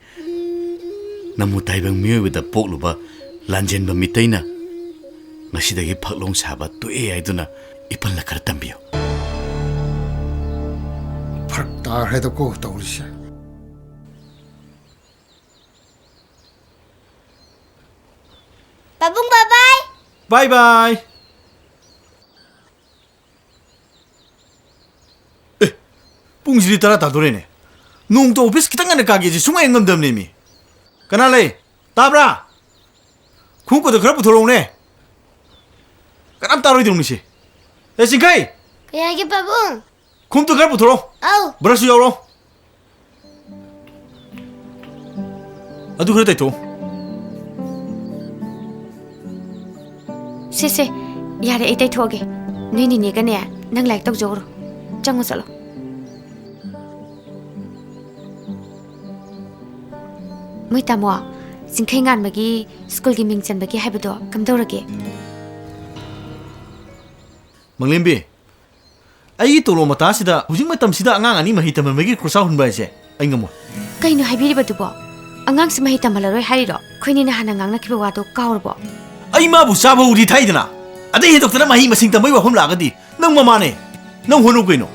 ꯅꯝꯃꯨ ꯇꯥꯏꯕꯪ ꯃꯤꯑꯣꯏꯕꯗ ꯄꯣꯛꯂꯨꯕ ꯂꯥꯟꯖꯦꯟꯕ ꯃꯤꯇꯩꯅ ꯉꯁꯤꯗꯒꯤ ꯐꯛꯂꯣꯡ ꯁꯥꯕ ꯇꯣꯛꯑꯦ ꯍꯥꯏꯗꯨꯅ ꯏꯄꯜꯅ ꯈꯔ ꯇꯝꯕꯤꯌꯨ꯫ ꯐꯔꯛ ꯇꯥꯈ꯭ꯔꯦꯗꯀꯣ ꯇꯧꯔꯤꯁꯦ꯫ ꯄꯥꯕꯨꯡ, bye bye꯫ Bye bye꯫ ꯑꯦ, ꯄꯨꯡꯁꯤꯗꯤ ꯇꯔꯥ ꯇꯥꯗꯣꯔꯦꯅꯦ꯫ ꯅꯣꯡꯃꯇ ꯑꯣꯐꯤꯁ ꯈꯤꯇꯪ ꯉꯟꯅ ꯀꯥꯒꯦꯁꯦ ꯁꯨꯡꯉꯥꯏ ꯉꯝꯗꯕꯅꯦꯃꯤ꯫ ꯀꯅꯥ ꯂꯩ? ꯇꯥꯕ꯭ꯔꯥ? ꯈꯣꯡꯎꯞꯀꯗꯣ ꯈꯔ ꯄꯨꯊꯣꯔꯛꯎꯅꯦ꯫ ꯀꯅꯥꯝ ꯇꯥꯔꯣꯏꯗꯧꯅꯤꯁꯦ꯫ ꯑꯦ, ꯆꯤꯡꯈꯩ! ꯀꯩ ꯍꯥꯏꯒꯦ, ꯄꯥꯕꯨꯡ? ꯈꯣꯡꯎꯞꯇꯣ ꯈꯔ ꯄꯨꯊꯣꯔꯛꯑꯣ꯫ ꯑꯧ꯫ ꯕ꯭ꯔꯁꯁꯨ ꯌꯥꯎꯔꯣ꯫ ꯑꯗꯨ ꯈꯔ ꯇꯩꯊꯣꯛꯑꯣ꯫ ꯁꯦ, ꯁꯦ, ꯌꯥꯔꯦ, ꯑꯩ ꯇꯩꯊꯣꯛꯑꯒꯦ꯫ ꯅꯣꯏ ꯅꯤꯅꯦꯒꯅꯦ, ꯅꯪ ꯂꯥꯏꯔꯤꯛ ꯇꯧꯖꯧꯔꯣ꯫ ꯆꯪꯉꯣ, ꯆꯠꯂꯣ꯫ ꯃꯣꯏ ꯇꯥꯃꯣ, ꯆꯤꯡꯈꯩ ꯉꯥꯟꯕꯒꯤ ꯁ꯭ꯀꯨꯜꯒꯤ ꯃꯤꯡ ꯆꯟꯕꯒꯤ ꯍꯥꯏꯕꯗꯣ ꯀꯝꯗꯧꯔꯒꯦ? ꯃꯪꯂꯦꯝꯕꯤ, ꯑꯩꯒꯤ ꯇꯣꯂꯣꯞ ꯃꯇꯥꯁꯤꯗ ꯍꯧꯖꯤꯛ ꯃꯇꯝꯁꯤꯗ ꯑꯉꯥꯡ ꯑꯅꯤ ꯃꯍꯩ ꯇꯝꯍꯟꯕꯒꯤ ꯈꯣꯔꯁꯥ ꯍꯨꯟꯕ ꯍꯥꯏꯁꯦ ꯑꯩ ꯉꯝꯃꯣꯏ꯫ ꯀꯩꯅꯣ ꯍꯥꯏꯕꯤꯔꯤꯕꯗꯨꯕꯣ? ꯑꯉꯥꯡꯁꯤ ꯃꯍꯩ ꯇꯝꯍꯜꯂꯔꯣꯏ ꯍꯥꯏꯔꯤꯔꯣ? ꯑꯩꯈꯣꯏꯅꯤꯅ ꯍꯥꯟꯅ ꯉꯥꯡꯅꯈꯤꯕ ꯋꯥꯗꯣ ꯀꯥꯎꯔꯕꯣ? ꯑꯩ ꯃꯥꯕꯨ ꯆꯥꯕ ꯍꯧꯔꯤ ꯊꯥꯏꯗꯅ, ꯑꯗꯩ ꯍꯦꯟꯗꯣꯛꯇꯅ ꯃꯍꯩ ꯃꯁꯤꯡ ꯇꯝꯕꯒꯤ ꯋꯥꯐꯝ ꯂꯥꯛꯑꯒꯗꯤ ꯅꯪ ꯃꯃꯥꯅꯦ, ꯅꯪ ꯍꯣꯠꯅꯧ ꯀꯩꯅꯣ꯫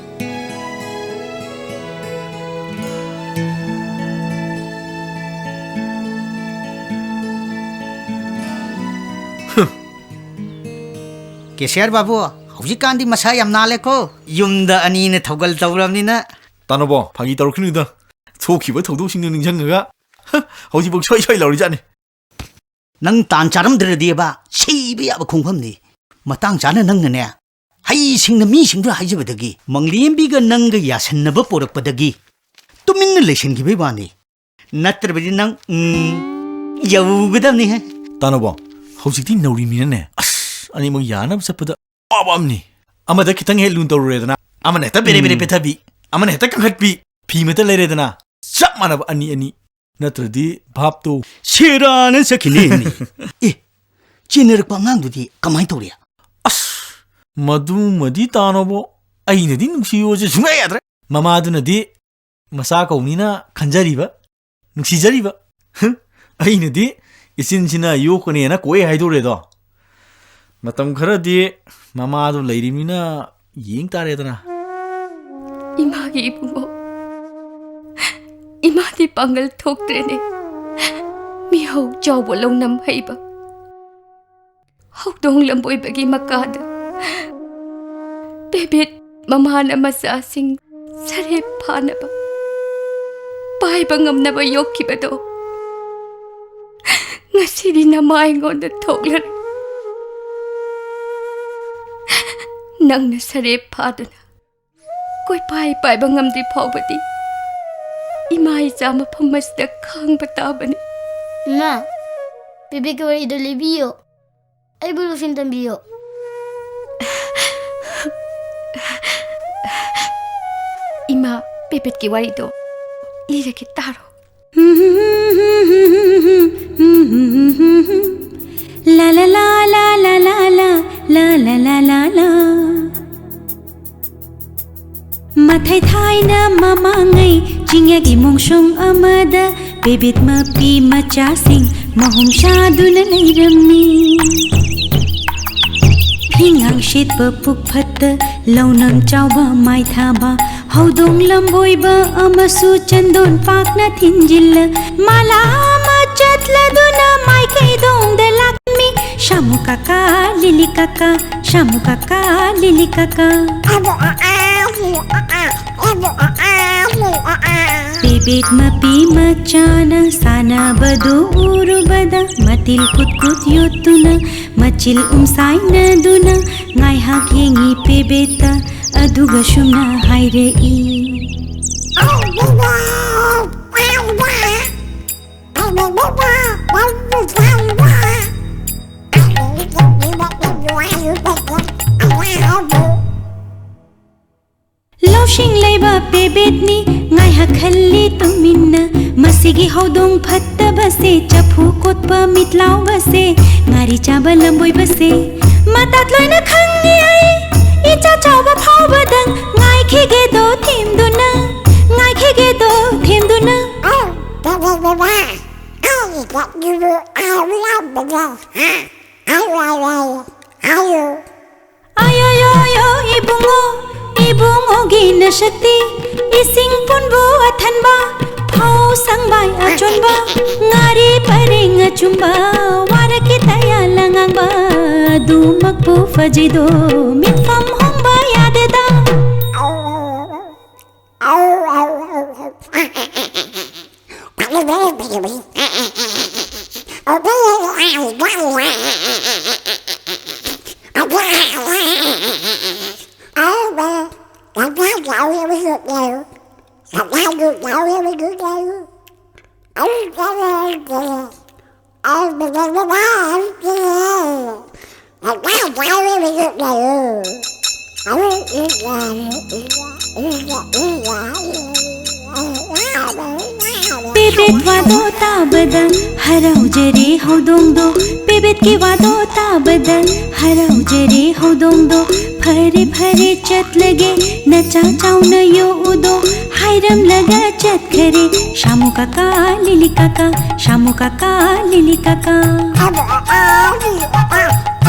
ꯀꯦꯁꯤꯌꯔ ꯕꯥꯕꯨ, ꯍꯧꯖꯤꯛꯀꯥꯟꯗꯤ ꯃꯁꯥ ꯌꯥꯝ ꯅꯥꯜꯂꯦꯀꯣ꯫ ꯌꯨꯝꯗ ꯑꯅꯤꯅ ꯊꯧꯒꯜ ꯇꯧꯔꯕꯅꯤꯅ꯫ ꯇꯥꯅꯣꯕꯣ, ꯐꯥꯒꯤ ꯇꯧꯔꯛꯈꯤꯅꯨꯗ꯫ ꯊꯣꯛꯈꯤꯕ ꯊꯧꯗꯣꯛꯁꯤꯡꯗꯨ ꯅꯤꯡꯁꯤꯡꯉꯒ, ꯍ, ꯍꯧꯖꯤꯛꯐꯥꯎ ꯁꯣꯏ ꯁꯣꯏ ꯂꯥꯎꯔꯤꯖꯥꯠꯅꯤ꯫ ꯅꯪ ꯇꯥꯟ ꯆꯥꯔꯝꯗ꯭ꯔꯗꯤꯕ, ꯁꯤꯕ ꯌꯥꯕ ꯈꯣꯡꯐꯝꯅꯤ꯫ ꯃꯇꯥꯡ ꯆꯥꯅ ꯅꯪꯅꯅꯦ, ꯍꯩꯁꯤꯡꯅ ꯃꯤꯁꯤꯡꯗꯨ ꯍꯥꯏꯖꯕꯗꯒꯤ, ꯃꯪꯂꯦꯝꯕꯤꯒ ꯅꯪꯒ ꯌꯥꯁꯟꯅꯕ ꯄꯣꯔꯛꯄꯗꯒꯤ ꯇꯨꯃꯤꯟꯅ ꯂꯩꯁꯟꯈꯤꯕꯩ ꯋꯥꯅꯤ꯫ ꯅꯠꯇ꯭ꯔꯕꯗꯤ ꯅꯪ, ꯎꯝ, ꯌꯧꯒꯗꯕꯅꯤꯍꯦ꯫ ꯇꯥꯅꯣꯕꯣ, ꯍꯧꯖꯤꯛꯇꯤ ꯅꯧꯔꯤꯃꯤꯅꯅꯦ, ꯑꯁ, ꯑꯅꯤꯃꯛ ꯌꯥꯅꯕ ꯆꯠꯄꯗ ꯑꯋꯥꯕ ꯑꯃꯅꯤ꯫ ꯑꯃꯗ ꯈꯤꯇꯪ ꯍꯦꯛ ꯂꯨꯅ ꯇꯧꯔꯨꯔꯦꯗꯅ, ꯑꯃꯅ ꯍꯦꯛꯇ ꯕꯦꯔꯦ ꯕꯦꯔꯦ ꯎꯝ꯫ ꯄꯦꯊꯕꯤ, ꯑꯃꯅ ꯍꯦꯛꯇ ꯀꯟꯈꯠꯄꯤ, ꯐꯤ ꯃꯇ ꯂꯩꯔꯦꯗꯅ, ꯆꯞ ꯃꯥꯟꯅꯕ ꯑꯅꯤ ꯑꯅꯤ꯫ ꯅꯠꯇ꯭ꯔꯗꯤ ꯚꯥꯞꯇꯣ ꯁꯦꯔꯥꯅ ꯆꯠꯈꯤꯅꯦ꯫ ꯑꯦ, ꯆꯦꯟꯅꯔꯛꯄ ꯑꯉꯥꯡꯗꯨꯗꯤ ꯀꯃꯥꯏꯅ ꯇꯧꯔꯤ? ꯑꯁ, ꯃꯗꯨꯃꯗꯤ ꯇꯥꯅꯣꯕꯣ, ꯑꯩꯅꯗꯤ ꯅꯨꯡꯁꯤꯌꯣꯁꯦ ꯁꯨꯡꯌꯥ ꯌꯥꯗ꯭ꯔꯦ꯫ ꯃꯃꯥꯗꯨꯅꯗꯤ ꯃꯆꯥ ꯀꯧꯅꯤꯅ ꯈꯟꯖꯔꯤꯕ, ꯅꯨꯡꯁꯤꯖꯔꯤꯕ꯫ ꯑꯩꯅꯗꯤ ꯏꯆꯤꯟꯁꯤꯅ ꯌꯣꯛꯀꯅꯦꯅ ꯀꯣꯏ ꯍꯥꯏꯗꯣꯔꯦꯗꯣ꯫ ꯃꯇꯝ ꯈꯔꯗꯤ ꯃꯃꯥꯗꯣ ꯂꯩꯔꯤꯃꯤꯅ ꯌꯦꯡ ꯇꯥꯔꯦꯗꯅ꯫ ꯏꯃꯥꯒꯤ ꯏꯕꯨꯡꯉꯣ, ꯏꯃꯥꯗꯤ ꯄꯥꯡꯒꯜ ꯊꯣꯛꯇ꯭ꯔꯦꯅꯦ꯫ ꯃꯤꯍꯧ ꯆꯥꯎꯕ ꯂꯧꯅꯝ ꯍꯩꯕ꯫ ꯍꯧꯗꯣꯡ ꯂꯝꯕꯣꯏꯕꯒꯤ ꯃꯀꯥꯗ ꯕꯦꯕꯤꯠ ꯃꯃꯥꯅ ꯃꯆꯥꯁꯤꯡ ꯁꯔꯦꯞ ꯐꯥꯅꯕ, ꯄꯥꯏꯕ ꯉꯝꯅꯕ ꯌꯣꯛꯈꯤꯕꯗꯣ ꯉꯁꯤꯗꯤ ꯅꯃꯥ ꯑꯩꯉꯣꯟꯗ ꯊꯣꯛꯂꯔꯦ꯫ ꯅꯪꯅ ꯁꯔꯦꯞ ꯐꯥꯗꯨꯅ ꯀꯣꯏꯄꯥꯏ ꯄꯥꯏꯕ ꯉꯝꯗ꯭ꯔꯤ ꯐꯥꯎꯕꯗꯤ ꯏꯃꯥ ꯏꯆꯥ ꯃꯐꯝ ꯑꯁꯤꯗ ꯈꯥꯡꯕ ꯇꯥꯕꯅꯤ꯫ ꯏꯃꯥ, ꯄꯦꯕꯦꯠꯀꯤ ꯋꯥꯔꯤꯗꯣ ꯂꯤꯕꯤꯌꯣ꯫ ꯑꯩꯕꯨ ꯂꯧꯁꯤꯡ ꯇꯝꯕꯤꯌꯣ꯫ ꯏꯃꯥ, ꯄꯦꯕꯦꯠꯀꯤ ꯋꯥꯔꯤꯗꯣ ꯂꯤꯔꯒꯦ, ꯇꯥꯔꯣ꯫ La la la la la la la la la la la la la. ꯃꯊꯥꯏ ꯊꯥꯏꯅ ꯃꯃꯥꯡꯉꯩ ꯆꯤꯡꯌꯥꯒꯤ ꯃꯣꯡꯁꯣꯡ ꯑꯃꯗ ꯄꯦꯕꯦꯠ ꯃꯄꯤ ꯃꯆꯥꯁꯤꯡ ꯃꯍꯨꯝ ꯁꯥꯗꯨꯅ ꯂꯩꯔꯝꯃꯤ꯫ ꯐꯤꯉꯥꯡ ꯁꯦꯠꯄ ꯄꯨꯛ ꯐꯠꯇ ꯂꯧꯅꯝ ꯆꯥꯎꯕ ꯃꯥꯏ ꯊꯥꯕ ꯍꯧꯗꯣꯡ ꯂꯝꯕꯣꯏꯕ ꯑꯃꯁꯨ ꯆꯟꯗꯣꯟ ꯄꯥꯛꯅ ꯊꯤꯟꯖꯤꯜꯂ ꯃꯥꯂꯥ ꯑꯃ ꯆꯠꯂꯗꯨꯅ ꯃꯥꯏꯀꯩꯗꯣꯡꯗ ꯂꯥꯛꯂꯝꯃꯤ꯫ ꯁꯥꯃꯨ ꯀꯥꯀꯥ, ꯂꯤꯂꯤ ꯀꯥꯀꯥ, ꯁꯥꯃꯨ ꯀꯥꯀꯥ, ꯂꯤꯂꯤ ꯀꯥꯀꯥ꯫ ꯄꯦꯕꯦꯠ ꯃꯄꯤ ꯃꯆꯥꯅ ꯁꯥꯟꯅꯕꯗꯨ ꯎꯔꯨꯕꯗ ꯃꯇꯤꯜ ꯀꯨꯠ ꯀꯨꯠ ꯌꯣꯠꯇꯨꯅ ꯃꯆꯤꯜ ꯎꯝꯁꯥꯏꯅꯗꯨꯅ ꯉꯥꯏꯍꯥꯛ ꯌꯦꯡꯉꯤ ꯄꯦꯕꯦꯠꯇ, ꯑꯗꯨꯒ ꯁꯨꯝꯅ ꯍꯥꯏꯔꯛꯏ꯫ ꯂꯧꯁꯤꯡ ꯂꯩꯕ ꯄꯦꯕꯦꯠꯅꯤ, ꯉꯥꯏꯍꯥꯛ ꯈꯜꯂꯤ ꯇꯨꯃꯤꯟꯅ꯫ ꯃꯁꯤꯒꯤ ꯍꯧꯗꯣꯡ ꯐꯠꯇꯕꯁꯦ, ꯆꯐꯨ ꯀꯣꯠꯄ ꯃꯤꯠ ꯂꯥꯎꯕꯁꯦ, ꯉꯥꯔꯤ ꯆꯥꯕ ꯂꯝꯕꯣꯏꯕꯁꯦ, ꯃꯇꯥꯠ ꯂꯣꯏꯅ ꯈꯪꯉꯤ ꯑꯩ꯫ ꯏꯆꯥ ꯆꯥꯎꯕ ꯐꯥꯎꯕꯗꯪ ꯉꯥꯏꯈꯤꯒꯦꯗꯣ ꯊꯦꯝꯗꯨꯅ, ꯉꯥꯏꯈꯤꯒꯦꯗꯣ ꯊꯦꯝꯗꯨꯅ꯫ ꯑꯌꯣꯌꯣꯌꯣ ꯏꯕꯨꯡꯉꯣ, ꯏꯕꯨꯡꯉꯣꯒꯤ ꯅꯁꯛꯇꯤ ꯏꯁꯤꯡ ꯄꯨꯟꯕꯨ ꯑꯊꯟꯕ, ꯐꯧ ꯁꯪꯕꯥꯏ ꯑꯆꯣꯟꯕ, ꯉꯥꯔꯤ ꯄꯔꯦꯡ ꯑꯆꯨꯝꯕ, ꯋꯥꯔꯛꯀꯤ ꯇꯌꯥꯜ ꯑꯉꯥꯡꯕ, ꯑꯗꯨꯃꯛꯄꯨ ꯐꯖꯩꯗꯣ ꯃꯤꯠꯐꯝ ꯍꯣꯡꯕ ꯌꯥꯗꯦꯗ꯫ ꯄꯦꯕꯦꯠ ꯋꯥꯗꯣ ꯇꯥꯕꯗ ꯍꯔꯥꯎꯖꯔꯦ ꯍꯧꯗꯣꯡꯗꯣ꯫ ꯄꯦꯕꯦꯠꯀꯤ ꯋꯥꯗꯣ ꯇꯥꯕꯗ ꯍꯔꯥꯎꯖꯔꯦ ꯍꯧꯗꯣꯡꯗꯣ꯫ ꯐꯔꯦ ꯐꯔꯦ ꯆꯠꯂꯒꯦ ꯅꯆꯥ ꯆꯥꯎꯅ ꯌꯣꯛꯎꯗꯣ꯫ ꯍꯥꯏꯔꯝꯂꯒ ꯆꯠꯈꯔꯦ ꯁꯥꯃꯨ ꯀꯥꯀꯥ ꯂꯤꯂꯤ ꯀꯥꯀꯥ, ꯁꯥꯃꯨ ꯀꯥꯀꯥ ꯂꯤꯂꯤ ꯀꯥꯀꯥ꯫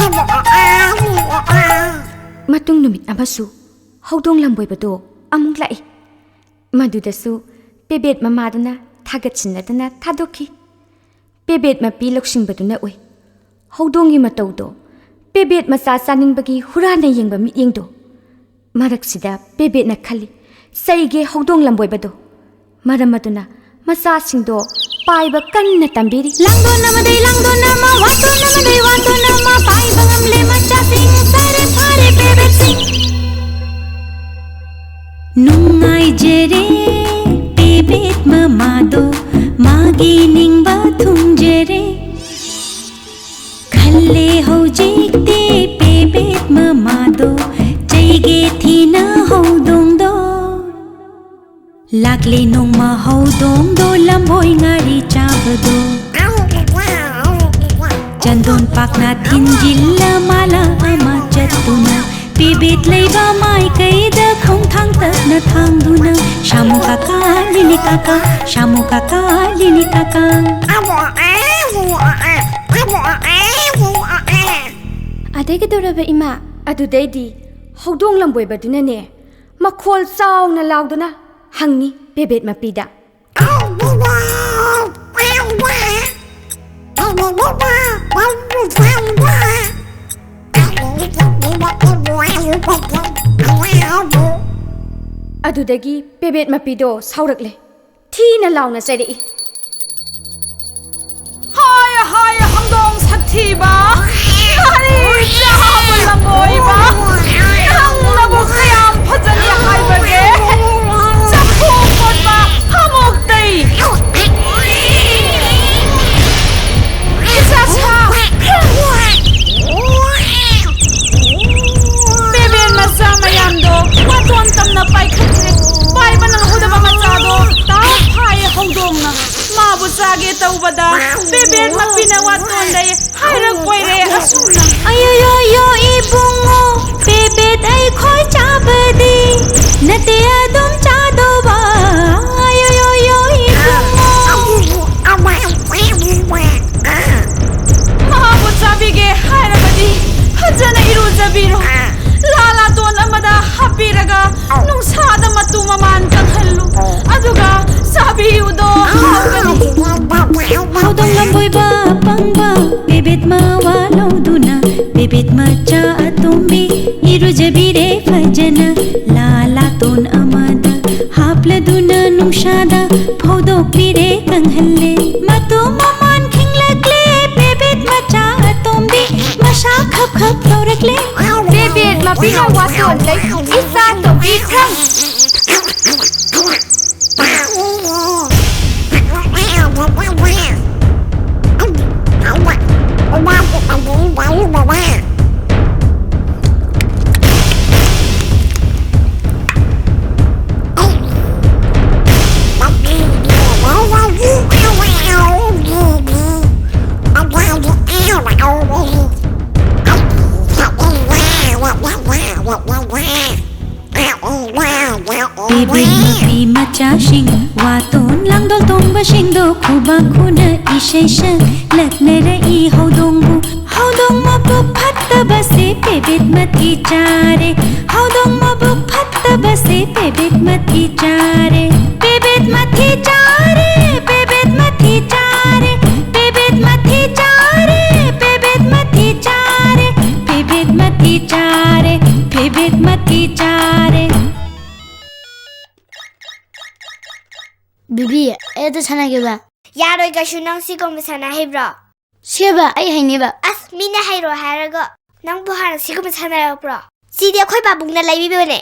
ꯃꯇꯨꯡ ꯅꯨꯃꯤꯠ ꯑꯃꯁꯨ ꯍꯧꯗꯣꯡ ꯂꯝꯕꯣꯏꯕꯗꯣ ꯑꯃꯨꯛ ꯂꯥꯛꯏ꯫ ꯃꯗꯨꯗꯁꯨ ꯄꯦꯕꯦꯠ ꯃꯃꯥꯗꯨꯅ ꯊꯥꯒꯠꯁꯤꯟꯅꯗꯅ ꯊꯥꯗꯣꯛꯈꯤ꯫ ꯄꯦꯕꯦꯠ ꯃꯄꯤ ꯂꯧꯁꯤꯡꯕꯗꯨꯅ ꯎꯏ꯫ ꯍꯧꯗꯣꯡꯒꯤ ꯃꯇꯧꯗꯣ, ꯄꯦꯕꯦꯠ ꯃꯆꯥ ꯆꯥꯅꯤꯡꯕꯒꯤ ꯍꯨꯔꯥꯟꯅ ꯌꯦꯡꯕ ꯃꯤꯠꯌꯦꯡꯗꯣ꯫ ꯃꯔꯛꯁꯤꯗ ꯄꯦꯕꯦꯠꯅ ꯈꯜꯂꯤ, "ꯆꯩꯒꯦ ꯍꯧꯗꯣꯡ ꯂꯝꯕꯣꯏꯕꯗꯣ"꯫ ꯃꯔꯝ ꯑꯗꯨꯅ ꯃꯆꯥꯁꯤꯡꯗꯣ ꯄꯥꯏꯕ ꯀꯟꯅ ꯇꯝꯕꯤꯔꯤ꯫ ꯂꯥꯡꯗꯣꯟ ꯑꯃꯗꯩ ꯂꯥꯡꯗꯣꯟ ꯑꯃ, ꯋꯥꯇꯣꯟ ꯑꯃꯗꯩ ꯋꯥꯇꯣꯟ ꯑꯃ, ꯄꯥꯏꯕ ꯉꯝꯂꯦ ꯃꯆꯥꯁꯤꯡ, ꯐꯔꯦ ꯐꯔꯦ ꯄꯦꯕꯦꯠꯁꯤꯡ꯫ ꯅꯨꯡꯉꯥꯏꯖꯔꯦ ꯄꯦꯕꯦꯠ ꯃꯃꯥꯗꯣ, ꯃꯥꯒꯤ ꯅꯤꯡꯕ ꯊꯨꯡꯖꯔꯦ꯫ ꯈꯜꯂꯦ ꯍꯧꯖꯤꯛꯇꯤ ꯄꯦꯕꯦꯠ ꯃꯃꯥꯗꯣ, ꯆꯩꯒꯦ ꯊꯤꯅ ꯍꯧꯗꯣꯡꯗꯣ꯫ ꯂꯥꯛꯂꯦ ꯅꯣꯡꯃ ꯍꯧꯗꯣꯡꯗꯣ, ꯂꯝꯕꯣꯏ ꯉꯥꯔꯤ ꯆꯥꯕꯗꯣ꯫ ꯆꯟꯗꯣꯟ ꯄꯥꯛꯅ ꯊꯤꯟꯖꯤꯜꯂ ꯃꯥꯂꯥ ꯑꯃ ꯆꯠꯇꯨꯅ, ꯄꯦꯕꯦꯠ ꯂꯩꯕ ꯃꯥꯏꯀꯩꯗ ꯈꯣꯡꯊꯥꯡ ꯇꯞꯅ ꯊꯥꯡꯗꯨꯅ, ꯁꯥꯃꯨ ꯀꯥꯀꯥ ꯂꯤꯂꯤ ꯀꯥꯀꯥ, ꯁꯥꯃꯨ ꯀꯥꯀꯥ ꯂꯤꯂꯤ ꯀꯥꯀꯥ꯫ ꯑꯗꯩ ꯀꯩꯗꯧꯔꯕ, ꯏꯃꯥ? ꯑꯗꯨꯗꯩꯗꯤ ꯍꯧꯗꯣꯡ ꯂꯝꯕꯣꯏꯕꯗꯨꯅꯅꯦ, ꯃꯈꯣꯜ ꯆꯥꯎꯅ ꯂꯥꯎꯗꯨꯅ ꯍꯪꯉꯤ ꯄꯦꯕꯦꯠ ꯃꯄꯤꯗ꯫ ꯑꯗꯨꯗꯒꯤ ꯄꯦꯕꯦꯠ ꯃꯄꯤꯗꯣ ꯁꯥꯎꯔꯛꯂꯦ꯫ ꯊꯤꯅ ꯂꯥꯎꯅ ꯆꯩꯔꯛꯏ꯫ ꯍꯥꯏ ꯍꯥ! ꯋꯥꯇꯣꯟꯗꯩ ꯍꯥꯏꯔꯛꯄꯣꯏꯔꯦ ꯑꯁꯨꯝꯅ꯫ ꯑꯌꯣꯌꯣꯌꯣ ꯏꯕꯨꯡꯉꯣ, ꯄꯦꯕꯦꯠ ꯑꯩꯈꯣꯏ ꯆꯥꯕꯗꯤ ꯅꯠꯇꯦ ꯑꯗꯨꯝ ꯆꯥꯗꯧꯕ꯫ ꯑꯌꯣꯌꯣꯌꯣ ꯏꯕꯨꯡꯉꯣ꯫ ꯃꯍꯥꯛꯄꯨ ꯆꯥꯕꯤꯒꯦ ꯍꯥꯏꯔꯕꯗꯤ ꯐꯖꯅ ꯏꯔꯨꯖꯕꯤꯔꯣ꯫ ꯂꯥ ꯂꯥꯇꯣꯟ ꯑꯃꯗ ꯍꯥꯞꯄꯤꯔꯒ ꯅꯨꯡꯁꯥꯗ ꯃꯇꯨ ꯃꯃꯥꯟ ꯀꯪꯍꯜꯂꯨ꯫ ꯑꯗꯨꯒ ꯆꯥꯕꯤꯌꯨꯗꯣ ꯍꯥꯎꯒꯅꯤ꯫ ꯍꯧꯗꯣꯡ ꯂꯝꯕꯣꯏꯕ ꯑꯄꯪꯕ ꯄꯦꯕꯦꯠ ꯃꯋꯥ ꯂꯧꯗꯨꯅ ꯄꯦꯕꯦꯠ ꯃꯆꯥ ꯑꯇꯣꯝꯕꯤ ꯏꯔꯨꯖꯕꯤꯔꯦ ꯐꯖꯅ꯫ ꯂꯥ ꯂꯥꯇꯣꯟ ꯑꯃꯗ ꯍꯥꯞꯂꯗꯨꯅ ꯅꯨꯡꯁꯥꯗ ꯐꯧꯗꯣꯛꯄꯤꯔꯦ ꯀꯪꯍꯜꯂꯦ꯫ ꯃꯇꯨ ꯃꯃꯥꯟ ꯈꯤꯡꯂꯛꯂꯦ ꯄꯦꯕꯦꯠ ꯃꯆꯥ ꯑꯇꯣꯝꯕꯤ ꯃꯁꯥ ꯈꯞ ꯈꯞ ꯇꯧꯔꯛꯂꯦ꯫ ꯄꯦꯕꯦꯠ ꯃꯄꯤꯅ ꯋꯥꯇꯣꯟꯗꯩ ꯏꯆꯥ ꯇꯣꯝꯕꯤ ꯈꯪ꯫ ꯏꯕꯦꯝ ꯅꯨꯄꯤ ꯃꯆꯥꯁꯤꯡ, ꯋꯥꯇꯣꯟ ꯂꯥꯡꯗꯣꯜ ꯇꯣꯡꯕꯁꯤꯡꯗꯣ ꯈꯨꯕꯥꯛ ꯈꯨꯅ ꯏꯁꯩ ꯁꯛꯂꯛꯅꯔꯛꯏ ꯍꯧꯗꯣꯡꯕꯨ꯫ ꯍꯧꯗꯣꯡ ꯃꯕꯨꯛ ꯐꯠꯇꯕꯁꯦ ꯄꯦꯕꯦꯠ ꯃꯊꯤ ꯆꯥꯔꯦ꯫ ꯍꯧꯗꯣꯡ ꯃꯕꯨꯛ ꯐꯠꯇꯕꯁꯦ ꯄꯦꯕꯦꯠ ꯃꯊꯤ ꯆꯥꯔꯦ꯫ ꯄꯦꯕꯦꯠ ꯃꯊꯤ ꯆꯥꯔꯦ꯫ ꯄꯦꯕꯦꯠ ꯃꯊꯤ ꯆꯥꯔꯦ꯫ ꯄꯦꯕꯦꯠ ꯃꯊꯤ ꯆꯥꯔꯦ꯫ ꯄꯦꯕꯦꯠ ꯃꯊꯤ ꯆꯥꯔꯦ꯫ ꯄꯦꯕꯦꯠ ꯃꯊꯤ ꯆꯥꯔꯦ꯫ ꯄꯦꯕꯦꯠ ꯃꯊꯤ ꯆꯥꯔꯦ꯫ ꯕꯤꯕꯤ, ꯑꯩ ꯑꯗꯨ ꯁꯥꯟꯅꯒꯦꯕ꯫ ꯌꯥꯔꯣꯏ ꯀꯩꯁꯨ, ꯅꯪ ꯁꯤꯒꯨꯝꯕ ꯁꯥꯟꯅ ꯍꯩꯕ꯭ꯔꯣ? ꯁꯦꯕ, ꯑꯩ ꯍꯩꯅꯦꯕ꯫ ꯑꯁ, ꯃꯤꯅ ꯍꯩꯔꯣ ꯍꯥꯏꯔꯒ ꯅꯪꯕꯨ ꯍꯥꯟꯅ ꯁꯤꯒꯨꯝꯕ ꯁꯥꯟꯅꯔꯛꯄ꯭ꯔꯣ? ꯁꯤꯗꯤ ꯑꯩꯈꯣꯏ ꯄꯥꯕꯨꯡꯅ ꯂꯩꯕꯤꯕꯅꯦ꯫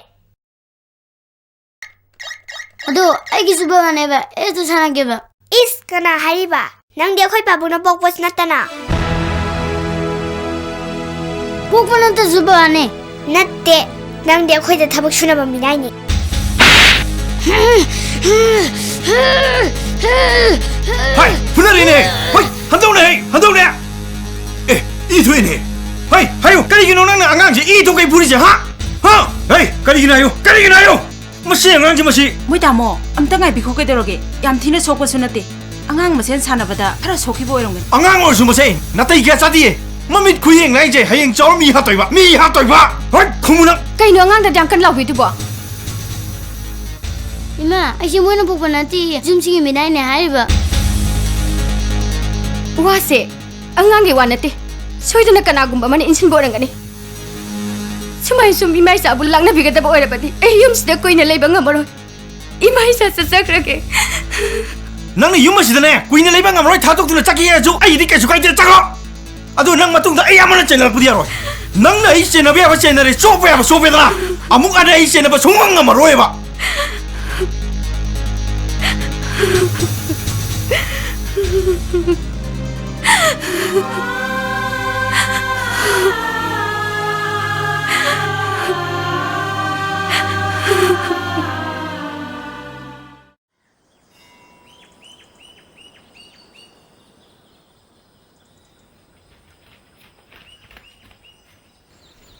ꯑꯗꯣ ꯑꯩꯒꯤꯁꯨ ꯕꯕꯥꯅꯦꯕ, ꯑꯩꯁꯨ ꯁꯥꯟꯅꯒꯦꯕ꯫ ꯏꯁ, ꯀꯅꯥ ꯍꯥꯏꯔꯤꯕ? ꯅꯪꯗꯤ ꯑꯩꯈꯣꯏ ꯄꯥꯕꯨꯡꯅ ꯄꯣꯛꯄꯁꯨ ꯅꯠꯇꯅ꯫ ꯄꯣꯛꯄ ꯅꯠꯇ꯭ꯔꯁꯨ ꯕꯕꯥꯅꯦ꯫ ꯅꯠꯇꯦ, ꯅꯪꯗꯤ ꯑꯩꯈꯣꯏꯗ ꯊꯕꯛ ꯁꯨꯅꯕ ꯃꯤꯅꯥꯏꯅꯤ꯫ ꯍꯥꯏ, ꯐꯨꯅꯔꯦꯅꯦ! ꯍꯣꯏ! ꯍꯟꯗꯧꯅꯦ, ꯍꯩ, ꯍꯟꯗꯧꯅꯦ! ꯑꯦ, ꯏ ꯊꯣꯛꯏꯅꯦ! ꯍꯩ, ꯍꯥꯏꯌꯨ, ꯀꯔꯤꯒꯤꯅꯣ ꯅꯪꯅ ꯑꯉꯥꯡꯁꯦ ꯏ ꯊꯣꯛꯀꯩ ꯐꯨꯔꯤꯁꯦ, ꯍꯥ? ꯍꯥ? ꯍꯩ, ꯀꯔꯤꯒꯤꯅꯣ ꯍꯥꯏꯌꯨ, ꯀꯔꯤꯒꯤꯅꯣ ꯍꯥꯏꯌꯨ! ꯃꯁꯤ ꯑꯉꯥꯡꯁꯤ, ꯃꯁꯤ! ꯃꯣꯏ ꯇꯥꯃꯣ, ꯑꯝꯇ ꯉꯥꯏꯕꯤꯈꯣ, ꯀꯩꯗꯧꯔꯒꯦ? ꯌꯥꯝ ꯊꯤꯅ ꯁꯣꯛꯄꯁꯨ ꯅꯠꯇꯦ꯫ ꯑꯉꯥꯡ ꯃꯁꯦꯟ ꯁꯥꯟꯅꯕꯗ ꯈꯔ ꯁꯣꯛꯈꯤꯕ ꯑꯣꯏꯔꯝꯒꯅꯤ꯫ ꯑꯉꯥꯡ ꯑꯣꯏꯔꯁꯨ ꯃꯁꯦ, ꯅꯥꯇꯩ ꯀꯌꯥ ꯆꯥꯗꯤꯌꯦ꯫ ꯃꯃꯤꯠ ꯈꯨꯌꯦꯡ ꯂꯥꯏꯁꯦ ꯍꯌꯦꯡ ꯆꯥꯎꯔ ꯃꯤ ꯍꯥꯠꯇꯣꯏꯕ, ꯃꯤ ꯍꯥꯠꯇꯣꯏꯕ! ꯍꯣꯏ, ꯈꯨꯝꯃꯨ ꯅꯪ! ꯀꯩꯅꯣ ꯑꯉꯥꯡꯗ ꯌꯥꯝ ꯀꯟꯅ ꯂꯥꯎꯕꯤꯗꯨꯕꯣ? ꯏꯃꯥ, ꯑꯩꯁꯦ ꯃꯣꯏꯅ ꯄꯣꯛꯄ ꯅꯠꯇꯦ, ꯌꯨꯝꯁꯤꯒꯤ ꯃꯤꯅꯥꯏꯅꯦ ꯍꯥꯏꯔꯤꯕ꯫ ꯋꯥꯁꯦ ꯑꯉꯥꯡꯒꯤ ꯋꯥ ꯅꯠꯇꯦ, ꯁꯣꯏꯗꯅ ꯀꯅꯥꯒꯨꯝꯕ ꯑꯃꯅ ꯏꯟꯁꯤꯟꯕ ꯑꯣꯏꯔꯝꯒꯅꯤ꯫ ꯁꯨꯃꯥꯏꯅ ꯁꯨꯝ ꯏꯃꯥ ꯏꯆꯥꯕꯨ ꯂꯥꯛꯅꯕꯤꯒꯗꯕ ꯑꯣꯏꯔꯕꯗꯤ ꯑꯩ ꯌꯨꯝꯁꯤꯗ ꯀꯨꯏꯅ ꯂꯩꯕ ꯉꯝꯃꯔꯣꯏ꯫ ꯏꯃꯥ ꯏꯆꯥ ꯆꯠꯆꯈ꯭ꯔꯒꯦ꯫ ꯅꯪꯅ ꯌꯨꯝ ꯑꯁꯤꯗꯅꯦ ꯀꯨꯏꯅ ꯂꯩꯕ ꯉꯝꯃꯔꯣꯏ, ꯊꯥꯗꯣꯛꯇꯨꯅ ꯆꯠꯀꯦ ꯍꯥꯏꯔꯁꯨ ꯑꯩꯒꯤꯗꯤ ꯀꯩꯁꯨ ꯀꯥꯏꯗꯦ, ꯆꯠꯈ꯭ꯔꯣ꯫ ꯑꯗꯨ ꯅꯪ ꯃꯇꯨꯡꯗ ꯑꯩ ꯑꯃꯅ ꯆꯦꯟꯅꯔꯛꯄꯗꯤ ꯌꯥꯔꯣꯏ꯫ ꯅꯪꯅ ꯑꯩ ꯆꯦꯟꯅꯕ ꯌꯥꯕ ꯆꯦꯟꯅꯔꯦ, ꯆꯣꯞꯄ ꯌꯥꯕ ꯆꯣꯞꯄꯦꯗꯅ꯫ ꯑꯃꯨꯛ ꯍꯟꯅ ꯑꯩ ꯆꯦꯟꯅꯕ ꯁꯨꯡꯉꯝ ꯉꯝꯃꯔꯣꯏꯕ꯫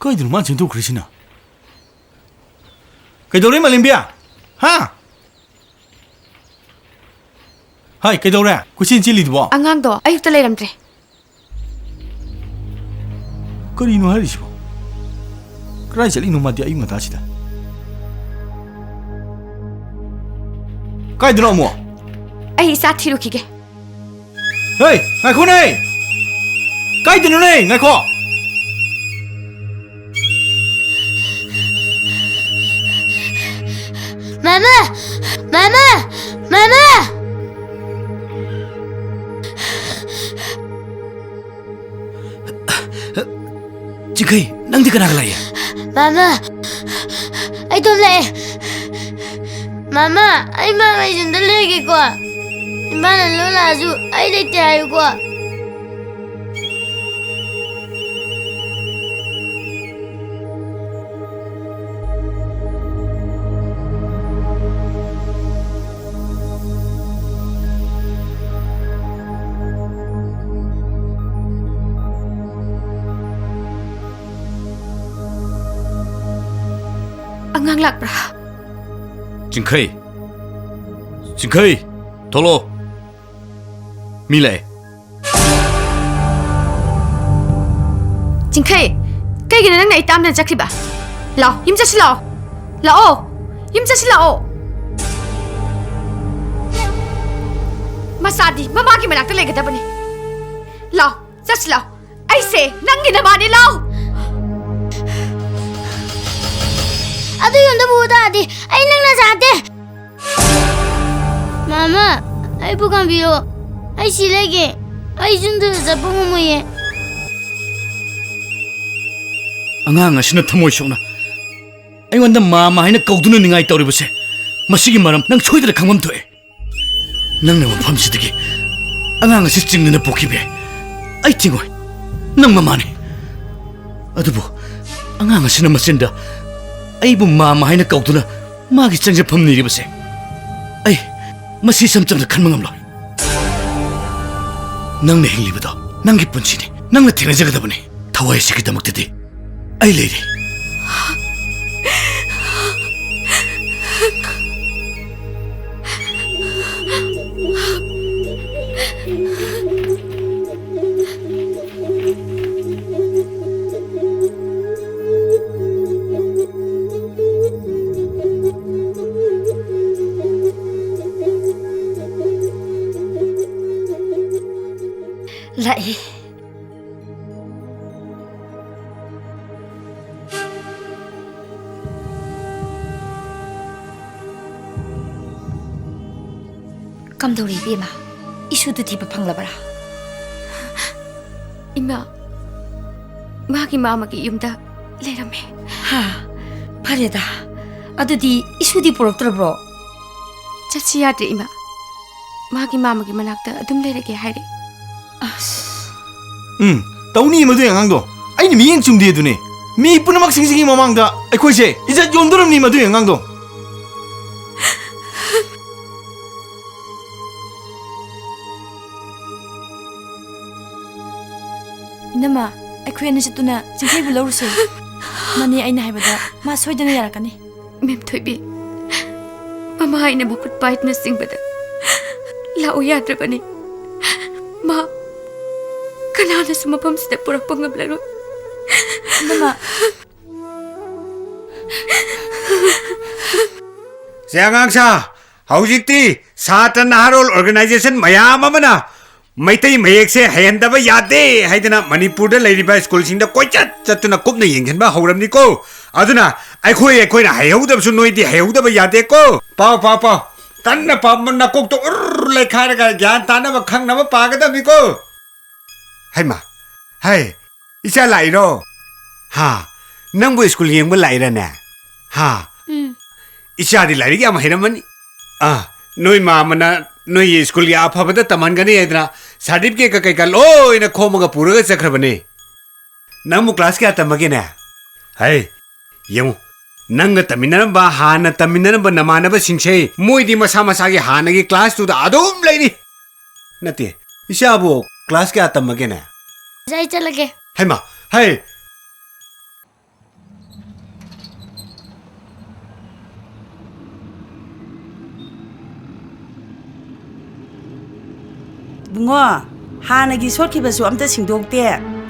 ꯀꯩꯗꯅꯣ ꯃꯥꯅ ꯆꯦꯟꯊꯣꯛꯈ꯭ꯔꯤꯁꯤꯅ? ꯀꯩꯗꯧꯔꯦ, ꯃꯥꯂꯦꯝꯕꯤ? ꯍꯥ? ꯍꯥꯏ, ꯀꯩꯗꯧꯔꯦ? ꯀꯣꯏꯆꯦꯟ ꯆꯦꯜꯂꯤꯗꯨꯕꯣ? ꯑꯉꯥꯡꯗꯣ ꯑꯌꯨꯛꯇ ꯂꯩꯔꯝꯗ꯭ꯔꯦ꯫ ꯀꯔꯤꯅꯣ ꯍꯥꯏꯔꯤꯁꯤꯕꯣ? ꯀꯗꯥꯏ ꯆꯠꯂꯤꯅꯣ ꯃꯥꯗꯤ ꯑꯌꯨꯛ ꯉꯟꯇꯥꯁꯤꯗ? ꯀꯥꯏꯗꯅꯣ ꯑꯃꯨꯛ? ꯑꯩ ꯏꯆꯥ ꯊꯤꯔꯨꯈꯤꯒꯦ꯫ ꯍꯦ, ꯉꯥꯏꯈꯣꯅꯦ! ꯀꯥꯏꯗꯅꯣꯅꯦ? ꯉꯥꯏꯈꯣ! ꯃꯃꯥ! ꯃꯃꯥ! ꯃꯃꯥ! ꯆꯤꯡꯈꯩ, ꯅꯪꯗꯤ ꯀꯅꯥꯒ ꯂꯥꯛꯏ? ꯃꯃꯥ! ꯑꯩ ꯏꯇꯣꯝ ꯂꯥꯛꯑꯦ꯫ ꯃꯃꯥ, ꯑꯩ ꯃꯥ ꯂꯩꯖꯝꯗ ꯂꯩꯒꯦꯀꯣ꯫ ꯏꯃꯥꯅ ꯂꯧ ꯂꯥꯛꯑꯁꯨ ꯑꯩ ꯂꯩꯇꯦ ꯍꯥꯏꯌꯨꯀꯣ꯫ ꯑꯉꯥꯡ ꯂꯥꯛꯄ꯭ꯔꯥ? ꯆꯤꯡꯈꯩ! ꯆꯤꯡꯈꯩ! ꯊꯣꯛꯂꯛꯑꯣ! ꯃꯤ ꯂꯥꯛꯑꯦ꯫ ꯆꯤꯡꯈꯩ! ꯀꯩꯒꯤꯅꯣ ꯅꯪꯅ ꯑꯩ ꯇꯥꯝꯗꯅ ꯆꯠꯈ꯭ꯔꯤꯕ? ꯂꯥꯛꯑꯣ, ꯌꯨꯝ ꯆꯠꯁꯤ ꯂꯥꯛꯑꯣ꯫ ꯂꯥꯛꯑꯣ! ꯌꯨꯝ ꯆꯠꯁꯤ ꯂꯥꯛꯑꯣ! ꯃꯆꯥꯗꯤ ꯃꯃꯥꯒꯤ ꯃꯅꯥꯛꯇ ꯂꯩꯒꯗꯕꯅꯤ꯫ ꯂꯥꯛꯑꯣ, ꯆꯠꯁꯤ ꯂꯥꯛꯑꯣ꯫ ꯑꯩꯁꯦ ꯅꯪꯒꯤ ꯅꯃꯥꯅꯤ, ꯂꯥꯛꯑꯣ! ꯑꯗꯨ ꯌꯨꯝꯗ ꯄꯨ ꯇꯥꯔꯗꯤ ꯑꯩ ꯅꯪ ꯅꯆꯥ ꯅꯠꯇꯦ꯫ ꯃꯥꯃ, ꯑꯩꯕꯨ ꯈꯥꯝꯕꯤꯌꯣ꯫ ꯑꯩ ꯁꯤ ꯂꯩꯒꯦ꯫ ꯑꯩ ꯌꯨꯝꯗ ꯆꯠꯄ ꯉꯝꯃꯣꯏꯌꯦ꯫ ꯑꯉꯥꯡ ꯑꯁꯤꯅ ꯊꯃꯣꯏ ꯁꯣꯛꯅ ꯑꯩꯉꯣꯟꯗ ꯃꯥꯃ ꯍꯥꯏꯅ ꯀꯧꯗꯨꯅ ꯅꯤꯡꯉꯥꯏ ꯇꯧꯔꯤꯕꯁꯦ, ꯃꯁꯤꯒꯤ ꯃꯔꯝ ꯅꯪ ꯁꯣꯏꯗꯅ ꯈꯪꯐꯝ ꯊꯣꯛꯑꯦ꯫ ꯅꯪꯅ ꯃꯐꯝꯁꯤꯗꯒꯤ ꯑꯉꯥꯡ ꯑꯁꯤ ꯆꯤꯡꯗꯨꯅ ꯄꯨꯈꯤꯕ ꯌꯥꯏ꯫ ꯑꯩ ꯆꯤꯡꯉꯣꯏ꯫ ꯅꯪ ꯃꯃꯥꯅꯤ꯫ ꯑꯗꯨꯕꯨ ꯑꯉꯥꯡ ꯑꯁꯤꯅ ꯃꯆꯤꯟꯗ ꯑꯩꯕꯨ ꯃꯥꯃ ꯍꯥꯏꯅ ꯀꯧꯗꯨꯅ ꯃꯥꯒꯤ ꯆꯪꯖꯐꯝ ꯅꯤꯔꯤꯕꯁꯦ, ꯑꯩ ꯃꯁꯤ ꯏꯆꯝ ꯆꯝꯅ ꯈꯟꯕ ꯉꯝꯂꯣꯏ꯫ ꯅꯪꯅ ꯍꯤꯡꯂꯤꯕꯗꯣ ꯅꯪꯒꯤ ꯄꯨꯟꯁꯤꯅꯤ꯫ ꯅꯪꯅ ꯊꯦꯡꯅꯖꯒꯗꯕꯅꯤ꯫ ꯊꯋꯥꯏ ꯑꯁꯤꯒꯤꯗꯃꯛꯇꯗꯤ ꯑꯩ ꯂꯩꯔꯤ꯫ ꯂꯥꯛꯏ꯫ ꯀꯝꯗꯧꯔꯤ, ꯏꯕꯦꯝꯃ? ꯏꯁꯨꯗꯨ ꯊꯤꯕ ꯐꯪꯂꯕ꯭ꯔꯥ? ꯏꯃꯥ, ꯃꯥꯒꯤ ꯃꯥꯃꯒꯤ ꯌꯨꯝꯗ ꯂꯩꯔꯝꯃꯦ꯫ ꯍꯥ? ꯐꯔꯦꯗ꯫ ꯑꯗꯨꯗꯤ ꯏꯁꯨꯗꯤ ꯄꯨꯔꯛꯇ꯭ꯔꯕ꯭ꯔꯣ? ꯆꯠꯁꯤ ꯌꯥꯗ꯭ꯔꯦ, ꯏꯃꯥ꯫ ꯃꯥꯒꯤ ꯃꯥꯃꯒꯤ ꯃꯅꯥꯛꯇ ꯑꯗꯨꯝ ꯂꯩꯔꯒꯦ ꯍꯥꯏꯔꯦ꯫ ꯑꯁ꯫ ꯎꯝ, ꯇꯧꯅꯤ ꯃꯗꯨꯒꯤ ꯑꯉꯥꯡꯗꯣ꯫ ꯑꯩꯅ ꯃꯤꯠꯌꯦꯡ ꯆꯨꯝꯗꯦ ꯑꯗꯨꯅꯦ꯫ ꯃꯤ ꯄꯨꯝꯅꯃꯛꯁꯤꯡꯁꯤꯒꯤ ꯃꯃꯥꯡꯗ ꯑꯩꯈꯣꯏꯁꯦ ꯏꯖꯠ ꯌꯣꯟꯗꯣꯔꯝꯅꯤ ꯃꯗꯨꯒꯤ ꯑꯉꯥꯡꯗꯣ꯫ ꯏꯅꯝꯃ, ꯑꯩꯈꯣꯏ ꯑꯅꯤ ꯆꯠꯇꯨꯅ ꯆꯤꯡꯈꯩꯕꯨ ꯂꯧꯔꯨꯁꯦ꯫ ꯃꯥꯅꯦ, ꯑꯩꯅ ꯍꯥꯏꯕꯗ ꯃꯥ ꯁꯣꯏꯗꯅ ꯌꯥꯔꯛꯀꯅꯤ꯫ ꯃꯦꯝ ꯊꯣꯏꯕꯤ, ꯃꯃꯥ ꯑꯩꯅ ꯃꯈꯨꯠ ꯄꯥꯏꯗꯨꯅ ꯆꯤꯡꯕꯗ ꯂꯥꯛꯎ ꯌꯥꯗ꯭ꯔꯕꯅꯤ꯫ ꯃꯥ ꯀꯅꯥꯅꯁꯨ ꯃꯐꯝꯁꯤꯗ ꯄꯨꯔꯛꯄ ꯉꯝꯂꯔꯣꯏ꯫ ꯃꯃꯥ꯫ ꯁꯦ ꯑꯉꯥꯡꯁꯥ, ꯍꯧꯖꯤꯛꯇꯤ ꯁꯥꯇ꯭ꯔ ꯅꯍꯥꯔꯣꯜ organization ꯃꯌꯥꯝ ꯑꯃꯅ ꯃꯩꯇꯩ ꯃꯌꯦꯛꯁꯦ ꯍꯩꯍꯟꯗꯕ ꯌꯥꯗꯦ ꯍꯥꯏꯗꯅ ꯃꯅꯤꯄꯨꯔꯗ ꯂꯩꯔꯤꯕ ꯁ꯭ꯀꯨꯜꯁꯤꯡꯗ ꯀꯣꯏꯆꯠ ꯆꯠꯇꯨꯅ ꯀꯨꯞꯅ ꯌꯦꯡꯁꯤꯟꯕ ꯍꯧꯔꯝꯅꯤꯀꯣ꯫ ꯑꯗꯨꯅ ꯑꯩꯈꯣꯏ, ꯑꯩꯈꯣꯏꯅ ꯍꯩꯍꯧꯗꯕꯁꯨ ꯅꯣꯏꯗꯤ ꯍꯩꯍꯧꯗꯕ ꯌꯥꯗꯦꯀꯣ꯫ ꯄꯥꯎ, ꯄꯥꯎ, ꯄꯥꯎ꯫ ꯀꯟꯅ ꯄꯥꯎ, ꯅꯀꯣꯛꯇꯣ ꯎꯔ ꯂꯩꯈꯥꯏꯔꯒ ꯒ꯭ꯌꯥꯟ ꯇꯥꯅꯕ ꯈꯪꯅꯕ ꯄꯥꯒꯗꯕꯅꯤꯀꯣ꯫ ꯍꯩꯃ, ꯍꯩ, ꯏꯆꯥ ꯂꯥꯛꯏꯔꯣ? ꯍꯥ, ꯅꯪꯕꯨ ꯁ꯭ꯀꯨꯜ ꯌꯦꯡꯕ ꯂꯥꯛꯏꯔꯅꯦ? ꯍꯥ? ꯎꯝ꯫ ꯏꯆꯥꯗꯤ ꯂꯥꯏꯔꯤꯛ ꯌꯥꯝ ꯍꯩꯔꯝꯃꯅꯤ꯫ ꯑꯥ, ꯅꯣꯏ ꯃꯥꯃꯅ ꯅꯣꯏꯒꯤ ꯁ꯭ꯀꯨꯜꯒꯤ ꯑꯐꯕꯗ ꯇꯝꯍꯟꯒꯅꯤ ꯍꯥꯏꯗꯅ certificate ꯀ ꯀꯩꯀꯥ ꯂꯣꯏꯅ ꯈꯣꯝꯃꯒ ꯄꯨꯔꯒ ꯆꯠꯈ꯭ꯔꯕꯅꯦ꯫ ꯅꯪꯕꯨ class ꯀꯌꯥ ꯇꯝꯃꯒꯦꯅꯦ? ꯍꯩ, ꯌꯦꯡꯉꯨ, ꯅꯪꯒ ꯇꯝꯃꯤꯟꯅꯔꯝꯕ, ꯍꯥꯟꯅ ꯇꯝꯃꯤꯟꯅꯔꯝꯕ ꯅꯃꯥꯟꯅꯕꯁꯤꯡꯁꯦ, ꯃꯣꯏꯗꯤ ꯃꯁꯥ ꯃꯁꯥꯒꯤ ꯍꯥꯟꯅꯒꯤ class ꯇꯨꯗ ꯑꯗꯨꯝ ꯂꯩꯔꯤ꯫ ꯅꯠꯇꯦ, ꯏꯆꯥꯕꯨ class ꯀꯌꯥ ꯇꯝꯃꯒꯦꯅꯦ? ꯑꯣꯖꯥ, ꯑꯩ ꯆꯠꯂꯒꯦ꯫ ꯍꯩꯃ, ꯍꯩ! ꯏꯕꯨꯡꯉꯣ, ꯍꯥꯟꯅꯒꯤ ꯁꯣꯠꯈꯤꯕꯁꯨ ꯑꯝꯇ ꯁꯤꯡꯗꯣꯛꯇꯦ꯫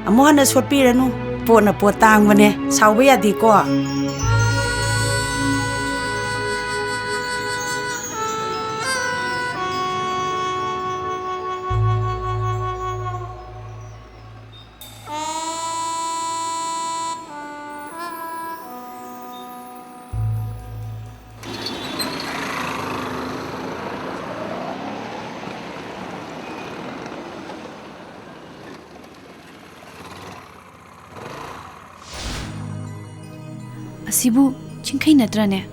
ꯑꯃꯨꯛ ꯍꯟꯅ ꯁꯣꯠꯄꯤꯔꯅꯨ꯫ ꯄꯣꯠꯅ ꯄꯣꯠ ꯇꯥꯡꯕꯅꯦ꯫ ꯁꯥꯎꯕ ꯌꯥꯗꯦꯀꯣ꯫ ꯑꯁꯤꯕꯨ ꯆꯤꯡꯈꯩ ꯅꯠꯇ꯭ꯔꯅꯦ?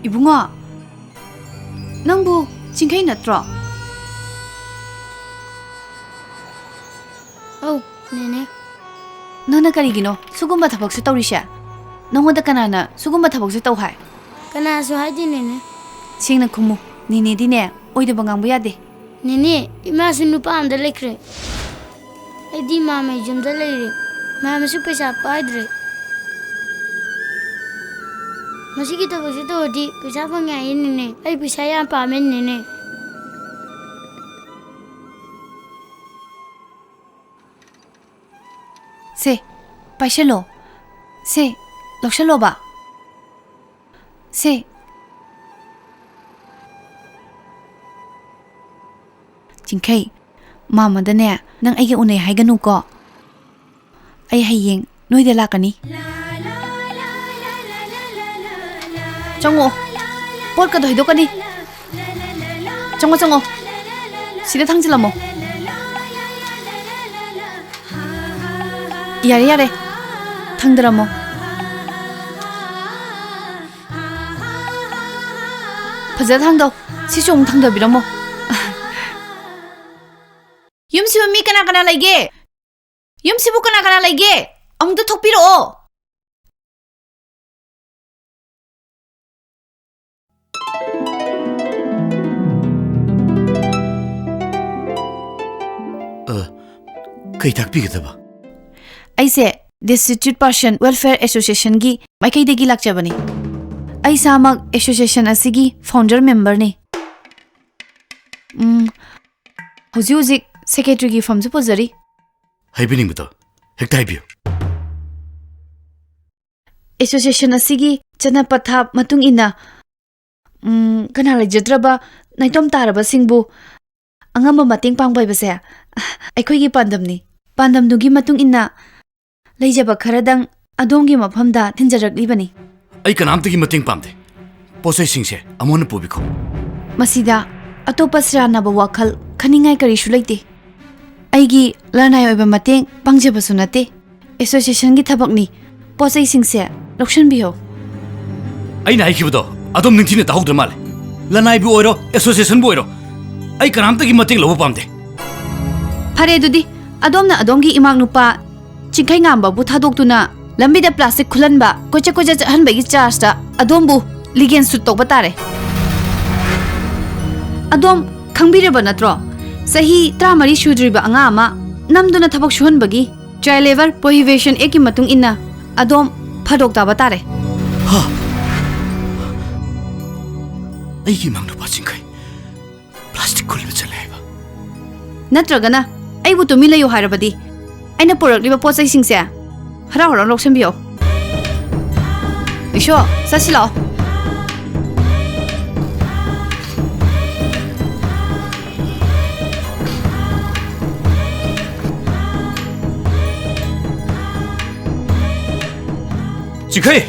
ꯏꯕꯨꯡꯉꯣ, ꯅꯪꯕꯨ ꯆꯤꯡꯈꯩ ꯅꯠꯇ꯭ꯔꯣ? ꯑꯧ, ꯅꯦꯅꯦ꯫ ꯅꯪꯅ ꯀꯔꯤꯒꯤꯅꯣ ꯁꯤꯒꯨꯝꯕ ꯊꯕꯛꯁꯦ ꯇꯧꯔꯤꯁꯦ? ꯅꯪꯉꯣꯟꯗ ꯀꯅꯥꯅ ꯁꯤꯒꯨꯝꯕ ꯊꯕꯛꯁꯦ ꯇꯧ ꯍꯥꯏ? ꯀꯅꯥꯁꯨ ꯍꯥꯏꯗꯦ, ꯅꯦꯅꯦ꯫ ꯁꯦꯡꯅ ꯈꯨꯝꯃꯨ, ꯅꯦꯅꯦꯗꯤꯅꯦ ꯑꯣꯏꯗꯕ ꯉꯥꯡꯕ ꯌꯥꯗꯦ꯫ ꯅꯦꯅꯦ, ꯏꯃꯥꯁꯨ ꯅꯨꯄꯥ ꯑꯝꯗ ꯂꯩꯈ꯭ꯔꯦ꯫ ꯑꯩꯗꯤ ꯃꯥꯝꯃꯩ ꯌꯨꯝꯗ ꯂꯩꯔꯦ꯫ ꯃꯥꯝꯃꯁꯨ ꯄꯩꯁꯥ ꯄꯥꯏꯗ꯭ꯔꯦ꯫ ꯃꯁꯤꯒꯤ ꯊꯕꯛꯁꯤ ꯇꯧꯔꯗꯤ ꯄꯩꯁꯥ ꯐꯪꯉꯦ ꯍꯥꯏꯌꯦꯅꯦ꯫ ꯑꯩ ꯄꯩꯁꯥ ꯌꯥꯝ ꯄꯥꯝꯃꯦꯅꯦ꯫ ꯁꯦ, ꯄꯥꯏꯁꯜꯂꯣ꯫ ꯁꯦ, ꯂꯧꯁꯜꯂꯣꯕ꯫ ꯁꯦ꯫ ꯆꯤꯡꯈꯩ, ꯃꯥꯝꯃꯗꯅꯦ, ꯅꯪ ꯑꯩꯒ ꯎꯅꯩ ꯍꯥꯏꯒꯅꯨꯀꯣ꯫ ꯑꯩ ꯍꯌꯦꯡ ꯅꯣꯏꯗ ꯂꯥꯛꯀꯅꯤ꯫ ꯆꯪꯉꯛꯑꯣ꯫ ꯄꯣꯠꯀꯗꯣ ꯍꯩꯗꯣꯛꯀꯅꯤ꯫ ꯆꯪꯉꯣ, ꯆꯪꯉꯣ꯫ ꯁꯤꯗ ꯊꯥꯡꯖꯤꯜꯂꯝꯃꯣ꯫ ꯌꯥꯔꯦ, ꯌꯥꯔꯦ꯫ ꯊꯥꯡꯗꯔꯝꯃꯣ꯫ ꯐꯖꯅ ꯊꯥꯡꯗꯧ꯫ ꯁꯤꯁꯨ ꯑꯃꯨꯛ ꯊꯥꯡꯗꯕꯤꯔꯝꯃꯣ꯫ ꯌꯨꯝꯁꯤꯕꯨ ꯃꯤ ꯀꯅꯥ ꯀꯅꯥ ꯂꯩꯒꯦ? ꯌꯨꯝꯁꯤꯕꯨ ꯀꯅꯥ ꯀꯅꯥ ꯂꯩꯒꯦ? ꯑꯃꯨꯛꯇ ꯊꯣꯛꯄꯤꯔꯛꯑꯣ꯫ ꯑ, ꯀꯩ ꯇꯥꯛꯄꯤꯒꯗꯕ? ꯑꯩꯁꯦ Destitute Person Welfare Associationꯒꯤ ꯃꯥꯏꯀꯩꯗꯒꯤ ꯂꯥꯛꯆꯕꯅꯤ꯫ ꯑꯩ ꯏꯁꯥꯃꯛ association ꯑꯁꯤꯒꯤ founder memberꯅꯤ꯫ ꯎꯝ, ꯍꯧꯖꯤꯛ ꯍꯧꯖꯤꯛ secretaryꯒꯤ firmꯁꯨ ꯄꯨꯖꯔꯤ꯫ ꯍꯥꯏꯕꯤꯅꯤꯡꯕꯗꯣ ꯍꯦꯛꯇ ꯍꯥꯏꯕꯤꯌꯨ꯫ Association ꯑꯁꯤꯒꯤ ꯆꯠꯅ ꯄꯊꯥꯞ ꯃꯇꯨꯡ ꯏꯟꯅ, ꯎꯝ, ꯀꯅꯥ ꯂꯩꯖꯗ꯭ꯔꯕ ꯅꯥꯏꯇꯣꯝ ꯇꯥꯔꯕꯁꯤꯡꯕꯨ ꯑꯉꯝꯕ ꯃꯇꯦꯡ ꯄꯥꯡꯕ ꯍꯥꯏꯕꯁꯦ ꯑꯩꯈꯣꯏꯒꯤ ꯄꯥꯟꯗꯝꯅꯤ꯫ ꯄꯥꯟꯗꯝꯗꯨꯒꯤ ꯃꯇꯨꯡ ꯏꯟꯅ ꯂꯩꯖꯕ ꯈꯔꯗꯪ ꯑꯗꯣꯝꯒꯤ ꯃꯐꯝꯗ ꯊꯤꯟꯖꯔꯛꯂꯤꯕꯅꯤ꯫ ꯑꯩ ꯀꯅꯥꯝꯇꯒꯤ ꯃꯇꯦꯡ ꯄꯥꯝꯗꯦ꯫ ꯄꯣꯠꯆꯩꯁꯤꯡꯁꯦ ꯑꯃꯨꯟꯅ ꯄꯨꯕꯤꯈꯣ꯫ ꯃꯁꯤꯗ ꯑꯇꯣꯞꯄ ꯁꯤꯔꯥꯟꯅꯕ ꯋꯥꯈꯜ ꯈꯟꯅꯤꯡꯉꯥꯏ ꯀꯔꯤꯁꯨ ꯂꯩꯇꯦ꯫ ꯑꯩꯒꯤ ꯂꯅꯥꯏ ꯑꯣꯏꯕ ꯃꯇꯦꯡ ꯄꯥꯡꯖꯕꯁꯨ ꯅꯠꯇꯦ꯫ Associationꯒꯤ ꯊꯕꯛꯅꯤ꯫ ꯄꯣꯠꯆꯩꯁꯤꯡꯁꯦ ꯂꯧꯁꯤꯟꯕꯤꯌꯣ꯫ ꯑꯩꯅ ꯍꯥꯏꯈꯤꯕꯗꯣ ꯑꯗꯣꯝ ꯅꯤꯡꯊꯤꯅ ꯇꯥꯍꯧꯗ꯭ꯔ ꯃꯥꯜꯂꯦ꯫ ꯂꯅꯥꯏꯕꯨ ꯑꯣꯏꯔꯣ, associationꯕꯨ ꯑꯣꯏꯔꯣ, ꯑꯩ ꯀꯅꯥꯝꯇꯒꯤ ꯃꯇꯦꯡ ꯂꯧꯕ ꯄꯥꯝꯗꯦ꯫ ꯐꯔꯦ ꯑꯗꯨꯗꯤ, ꯑꯗꯣꯝꯅ ꯑꯗꯣꯝꯒꯤ ꯏꯃꯥ ꯅꯨꯄꯥ ꯆꯤꯡꯈꯩꯉꯥꯝꯕꯕꯨ ꯊꯥꯗꯣꯛꯇꯨꯅ ꯂꯝꯕꯤꯗ plastic ꯈꯨꯜꯍꯟꯕ, ꯀꯣꯏꯆꯠ ꯀꯣꯏꯆꯠ ꯆꯠꯍꯟꯕꯒꯤ chargeꯇ ꯑꯗꯣꯝꯕꯨ legal suit ꯇꯧꯕ ꯇꯥꯔꯦ꯫ ꯑꯗꯣꯝ ꯈꯪꯕꯤꯔꯕ ꯅꯠꯇ꯭ꯔꯣ? ꯆꯍꯤ ꯇꯔꯥꯃꯔꯤ ꯁꯨꯗ꯭ꯔꯤꯕ ꯑꯉꯥꯡ ꯑꯃ ꯅꯝꯗꯨꯅ ꯊꯕꯛ ꯁꯨꯍꯟꯕꯒꯤ Child Labour Prohibition Actꯀꯤ ꯃꯇꯨꯡ ꯏꯟꯅ ꯑꯗꯣꯝ ꯐꯥꯗꯣꯛ ꯇꯥꯕ ꯇꯥꯔꯦ꯫ ꯍꯥ? ꯑꯩꯒꯤ ꯏꯃꯥꯡ ꯅꯨꯄꯥ ꯆꯤꯡꯈꯩ ꯄ꯭ꯂꯥꯁꯇꯤꯛ ꯈꯨꯟꯕ ꯆꯠꯂꯦ ꯍꯥꯏꯕ? ꯅꯠꯇ꯭ꯔꯒꯅ ꯑꯩꯕꯨ ꯇꯨꯃꯤꯟ ꯂꯩꯌꯨ ꯍꯥꯏꯔꯕꯗꯤ ꯑꯩꯅ ꯄꯨꯔꯛꯂꯤꯕ ꯄꯣꯠ ꯆꯩꯁꯤꯡꯁꯦ ꯍꯔꯥꯎ ꯍꯔꯥꯎ ꯂꯧꯁꯤꯟꯕꯤꯌꯣ꯫ ꯏꯁꯣ, ꯆꯠꯁꯤ ꯂꯥꯛꯑꯣ꯫ ꯆꯤꯡꯈꯩ!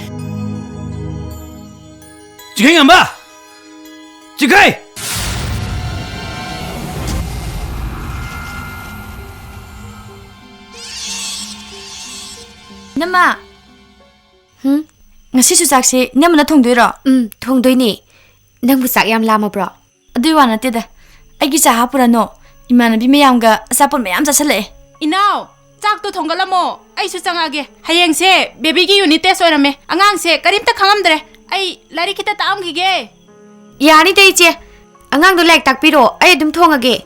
ꯆꯤꯡꯈꯩ ꯉꯝꯕ! ꯆꯤꯡꯈꯩ! ꯏꯅꯝꯃ! ꯍꯨꯝ? ꯉꯁꯤꯁꯨ ꯆꯥꯛꯁꯦ ꯏꯅꯝꯃꯅ ꯊꯣꯡꯗꯣꯏꯔꯣ? ꯎꯝ, ꯊꯣꯡꯗꯣꯏꯅꯦ꯫ ꯅꯪꯕꯨ ꯆꯥꯛ ꯌꯥꯝ ꯂꯥꯝꯃꯕ꯭ꯔꯣ? ꯑꯗꯨꯏ ꯋꯥ ꯅꯠꯇꯦꯗ꯫ ꯑꯩꯒꯤ ꯆꯥ ꯍꯥꯞꯄꯨꯔꯅꯣ? ꯏꯃꯥꯟꯅꯕꯤ ꯃꯌꯥꯝꯒ ꯑꯆꯥꯄꯣꯠ ꯃꯌꯥꯝ ꯆꯥꯁꯤꯜꯂꯛꯑꯦ꯫ ꯏꯅꯥꯎ, ꯆꯥꯛꯇꯣ ꯊꯣꯡꯒꯠꯂꯝꯃꯣ꯫ ꯑꯩꯁꯨ ꯆꯪꯉꯛꯑꯒꯦ꯫ ꯍꯌꯦꯡꯁꯦ babyꯒꯤ unit test ꯑꯣꯏꯔꯝꯃꯦ꯫ ꯑꯉꯥꯡꯁꯦ ꯀꯔꯤꯝꯇ ꯈꯪꯉꯝꯗ꯭ꯔꯦ꯫ ꯑꯩ ꯂꯥꯏꯔꯤꯛ ꯈꯤꯇ ꯇꯥꯛꯑꯝꯈꯤꯒꯦ꯫ ꯌꯥꯅꯤꯗ ꯏꯆꯦ꯫ ꯑꯉꯥꯡꯗꯣ ꯂꯥꯏꯔꯤꯛ ꯇꯥꯛꯄꯤꯔꯣ꯫ ꯑꯩ ꯑꯗꯨꯝ ꯊꯣꯡꯉꯒꯦ꯫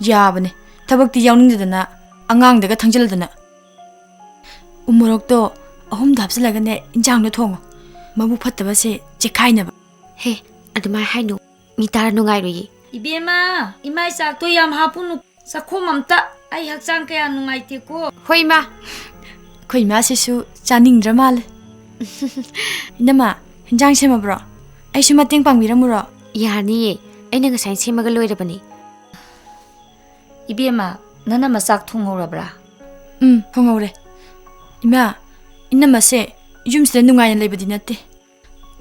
ꯌꯥꯕꯅꯦ꯫ ꯊꯕꯛꯇꯤ ꯌꯥꯎꯅꯤꯡꯗꯗꯅ ꯑꯉꯥꯡꯗꯒ ꯊꯪꯖꯜꯂꯗꯅ꯫ ꯎꯃꯣꯔꯣꯛꯇꯣ ꯑꯍꯨꯝꯗ ꯍꯥꯞꯆꯤꯜꯂꯒꯅꯦ ꯏꯟꯖꯥꯡꯗꯣ ꯊꯣꯡꯉꯣ꯫ ꯃꯕꯨꯛ ꯐꯠꯇꯕꯁꯦ ꯆꯦꯛꯈꯥꯏꯅꯕ꯫ ꯍꯦ, ꯑꯗꯨꯃꯥꯏ ꯍꯥꯏꯅꯨ꯫ ꯃꯤ ꯇꯥꯔ ꯅꯨꯡꯉꯥꯏꯔꯣꯏꯌꯦ꯫ ꯏꯕꯦꯝꯃ, ꯏꯃꯥꯏ ꯆꯥꯛꯇꯣ ꯌꯥꯝ ꯍꯥꯞꯄꯨꯅꯨ꯫ ꯆꯥꯛꯈꯣꯝ ꯑꯝꯇ꯫ ꯑꯩ ꯍꯛꯆꯥꯡ ꯀꯌꯥ ꯅꯨꯡꯉꯥꯏꯇꯦꯀꯣ꯫ ꯍꯣꯏ, ꯏꯃꯥ꯫ ꯑꯩꯈꯣꯏ ꯏꯃꯥꯁꯤꯁꯨ ꯆꯥꯅꯤꯡꯗ꯭ꯔ ꯃꯥꯜꯂꯦ꯫ ꯏꯅꯝꯃ, ꯍꯤꯟꯖꯥꯡ ꯁꯦꯝꯃꯕ꯭ꯔꯣ? ꯑꯩꯁꯨ ꯃꯇꯦꯡ ꯄꯥꯡꯕꯤꯔꯝꯃꯨꯔꯣ? ꯌꯥꯔꯅꯤꯌꯦ꯫ ꯑꯩꯅ ꯉꯁꯥꯏ ꯁꯦꯝꯃꯒ ꯂꯣꯏꯔꯕꯅꯤ꯫ ꯏꯕꯦꯝꯃ, ꯅꯅꯝꯃ ꯆꯥꯛ ꯊꯣꯡꯍꯧꯔꯕ꯭ꯔꯥ? ꯎꯝ, ꯊꯣꯡꯍꯧꯔꯦ꯫ ꯏꯃꯥ, ꯏꯅꯝꯃꯁꯦ ꯌꯨꯝꯁꯤꯗ ꯅꯨꯡꯉꯥꯏꯅ ꯂꯩꯕꯗꯤ ꯅꯠꯇꯦ꯫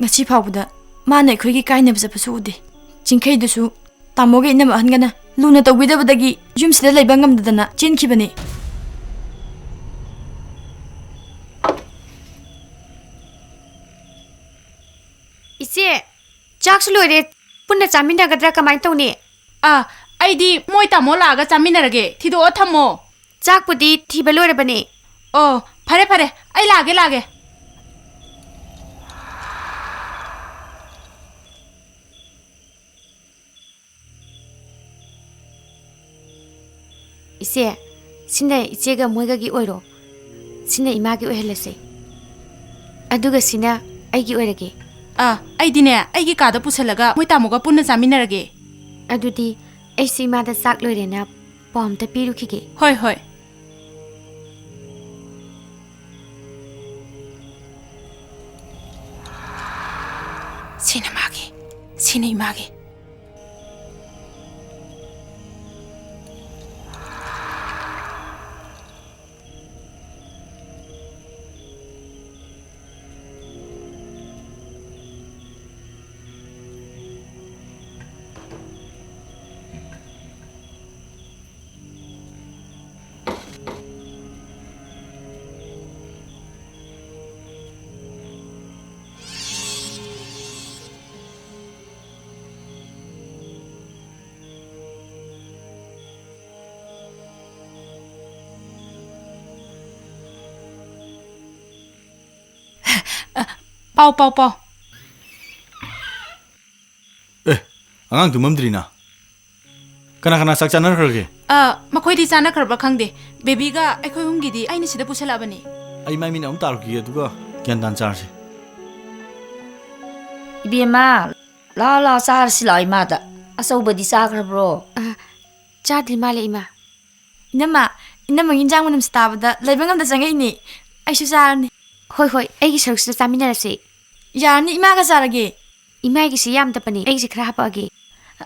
ꯉꯁꯤ ꯐꯥꯎꯕꯗ ꯃꯥꯅ ꯑꯩꯈꯣꯏꯒꯤ ꯀꯥꯏꯅꯕ ꯆꯠꯄꯁꯨ ꯎꯗꯦ꯫ ꯆꯤꯡꯈꯩꯗꯨꯁꯨ ꯇꯥꯃꯣꯒ ꯏꯅꯝꯃ ꯑꯍꯟꯒꯅ ꯂꯨꯅ ꯇꯧꯕꯤꯗꯕꯗꯒꯤ ꯌꯨꯝꯁꯤꯗ ꯂꯩꯕ ꯉꯝꯗꯗꯅ ꯆꯦꯟꯈꯤꯕꯅꯤ꯫ ꯏꯆꯦ, ꯆꯥꯛꯁꯨ ꯂꯣꯏꯔꯦ, ꯄꯨꯟꯅ ꯆꯥꯃꯤꯟꯅꯒꯗ꯭ꯔꯥ? ꯀꯃꯥꯏꯅ ꯇꯧꯅꯤ? ꯑꯥ, ꯑꯩꯗꯤ ꯃꯣꯏ ꯇꯥꯃꯣ ꯂꯥꯛꯑꯒ ꯆꯥꯃꯤꯟꯅꯔꯒꯦ꯫ ꯊꯤꯗꯣꯛꯑ ꯊꯝꯃꯣ꯫ ꯆꯥꯛꯄꯨꯗꯤ ꯊꯤꯕ ꯂꯣꯏꯔꯕꯅꯦ꯫ ꯑꯣ, ꯐꯔꯦ ꯐꯔꯦ, ꯑꯩ ꯂꯥꯛꯑꯒꯦ, ꯂꯥꯛꯑꯒꯦ꯫ ꯏꯆꯦ, ꯁꯤꯅ ꯏꯆꯦꯒ ꯃꯣꯏꯒꯒꯤ ꯑꯣꯏꯔꯣ, ꯁꯤꯅ ꯏꯃꯥꯒꯤ ꯑꯣꯏꯍꯜꯂꯁꯦ, ꯑꯗꯨꯒ ꯁꯤꯅ ꯑꯩꯒꯤ ꯑꯣꯏꯔꯒꯦ꯫ ꯑꯥ, ꯑꯩꯗꯤꯅꯦ, ꯑꯩꯒꯤ ꯀꯥꯗ ꯄꯨꯁꯜꯂꯒ ꯃꯣꯏ ꯇꯥꯃꯣꯒ ꯄꯨꯟꯅ ꯆꯥꯃꯤꯟꯅꯔꯒꯦ꯫ ꯑꯗꯨꯗꯤ ꯑꯩꯁꯨ ꯏꯃꯥꯗ ꯆꯥꯛ ꯂꯣꯏꯔꯦꯅ ꯄꯥꯎ ꯑꯝꯇ ꯄꯤꯔꯨꯈꯤꯒꯦ꯫ ꯍꯣꯏ, ꯍꯣꯏ꯫ ꯁꯤꯅ ꯃꯥꯒꯤ, ꯁꯤꯅ ꯏꯃꯥꯒꯤ꯫ ꯑ, ꯄꯥꯎ, ꯄꯥꯎ, ꯄꯥꯎ꯫ ꯑꯦ, ꯑꯉꯥꯡ ꯇꯨꯝꯃꯝꯗ꯭ꯔꯤꯅ? ꯀꯅꯥ ꯀꯅꯥ ꯆꯥꯛ ꯆꯥꯅꯈ꯭ꯔꯒꯦ? ꯑ, ꯃꯈꯣꯏꯗꯤ ꯆꯥꯅꯈ꯭ꯔꯕ ꯈꯪꯗꯦ꯫ ꯕꯦꯕꯤꯒ ꯑꯩꯈꯣꯏ ꯑꯍꯨꯝꯒꯤꯗꯤ ꯑꯩꯅ ꯁꯤꯗ ꯄꯨꯁꯜꯂꯛꯑꯕꯅꯤ꯫ ꯑꯩ ꯃꯥꯏ ꯃꯤꯠ ꯑꯃꯨꯛ ꯇꯥꯔꯨꯈꯤꯒꯦ, ꯑꯗꯨꯒ ꯒ꯭ꯌꯥꯟ ꯇꯥꯅ ꯆꯥꯔꯁꯦ꯫ ꯏꯕꯦꯝꯃ, ꯂꯥꯛꯑꯣ, ꯂꯥꯛꯑꯣ, ꯆꯥꯔꯁꯤ ꯂꯥꯛꯑꯣ ꯏꯃꯥꯗ꯫ ꯑꯆꯧꯕꯗꯤ ꯆꯥꯈ꯭ꯔꯕ꯭ꯔꯣ? ꯑ, ꯆꯥꯗ꯭ꯔꯤ ꯃꯥꯜꯂꯦ, ꯏꯃꯥ꯫ ꯏꯅꯝꯃ, ꯏꯅꯝꯃꯒꯤ ꯏꯟꯖꯥꯡ ꯃꯅꯝꯁꯤ ꯇꯥꯕꯗ ꯂꯩꯕ ꯉꯝꯗ ꯆꯪꯉꯛꯏꯅꯦ꯫ ꯑꯩꯁꯨ ꯆꯥꯔꯅꯤ꯫ ꯍꯣꯏ, ꯍꯣꯏ, ꯑꯩꯒꯤ ꯁꯔꯨꯛꯁꯤꯗ ꯆꯥꯃꯤꯟꯅꯔꯁꯦ꯫ ꯌꯥꯔꯅꯤ, ꯏꯃꯥꯒ ꯆꯥꯔꯒꯦ꯫ ꯏꯃꯥꯒꯤꯁꯤ ꯌꯥꯝꯗꯕꯅꯦ, ꯑꯩꯒꯤꯁꯤ ꯈꯔ ꯍꯥꯄꯛꯑꯒꯦ꯫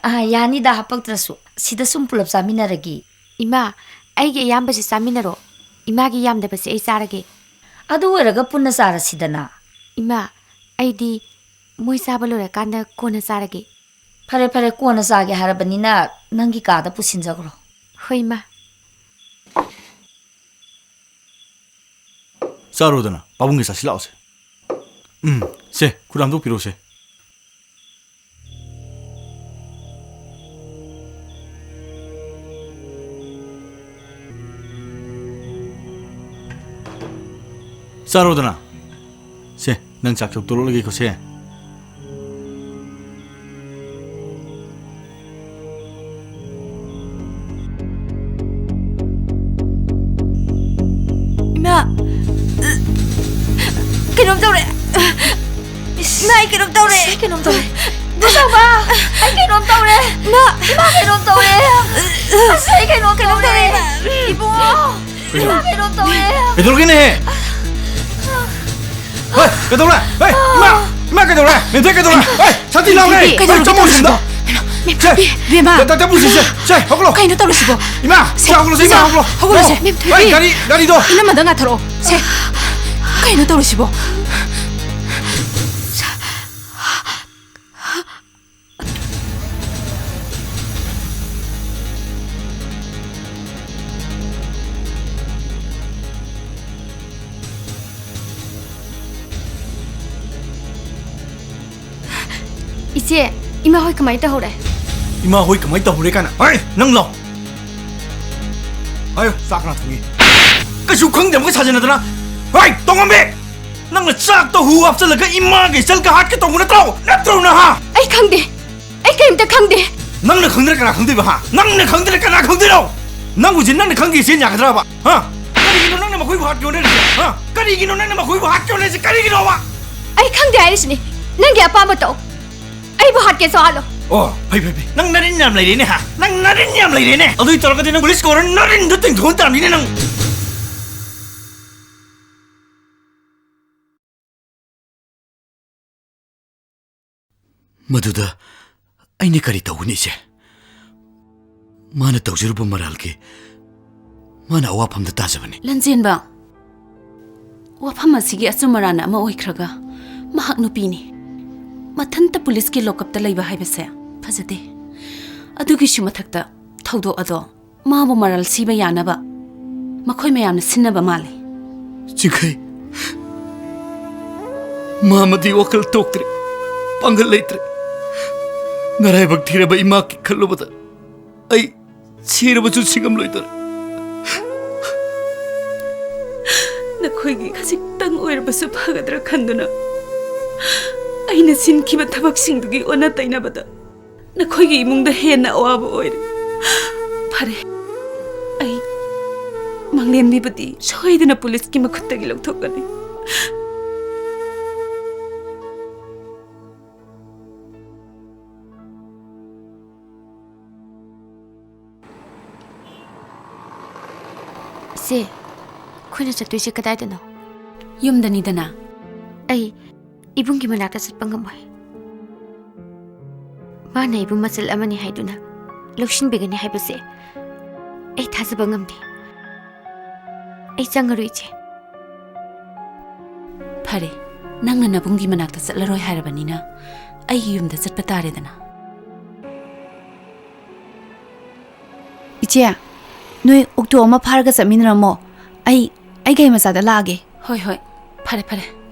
ꯑꯥ, ꯌꯥꯅꯤꯗ, ꯍꯥꯄꯛꯇ꯭ꯔꯁꯨ꯫ ꯁꯤꯗ ꯁꯨꯝ ꯄꯨꯂꯞ ꯆꯥꯃꯤꯟꯅꯔꯒꯦ꯫ ꯏꯃꯥ, ꯑꯩꯒꯤ ꯑꯌꯥꯝꯕꯁꯤ ꯆꯥꯃꯤꯟꯅꯔꯣ꯫ ꯏꯃꯥꯒꯤ ꯌꯥꯝꯗꯕꯁꯤ ꯑꯩ ꯆꯥꯔꯒꯦ꯫ ꯑꯗꯨ ꯑꯣꯏꯔꯒ ꯄꯨꯟꯅ ꯆꯥꯔꯁꯤꯗꯅ꯫ ꯏꯃꯥ, ꯑꯩꯗꯤ ꯃꯣꯏ ꯆꯥꯕ ꯂꯣꯏꯔꯀꯥꯟꯗ ꯀꯣꯟꯅ ꯆꯥꯔꯒꯦ꯫ ꯐꯔꯦ, ꯐꯔꯦ, ꯀꯣꯟꯅ ꯆꯥꯒꯦ ꯍꯥꯏꯔꯕꯅꯤꯅ ꯅꯪꯒꯤ ꯀꯥꯗ ꯄꯨꯁꯤꯟꯖꯈ꯭ꯔꯣ꯫ ꯍꯣꯏ, ꯏꯃꯥ꯫ ꯆꯥꯔꯣꯗꯅ, ꯄꯥꯕꯨꯡꯒꯤ ꯆꯥꯁꯤꯜꯂꯛꯑꯣꯁꯦ꯫ ꯎꯝ, ꯁꯦ, ꯈꯨꯠ ꯍꯥꯝꯗꯣꯛꯄꯤꯔꯣꯁꯦ꯫ ꯆꯥꯔꯣꯗꯅ꯫ ꯁꯦ, ꯅꯪ ꯆꯥꯛ ꯆꯧ ꯇꯣꯂꯛꯂꯒꯦꯀꯣ, ꯁꯦ꯫ ꯏꯃꯥ, ꯑꯩ ꯀꯩꯅꯣꯝ ꯇꯧꯔꯦ꯫ ꯑꯩ ꯀꯩꯅꯣꯝ ꯇꯧꯔꯦ꯫ ꯕꯨꯆꯧꯕ! ꯑꯩ ꯀꯩꯅꯣꯝ ꯇꯧꯔꯦ꯫ ꯏꯃꯥ! ꯏꯃꯥ, ꯀꯩꯅꯣꯝ ꯇꯧꯔꯦ꯫ ꯑꯁ, ꯑꯩ ꯀꯩꯅꯣꯝ, ꯀꯩꯅꯣꯝ ꯇꯧꯔꯦ꯫ ꯏꯕꯨꯡꯉꯣ! ꯀꯩꯅꯣ? ꯏꯃꯥ, ꯀꯩꯅꯣꯝ ꯇꯧꯔꯦ꯫ ꯀꯩꯗꯧꯔꯒꯦꯅꯦꯍꯦ? ꯍꯣꯏ, ꯀꯩꯗꯧꯔꯦ? ꯍꯣꯏ, ꯏꯃꯥ! ꯏꯃꯥ, ꯀꯩꯗꯧꯔꯦ? ꯃꯦꯝꯊꯣꯏ, ꯀꯩꯗꯧꯔꯦ? ꯍꯣꯏ, ꯁꯥꯟꯇꯤ ꯂꯥꯎꯅꯦ! ꯀꯩꯗꯧꯔꯒꯦ? ꯍꯣꯏ, ꯆꯪꯉꯣ ꯁꯤꯗ! ꯀꯩꯗꯧꯔꯒꯦ? ꯁꯦ, ꯕꯦꯝꯃ! ꯗ-, ꯗ-, ꯗ ꯄꯨꯁꯤꯁꯦ! ꯁꯦ, ꯍꯧꯒꯠꯂꯣ! ꯀꯩꯅꯣ ꯇꯧꯔꯤꯁꯤꯕꯣ? ꯏꯃꯥ! ꯁꯦ, ꯁꯦ, ꯍꯧꯒꯠꯂꯣꯁꯦ, ꯏꯃꯥ, ꯏꯃꯥ, ꯍꯧꯒꯠꯂꯣ! ꯍꯧꯒꯠꯂꯣꯁꯦ! ꯍꯧꯒꯠꯂꯣ! ꯃꯦꯝꯊꯣꯏꯕꯤ! ꯍꯣꯏ, ꯒꯥꯔꯤ, ꯒꯥꯔꯤꯗꯣ! ꯏꯅꯝꯃꯗ ꯉꯥꯊꯣꯔꯛꯑꯣ! ꯁꯦ! ꯀꯩꯅꯣ ꯇꯧꯔꯤꯁꯤꯕꯣ? ꯏꯆꯦ, ꯏꯃꯥ ꯍꯣꯏ ꯀꯃꯥꯏ ꯇꯧꯍꯧꯔꯦ? ꯏꯃꯥ ꯍꯣꯏ ꯀꯃꯥꯏ ꯇꯧꯍꯧꯔꯦ ꯀꯥꯏꯅ? ꯍꯩ, ꯅꯪ ꯂꯥꯎ꯫ ꯍꯥꯏꯌꯣ, ꯆꯥꯛ ꯀꯅꯥ ꯊꯣꯡꯉꯤ? ꯀꯩꯁꯨ ꯈꯪꯗꯕꯒ ꯁꯥꯖꯟꯅꯗꯅ꯫ ꯍꯩ, ꯇꯣꯡꯉꯝꯕꯤ! ꯅꯪꯅ ꯆꯥꯛꯇ ꯍꯨ ꯍꯥꯞꯆꯜꯂꯒ ꯏꯃꯥꯒ ꯏꯆꯜꯒ ꯍꯥꯠꯀꯦ ꯇꯧꯕ ꯅꯠꯇ꯭ꯔꯣ? ꯅꯠꯇ꯭ꯔꯣ, ꯅꯍꯥ? ꯑꯩ ꯈꯪꯗꯦ꯫ ꯑꯩ ꯀꯔꯤꯝꯇ ꯈꯪꯗꯦ꯫ ꯅꯪꯅ ꯈꯪꯗꯅ ꯀꯅꯥ ꯈꯪꯗꯣꯏꯕ, ꯍꯥ? ꯅꯪꯅ ꯈꯪꯗꯅ ꯀꯅꯥ ꯈꯪꯗꯣꯏꯅꯣ? ꯅꯪꯕꯨ ꯍꯧꯖꯤꯛ ꯅꯪꯅ ꯈꯪꯗꯦ ꯆꯦꯟ ꯌꯥꯒꯗ꯭ꯔꯕ, ꯍꯥ? ꯀꯔꯤꯒꯤꯅꯣ ꯅꯪꯅ ꯃꯈꯣꯏꯕꯨ ꯍꯥꯠꯀꯦ ꯍꯣꯠꯅꯔꯤꯁꯦ, ꯍꯥ? ꯀꯔꯤꯒꯤꯅꯣ ꯅꯪꯅ ꯃꯈꯣꯏꯕꯨ ꯍꯥꯠꯀꯦ ꯍꯣꯠꯅꯔꯤꯁꯦ? ꯀꯔꯤꯒꯤꯅꯣꯕ? ꯑꯩ ꯈꯪꯗꯦ ꯍꯥꯏꯔꯤꯁꯤꯅꯤ꯫ ꯅꯪꯒꯤ ꯑꯄꯥꯝꯕ ꯇꯧ꯫ ꯑꯩꯕꯨ ꯍꯥꯠꯀꯦꯁꯨ ꯍꯥꯠꯂꯣ꯫ ꯑꯣ, ꯐꯩ, ꯐꯩ, ꯐꯩ꯫ ꯅꯪ ꯅꯔꯤꯟ ꯌꯥꯝ ꯂꯩꯔꯦꯅꯦ, ꯍꯥ? ꯅꯪ ꯅꯔꯤꯟ ꯌꯥꯝ ꯂꯩꯔꯦꯅꯦ꯫ ꯑꯗꯨꯏ ꯇꯧꯔꯒꯗꯤ ꯅꯪ ꯄꯨꯂꯤꯁ ꯀꯧꯔ ꯅꯔꯤꯟꯗꯣ ꯇꯤꯡꯊꯣꯛ ꯇꯥꯕꯅꯤꯅꯦ ꯅꯪ꯫ ꯃꯗꯨꯗ ꯑꯩꯅ ꯀꯔꯤ ꯇꯧꯒꯅꯤ, ꯏꯆꯦ? ꯃꯥꯅ ꯇꯧꯖꯔꯨꯕ ꯃꯔꯥꯜꯒꯤ ꯃꯥꯅ ꯑꯋꯥꯐꯝꯗ ꯇꯥꯖꯕꯅꯤ꯫ ꯂꯟꯖꯦꯟꯕ, ꯋꯥꯐꯝ ꯑꯁꯤꯒꯤ ꯑꯆꯨꯝ ꯑꯔꯥꯟ ꯑꯃ ꯑꯣꯏꯈ꯭ꯔꯒ, ꯃꯍꯥꯛ ꯅꯨꯄꯤꯅꯤ꯫ ꯃꯊꯟꯇ ꯄꯨꯂꯤꯁꯀꯤ ꯂꯣꯀꯞꯇ ꯂꯩꯕ ꯍꯥꯏꯕꯁꯦ ꯐꯖꯗꯦ꯫ ꯑꯗꯨꯒꯤꯁꯨ ꯃꯊꯛꯇ ꯊꯧꯗꯣꯛ ꯑꯗꯣ ꯃꯥꯕꯨ ꯃꯔꯥꯜ ꯁꯤꯕ ꯌꯥꯅꯕ ꯃꯈꯣꯏ ꯃꯌꯥꯝꯅ ꯁꯤꯟꯅꯕ ꯃꯥꯜꯂꯤ꯫ ꯆꯤꯡꯈꯩ, ꯃꯥꯃꯗꯤ ꯋꯥꯈꯜ ꯊꯣꯛꯇ꯭ꯔꯦ, ꯄꯥꯡꯒꯜ ꯂꯩꯇ꯭ꯔꯦ꯫ ꯅꯔꯥꯏꯕꯛ ꯊꯤꯔꯕ ꯏꯃꯥꯒꯤ ꯈꯜꯂꯨꯕꯗ ꯑꯩ ꯁꯤꯔꯕꯁꯨ ꯁꯤꯉꯝꯂꯣꯏꯗꯣꯔꯦ꯫ ꯅꯈꯣꯏꯒꯤ ꯈꯖꯤꯛꯇꯪ ꯑꯣꯏꯔꯕꯁꯨ ꯐꯒꯗ꯭ꯔꯥ ꯈꯟꯗꯨꯅ ꯑꯩꯅ ꯁꯤꯟꯈꯤꯕ ꯊꯕꯛꯁꯤꯡꯗꯨꯒꯤ ꯑꯣꯟꯅ ꯇꯩꯅꯕꯗ ꯅꯈꯣꯏꯒꯤ ꯏꯃꯨꯡꯗ ꯍꯦꯟꯅ ꯑꯋꯥꯕ ꯑꯣꯏꯔꯦ꯫ ꯐꯔꯦ, ꯑꯩ ꯃꯪꯂꯦꯝꯕꯤꯕꯨꯗꯤ ꯁꯣꯏꯗꯅ ꯄꯨꯂꯤꯁꯀꯤ ꯃꯈꯨꯠꯇꯒꯤ ꯂꯧꯊꯣꯛꯀꯅꯤ꯫ ꯆꯦ, ꯑꯩꯈꯣꯏꯅ ꯆꯠꯇꯣꯏꯁꯦ ꯀꯗꯥꯏꯗꯅꯣ? ꯌꯨꯝꯗꯅꯤꯗꯅ꯫ ꯑꯩ ꯏꯕꯨꯡꯒꯤ ꯃꯅꯥꯛꯇ ꯆꯠꯄ ꯉꯝꯃꯣꯏ꯫ ꯃꯥꯅ ꯏꯕꯨꯡ ꯃꯆꯜ ꯑꯃꯅꯤ ꯍꯥꯏꯗꯨꯅ ꯂꯧꯁꯤꯟꯕꯤꯒꯅꯤ ꯍꯥꯏꯕꯁꯦ ꯑꯩ ꯊꯥꯖꯕ ꯉꯝꯗꯦ꯫ ꯑꯩ ꯆꯪꯉꯔꯣꯏ, ꯏꯆꯦ꯫ ꯐꯔꯦ, ꯅꯪꯅ ꯅꯕꯨꯡꯒꯤ ꯃꯅꯥꯛꯇ ꯆꯠꯂꯔꯣꯏ ꯍꯥꯏꯔꯕꯅꯤꯅ, ꯑꯩꯒꯤ ꯌꯨꯝꯗ ꯆꯠꯄ ꯇꯥꯔꯦꯗꯅ꯫ ꯏꯆꯦ, ꯅꯣꯏ ꯑꯣꯛꯇꯣ ꯑꯃ ꯐꯥꯔꯒ ꯆꯠꯃꯤꯟꯅꯔꯝꯃꯣ꯫ ꯑꯩ, ꯑꯩ ꯒꯥꯔꯤ ꯃꯆꯥꯗ ꯂꯥꯛꯑꯒꯦ꯫ ꯍꯣꯏ, ꯍꯣꯏ꯫ ꯐꯔꯦ, ꯐꯔꯦ꯫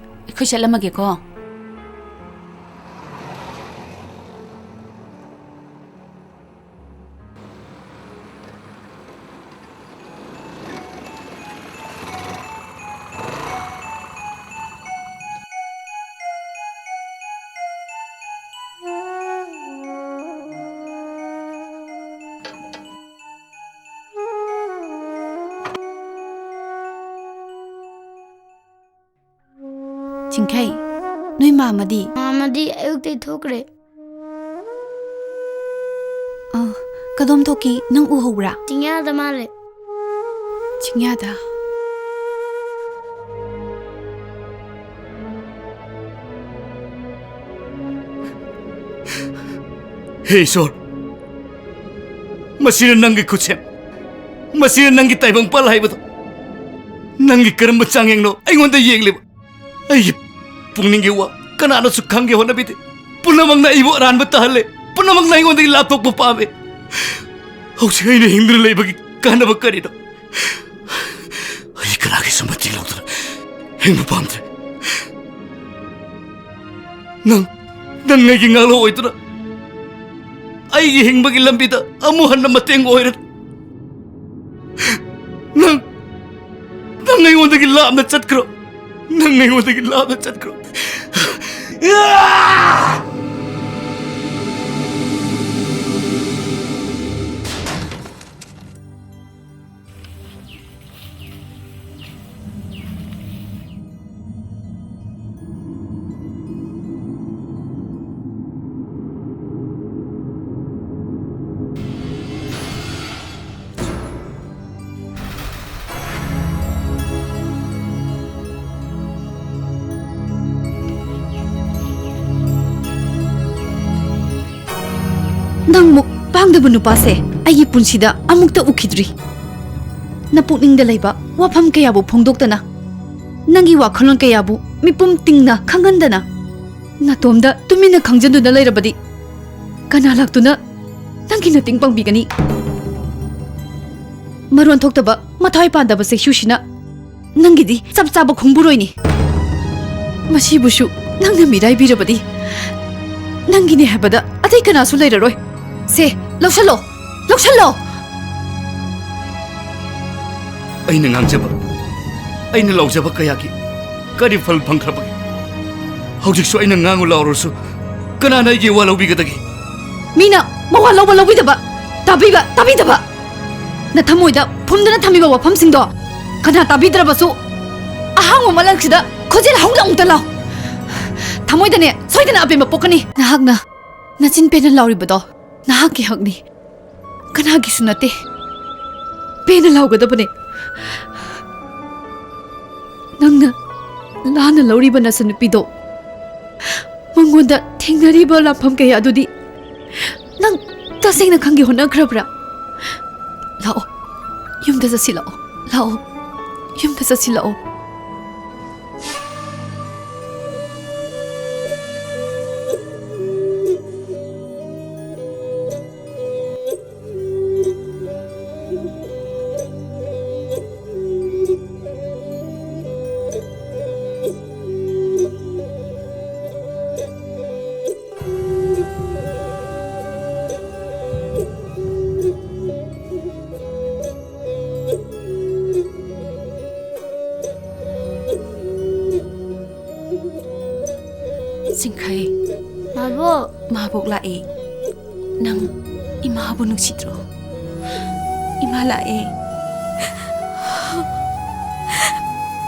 ꯑꯩꯈꯣꯏ ꯆꯠꯂꯝꯃꯒꯦꯀꯣ꯫ ꯆꯤꯡꯈꯩ, ꯅꯣꯏ ꯃꯥꯃꯗꯤ? ꯃꯥꯃꯗꯤ ꯑꯌꯨꯛꯇꯩ ꯊꯣꯛꯈ꯭ꯔꯦ꯫ ꯑ, ꯀꯗꯣꯝ ꯊꯣꯛꯈꯤ? ꯅꯪ ꯎꯍꯧꯕ꯭ꯔꯥ? ꯆꯤꯡꯌꯥꯗ ꯃꯥꯜꯂꯦ꯫ ꯆꯤꯡꯌꯥꯗ? ꯍꯦ ꯏꯁꯣꯔ, ꯃꯁꯤꯅ ꯅꯪꯒꯤ ꯈꯨꯠꯁꯦꯝ, ꯃꯁꯤꯅ ꯅꯪꯒꯤ ꯇꯥꯏꯕꯪꯄꯥꯜ ꯍꯥꯏꯕꯗꯣ꯫ ꯅꯪꯒꯤ ꯀꯔꯝꯕ ꯆꯥꯡꯌꯦꯡꯅꯣ ꯑꯩꯉꯣꯟꯗ ꯌꯦꯡꯂꯤꯕ? ꯑꯩꯒꯤ ꯄꯨꯛꯅꯤꯡꯒꯤ ꯋꯥ ꯀꯅꯥꯅꯁꯨ ꯈꯪꯒꯦ ꯍꯣꯠꯅꯕꯤꯗꯦ꯫ ꯄꯨꯝꯅꯃꯛꯅ ꯑꯩꯕꯨ ꯑꯔꯥꯟꯕ ꯇꯥꯍꯜꯂꯦ꯫ ꯄꯨꯝꯅꯃꯛꯅ ꯑꯩꯉꯣꯟꯗꯒꯤ ꯂꯥꯞꯊꯣꯛꯄ ꯄꯥꯝꯃꯦ꯫ ꯍꯧꯖꯤꯛ ꯑꯩꯅ ꯍꯤꯡꯗꯨꯅ ꯂꯩꯕꯒꯤ ꯀꯥꯟꯅꯕ ꯀꯔꯤꯅꯣ? ꯑꯩ ꯀꯅꯥꯒꯤꯁꯨ ꯃꯇꯦꯡ ꯂꯧꯗꯅ ꯍꯤꯡꯕ ꯄꯥꯝꯗ꯭ꯔꯦ꯫ ꯅꯪ, ꯅꯪ ꯑꯩꯒꯤ ꯉꯥꯛꯂꯧ ꯑꯣꯏꯗꯨꯅ ꯑꯩꯒꯤ ꯍꯤꯡꯕꯒꯤ ꯂꯝꯕꯤꯗ ꯑꯃꯨꯛ ꯍꯟꯅ ꯃꯇꯦꯡ ꯑꯣꯏꯔꯅꯨ꯫ ꯅꯪ, ꯅꯪ ꯑꯩꯉꯣꯟꯗꯒꯤ ꯂꯥꯞꯅ ꯆꯠꯈ꯭ꯔꯣ꯫ ꯅꯪ ꯑꯩꯉꯣꯟꯗꯒꯤ ꯂꯥꯞꯅ ꯆꯠꯈ꯭ꯔꯣ꯫ ꯅꯪꯃꯨꯛ ꯄꯥꯡꯗꯕ ꯅꯨꯄꯥꯁꯦ ꯑꯩꯒꯤ ꯄꯨꯟꯁꯤꯗ ꯑꯃꯨꯛꯇ ꯎꯈꯤꯗ꯭ꯔꯤ꯫ ꯅꯄꯨꯛꯅꯤꯡꯗ ꯂꯩꯕ ꯋꯥꯐꯝ ꯀꯌꯥꯕꯨ ꯐꯣꯡꯗꯣꯛꯇꯅ, ꯅꯪꯒꯤ ꯋꯥꯈꯜꯂꯣꯟ ꯀꯌꯥꯕꯨ ꯃꯤꯄꯨꯝ ꯇꯤꯡꯅ ꯈꯪꯍꯟꯗꯅ, ꯅꯇꯣꯝꯗ ꯇꯨꯃꯤꯟꯅ ꯈꯪꯖꯤꯟꯗꯨꯅ ꯂꯩꯔꯕꯗꯤ ꯀꯅꯥ ꯂꯥꯛꯇꯨꯅ ꯅꯪꯒꯤ ꯅꯇꯦꯡ ꯄꯥꯡꯕꯤꯒꯅꯤ? ꯃꯔꯣꯟ ꯊꯣꯛꯇꯕ ꯃꯊ꯭ꯋꯥꯏ ꯄꯥꯟꯗꯕ ꯆꯩꯁꯨꯁꯤꯅ ꯅꯪꯒꯤꯗꯤ ꯆꯞ ꯆꯥꯕ ꯈꯣꯡꯕꯨꯔꯣꯏꯅꯤ꯫ ꯃꯁꯤꯕꯨꯁꯨ ꯅꯪꯅ ꯃꯤꯔꯥꯏꯕꯤꯔꯕꯗꯤ ꯅꯪꯒꯤꯅꯦ ꯍꯥꯏꯕꯗ ꯑꯇꯩ ꯀꯅꯥꯁꯨ ꯂꯩꯔꯔꯣꯏ꯫ ꯁꯦ, ꯂꯧꯁꯜꯂꯣ, ꯂꯧꯁꯜꯂꯣ꯫ ꯑꯩꯅ ꯉꯥꯡꯖꯕ, ꯑꯩꯅ ꯂꯥꯎꯖꯕ ꯀꯌꯥꯒꯤ ꯀꯔꯤ ꯐꯜ ꯐꯪꯈ꯭ꯔꯕꯒꯦ? ꯍꯧꯖꯤꯛꯁꯨ ꯑꯩꯅ ꯉꯥꯡꯉꯨ ꯂꯥꯎꯔꯁꯨ ꯀꯅꯥꯅ ꯑꯩꯒꯤ ꯋꯥ ꯂꯧꯕꯤꯒꯗꯒꯦ? ꯃꯤꯅ ꯃꯋꯥ ꯂꯧꯕ ꯂꯧꯕꯤꯗꯕ, ꯇꯥꯕꯤꯕ ꯇꯥꯕꯤꯗꯕ, ꯅꯊꯃꯣꯏꯗ ꯐꯨꯝꯗꯨꯅ ꯊꯝꯃꯤꯕ ꯋꯥꯐꯝꯁꯤꯡꯗꯣ ꯀꯅꯥ ꯇꯥꯕꯤꯗ꯭ꯔꯕꯁꯨ, ꯑꯍꯥꯡꯕ ꯃꯥꯂꯪꯁꯤꯗ ꯈꯣꯟꯖꯦꯜ ꯍꯧꯅ ꯑꯃꯨꯛꯇ ꯂꯥꯎ꯫ ꯊꯃꯣꯏꯗꯅꯦ ꯁꯣꯏꯗꯅ ꯑꯄꯦꯟꯕ ꯄꯣꯛꯀꯅꯤ꯫ ꯅꯍꯥꯛꯅ ꯅꯆꯤꯟ ꯄꯦꯟꯅ ꯂꯥꯎꯔꯤꯕꯗꯣ ꯅꯍꯥꯛꯀꯤ ꯍꯛꯅꯤ, ꯀꯅꯥꯒꯤꯁꯨ ꯅꯠꯇꯦ꯫ ꯄꯦꯟꯅ ꯂꯥꯎꯒꯗꯕꯅꯦ꯫ ꯅꯪꯅ ꯂꯥꯟꯅ ꯂꯧꯔꯤꯕ ꯅꯆꯟꯅꯨꯄꯤꯗꯣ, ꯃꯉꯣꯟꯗ ꯊꯦꯡꯅꯔꯤꯕ ꯂꯥꯟꯐꯝ ꯀꯌꯥ ꯑꯗꯨꯗꯤ ꯅꯪ ꯇꯁꯦꯡꯅ ꯈꯪꯒꯦ ꯍꯣꯠꯅꯈ꯭ꯔꯕ꯭ꯔꯥ? ꯂꯥꯛꯑꯣ, ꯌꯨꯝꯗ ꯆꯠꯁꯤ ꯂꯥꯛꯑꯣ, ꯂꯥꯛꯑꯣ, ꯌꯨꯝꯗ ꯆꯠꯁꯤ ꯂꯥꯛꯑꯣ꯫ ꯆꯤꯡꯈꯩ꯫ ꯃꯥꯕꯣꯛ꯫ ꯃꯥꯕꯣꯛ ꯂꯥꯛꯑꯦ꯫ ꯅꯪ ꯏꯃꯥꯕꯨ ꯅꯨꯡꯁꯤꯗ꯭ꯔꯣ? ꯏꯃꯥ ꯂꯥꯛꯑꯦ꯫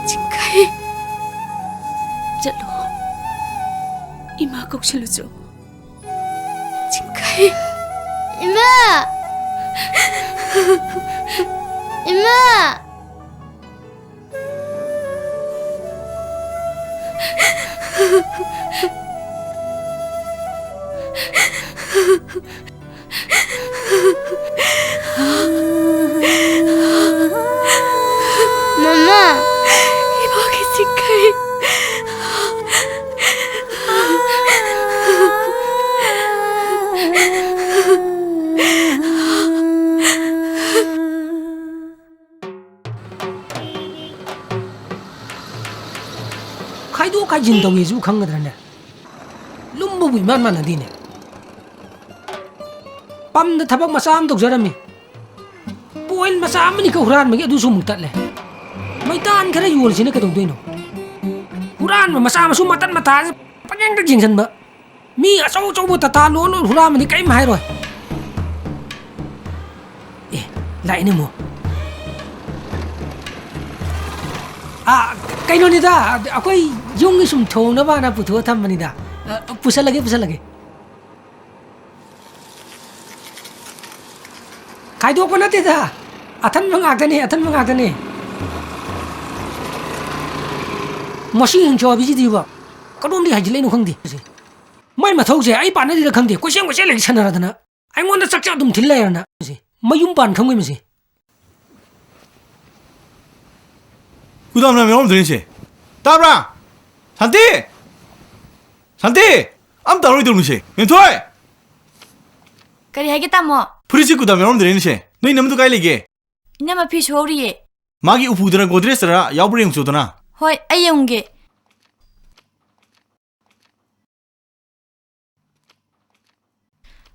ꯆꯤꯡꯈꯩ꯫ ꯆꯠꯂꯣ꯫ ꯏꯃꯥ ꯀꯧꯁꯤꯜꯂꯨꯆꯣ꯫ ꯆꯤꯡꯈꯩ꯫ ꯏꯃꯥ! ꯏꯃꯥ! ꯈꯥꯏꯗꯣꯛ ꯈꯥꯏꯖꯤꯟ ꯇꯧꯋꯦꯁꯨ ꯈꯪꯒꯗ꯭ꯔꯅꯦ? ꯂꯨꯝꯕꯕꯨ ꯏꯃꯥꯟ ꯃꯥꯟꯅꯗꯦꯅꯦ꯫ ꯄꯝꯗ ꯊꯕꯛ ꯃꯆꯥ ꯑꯃ ꯇꯧꯖꯔꯝꯃꯤ꯫ ꯄꯣꯏꯟ ꯃꯆꯥ ꯑꯃꯅꯤꯈꯛ ꯍꯨꯔꯥꯟꯕꯒꯤ ꯑꯗꯨꯁꯨ ꯑꯃꯨꯛ ꯇꯠꯂꯦ꯫ ꯃꯩꯇꯥꯟ ꯈꯔ ꯌꯣꯜꯁꯤꯅ ꯀꯩꯗꯧꯗꯣꯏꯅꯣ? ꯍꯨꯔꯥꯟꯕ ꯃꯆꯥ ꯃꯁꯨ ꯃꯇꯠ ꯃꯇꯥꯁꯦ ꯄꯪꯌꯦꯡꯗ ꯌꯦꯡꯁꯤꯟꯕ꯫ ꯃꯤ ꯑꯆꯧ ꯑꯆꯧꯕ ꯇꯥꯇꯥ ꯂꯣꯟ ꯂꯣꯟ ꯍꯨꯔꯥꯟꯕꯗꯤ ꯀꯔꯤꯝ ꯍꯥꯏꯔꯣꯏ꯫ ꯑꯦ, ꯂꯥꯛꯏꯅꯦ ꯑꯃꯨꯛ꯫ ꯑꯥ, ꯀꯩꯅꯣꯅꯤꯗ, ꯑꯩꯈꯣꯏ ꯌꯨꯝꯒꯤ ꯁꯨꯝ ꯊꯣꯡꯅꯕꯅ ꯄꯨꯊꯣꯛꯑ ꯊꯝꯕꯅꯤꯗ꯫ ꯑ, ꯄꯨꯁꯜꯂꯒꯦ, ꯄꯨꯁꯜꯂꯒꯦ꯫ ꯈꯥꯏꯗꯣꯛꯄ ꯅꯠꯇꯦꯗ, ꯑꯊꯟꯕ ꯉꯥꯛꯇꯅꯦ, ꯑꯊꯟꯕ ꯉꯥꯛꯇꯅꯦ꯫ ꯃꯁꯤ ꯍꯤꯡꯆꯥꯕꯤꯁꯤꯗꯤꯕ ꯀꯗꯣꯝꯗꯒꯤ ꯍꯥꯏꯖꯤꯜꯂꯛꯏꯅꯣ ꯈꯪꯗꯦ꯫ ꯃꯥꯏ ꯃꯊꯧꯁꯦ ꯑꯩ ꯄꯥꯟꯅꯔꯤꯔ ꯈꯪꯗꯦ, ꯀꯣꯏꯆꯦꯟ ꯀꯣꯏꯆꯦꯟ ꯂꯩ ꯁꯥꯟꯅꯔꯗꯅ ꯑꯩꯉꯣꯟꯗ ꯆꯥꯛ ꯆꯥ ꯑꯗꯨꯝ ꯊꯤꯜ ꯂꯩꯔꯅ꯫ ꯃꯌꯨꯝ ꯄꯥꯟ ꯈꯪꯉꯣꯏ ꯃꯁꯤ꯫ ꯀꯨꯗꯥꯝ ꯃꯌꯥꯝ ꯌꯥꯎꯔꯝꯗ꯭ꯔꯦꯅꯦ ꯁꯦ꯫ ꯇꯥꯕ꯭ꯔꯥ? ꯁꯥꯟꯇꯤ! ꯁꯥꯟꯇꯤ! ꯑꯝꯇ ꯇꯧꯔꯣꯏꯗꯧꯅꯤꯁꯦ꯫ ꯃꯦꯝꯊꯣꯏ! ꯀꯔꯤ ꯍꯥꯏꯒꯦ, ꯇꯥꯃꯣ? ꯐꯨꯔꯤꯠꯁꯤ ꯀꯨꯗꯥꯝ ꯌꯥꯎꯔꯝꯗ꯭ꯔꯦꯅꯦ ꯁꯦ꯫ ꯅꯣꯏ ꯏꯅꯝꯃꯗꯨ ꯀꯥꯏ ꯂꯩꯒꯦ? ꯏꯅꯝꯃ ꯐꯤ ꯁꯨꯍꯧꯔꯤꯌꯦ꯫ ꯃꯥꯒꯤ ꯎꯄꯨꯗꯔ ꯒꯣꯗ꯭ꯔꯦꯖꯇꯔ ꯌꯥꯎꯕ꯭ꯔꯥ ꯌꯦꯡꯉꯨꯆꯣꯗꯅ꯫ ꯍꯣꯏ, ꯑꯩ ꯌꯦꯡꯉꯨꯒꯦ꯫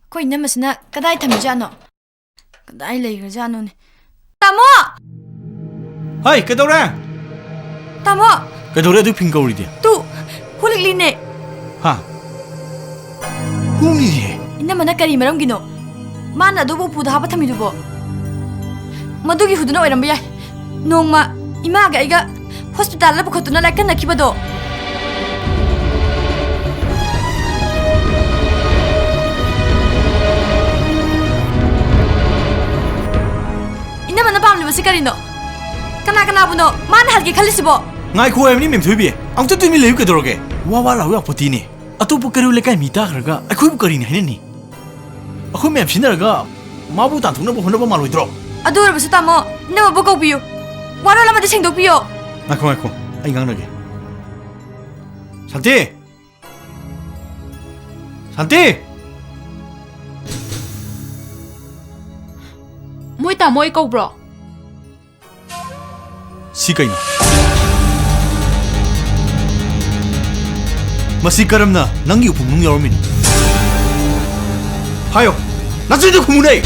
ꯑꯩꯈꯣꯏ ꯏꯅꯝꯃꯁꯤꯅ ꯀꯗꯥꯏ ꯊꯝꯃꯤꯖꯥꯠꯅꯣ? ꯀꯗꯥꯏ ꯂꯩꯈ꯭ꯔꯖꯥꯠꯅꯣꯅꯦ? ꯇꯥꯃꯣ! ꯍꯩ, ꯀꯩꯗꯧꯔꯦ? ꯇꯥꯃꯣ! ꯀꯩꯗꯧꯔꯦ ꯑꯗꯨ ꯐꯤꯡ ꯀꯧꯔꯤꯗꯤ? ꯇꯨ, ꯍꯨ ꯂꯤꯛꯂꯤꯅꯦ꯫ ꯍꯥ? ꯍꯨ ꯂꯤꯛꯂꯤ? ꯏꯅꯝꯃꯅ ꯀꯔꯤ ꯃꯔꯝꯒꯤꯅꯣ ꯃꯥꯅ ꯑꯗꯨꯕꯨ ꯎꯄꯨꯗ ꯍꯥꯞꯄ ꯊꯝꯃꯤꯗꯨꯕꯣ? ꯃꯗꯨꯒꯤ ꯍꯨꯗꯨꯅ ꯑꯣꯏꯔꯝꯕ ꯌꯥꯏ꯫ ꯅꯣꯡꯃ ꯏꯃꯥꯒ ꯑꯩꯒ ꯍꯣꯁꯄꯤꯇꯥꯜꯗ ꯄꯨꯈꯠꯇꯨꯅ ꯂꯥꯏꯀꯠꯅꯈꯤꯕꯗꯣ꯫ ꯏꯅꯝꯃꯅ ꯄꯥꯝꯂꯤꯕꯁꯤ ꯀꯔꯤꯅꯣ? ꯀꯅꯥ ꯀꯅꯥꯕꯨꯅꯣ ꯃꯥꯅ ꯍꯥꯠꯀꯦ ꯈꯜꯂꯤꯁꯤꯕꯣ? ꯉꯥꯏꯈꯣ ꯍꯥꯏꯕꯅꯤ, ꯃꯦꯝꯊꯣꯏꯕꯤ꯫ ꯑꯃꯨꯛꯇ ꯇꯨꯃꯤꯟ ꯂꯩꯌꯨ ꯀꯩꯗꯧꯔꯒꯦ? ꯋꯥ ꯋꯥ ꯂꯥꯎ ꯌꯥꯄꯣꯠꯇꯤꯅꯦ꯫ ꯑꯇꯣꯞꯄ ꯀꯩꯔꯣꯜ ꯂꯩꯀꯥꯏ ꯃꯤ ꯇꯥꯈ꯭ꯔꯒ ꯑꯩꯈꯣꯏꯕꯨ ꯀꯔꯤꯅ ꯍꯥꯏꯅꯅꯤ? ꯑꯩꯈꯣꯏ ꯃꯌꯥꯝ ꯁꯤꯟꯅꯔꯒ ꯃꯥꯕꯨ ꯇꯥꯟꯊꯣꯛꯅꯕ ꯍꯣꯠꯅꯕ ꯃꯥꯜꯂꯣꯏꯗ꯭ꯔꯣ? ꯑꯗꯨ ꯑꯣꯏꯔꯕꯁꯨ ꯇꯥꯃꯣ, ꯏꯅꯝꯃꯕꯨ ꯀꯧꯕꯤꯌꯨ꯫ ꯋꯥꯔꯣꯜ ꯑꯃꯗꯤ ꯁꯦꯡꯗꯣꯛꯄꯤꯌꯣ꯫ ꯉꯥꯏꯈꯣ, ꯉꯥꯏꯈꯣ, ꯑꯩ ꯉꯥꯡꯅꯒꯦ꯫ ꯁꯥꯟꯇꯤ! ꯁꯥꯟꯇꯤ! ꯃꯣꯏ ꯇꯥꯃꯣ ꯑꯩ ꯀꯧꯕ꯭ꯔꯣ? ꯁꯤ ꯀꯩꯅꯣ? ꯃꯁꯤ ꯀꯔꯝꯅ ꯅꯪꯒꯤ ꯎꯄꯨ ꯃꯅꯨꯡ ꯌꯥꯎꯔꯝꯃꯤꯅꯣ? ꯍꯥꯏꯌꯣ, ꯅꯆꯤꯟꯗꯨ ꯈꯨꯝꯃꯨꯅꯦ꯫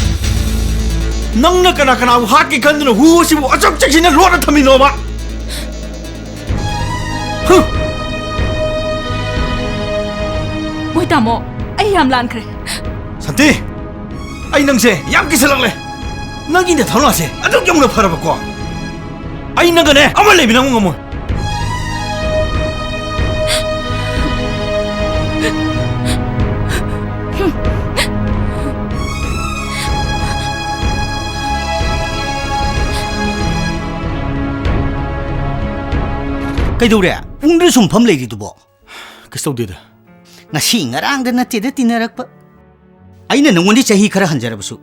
ꯅꯪꯅ ꯀꯅꯥ ꯀꯅꯥꯕꯨ ꯍꯥꯠꯀꯦ ꯈꯟꯗꯨꯅ ꯍꯨ ꯑꯁꯤꯕꯨ ꯑꯆꯧ ꯆꯦꯛꯁꯤꯟꯅ ꯂꯣꯠꯅ ꯊꯝꯃꯤꯅꯣꯕ? ꯍꯨꯝ! ꯃꯣꯏ ꯇꯥꯃꯣ, ꯑꯩ ꯌꯥꯝ ꯂꯥꯟꯈ꯭ꯔꯦ꯫ ꯁꯥꯟꯇꯤ, ꯑꯩ ꯅꯪꯁꯦ ꯌꯥꯝ ꯀꯤꯁꯜꯂꯛꯂꯦ꯫ ꯅꯪꯒꯤ ꯅꯊꯧꯅꯥꯁꯦ ꯑꯗꯨꯛ ꯌꯧꯅ ꯐꯔꯕꯀꯣ? ꯑꯩ ꯅꯪꯒꯅꯦ ꯑꯃ ꯂꯩꯃꯤꯟꯅꯕ ꯉꯝꯃꯣꯏ꯫ ꯀꯩꯗꯧꯔꯦ? ꯄꯨꯡꯗ ꯁꯨꯝ ꯐꯝ ꯂꯩꯔꯤꯗꯨꯕꯣ? ꯀꯩꯁꯨ ꯇꯧꯗꯦꯗ꯫ ꯉꯁꯤ ꯉꯔꯥꯡꯗ ꯅꯠꯇꯦꯗ ꯇꯤꯟꯅꯔꯛꯄ꯫ ꯑꯩꯅ ꯅꯉꯣꯟꯗꯤ ꯆꯍꯤ ꯈꯔ ꯍꯟꯖꯔꯕꯁꯨ,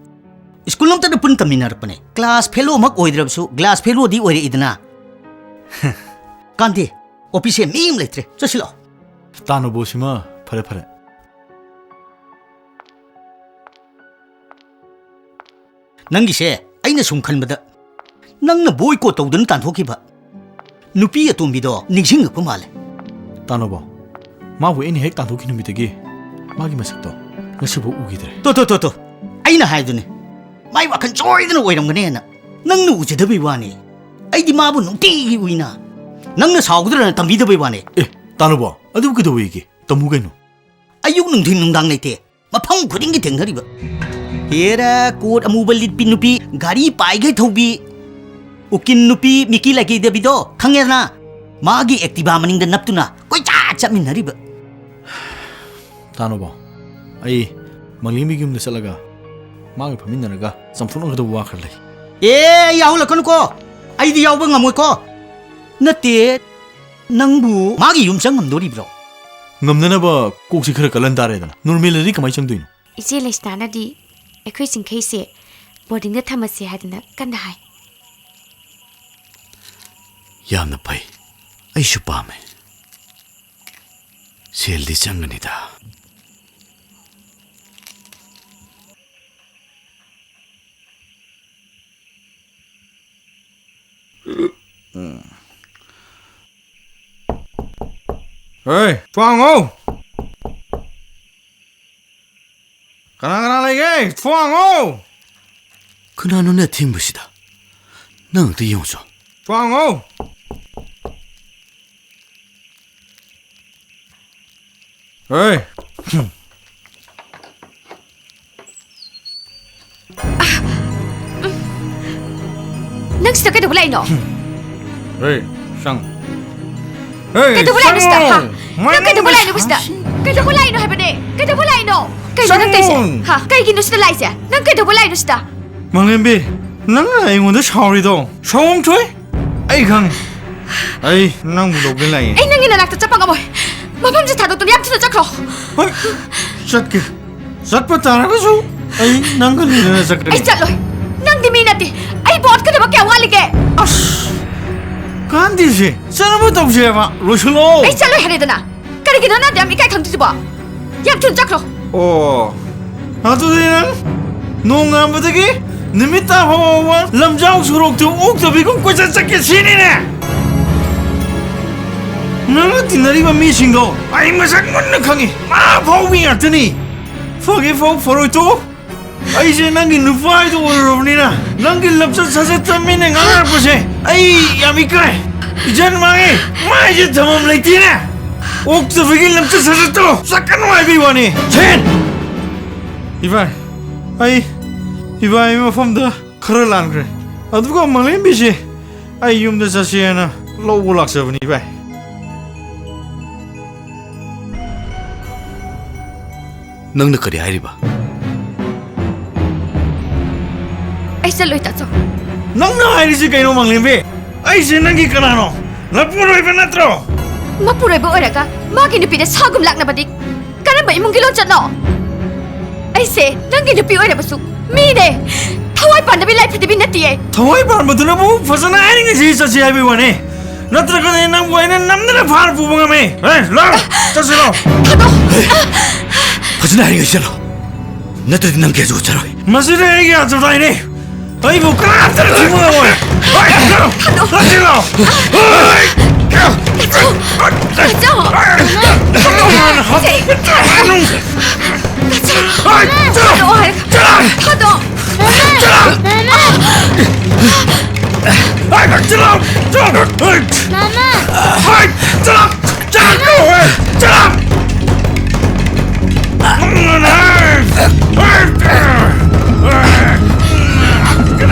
ꯁ꯭ꯀꯨꯜ ꯑꯃꯠꯇꯗ ꯄꯨꯟ ꯇꯝꯃꯤꯟꯅꯔꯛꯄꯅꯦ꯫ Class ꯐꯦꯂꯣꯃꯛ ꯑꯣꯏꯗ꯭ꯔꯕꯁꯨ, class ꯐꯦꯂꯣꯗꯤ ꯑꯣꯏꯔꯛꯏꯗꯅ꯫ ꯀꯥꯟꯗꯦ, ꯑꯣꯐꯤꯁꯁꯦ ꯃꯤ ꯑꯃ ꯂꯩꯇ꯭ꯔꯦ꯫ ꯆꯠꯁꯤꯜꯂꯛꯑꯣ꯫ ꯇꯥꯅꯨꯕꯣꯁꯤꯃ ꯐꯔꯦ ꯐꯔꯦ꯫ ꯅꯪꯒꯤꯁꯦ ꯑꯩꯅ ꯁꯨꯝ ꯈꯟꯕꯗ ꯅꯪꯅ ꯕꯣꯏꯀꯣꯠ ꯇꯧꯗꯨꯅ ꯇꯥꯟꯊꯣꯛꯈꯤꯕ ꯅꯨꯄꯤ ꯑꯇꯣꯝꯕꯤꯗꯣ ꯅꯤꯡꯁꯤꯡꯉꯛꯄ ꯃꯥꯜꯂꯦ꯫ ꯇꯥꯅꯣꯕꯣ, ꯃꯥꯕꯨ ꯑꯩꯅ ꯍꯦꯛ ꯇꯥꯟꯊꯣꯛꯈꯤ ꯅꯨꯃꯤꯠꯇꯒꯤ ꯃꯥꯒꯤ ꯃꯁꯛꯇꯣ ꯉꯁꯤꯐꯥꯎ ꯎꯈꯤꯗ꯭ꯔꯦ꯫ ꯇꯣ, ꯇꯣ, ꯇꯣ, ꯇꯣ꯫ ꯑꯩꯅ ꯍꯥꯏꯗꯨꯅꯤ, ꯃꯥꯏ ꯋꯥꯈꯜ ꯁꯣꯏꯗꯅ ꯑꯣꯏꯔꯝꯒꯅꯦꯅ꯫ ꯅꯪꯅ ꯎꯖꯗꯕꯩ ꯋꯥꯅꯤ꯫ ꯑꯩꯗꯤ ꯃꯥꯕꯨ ꯅꯨꯡꯇꯤꯒꯤ ꯎꯏꯅ꯫ ꯅꯪꯅ ꯁꯥꯎꯒꯗ꯭ꯔꯅ ꯇꯝꯕꯤꯗꯕꯩ ꯋꯥꯅꯤ꯫ ꯑꯦ, ꯇꯥꯅꯣꯕꯣ, ꯑꯗꯨꯕꯨ ꯀꯩꯗꯧꯋꯦꯒꯦ? ꯇꯝꯃꯨ ꯀꯩꯅꯣ꯫ ꯑꯌꯨꯛ ꯅꯨꯡꯊꯤꯟ ꯅꯨꯡꯗꯥꯡ ꯂꯩꯇꯦ꯫ ꯃꯐꯝ ꯈꯨꯗꯤꯡꯒꯤ ꯊꯦꯡꯅꯔꯤꯕ꯫ ꯍꯦꯔꯥ, ꯀꯣꯠ ꯑꯃꯨꯕ ꯂꯤꯠꯄꯤ ꯅꯨꯄꯤ, ꯒꯥꯔꯤ ꯄꯥꯏꯈꯩ ꯊꯧꯕꯤ, ꯎꯀꯤꯜ ꯅꯨꯄꯤ ꯃꯤꯀꯤ ꯂꯩꯈꯤꯗꯕꯤꯗꯣ ꯈꯪꯉꯦꯗꯅ? ꯃꯥꯒꯤ ꯑꯦꯛꯇꯤꯚꯥ ꯃꯅꯤꯡꯗ ꯅꯞꯇꯨꯅ ꯀꯣꯏꯆꯠ ꯆꯠꯃꯤꯟꯅꯔꯤꯕ꯫ ꯇꯥꯅꯣꯕꯣ, ꯑꯩ ꯃꯪꯂꯦꯝꯕꯤꯒꯤ ꯌꯨꯝꯗ ꯆꯠꯂꯒ ꯃꯥꯒ ꯐꯝꯃꯤꯟꯅꯔꯒ ꯆꯝꯐꯨꯠ ꯑꯣꯟꯒꯗꯧꯕ ꯋꯥ ꯈꯔ ꯂꯩ꯫ ꯑꯦ, ꯑꯩ ꯌꯥꯎꯍꯜꯂꯛꯀꯅꯨꯀꯣ꯫ ꯑꯩꯗꯤ ꯌꯥꯎꯕ ꯉꯝꯃꯣꯏꯀꯣ꯫ ꯅꯠꯇꯦ, ꯅꯪꯕꯨ ꯃꯥꯒꯤ ꯌꯨꯝ ꯆꯪ ꯉꯝꯗꯣꯔꯤꯕ꯭ꯔꯣ? ꯉꯝꯅꯅꯕ ꯀꯣꯛꯁꯤ ꯈꯔ ꯀꯜꯍꯟ ꯇꯥꯔꯦꯗꯅ꯫ ꯅꯣꯔꯃꯦꯜꯗꯗꯤ ꯀꯃꯥꯏꯅ ꯆꯪꯗꯣꯏꯅꯣ? ꯏꯆꯦ ꯂꯩꯁꯅꯥꯅꯗꯤ ꯑꯩꯈꯣꯏ ꯆꯤꯡꯈꯩꯁꯦ ꯕꯣꯔꯗꯤꯡꯗ ꯊꯝꯃꯁꯦ ꯍꯥꯏꯗꯅ ꯀꯟꯅ ꯍꯥꯏ꯫ ꯌꯥꯝꯅ ꯐꯩ꯫ ꯑꯩꯁꯨ ꯄꯥꯝꯃꯦ꯫ ꯁꯦꯜꯗꯤ ꯆꯪꯒꯅꯤꯗ꯫ ꯍꯦ, ꯊꯣꯡ ꯍꯥꯡꯉꯣ! ꯀꯅꯥ ꯀꯅꯥ ꯂꯩꯒꯦ? ꯊꯣꯡ ꯍꯥꯡꯉꯣ! ꯀꯅꯥꯅꯣꯅꯦ ꯑꯊꯦꯡꯕꯁꯤꯗ? ꯅꯪ ꯑꯝꯇ ꯌꯦꯡꯉꯨꯆꯣ꯫ ꯊꯣꯡ ꯍꯥꯡꯉꯣ! ꯍꯦ! ꯅꯪ ꯁꯤꯗ ꯀꯩꯗꯧꯕ ꯂꯥꯛꯏꯅꯣ? ꯍꯦ, ꯆꯪ꯫ ꯍꯦ, ꯀꯩꯗꯧꯕ ꯂꯥꯛꯏꯅꯣ ꯁꯤꯗ? ꯍꯥ? ꯆꯪꯉꯣ! ꯅꯪ ꯀꯩꯗꯧꯕ ꯂꯥꯛꯏꯅꯣ ꯁꯤꯗ? ꯀꯩꯗꯧꯕ ꯂꯥꯛꯏꯅꯣ ꯍꯥꯏꯕꯅꯦ? ꯀꯩꯗꯧꯕ ꯂꯥꯛꯏꯅꯣ? ꯀꯩꯅꯣ ꯅꯪ ꯇꯧꯔꯤꯁꯦ? ꯆꯪꯉꯣ! ꯍꯥ? ꯀꯩꯒꯤꯅꯣ ꯁꯤꯗ ꯂꯥꯛꯏꯁꯦ? ꯅꯪ ꯀꯩꯗꯧꯕ ꯂꯥꯛꯏꯅꯣ ꯁꯤꯗ? ꯃꯪꯂꯦꯝꯕꯤ, ꯅꯪꯅ ꯑꯩꯉꯣꯟꯗ ꯁꯥꯎꯔꯤꯗꯣ ꯁꯥꯎꯐꯝ ꯊꯣꯛꯏ꯫ ꯑꯩ ꯈꯪꯉꯤ꯫ ꯑꯩ ꯅꯪꯕꯨ ꯂꯧꯒꯦ ꯂꯥꯛꯏ꯫ ꯑꯩ ꯅꯪꯒꯤ ꯅꯅꯥꯛꯇ ꯆꯠꯄ ꯉꯝꯃꯣꯏ꯫ ꯃꯐꯝꯁꯦ ꯊꯥꯗꯣꯛꯇꯨꯅ ꯌꯥꯝ ꯊꯨꯅ ꯆꯠꯈ꯭ꯔꯣ꯫ ꯍꯣꯏ, ꯆꯠꯀꯦ꯫ ꯆꯠꯄ ꯇꯥꯔꯒꯁꯨ ꯑꯩ ꯅꯪꯒ ꯂꯣꯏꯅꯅ ꯆꯠꯀꯅꯤ꯫ ꯑꯩ ꯆꯠꯂꯣꯏ꯫ ꯅꯪꯗꯤ ꯃꯤ ꯅꯠꯇꯦ꯫ ꯑꯩ ꯕꯣꯠꯀꯗꯕ ꯀꯌꯥꯝ ꯋꯥꯠꯂꯤꯒꯦ? ꯑꯁ! ꯀꯥꯟꯗꯦꯁꯦ, ꯆꯠꯅꯕ ꯇꯧꯁꯦꯕ, ꯂꯣꯏꯁꯤꯜꯂꯣ꯫ ꯑꯩ ꯆꯠꯂꯣꯏ ꯍꯥꯏꯔꯦꯗꯅ꯫ ꯀꯔꯤꯒꯤꯅꯣ ꯅꯪ ꯑꯗꯨ ꯌꯥꯝ ꯏꯀꯥꯏ ꯈꯪꯗ꯭ꯔꯤꯁꯤꯕꯣ? ꯌꯥꯝ ꯊꯨꯅ ꯆꯠꯈ꯭ꯔꯣ꯫ ꯑꯣ, ꯑꯗꯨꯗꯤ ꯅꯪ ꯅꯣꯡꯉꯥꯟꯕꯗꯒꯤ ꯅꯨꯃꯤꯠ ꯇꯥ ꯐꯥꯎꯕ ꯂꯝꯖꯥꯎ ꯁꯣꯔꯣꯛꯇꯨ ꯑꯣꯛꯇꯕꯤꯒꯨꯝ ꯀꯣꯏꯆꯠ ꯆꯠꯀꯦ ꯁꯤꯅꯤꯅꯦ? ꯅꯪꯅ ꯇꯤꯟꯅꯔꯤꯕ ꯃꯤꯁꯤꯡꯗꯣ ꯑꯩ ꯃꯁꯛ ꯃꯨꯟꯅ ꯈꯪꯉꯤ꯫ ꯃꯥ ꯐꯥꯎꯕꯤ ꯉꯥꯛꯇꯅꯤ꯫ ꯐꯒꯦ ꯐꯥꯎ ꯐꯔꯣꯏ ꯇꯣꯛꯎ꯫ ꯑꯩꯁꯦ ꯅꯪꯒꯤ ꯅꯨꯄꯥ ꯍꯥꯏꯗꯣ ꯑꯣꯏꯔꯨꯔꯕꯅꯤꯅ ꯅꯪꯒꯤ ꯂꯝꯆꯠ ꯁꯥꯖꯠꯇ ꯃꯤꯅ ꯉꯥꯡꯅꯔꯛꯄꯁꯦ ꯑꯩ ꯌꯥꯝ ꯏꯀꯥꯏ꯫ ꯏꯆꯟ ꯃꯥꯡꯉꯦ, ꯃꯥꯏꯁꯦ ꯊꯝꯐꯝ ꯂꯩꯇꯦꯅꯦ꯫ ꯑꯣꯛꯇꯕꯒꯤ ꯂꯝꯆꯠ ꯁꯥꯖꯠꯇꯣ ꯆꯠꯀꯅꯨ ꯍꯥꯏꯕꯒꯤ ꯋꯥꯅꯤ꯫ ꯁꯦꯟ! ꯏꯕꯥꯏ, ꯑꯩ ꯏꯕꯥꯏ ꯃꯐꯝꯗ ꯈꯔ ꯂꯥꯟꯈ꯭ꯔꯦ꯫ ꯑꯗꯨꯒ ꯃꯪꯂꯦꯝꯕꯤꯁꯦ ꯑꯩ ꯌꯨꯝꯗ ꯆꯠꯁꯦꯅ ꯂꯧꯕ ꯂꯥꯛꯆꯕꯅꯤ, ꯏꯕꯥꯏ꯫ ꯅꯪꯅ ꯀꯔꯤ ꯍꯥꯏꯔꯤꯕ? ꯑꯩ ꯆꯠꯂꯣꯏ, ꯇꯥꯆꯧ꯫ ꯅꯪꯅ ꯍꯥꯏꯔꯤꯁꯤ ꯀꯩꯅꯣ, ꯃꯪꯂꯦꯝꯕꯤ? ꯑꯩꯁꯦ ꯅꯪꯒꯤ ꯀꯅꯥꯅꯣ? ꯃꯄꯨꯔꯣꯏꯕ ꯅꯠꯇ꯭ꯔꯣ? ꯃꯄꯨꯔꯣꯏꯕ ꯑꯣꯏꯔꯒ ꯃꯥꯒꯤ ꯅꯨꯄꯤꯗ ꯁꯥꯒꯨꯝ ꯂꯥꯛꯅꯕꯗꯤ ꯀꯔꯝꯕ ꯏꯃꯨꯡꯒꯤ ꯂꯣꯟꯆꯠꯅꯣ? ꯑꯩꯁꯦ ꯅꯪꯒꯤ ꯅꯨꯄꯤ ꯑꯣꯏꯔꯕꯁꯨ ꯃꯤꯅꯦ꯫ ꯊꯋꯥꯏ ꯄꯥꯟꯗꯕꯤ ꯂꯥꯏ ꯐꯗꯕꯤ ꯅꯠꯇꯤꯌꯦ꯫ ꯊꯋꯥꯏ ꯄꯥꯟꯕꯗꯨꯅꯕꯨ ꯐꯖꯅ ꯍꯥꯏꯔꯤꯉꯩꯁꯤ ꯆꯠꯁꯤ ꯍꯥꯏꯕꯒꯤ ꯋꯥꯅꯤ꯫ ꯅꯠꯇ꯭ꯔꯒꯗꯤ ꯅꯪꯕꯨ ꯑꯩꯅ ꯅꯝꯗꯅ ꯐꯥꯔ ꯄꯨꯕ ꯉꯝꯃꯤ꯫ ꯑꯦ, ꯂꯥꯛꯑꯣ, ꯆꯠꯁꯤ ꯂꯥꯛꯑꯣ꯫ ꯊꯥꯗꯣꯛ! ꯐꯖꯅ ꯍꯥꯏꯔꯤꯉꯩ ꯆꯠꯂꯣ꯫ ꯅꯠꯇ꯭ꯔꯗꯤ ꯅꯪ ꯀꯩꯁꯨ ꯎꯠꯆꯔꯣꯏ꯫ ꯃꯁꯤꯗꯤ ꯑꯩꯒꯤ ꯑꯆꯧꯗꯥꯏꯅꯦ꯫ ꯑꯩꯕꯨ ꯀꯅꯥꯝꯇꯅ ꯊꯤꯡꯕ ꯉꯝꯃꯣꯏ꯫ ꯍꯣꯏ, ꯆꯠꯂꯣ꯫ ꯊꯥꯗꯣꯛ! ꯆꯠꯁꯤ ꯂꯥꯛꯑꯣ꯫ ꯍꯣꯏ꯫ ꯇꯥꯆꯧ! ꯇꯥꯆꯧ! ꯊꯥꯗꯣꯛꯑꯣ ꯍꯥꯏꯔꯒ꯫ ꯊꯥꯗꯣꯛꯑꯣ! ꯃꯃꯥ!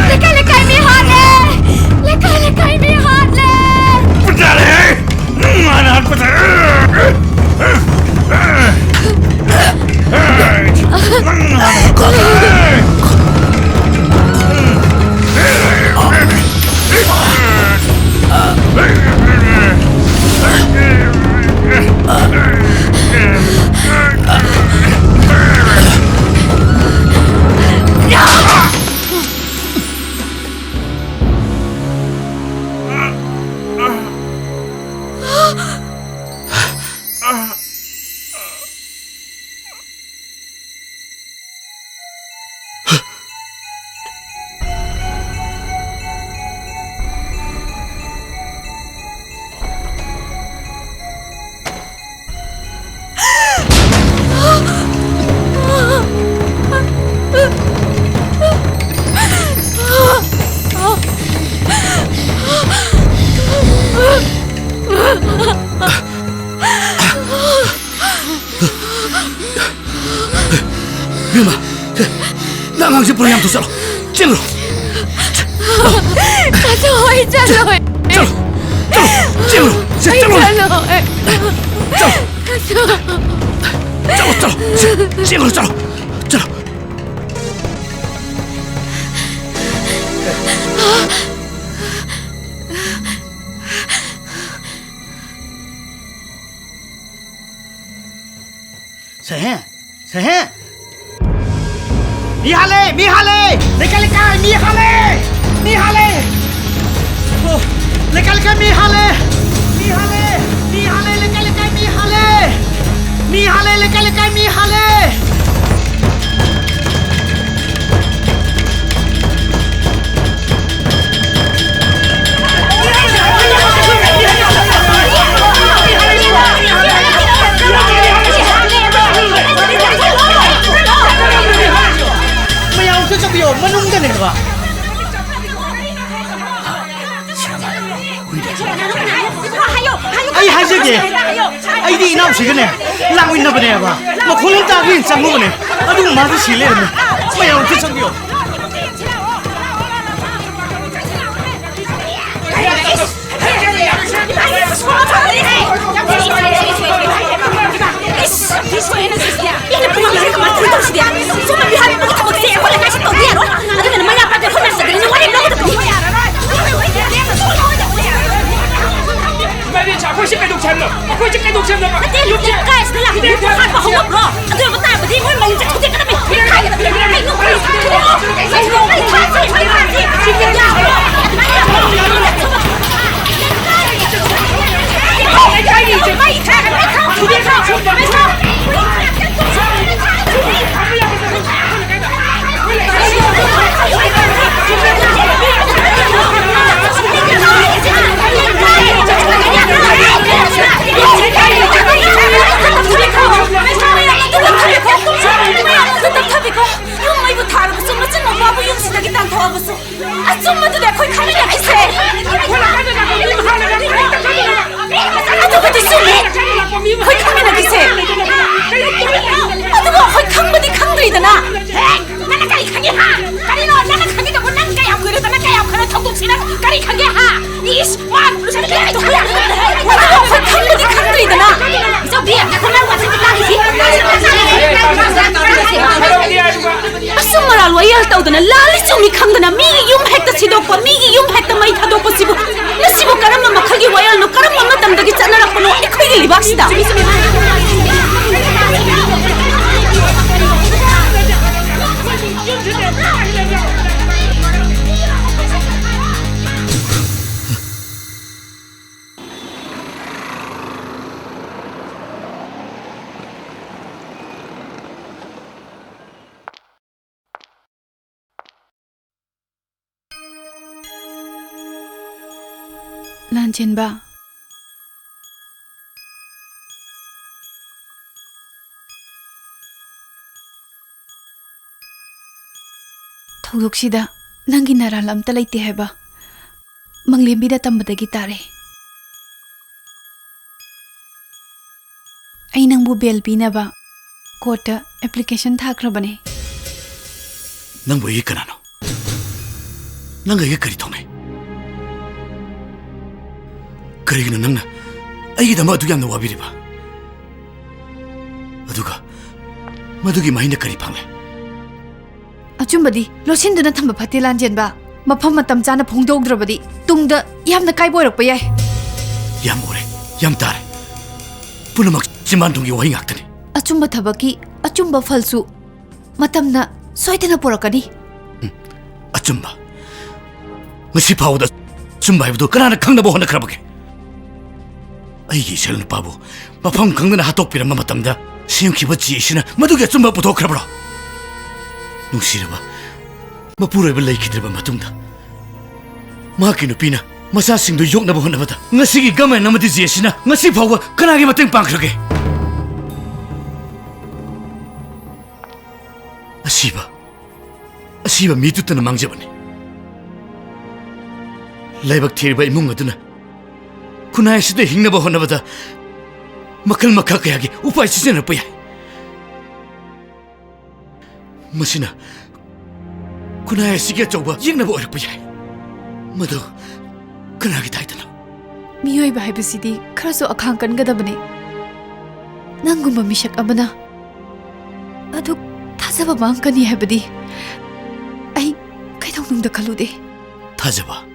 ꯂꯩꯀꯥꯏ ꯂꯩꯀꯥꯏ ꯃꯤ ꯍꯥꯠꯂꯦ! ꯂꯩꯀꯥꯏ ꯂꯩꯀꯥꯏ ꯃꯤ ꯍꯥꯠꯂꯦ! ꯏꯕꯦꯝꯃ, ꯅꯪ ꯑꯉꯥꯡꯁꯦ ꯄꯨꯔ ꯌꯥꯝ ꯊꯨ ꯆꯠꯂꯣ꯫ ꯆꯦꯜꯂꯨ꯫ ꯇꯥꯆꯧ, ꯑꯩ ꯆꯠꯂꯣꯏ꯫ ꯆꯠꯂꯣ꯫ ꯆꯠꯂꯣ꯫ ꯆꯦꯜꯂꯨ꯫ ꯆꯦ-, ꯑꯩ ꯆꯠꯂꯣ꯫ ꯆꯠꯂꯣꯏ꯫ ꯆꯠꯂꯣ꯫ ꯇꯥꯆꯧ꯫ ꯆꯠꯂꯣ, ꯆꯠꯂꯣ꯫ ꯆꯦ-, ꯆꯦꯜꯂꯨ, ꯆꯠꯂꯣ꯫ ꯆꯠꯂꯣ꯫ ꯁꯦꯍꯦ, ꯁꯦꯍꯦ꯫ ꯃꯤ ꯍꯥꯠꯂꯦ, ꯃꯤ ꯍꯥꯠꯂꯦ꯫ ꯂꯩꯀꯥꯏ, ꯂꯩꯀꯥꯏ, ꯃꯤ ꯍꯥꯠꯂꯦ꯫ ꯃꯤ ꯍꯥꯠꯂꯦ꯫ ꯑꯣ, ꯂꯩꯀꯥꯏ, ꯂꯩꯀꯥꯏ, ꯃꯤ ꯍꯥꯠꯂꯦ꯫ ꯃꯤ ꯍꯥꯠꯂꯦ, ꯃꯤ ꯍꯥꯠꯂꯦ, ꯂꯩꯀꯥꯏ, ꯂꯩꯀꯥꯏ, ꯃꯤ ꯍꯥꯠꯂꯦ꯫ ꯃꯤ ꯍꯥꯠꯂꯦ, ꯂꯩꯀꯥꯏ, ꯂꯩꯀꯥꯏ, ꯃꯤ ꯍꯥꯠꯂꯦ꯫ ꯑꯣ, ꯃꯅꯨꯡꯗꯅꯦꯕ꯫ ꯑꯩ ꯍꯥꯏꯖꯒꯦ, ꯑꯩꯗꯤ ꯏꯅꯥꯎꯁꯤꯒꯅꯦ ꯂꯥꯛꯃꯤꯟꯅꯕꯅꯦꯕ꯫ ꯃꯈꯣꯜ ꯑꯃ ꯇꯥꯕ ꯌꯦꯡ ꯆꯪꯉꯨꯕꯅꯦ, ꯑꯗꯨꯒ ꯃꯥꯗꯤ ꯁꯤ ꯂꯩꯔꯝꯃꯦ꯫ ꯃꯌꯥꯝ ꯑꯝꯇ ꯆꯪꯕꯤꯌꯣ꯫ ꯏꯃꯥꯏꯕꯦꯝ, ꯑꯩꯈꯣꯏꯁꯦ ꯀꯩꯗꯧꯁꯦ ꯍꯥꯏꯕꯅꯣ? ꯑꯩꯈꯣꯏꯁꯦ ꯀꯩꯗꯧꯁꯦ ꯍꯥꯏꯕꯅꯣ? ꯅꯠꯇꯦ, ꯌꯨꯝꯁꯦ ꯏꯀꯥꯏ ꯁꯤꯗ ꯂꯥꯛꯄ ꯃꯤ ꯍꯥꯠꯄ ꯍꯧꯅꯕ꯭ꯔꯣ? ꯑꯗꯨ ꯑꯣꯏꯕ ꯇꯥꯔꯕꯗꯤ ꯃꯣꯏ ꯃꯧꯁꯦ ꯊꯨꯗꯦꯛꯀꯗꯕꯅꯤ꯫ ꯃꯩ ꯊꯥꯁꯦ, ꯃꯩ ꯊꯥꯁꯦ, ꯃꯩ ꯊꯥꯁꯦ꯫ ꯌꯥꯕ꯭ꯔꯣ? ꯑꯗꯨꯃꯥꯏꯅ ꯌꯥꯕ꯭ꯔꯣ? ꯃꯩ ꯊꯥ-, ꯃꯩ ꯊꯥ-, ꯃꯩ ꯊꯥ-, ꯃꯩ ꯊꯥ-, ꯌꯨꯝ ꯃꯩꯕꯨ ꯊꯥꯔꯕꯁꯨ, ꯃꯆꯤꯟ ꯃꯧꯄ꯭ꯋꯥꯕꯨ ꯌꯨꯝꯁꯤꯗꯒꯤ ꯇꯥꯟꯊꯣꯛꯑꯕꯁꯨ, ꯑꯆꯨꯝꯕꯗꯨꯗꯤ ꯑꯩꯈꯣꯏ ꯈꯪꯃꯤꯟꯅꯈꯤꯁꯦ꯫ ꯑꯗꯨꯕꯨꯗꯤ ꯆꯨꯝꯃꯤ꯫ ꯑꯩꯈꯣꯏ ꯈꯪꯃꯤꯟꯅꯈꯤꯁꯦ꯫ ꯑꯗꯨꯕꯨ ꯑꯩꯈꯣꯏ ꯈꯪꯕꯗꯤ ꯈꯪꯗ꯭ꯔꯤꯗꯅ꯫ ꯍꯦ! ꯅꯪꯅ ꯀꯔꯤ ꯈꯪꯉꯤ, ꯍꯥ? ꯀꯔꯤꯅꯣ ꯅꯪꯅ ꯈꯪꯉꯤꯗꯨꯕꯨ? ꯅꯪ ꯀꯌꯥꯝ ꯀꯨꯏꯔꯗꯅ, ꯀꯌꯥꯝ ꯐꯅ ꯊꯧꯗꯣꯛꯁꯤ ꯅꯪ ꯀꯔꯤ ꯈꯪꯒꯦ, ꯍꯥ? ꯏꯁ! ꯃꯥ ꯅꯨꯄꯤꯁꯤꯅ ꯀꯌꯥꯝ ꯇꯧꯈꯠꯂꯛꯑꯦ? ꯑꯗꯨꯕꯨ ꯑꯩꯈꯣꯏ ꯈꯪꯕꯗꯤ ꯈꯪꯗ꯭ꯔꯤꯗꯅ꯫ ꯏꯆꯧꯕꯤ, ꯅꯈꯣꯏ ꯅꯪ ꯋꯥꯁꯤ ꯉꯥꯡꯉꯤꯁꯤ꯫ ꯑꯆꯨꯝ ꯑꯔꯥꯟ ꯋꯥꯌꯦꯜ ꯇꯧꯗꯅ, ꯂꯥꯜꯂꯤ ꯆꯨꯝꯃꯤ ꯈꯪꯗꯅ ꯃꯤꯒꯤ ꯌꯨꯝ ꯍꯦꯛꯇ ꯁꯤꯗꯣꯛꯄ, ꯃꯤꯒꯤ ꯌꯨꯝ ꯍꯦꯛꯇ ꯃꯩ ꯊꯥꯗꯣꯛꯄꯁꯤꯕꯨ ꯃꯁꯤꯕꯨ ꯀꯔꯝꯕ ꯃꯈꯜꯒꯤ ꯋꯥꯌꯦꯜꯅꯣ? ꯀꯔꯝꯕ ꯃꯇꯝꯗꯒꯤ ꯆꯠꯅꯔꯛꯄꯅꯣ ꯑꯩꯈꯣꯏꯒꯤ ꯂꯩꯕꯥꯛꯁꯤꯗ? ꯂꯥꯟꯆꯦꯟꯕ, ꯊꯧꯗꯣꯛꯁꯤꯗ ꯅꯪꯒꯤ ꯅꯔꯥꯜ ꯑꯝꯇ ꯂꯩꯇꯦ ꯍꯥꯏꯕ ꯃꯪꯂꯦꯝꯕꯤꯅ ꯇꯝꯕꯗꯒꯤ ꯇꯥꯔꯦ꯫ ꯑꯩ ꯅꯪꯕꯨ ꯕꯦꯜ ꯄꯤꯅꯕ ꯀꯣꯔꯠꯇ ꯑꯦꯄ꯭ꯂꯤꯀꯦꯁꯟ ꯊꯥꯈ꯭ꯔꯕꯅꯦ꯫ ꯅꯪꯕꯨ ꯑꯩꯒꯤ ꯀꯅꯥꯅꯣ? ꯅꯪꯒ ꯑꯩꯒ ꯀꯔꯤ ꯊꯣꯛꯅꯩ? ꯀꯔꯤꯒꯤꯅꯣ ꯅꯪꯅ ꯑꯩꯒꯤꯗꯃꯛ ꯑꯗꯨꯛ ꯌꯥꯝꯅ ꯋꯥꯕꯤꯔꯤꯕ? ꯑꯗꯨꯒ ꯃꯗꯨꯒꯤ ꯃꯍꯩꯅ ꯀꯔꯤ ꯐꯪꯂꯦ? ꯑꯆꯨꯝꯕꯗꯤ ꯂꯣꯠꯁꯤꯟꯗꯨꯅ ꯊꯝꯕ ꯐꯠꯇꯦ, ꯂꯥꯟꯖꯦꯟꯕ꯫ ꯃꯐꯝ ꯃꯇꯝ ꯆꯥꯅ ꯐꯣꯡꯗꯣꯛꯗ꯭ꯔꯕꯗꯤ ꯇꯨꯡꯗ ꯌꯥꯝꯅ ꯀꯥꯏꯕ ꯑꯣꯏꯔꯛꯄ ꯌꯥꯏ꯫ ꯌꯥꯝ ꯎꯔꯦ, ꯌꯥꯝ ꯇꯥꯔꯦ꯫ ꯄꯨꯝꯅꯃꯛ ꯆꯤꯝꯕꯥꯟꯗꯨꯝꯒꯤ ꯋꯥꯍꯩ ꯉꯥꯛꯇꯅꯤ꯫ ꯑꯆꯨꯝꯕ ꯊꯕꯛꯀꯤ ꯑꯆꯨꯝꯕ ꯐꯜꯁꯨ ꯃꯇꯝꯅ ꯁꯣꯏꯗꯅ ꯄꯨꯔꯛꯀꯅꯤ꯫ ꯎꯝ, ꯑꯆꯨꯝꯕ꯫ ꯉꯁꯤ ꯐꯥꯎꯕꯗ ꯑꯆꯨꯝꯕ ꯍꯥꯏꯕꯗꯨ ꯀꯅꯥꯅ ꯈꯪꯅꯕ ꯍꯣꯠꯅꯈ꯭ꯔꯕꯒꯦ? ꯑꯩꯒꯤ ꯏꯆꯜ ꯅꯨꯄꯥꯕꯨ ꯃꯐꯝ ꯈꯪꯗꯅ ꯍꯥꯠꯇꯣꯛꯄꯤꯔꯝꯕ ꯃꯇꯝꯗ ꯁꯦꯝꯈꯤꯕ ꯖꯦ ꯑꯁꯤꯅ ꯃꯗꯨꯒꯤ ꯑꯆꯨꯝꯕ ꯄꯨꯊꯣꯛꯈ꯭ꯔꯕ꯭ꯔꯣ? ꯅꯨꯡꯁꯤꯔꯕ ꯃꯄꯨꯔꯣꯏꯕ ꯂꯩꯈꯤꯗ꯭ꯔꯕ ꯃꯇꯨꯡꯗ, ꯃꯍꯥꯛꯀꯤ ꯅꯨꯄꯤꯅ ꯃꯆꯥꯁꯤꯡꯗꯨ ꯌꯣꯛꯅꯕ ꯍꯣꯠꯅꯕꯗ ꯉꯁꯤꯒꯤ ꯒꯃꯦꯟ ꯑꯃꯗꯤ ꯖꯦ ꯑꯁꯤꯅ ꯉꯁꯤ ꯐꯥꯎꯕ ꯀꯅꯥꯒꯤ ꯃꯇꯦꯡ ꯄꯥꯡꯈ꯭ꯔꯒꯦ? ꯑꯁꯤꯕ, ꯑꯁꯤꯕ ꯃꯤꯇꯨꯠꯇꯅ ꯃꯥꯡꯖꯕꯅꯤ꯫ ꯂꯥꯏꯕꯛ ꯊꯤꯔꯕ ꯏꯃꯨꯡ ꯑꯗꯨꯅ ꯈꯨꯟꯅꯥꯏ ꯑꯁꯤꯗ ꯍꯤꯡꯅꯕ ꯍꯣꯠꯅꯕꯗ ꯃꯈꯜ ꯃꯈꯥ ꯀꯌꯥꯒꯤ ꯎꯄꯥꯏ ꯁꯤꯖꯤꯟꯅꯔꯛꯄ ꯌꯥꯏ꯫ ꯃꯁꯤꯅ ꯈꯨꯟꯅꯥꯏ ꯑꯁꯤꯒꯤ ꯑꯆꯧꯕ ꯌꯦꯛꯅꯕ ꯑꯣꯏꯔꯛꯄ ꯌꯥꯏ꯫ ꯃꯗꯨ ꯀꯅꯥꯒꯤ ꯗꯥꯏꯇꯅꯣ? ꯃꯤꯑꯣꯏꯕ ꯍꯥꯏꯕꯁꯤꯗꯤ ꯈꯔꯁꯨ ꯑꯈꯥꯡ ꯀꯟꯒꯗꯕꯅꯤ꯫ ꯅꯪꯒꯨꯝꯕ ꯃꯤꯁꯛ ꯑꯃꯅ ꯑꯗꯨꯛ ꯊꯥꯖꯕ ꯃꯥꯡꯒꯅꯤ ꯍꯥꯏꯕꯗꯤ ꯑꯩ ꯀꯩꯗꯧꯅꯨꯡꯗ ꯈꯜꯂꯨꯗꯦ꯫ ꯊꯥꯖꯕ?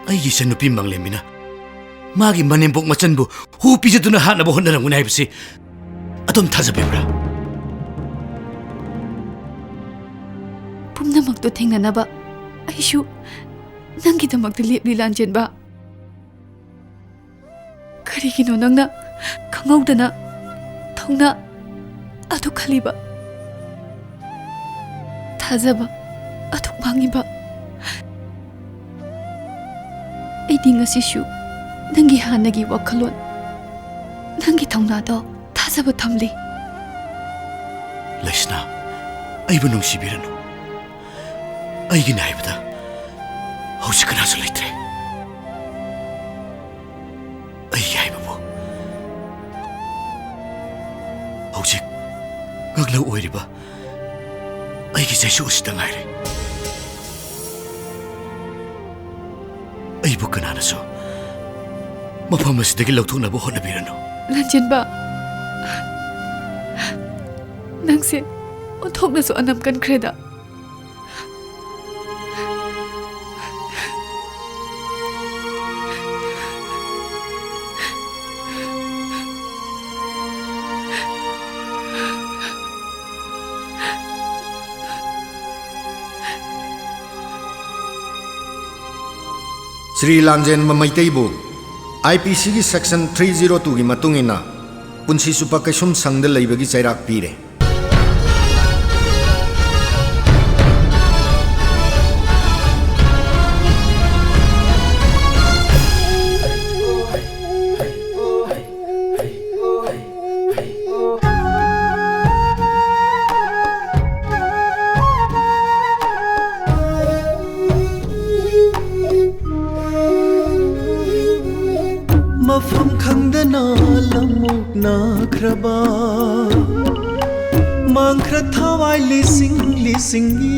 ꯑꯩꯒꯤ ꯏꯆꯟꯅꯨꯄꯤ ꯃꯪꯂꯦꯝꯕꯤꯅ ꯃꯥꯒꯤ ꯃꯅꯦꯝꯕꯣꯛ ꯃꯆꯟꯕꯨ ꯍꯨ ꯄꯤꯖꯗꯨꯅ ꯍꯥꯠꯅꯕ ꯍꯣꯠꯅꯔꯝꯒꯅꯤ ꯍꯥꯏꯕꯁꯤ ꯑꯗꯣꯝ ꯊꯥꯖꯕꯤꯕ꯭ꯔꯥ? ꯄꯨꯝꯅꯃꯛꯇꯨ ꯊꯦꯡꯅꯅꯕ ꯑꯩꯁꯨ ꯅꯪꯒꯤꯗꯃꯛꯇ ꯂꯦꯞꯂꯤ, ꯂꯥꯟꯖꯦꯟꯕ꯫ ꯀꯔꯤꯒꯤꯅꯣ ꯅꯪꯅ ꯈꯪꯍꯧꯗꯅ ꯊꯧꯅꯥ ꯑꯗꯨ ꯈꯜꯂꯤꯕ? ꯊꯥꯖꯕ ꯑꯗꯨ ꯃꯥꯡꯉꯤꯕ? ꯑꯩꯗꯤ ꯉꯁꯤꯁꯨ ꯅꯪꯒꯤ ꯍꯥꯟꯅꯒꯤ ꯋꯥꯈꯜꯂꯣꯟ, ꯅꯪꯒꯤ ꯊꯧꯅꯥꯗꯣ ꯊꯥꯖꯕ ꯊꯝꯂꯤ꯫ ꯂꯩꯁꯅꯥ, ꯑꯩꯕꯨ ꯅꯨꯡꯁꯤꯕꯤꯔꯅꯨ꯫ ꯑꯩꯒꯤꯅꯤ ꯍꯥꯏꯕꯗ ꯍꯧꯖꯤꯛ ꯀꯅꯥꯁꯨ ꯂꯩꯇ꯭ꯔꯦ꯫ ꯑꯩꯒꯤ ꯍꯥꯏꯕꯕꯨ ꯍꯧꯖꯤꯛ ꯉꯛꯂꯧ ꯑꯣꯏꯔꯤꯕ ꯑꯩꯒꯤ ꯆꯩꯁꯨ ꯑꯁꯤꯇ ꯉꯥꯏꯔꯦ꯫ ꯑꯩꯕꯨ ꯀꯅꯥꯅꯁꯨ ꯃꯐꯝ ꯑꯁꯤꯗꯒꯤ ꯂꯧꯊꯣꯛꯅꯕ ꯍꯣꯠꯅꯕꯤꯔꯅꯨ꯫ ꯂꯥꯟꯖꯦꯟꯕ, ꯅꯪꯁꯦ ꯑꯣꯟꯊꯣꯛꯅꯁꯨ ꯑꯅꯝ ꯀꯟꯈ꯭ꯔꯦꯗ꯫ ꯁ꯭ꯔꯤ ꯂꯥꯟꯖꯦꯟꯕ ꯃꯩꯇꯩꯕꯨ ꯑꯥꯏ ꯄꯤ ꯁꯤꯒꯤ section three zero twoꯒꯤ ꯃꯇꯨꯡ ꯏꯟꯅ ꯄꯨꯟꯁꯤ ꯆꯨꯞꯄ ꯀꯩꯁꯨꯝꯁꯪꯗ ꯂꯩꯕꯒꯤ ꯆꯩꯔꯥꯛ ꯄꯤꯔꯦ꯫ ꯃꯐꯝ ꯈꯪꯗꯅ ꯂꯝ ꯑꯣꯛꯅꯈ꯭ꯔꯕ, ꯃꯥꯡꯈ꯭ꯔ ꯊꯋꯥꯏ ꯂꯤꯁꯤꯡ ꯂꯤꯁꯤꯡꯒꯤ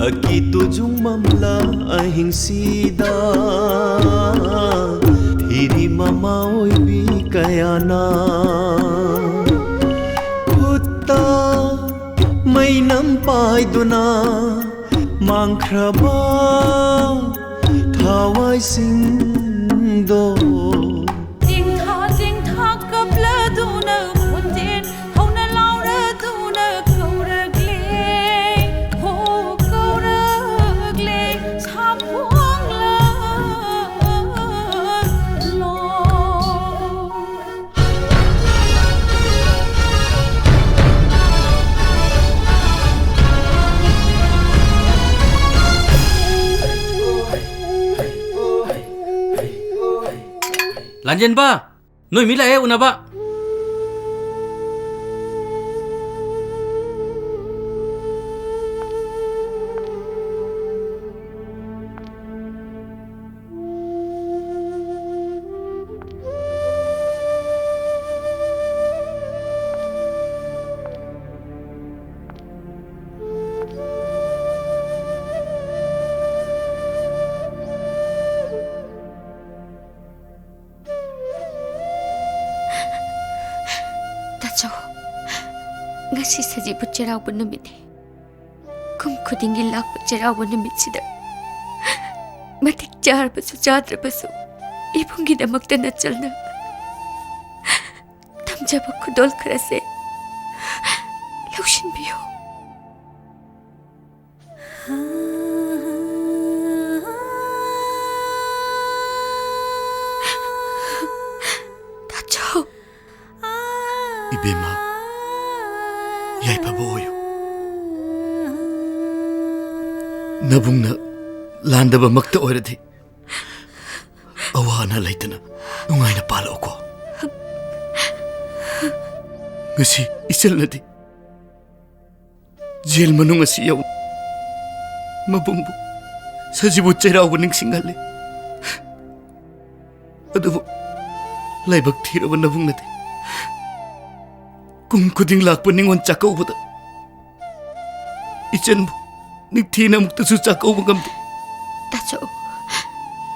ꯑꯀꯤ ꯇꯨꯖꯨꯡ ꯃꯝꯂꯥ ꯑꯍꯤꯡꯁꯤꯗ ꯊꯤꯔꯤ ꯃꯃꯥ ꯑꯣꯏꯕꯤ ꯀꯌꯥꯅ ꯈꯨꯠꯇ ꯃꯩꯅꯝ ꯄꯥꯏꯗꯨꯅ ꯃꯥꯡꯈ꯭ꯔꯕ ꯊꯋꯥꯏꯁꯤꯡꯗꯣ ꯆꯤꯡꯊꯥ ꯆꯤꯡꯊꯥ ꯀꯞꯂꯗꯨꯅ ꯈꯣꯟꯖꯦꯜ ꯍꯧꯅ ꯂꯥꯎꯔꯗꯨꯅ ꯀꯧꯔꯛꯂꯦ, ꯍꯣ ꯀꯧꯔꯛꯂꯦ, ꯁꯥꯐꯣꯡꯂꯛꯂꯣ꯫ ꯂꯥꯟꯖꯦꯟꯕ, ꯅꯣꯏ ꯃꯤ ꯂꯥꯛꯑꯦ ꯎꯅꯕ꯫ ꯉꯁꯤ ꯁꯖꯤꯕꯨ ꯆꯩꯔꯥꯎꯕ ꯅꯨꯃꯤꯠꯅꯤ꯫ ꯀꯨꯝ ꯈꯨꯗꯤꯡꯒꯤ ꯂꯥꯛꯄ ꯆꯩꯔꯥꯎꯕ ꯅꯨꯃꯤꯠꯁꯤꯗ ꯃꯇꯤꯛ ꯆꯥꯔꯕꯁꯨ ꯆꯥꯗ꯭ꯔꯕꯁꯨ ꯏꯕꯨꯡꯒꯤꯗꯃꯛꯇ ꯅꯆꯜꯅ ꯇꯝꯖꯕ ꯈꯨꯗꯣꯜ ꯈꯔꯁꯦ ꯂꯧꯁꯤꯟꯕꯤꯌꯨ꯫ ꯇꯥꯆꯧ꯫ ꯏꯕꯦꯝꯃ, ꯌꯥꯏꯐꯕ ꯑꯣꯏꯌꯨ꯫ ꯅꯕꯨꯡꯅ ꯂꯥꯟꯗꯕꯃꯛꯇ ꯑꯣꯏꯔꯗꯤ ꯑꯋꯥ ꯑꯅꯥ ꯂꯩꯇꯅ ꯅꯨꯡꯉꯥꯏꯅ ꯄꯥꯜꯂꯛꯎꯀꯣ꯫ ꯉꯁꯤ ꯏꯆꯜꯅꯗꯤ ꯖꯦꯜ ꯃꯅꯨꯡ ꯑꯁꯤ ꯌꯧꯅ ꯃꯕꯨꯡꯕꯨ ꯁꯖꯤꯕꯨ ꯆꯩꯔꯥꯎꯕ ꯅꯤꯡꯁꯤꯡꯍꯜꯂꯤ꯫ ꯑꯗꯨꯕꯨ ꯂꯥꯏꯕꯛ ꯊꯤꯔꯕ ꯅꯕꯨꯡꯅꯗꯤ ꯀꯨꯝ ꯈꯨꯗꯤꯡ ꯂꯥꯛꯄ ꯅꯤꯉꯣꯜ ꯆꯥꯛꯀꯧꯕꯗ ꯏꯆꯟꯕꯨ ꯅꯤꯡꯊꯤꯅ ꯑꯃꯨꯛꯇꯁꯨ ꯆꯥꯛꯀꯧꯕ ꯉꯝꯗꯦ꯫ ꯇꯥꯆꯧ,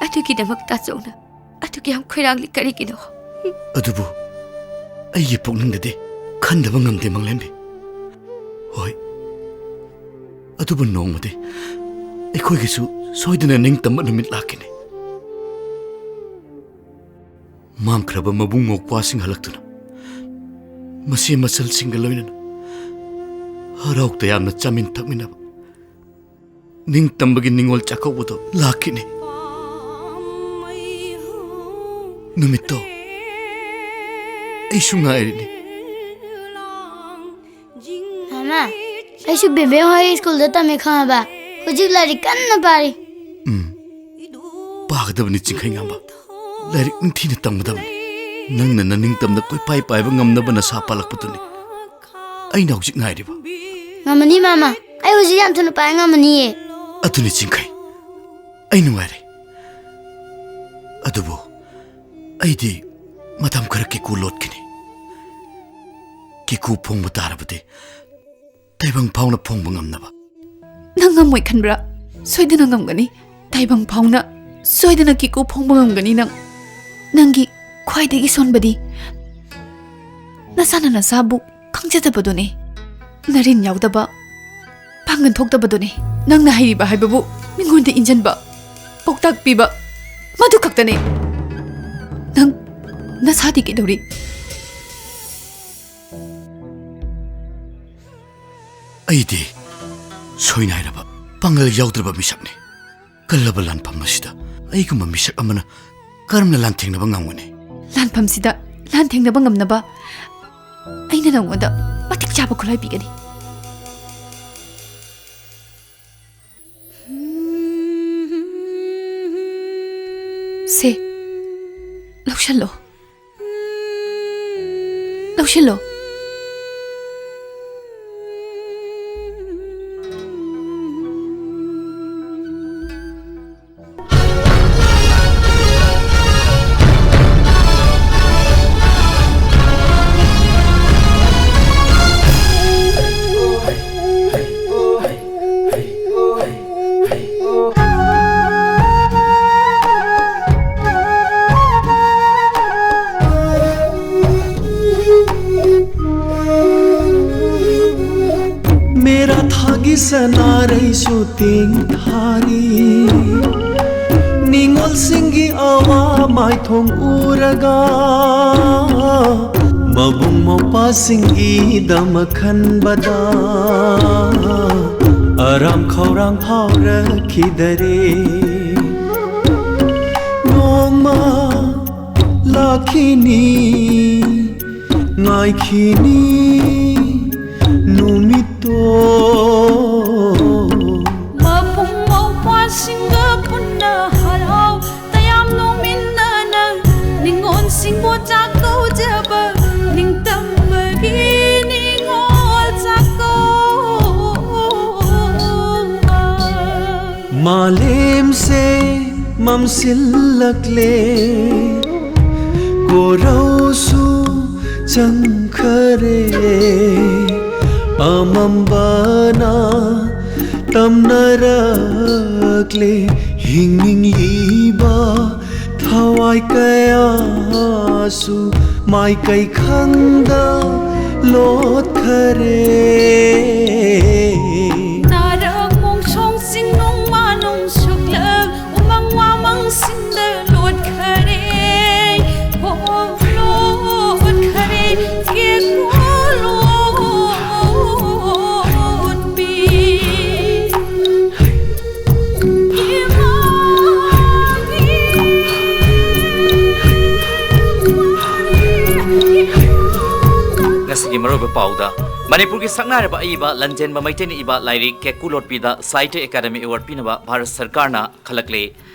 ꯑꯗꯨꯒꯤꯗꯃꯛ ꯇꯥꯆꯧꯅ ꯑꯗꯨꯛ ꯌꯥꯝ ꯈꯣꯏꯔꯥꯡꯂꯤ ꯀꯔꯤꯒꯤꯅꯣ? ꯑꯗꯨꯕꯨ ꯑꯩꯒꯤ ꯄꯨꯛꯅꯤꯡꯗꯗꯤ ꯈꯟꯗꯕ ꯉꯝꯗꯦ, ꯃꯪꯂꯦꯝꯕꯤ꯫ ꯍꯣꯏ, ꯑꯗꯨꯕꯨ ꯅꯣꯡꯃꯗꯤ ꯑꯩꯈꯣꯏꯒꯤꯁꯨ ꯁꯣꯏꯗꯅ ꯅꯤꯡꯇꯝꯕ ꯅꯨꯃꯤꯠ ꯂꯥꯛꯈꯤꯅꯤ꯫ ꯃꯥꯡꯈ꯭ꯔꯕ ꯃꯕꯨꯡ ꯃꯧꯄ꯭ꯋꯥꯁꯤꯡ ꯍꯜꯂꯛꯇꯨꯅ ꯃꯁꯤ ꯃꯆꯜꯁꯤꯡꯒ ꯂꯣꯏꯅꯅ ꯍꯔꯥꯎ ꯇꯌꯥꯝꯅ ꯆꯥꯃꯤꯟ ꯊꯛꯃꯤꯟꯅꯕ ꯅꯤꯡꯇꯝꯕꯒꯤ ꯅꯤꯉꯣꯜ ꯆꯥꯛꯀꯧꯕꯗꯣ ꯂꯥꯛꯈꯤꯅꯤ꯫ ꯅꯨꯃꯤꯠꯇꯣ ꯑꯩꯁꯨ ꯉꯥꯏꯔꯤꯅꯤ꯫ ꯃꯃꯥ, ꯑꯩꯁꯨ ꯕꯦꯕꯦ ꯍꯣꯏ ꯁ꯭ꯀꯨꯜꯗ ꯇꯝꯃꯦ, ꯈꯪꯉꯕ? ꯍꯧꯖꯤꯛ ꯂꯥꯏꯔꯤꯛ ꯀꯟꯅ ꯄꯥꯔꯤ꯫ ꯎꯝ, ꯄꯥꯒꯗꯕꯅꯤ ꯆꯤꯡꯈꯩ ꯉꯥꯝꯕ꯫ ꯂꯥꯏꯔꯤꯛ ꯅꯤꯡꯊꯤꯅ ꯇꯝꯒꯗꯕꯅꯤ꯫ ꯅꯪꯅ ꯅꯅꯤꯡꯇꯝꯅ ꯀꯣꯏꯄꯥꯏ ꯄꯥꯏꯕ ꯉꯝꯅꯕ ꯅꯁꯥ ꯄꯥꯜꯂꯛꯄꯗꯨꯅꯤ ꯑꯩꯅ ꯍꯧꯖꯤꯛ ꯉꯥꯏꯔꯤꯕ꯫ ꯉꯝꯃꯅꯤ ꯃꯃꯥ, ꯑꯩ ꯍꯧꯖꯤꯛ ꯌꯥꯝ ꯊꯨꯅ ꯄꯥꯏ ꯉꯝꯃꯅꯤꯌꯦ꯫ ꯑꯗꯨꯅꯤ ꯆꯤꯡꯈꯩ, ꯑꯩ ꯅꯨꯡꯉꯥꯏꯔꯦ꯫ ꯑꯗꯨꯕꯨ ꯑꯩꯗꯤ ꯃꯇꯝ ꯈꯔ ꯀꯦꯀꯨ ꯂꯣꯠꯈꯤꯅꯤ꯫ ꯀꯦꯀꯨ ꯐꯣꯡꯕ ꯇꯥꯔꯕꯗꯤ ꯇꯥꯏꯕꯪ ꯐꯥꯎꯅ ꯐꯣꯡꯕ ꯉꯝꯅꯕ꯫ ꯅꯪ ꯉꯝꯃꯣꯏ ꯈꯟꯕ꯭ꯔꯥ? ꯁꯣꯏꯗꯅ ꯉꯝꯒꯅꯤ꯫ ꯇꯥꯏꯕꯪ ꯐꯥꯎꯅ ꯁꯣꯏꯗꯅ ꯀꯦꯀꯨ ꯐꯣꯡꯕ ꯉꯝꯒꯅꯤ ꯅꯪ꯫ ꯅꯪꯒꯤ ꯈ꯭ꯋꯥꯏꯗꯒꯤ ꯁꯣꯟꯕꯗꯤ ꯅꯁꯥꯅ ꯅꯁꯥꯕꯨ ꯈꯪꯖꯗꯕꯗꯨꯅꯤ꯫ ꯅꯔꯤꯟ ꯌꯥꯎꯗꯕ, ꯄꯥꯡꯒꯜ ꯊꯣꯛꯇꯕꯗꯨꯅꯤ꯫ ꯅꯪꯅ ꯍꯩꯔꯤꯕ ꯍꯥꯏꯕꯕꯨ ꯃꯤꯉꯣꯟꯗ ꯏꯟꯖꯟꯕ, ꯄꯥꯎꯇꯥꯛ ꯄꯤꯕ, ꯃꯗꯨ ꯈꯛꯇꯅꯤ꯫ ꯅꯪ ꯅꯁꯥꯗꯤ ꯀꯩꯗꯧꯔꯤ? ꯑꯩꯗꯤ ꯁꯣꯏꯅꯥꯏꯔꯕ, ꯄꯥꯡꯒꯜ ꯌꯥꯎꯗ꯭ꯔꯕ ꯃꯤꯁꯛꯅꯤ꯫ ꯀꯜꯂꯕ ꯂꯥꯟꯐꯝ ꯑꯁꯤꯗ ꯑꯩꯒꯨꯝꯕ ꯃꯤꯁꯛ ꯑꯃꯅ ꯀꯔꯝꯅ ꯂꯥꯟꯊꯦꯡꯅꯕ ꯉꯝꯒꯅꯤ? ꯂꯥꯟꯐꯝꯁꯤꯗ ꯂꯥꯟꯊꯦꯡꯅꯕ ꯉꯝꯅꯕ ꯑꯩꯅ ꯅꯉꯣꯟꯗ ꯃꯇꯤꯛ ꯆꯥꯕ ꯈꯨꯠꯂꯥꯏ ꯄꯤꯒꯅꯤ꯫ ꯁꯦ, ꯂꯧꯁꯜꯂꯣ꯫ ꯂꯧꯁꯤꯜꯂꯣ꯫ ꯃꯦꯔꯥ ꯊꯥꯒꯤ ꯁꯅꯥꯔꯩꯁꯨ ꯇꯦꯡ ꯊꯥꯔꯤ꯫ ꯅꯤꯉꯣꯜꯁꯤꯡꯒꯤ ꯑꯋꯥ ꯃꯥꯏꯊꯣꯡ ꯎꯔꯒ, ꯃꯕꯨꯡ ꯃꯧꯄ꯭ꯋꯥꯁꯤꯡꯒꯤꯗꯃꯛ ꯈꯟꯕꯗ ꯑꯔꯥꯝ ꯈꯧꯔꯥꯡ ꯐꯥꯎꯔꯛꯈꯤꯗꯔꯦ꯫ ꯅꯣꯡꯃ ꯂꯥꯛꯈꯤꯅꯤ, ꯉꯥꯏꯈꯤꯅꯤ ꯅꯨꯃꯤꯠꯇꯣ꯫ ꯃꯕꯨꯡ ꯃꯧꯄ꯭ꯋꯥꯁꯤꯡꯒ ꯄꯨꯟꯅ ꯍꯔꯥꯎ ꯇꯌꯥꯝ ꯅꯣꯡꯃꯤꯟꯅꯅ ꯅꯤꯉꯣꯜꯁꯤꯡꯕꯨ ꯆꯥꯛꯀꯧꯖꯕ ꯅꯤꯡꯇꯝꯕꯒꯤ ꯅꯤꯉꯣꯜ ꯆꯥꯛꯀꯧꯕ꯫ ꯃꯥꯂꯦꯝꯁꯦ ꯃꯝꯁꯤꯜꯂꯛꯂꯦ, ꯀꯣꯔꯧꯁꯨ ꯆꯪꯈꯔꯦ, ꯑꯃꯝꯕꯅ ꯇꯝꯅꯔꯛꯂꯦ, ꯍꯤꯡꯅꯤꯡꯂꯤꯕ ꯊꯋꯥꯏ ꯀꯌꯥꯁꯨ ꯃꯥꯏꯀꯩ ꯈꯪꯗ ꯂꯣꯠꯈꯔꯦ꯫ ꯅꯥꯔꯛ ꯃꯣꯡꯁꯣꯡ ꯆꯤꯡꯅꯨꯡ ꯃꯥꯅꯨꯡ ꯁꯨꯛꯂꯛ ꯎꯃꯪ ꯋꯥꯃꯪꯁꯤꯡꯗ ꯂꯣꯠꯈꯔꯦ꯫ ꯍꯣ, ꯂꯣꯠꯈꯔꯦ, ꯀꯦꯀꯨ ꯂꯣꯠꯄꯤ꯫ ꯉꯁꯤꯒꯤ ꯃꯔꯨꯑꯣꯏꯕ ꯄꯥꯎꯗ, ꯃꯅꯤꯄꯨꯔꯒꯤ ꯁꯛꯅꯥꯏꯔꯕ ꯑꯏꯕ ꯂꯟꯖꯦꯟꯕ ꯃꯩꯇꯩꯅ ꯏꯕ ꯂꯥꯏꯔꯤꯛ ꯀꯦꯀꯨ ꯂꯣꯠꯄꯤꯗ ꯁꯥꯍꯤꯇ꯭ꯌ ꯑꯦꯀꯥꯗꯃꯤ ꯑꯦꯋꯥꯔꯗ ꯄꯤꯅꯕ ꯚꯥꯔꯠ ꯁꯔꯀꯥꯔꯅ ꯈꯜꯂꯛꯂꯦ꯫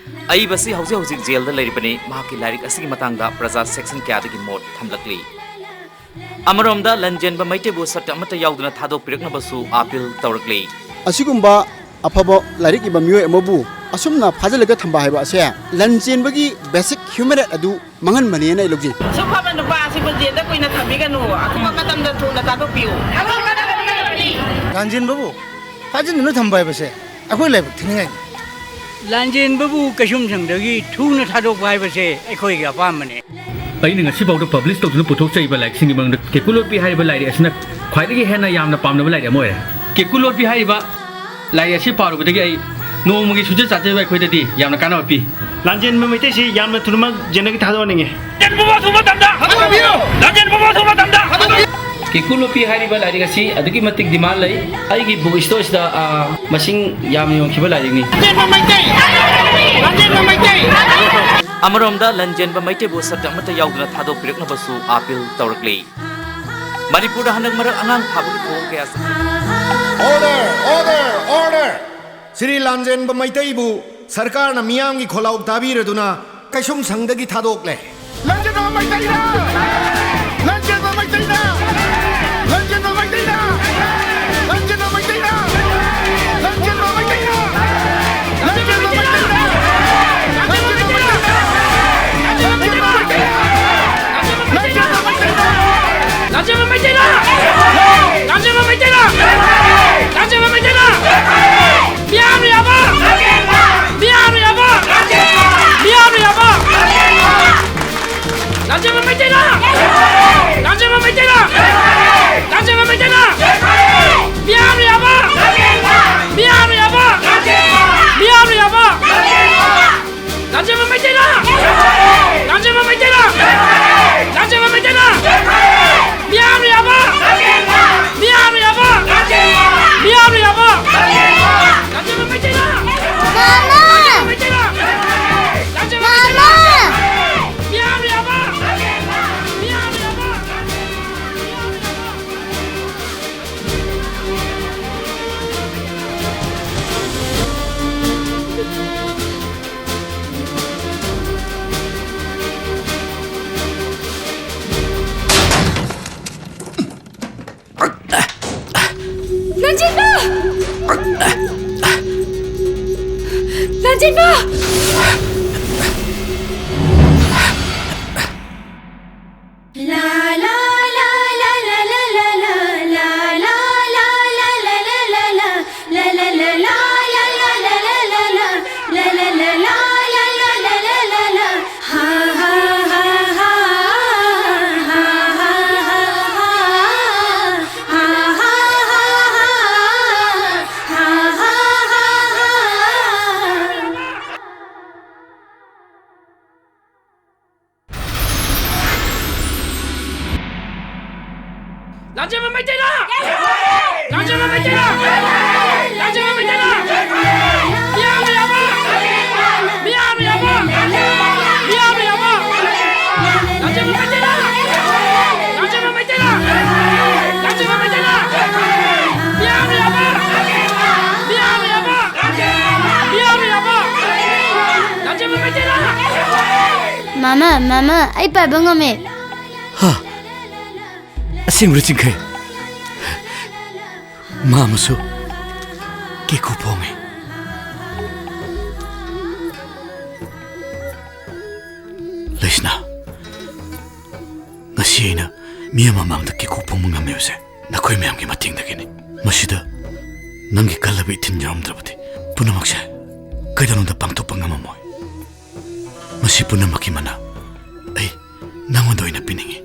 ꯑꯏꯕꯁꯤ ꯍꯧꯖꯤꯛ ꯍꯧꯖꯤꯛ ꯖꯦꯜꯗ ꯂꯩꯔꯤꯕꯅꯤ꯫ ꯃꯍꯥꯛꯀꯤ ꯂꯥꯏꯔꯤꯛ ꯑꯁꯤꯒꯤ ꯃꯇꯥꯡꯗ ꯄ꯭ꯔꯖꯥ ꯁꯦꯛꯁꯟ ꯀꯌꯥꯗꯒꯤ ꯃꯣꯠ ꯊꯝꯂꯛꯂꯤ꯫ ꯑꯃꯔꯣꯝꯗ ꯂꯟꯖꯦꯟꯕ ꯃꯩꯇꯩꯕꯨ ꯁꯇ꯭ꯔ ꯑꯃꯠꯇ ꯌꯥꯎꯗꯅ ꯊꯥꯗꯣꯛꯄꯤꯔꯛꯅꯕꯁꯨ ꯑꯥꯄꯤꯜ ꯇꯧꯔꯛꯂꯤ꯫ ꯑꯁꯤꯒꯨꯝꯕ ꯑꯐꯕ ꯂꯥꯏꯔꯤꯛ ꯏꯕ ꯃꯤꯑꯣꯏ ꯑꯃꯕꯨ ꯑꯁꯨꯝꯅ ꯐꯥꯖꯤꯜꯂꯒ ꯊꯝꯕ ꯍꯥꯏꯕ ꯑꯁꯦ ꯂꯟꯖꯦꯟꯕꯒꯤ basic human right ꯑꯗꯨ ꯃꯥꯡꯍꯟꯕꯅꯦꯅ ꯑꯩ ꯂꯧꯖꯩ꯫ ꯑꯁꯨꯛ ꯐꯕ ꯅꯨꯄꯥ ꯑꯁꯤꯕꯨ ꯖꯦꯜꯗ ꯀꯨꯏꯅ ꯊꯝꯕꯤꯒꯅꯨ, ꯑꯊꯨꯕ ꯃꯇꯝꯗ ꯊꯨꯅ ꯊꯥꯗꯣꯛꯄꯤꯌꯨ꯫ ꯂꯥꯟꯖꯦꯟꯕꯕꯨ ꯐꯥꯖꯤꯟꯗꯨꯅ ꯊꯝꯕ ꯍꯥꯏꯕꯁꯦ ꯑꯩꯈꯣꯏ ꯂꯥꯏꯕꯛ ꯊꯤꯅꯤꯡꯉꯥꯏꯅꯤ꯫ ꯂꯥꯟꯖꯦꯟꯕꯕꯨ ꯀꯩꯁꯨꯝꯁꯪꯗꯒꯤ ꯊꯨꯅ ꯊꯥꯗꯣꯛꯄ ꯍꯥꯏꯕꯁꯦ ꯑꯩꯈꯣꯏꯒꯤ ꯑꯄꯥꯝꯕꯅꯤ꯫ ꯑꯩꯅ ꯉꯁꯤꯐꯥꯎꯗ ꯄꯕ꯭ꯂꯤꯁ ꯇꯧꯗꯨꯅ ꯄꯨꯊꯣꯛꯆꯔꯤꯕ ꯂꯥꯏꯔꯤꯛꯁꯤꯡꯒꯤ ꯃꯅꯨꯡꯗ ꯀꯦꯀꯨ ꯂꯣꯠꯄꯤ ꯍꯥꯏꯔꯤꯕ ꯂꯥꯏꯔꯤꯛ ꯑꯁꯤꯅ ꯈ꯭ꯋꯥꯏꯗꯒꯤ ꯍꯦꯟꯅ ꯌꯥꯝꯅ ꯄꯥꯝꯅꯕ ꯂꯥꯏꯔꯤꯛ ꯑꯃ ꯑꯣꯏꯔꯦ꯫ ꯀꯦꯀꯨ ꯂꯣꯠꯄꯤ ꯍꯥꯏꯔꯤꯕ ꯂꯥꯏꯔꯤꯛ ꯑꯁꯤ ꯄꯥꯔꯨꯕꯗꯒꯤ ꯑꯩ ꯅꯣꯡꯃꯒꯤ ꯁꯨꯡꯆꯠ ꯆꯥꯠꯆꯕ ꯑꯩꯈꯣꯏꯗꯗꯤ ꯌꯥꯝꯅ ꯀꯥꯟꯅꯕ ꯄꯤ꯫ ꯂꯥꯟꯖꯦꯟꯕ ꯃꯩꯇꯩꯁꯤ ꯌꯥꯝꯅ ꯊꯨꯅꯃꯛ ꯖꯦꯜꯗꯒꯤ ꯊꯥꯗꯣꯛꯍꯟꯅꯤꯡꯉꯤ꯫ ꯂꯥꯟꯖꯦꯟꯕꯕꯨ ꯑꯊꯨꯕ ꯃꯇꯝꯗ ꯊꯥꯗꯣꯛꯄꯤꯌꯨ! ꯂꯥꯟꯖꯦꯟꯕꯕꯨ ꯑꯊꯨꯕ ꯃꯇꯝꯗ ꯊꯥꯗꯣꯛꯄꯤꯌꯨ! ꯀꯦꯀꯨ ꯂꯣꯠꯄꯤ ꯍꯥꯏꯔꯤꯕ ꯂꯥꯏꯔꯤꯛ ꯑꯁꯤ ꯑꯗꯨꯛꯀꯤ ꯃꯇꯤꯛ ꯗꯤꯃꯥꯟ ꯂꯩ꯫ ꯑꯩꯒꯤ ꯕꯨꯛ ꯁ꯭ꯇꯣꯔꯁꯤꯗ, ꯑꯥ, ꯃꯁꯤꯡ ꯌꯥꯝꯅ ꯌꯣꯟꯈꯤꯕ ꯂꯥꯏꯔꯤꯛꯅꯤ꯫ ꯂꯥꯟꯖꯦꯟꯕ ꯃꯩꯇꯩ! ꯂꯥꯟꯖꯦꯟꯕ ꯃꯩꯇꯩ! ꯑꯃꯔꯣꯝꯗ ꯂꯟꯖꯦꯟꯕ ꯃꯩꯇꯩꯕꯨ ꯁꯇ꯭ꯔ ꯑꯃꯠꯇ ꯌꯥꯎꯗꯅ ꯊꯥꯗꯣꯛꯄꯤꯔꯛꯅꯕꯁꯨ ꯑꯥꯄꯤꯜ ꯇꯧꯔꯛꯂꯤ꯫ ꯃꯅꯤꯄꯨꯔꯗ ꯍꯟꯗꯛ ꯃꯔꯛ ꯑꯉꯥꯡ ꯐꯥꯕꯒꯤ ꯊꯧꯑꯣꯡ ꯀꯌꯥ ꯆꯠꯊꯔꯤ꯫ Order! Order! Order! ꯁ꯭ꯔꯤ ꯂꯥꯟꯖꯦꯟꯕ ꯃꯩꯇꯩꯕꯨ ꯁꯔꯀꯥꯔꯅ ꯃꯤꯌꯥꯝꯒꯤ ꯈꯣꯜꯂꯥꯎ ꯇꯥꯕꯤꯔꯗꯨꯅ ꯀꯩꯁꯨꯝꯁꯪꯗꯒꯤ ꯊꯥꯗꯣꯛꯂꯦ꯫ ꯂꯥꯟꯖꯦꯟꯕ ꯃꯩꯇꯩꯅ! ꯂꯥꯟꯖꯦꯟꯕ ꯃꯩꯇꯩꯅ! ꯂꯥꯟꯖꯦꯟꯕ ꯃꯩꯇꯩꯅ! ꯂꯥꯟꯖꯦꯟꯕ ꯃꯩꯇꯩꯅ! ꯂꯥꯟꯖꯦꯟꯕ ꯃꯩꯇꯩꯅ! ꯂꯥꯟꯖꯦꯟꯕ ꯃꯩꯇꯩꯅ! ꯂꯥꯟꯖꯦꯟꯕ ꯃꯩꯇꯩꯅ! ꯂꯥꯟꯖꯦꯟꯕ ꯃꯩꯇꯩꯅ! ꯂꯥꯟꯖꯦꯟꯕ ꯃꯩꯇꯩꯅ! ꯂꯥꯟꯖꯦꯟꯕ ꯃꯩꯇꯩꯅ! ꯃꯤꯌꯥꯝꯅ ꯌꯥꯕ! ꯃꯤꯌꯥꯝꯅ ꯌꯥꯕ! ꯃꯤꯌꯥꯝꯅ ꯌꯥꯕ! ꯂꯥꯟꯖꯦꯟꯕ ꯃꯩꯇꯩꯅ! ꯂꯥꯟꯖꯦꯟꯕ ꯃꯩꯇꯩꯅ! ꯂꯥꯟꯖꯦꯟꯕ! ꯂꯥꯟꯖꯦꯟꯕ! ꯂꯥꯟꯖꯦꯟꯕ ꯃꯩꯇꯩꯂꯥ! ꯂꯥꯟꯖꯦꯟꯕ ꯃꯩꯇꯩꯂꯥ! ꯂꯥꯟꯖꯦꯟꯕ ꯃꯩꯇꯩꯂꯥ! ꯃꯤꯌꯥꯝ ꯃꯤꯌꯥꯝꯕ! ꯃꯤꯌꯥꯝ ꯃꯤꯌꯥꯝꯕ! ꯃꯤꯌꯥꯝ ꯃꯤꯌꯥꯝꯕ! ꯂꯥꯟꯖꯦꯟꯕ ꯃꯩꯇꯩꯂꯥ! ꯂꯥꯟꯖꯦꯟꯕ ꯃꯩꯇꯩꯂꯥ! ꯂꯥꯟꯖꯦꯟꯕ ꯃꯩꯇꯩꯂꯥ! ꯃꯤꯌꯥꯝ ꯃꯤꯌꯥꯝꯕ! ꯃꯤꯌꯥꯝ ꯃꯤꯌꯥꯝꯕ! ꯃꯤꯌꯥꯝ ꯃꯤꯌꯥꯝꯕ! ꯂꯥꯟꯖꯦꯟꯕ ꯃꯩꯇꯩꯂꯥ! ꯃꯃꯥ, ꯃꯃꯥ, ꯑꯩ ꯄꯥꯏꯕ ꯉꯝꯃꯦ꯫ ꯍꯥ? ꯑꯁꯦꯡꯕꯔ, ꯆꯤꯡꯈꯩ? ꯃꯥ ꯑꯃꯁꯨ ꯀꯦꯀꯨ ꯐꯣꯡꯉꯦ꯫ ꯂꯩꯁꯅꯥ, ꯉꯁꯤ ꯑꯩꯅ ꯃꯤ ꯑꯃ ꯃꯥꯡꯗ ꯀꯦꯀꯨ ꯐꯣꯡꯕ ꯉꯝꯃꯤꯕꯁꯦ ꯅꯈꯣꯏ ꯃꯌꯥꯝꯒꯤ ꯃꯇꯦꯡꯗꯒꯤꯅꯤ꯫ ꯃꯁꯤꯗ ꯅꯪꯒꯤ ꯀꯜꯂꯕ ꯏꯊꯤꯜ ꯌꯥꯎꯔꯝꯗ꯭ꯔꯕꯗꯤ ꯄꯨꯝꯅꯃꯛꯁꯦ ꯀꯩꯗꯧꯅꯨꯡꯗ ꯄꯥꯡꯊꯣꯛꯄ ꯉꯝꯃꯝꯃꯣꯏ꯫ ꯃꯁꯤ ꯄꯨꯝꯅꯃꯛꯀꯤ ꯃꯅꯥ ꯑꯩ ꯅꯪꯉꯣꯟꯗ ꯑꯣꯏꯅ ꯄꯤꯅꯤꯡꯉꯤ꯫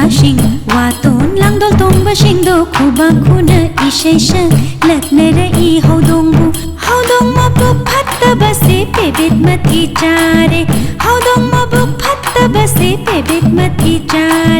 ꯁꯤꯡ ꯋꯥꯇꯣꯟ ꯂꯥꯡꯗꯣꯜ ꯇꯣꯡꯕꯁꯤꯡꯗꯣ ꯈꯨꯕꯥꯛ ꯈꯨꯅ ꯏꯁꯩ ꯁꯛꯂꯛꯅꯔꯛꯏ ꯍꯧꯗꯣꯡꯕꯨ꯫ ꯍꯧꯗꯣꯡ ꯃꯕꯨꯛ ꯐꯠꯇꯕꯁꯦ ꯄꯦꯕꯦꯠ ꯃꯊꯤ ꯆꯥꯔꯦ꯫ ꯍꯧꯗꯣꯡ ꯃꯕꯨꯛ ꯐꯠꯇꯕꯁꯦ ꯄꯦꯕꯦꯠ ꯃꯊꯤ ꯆꯥꯔꯦ꯫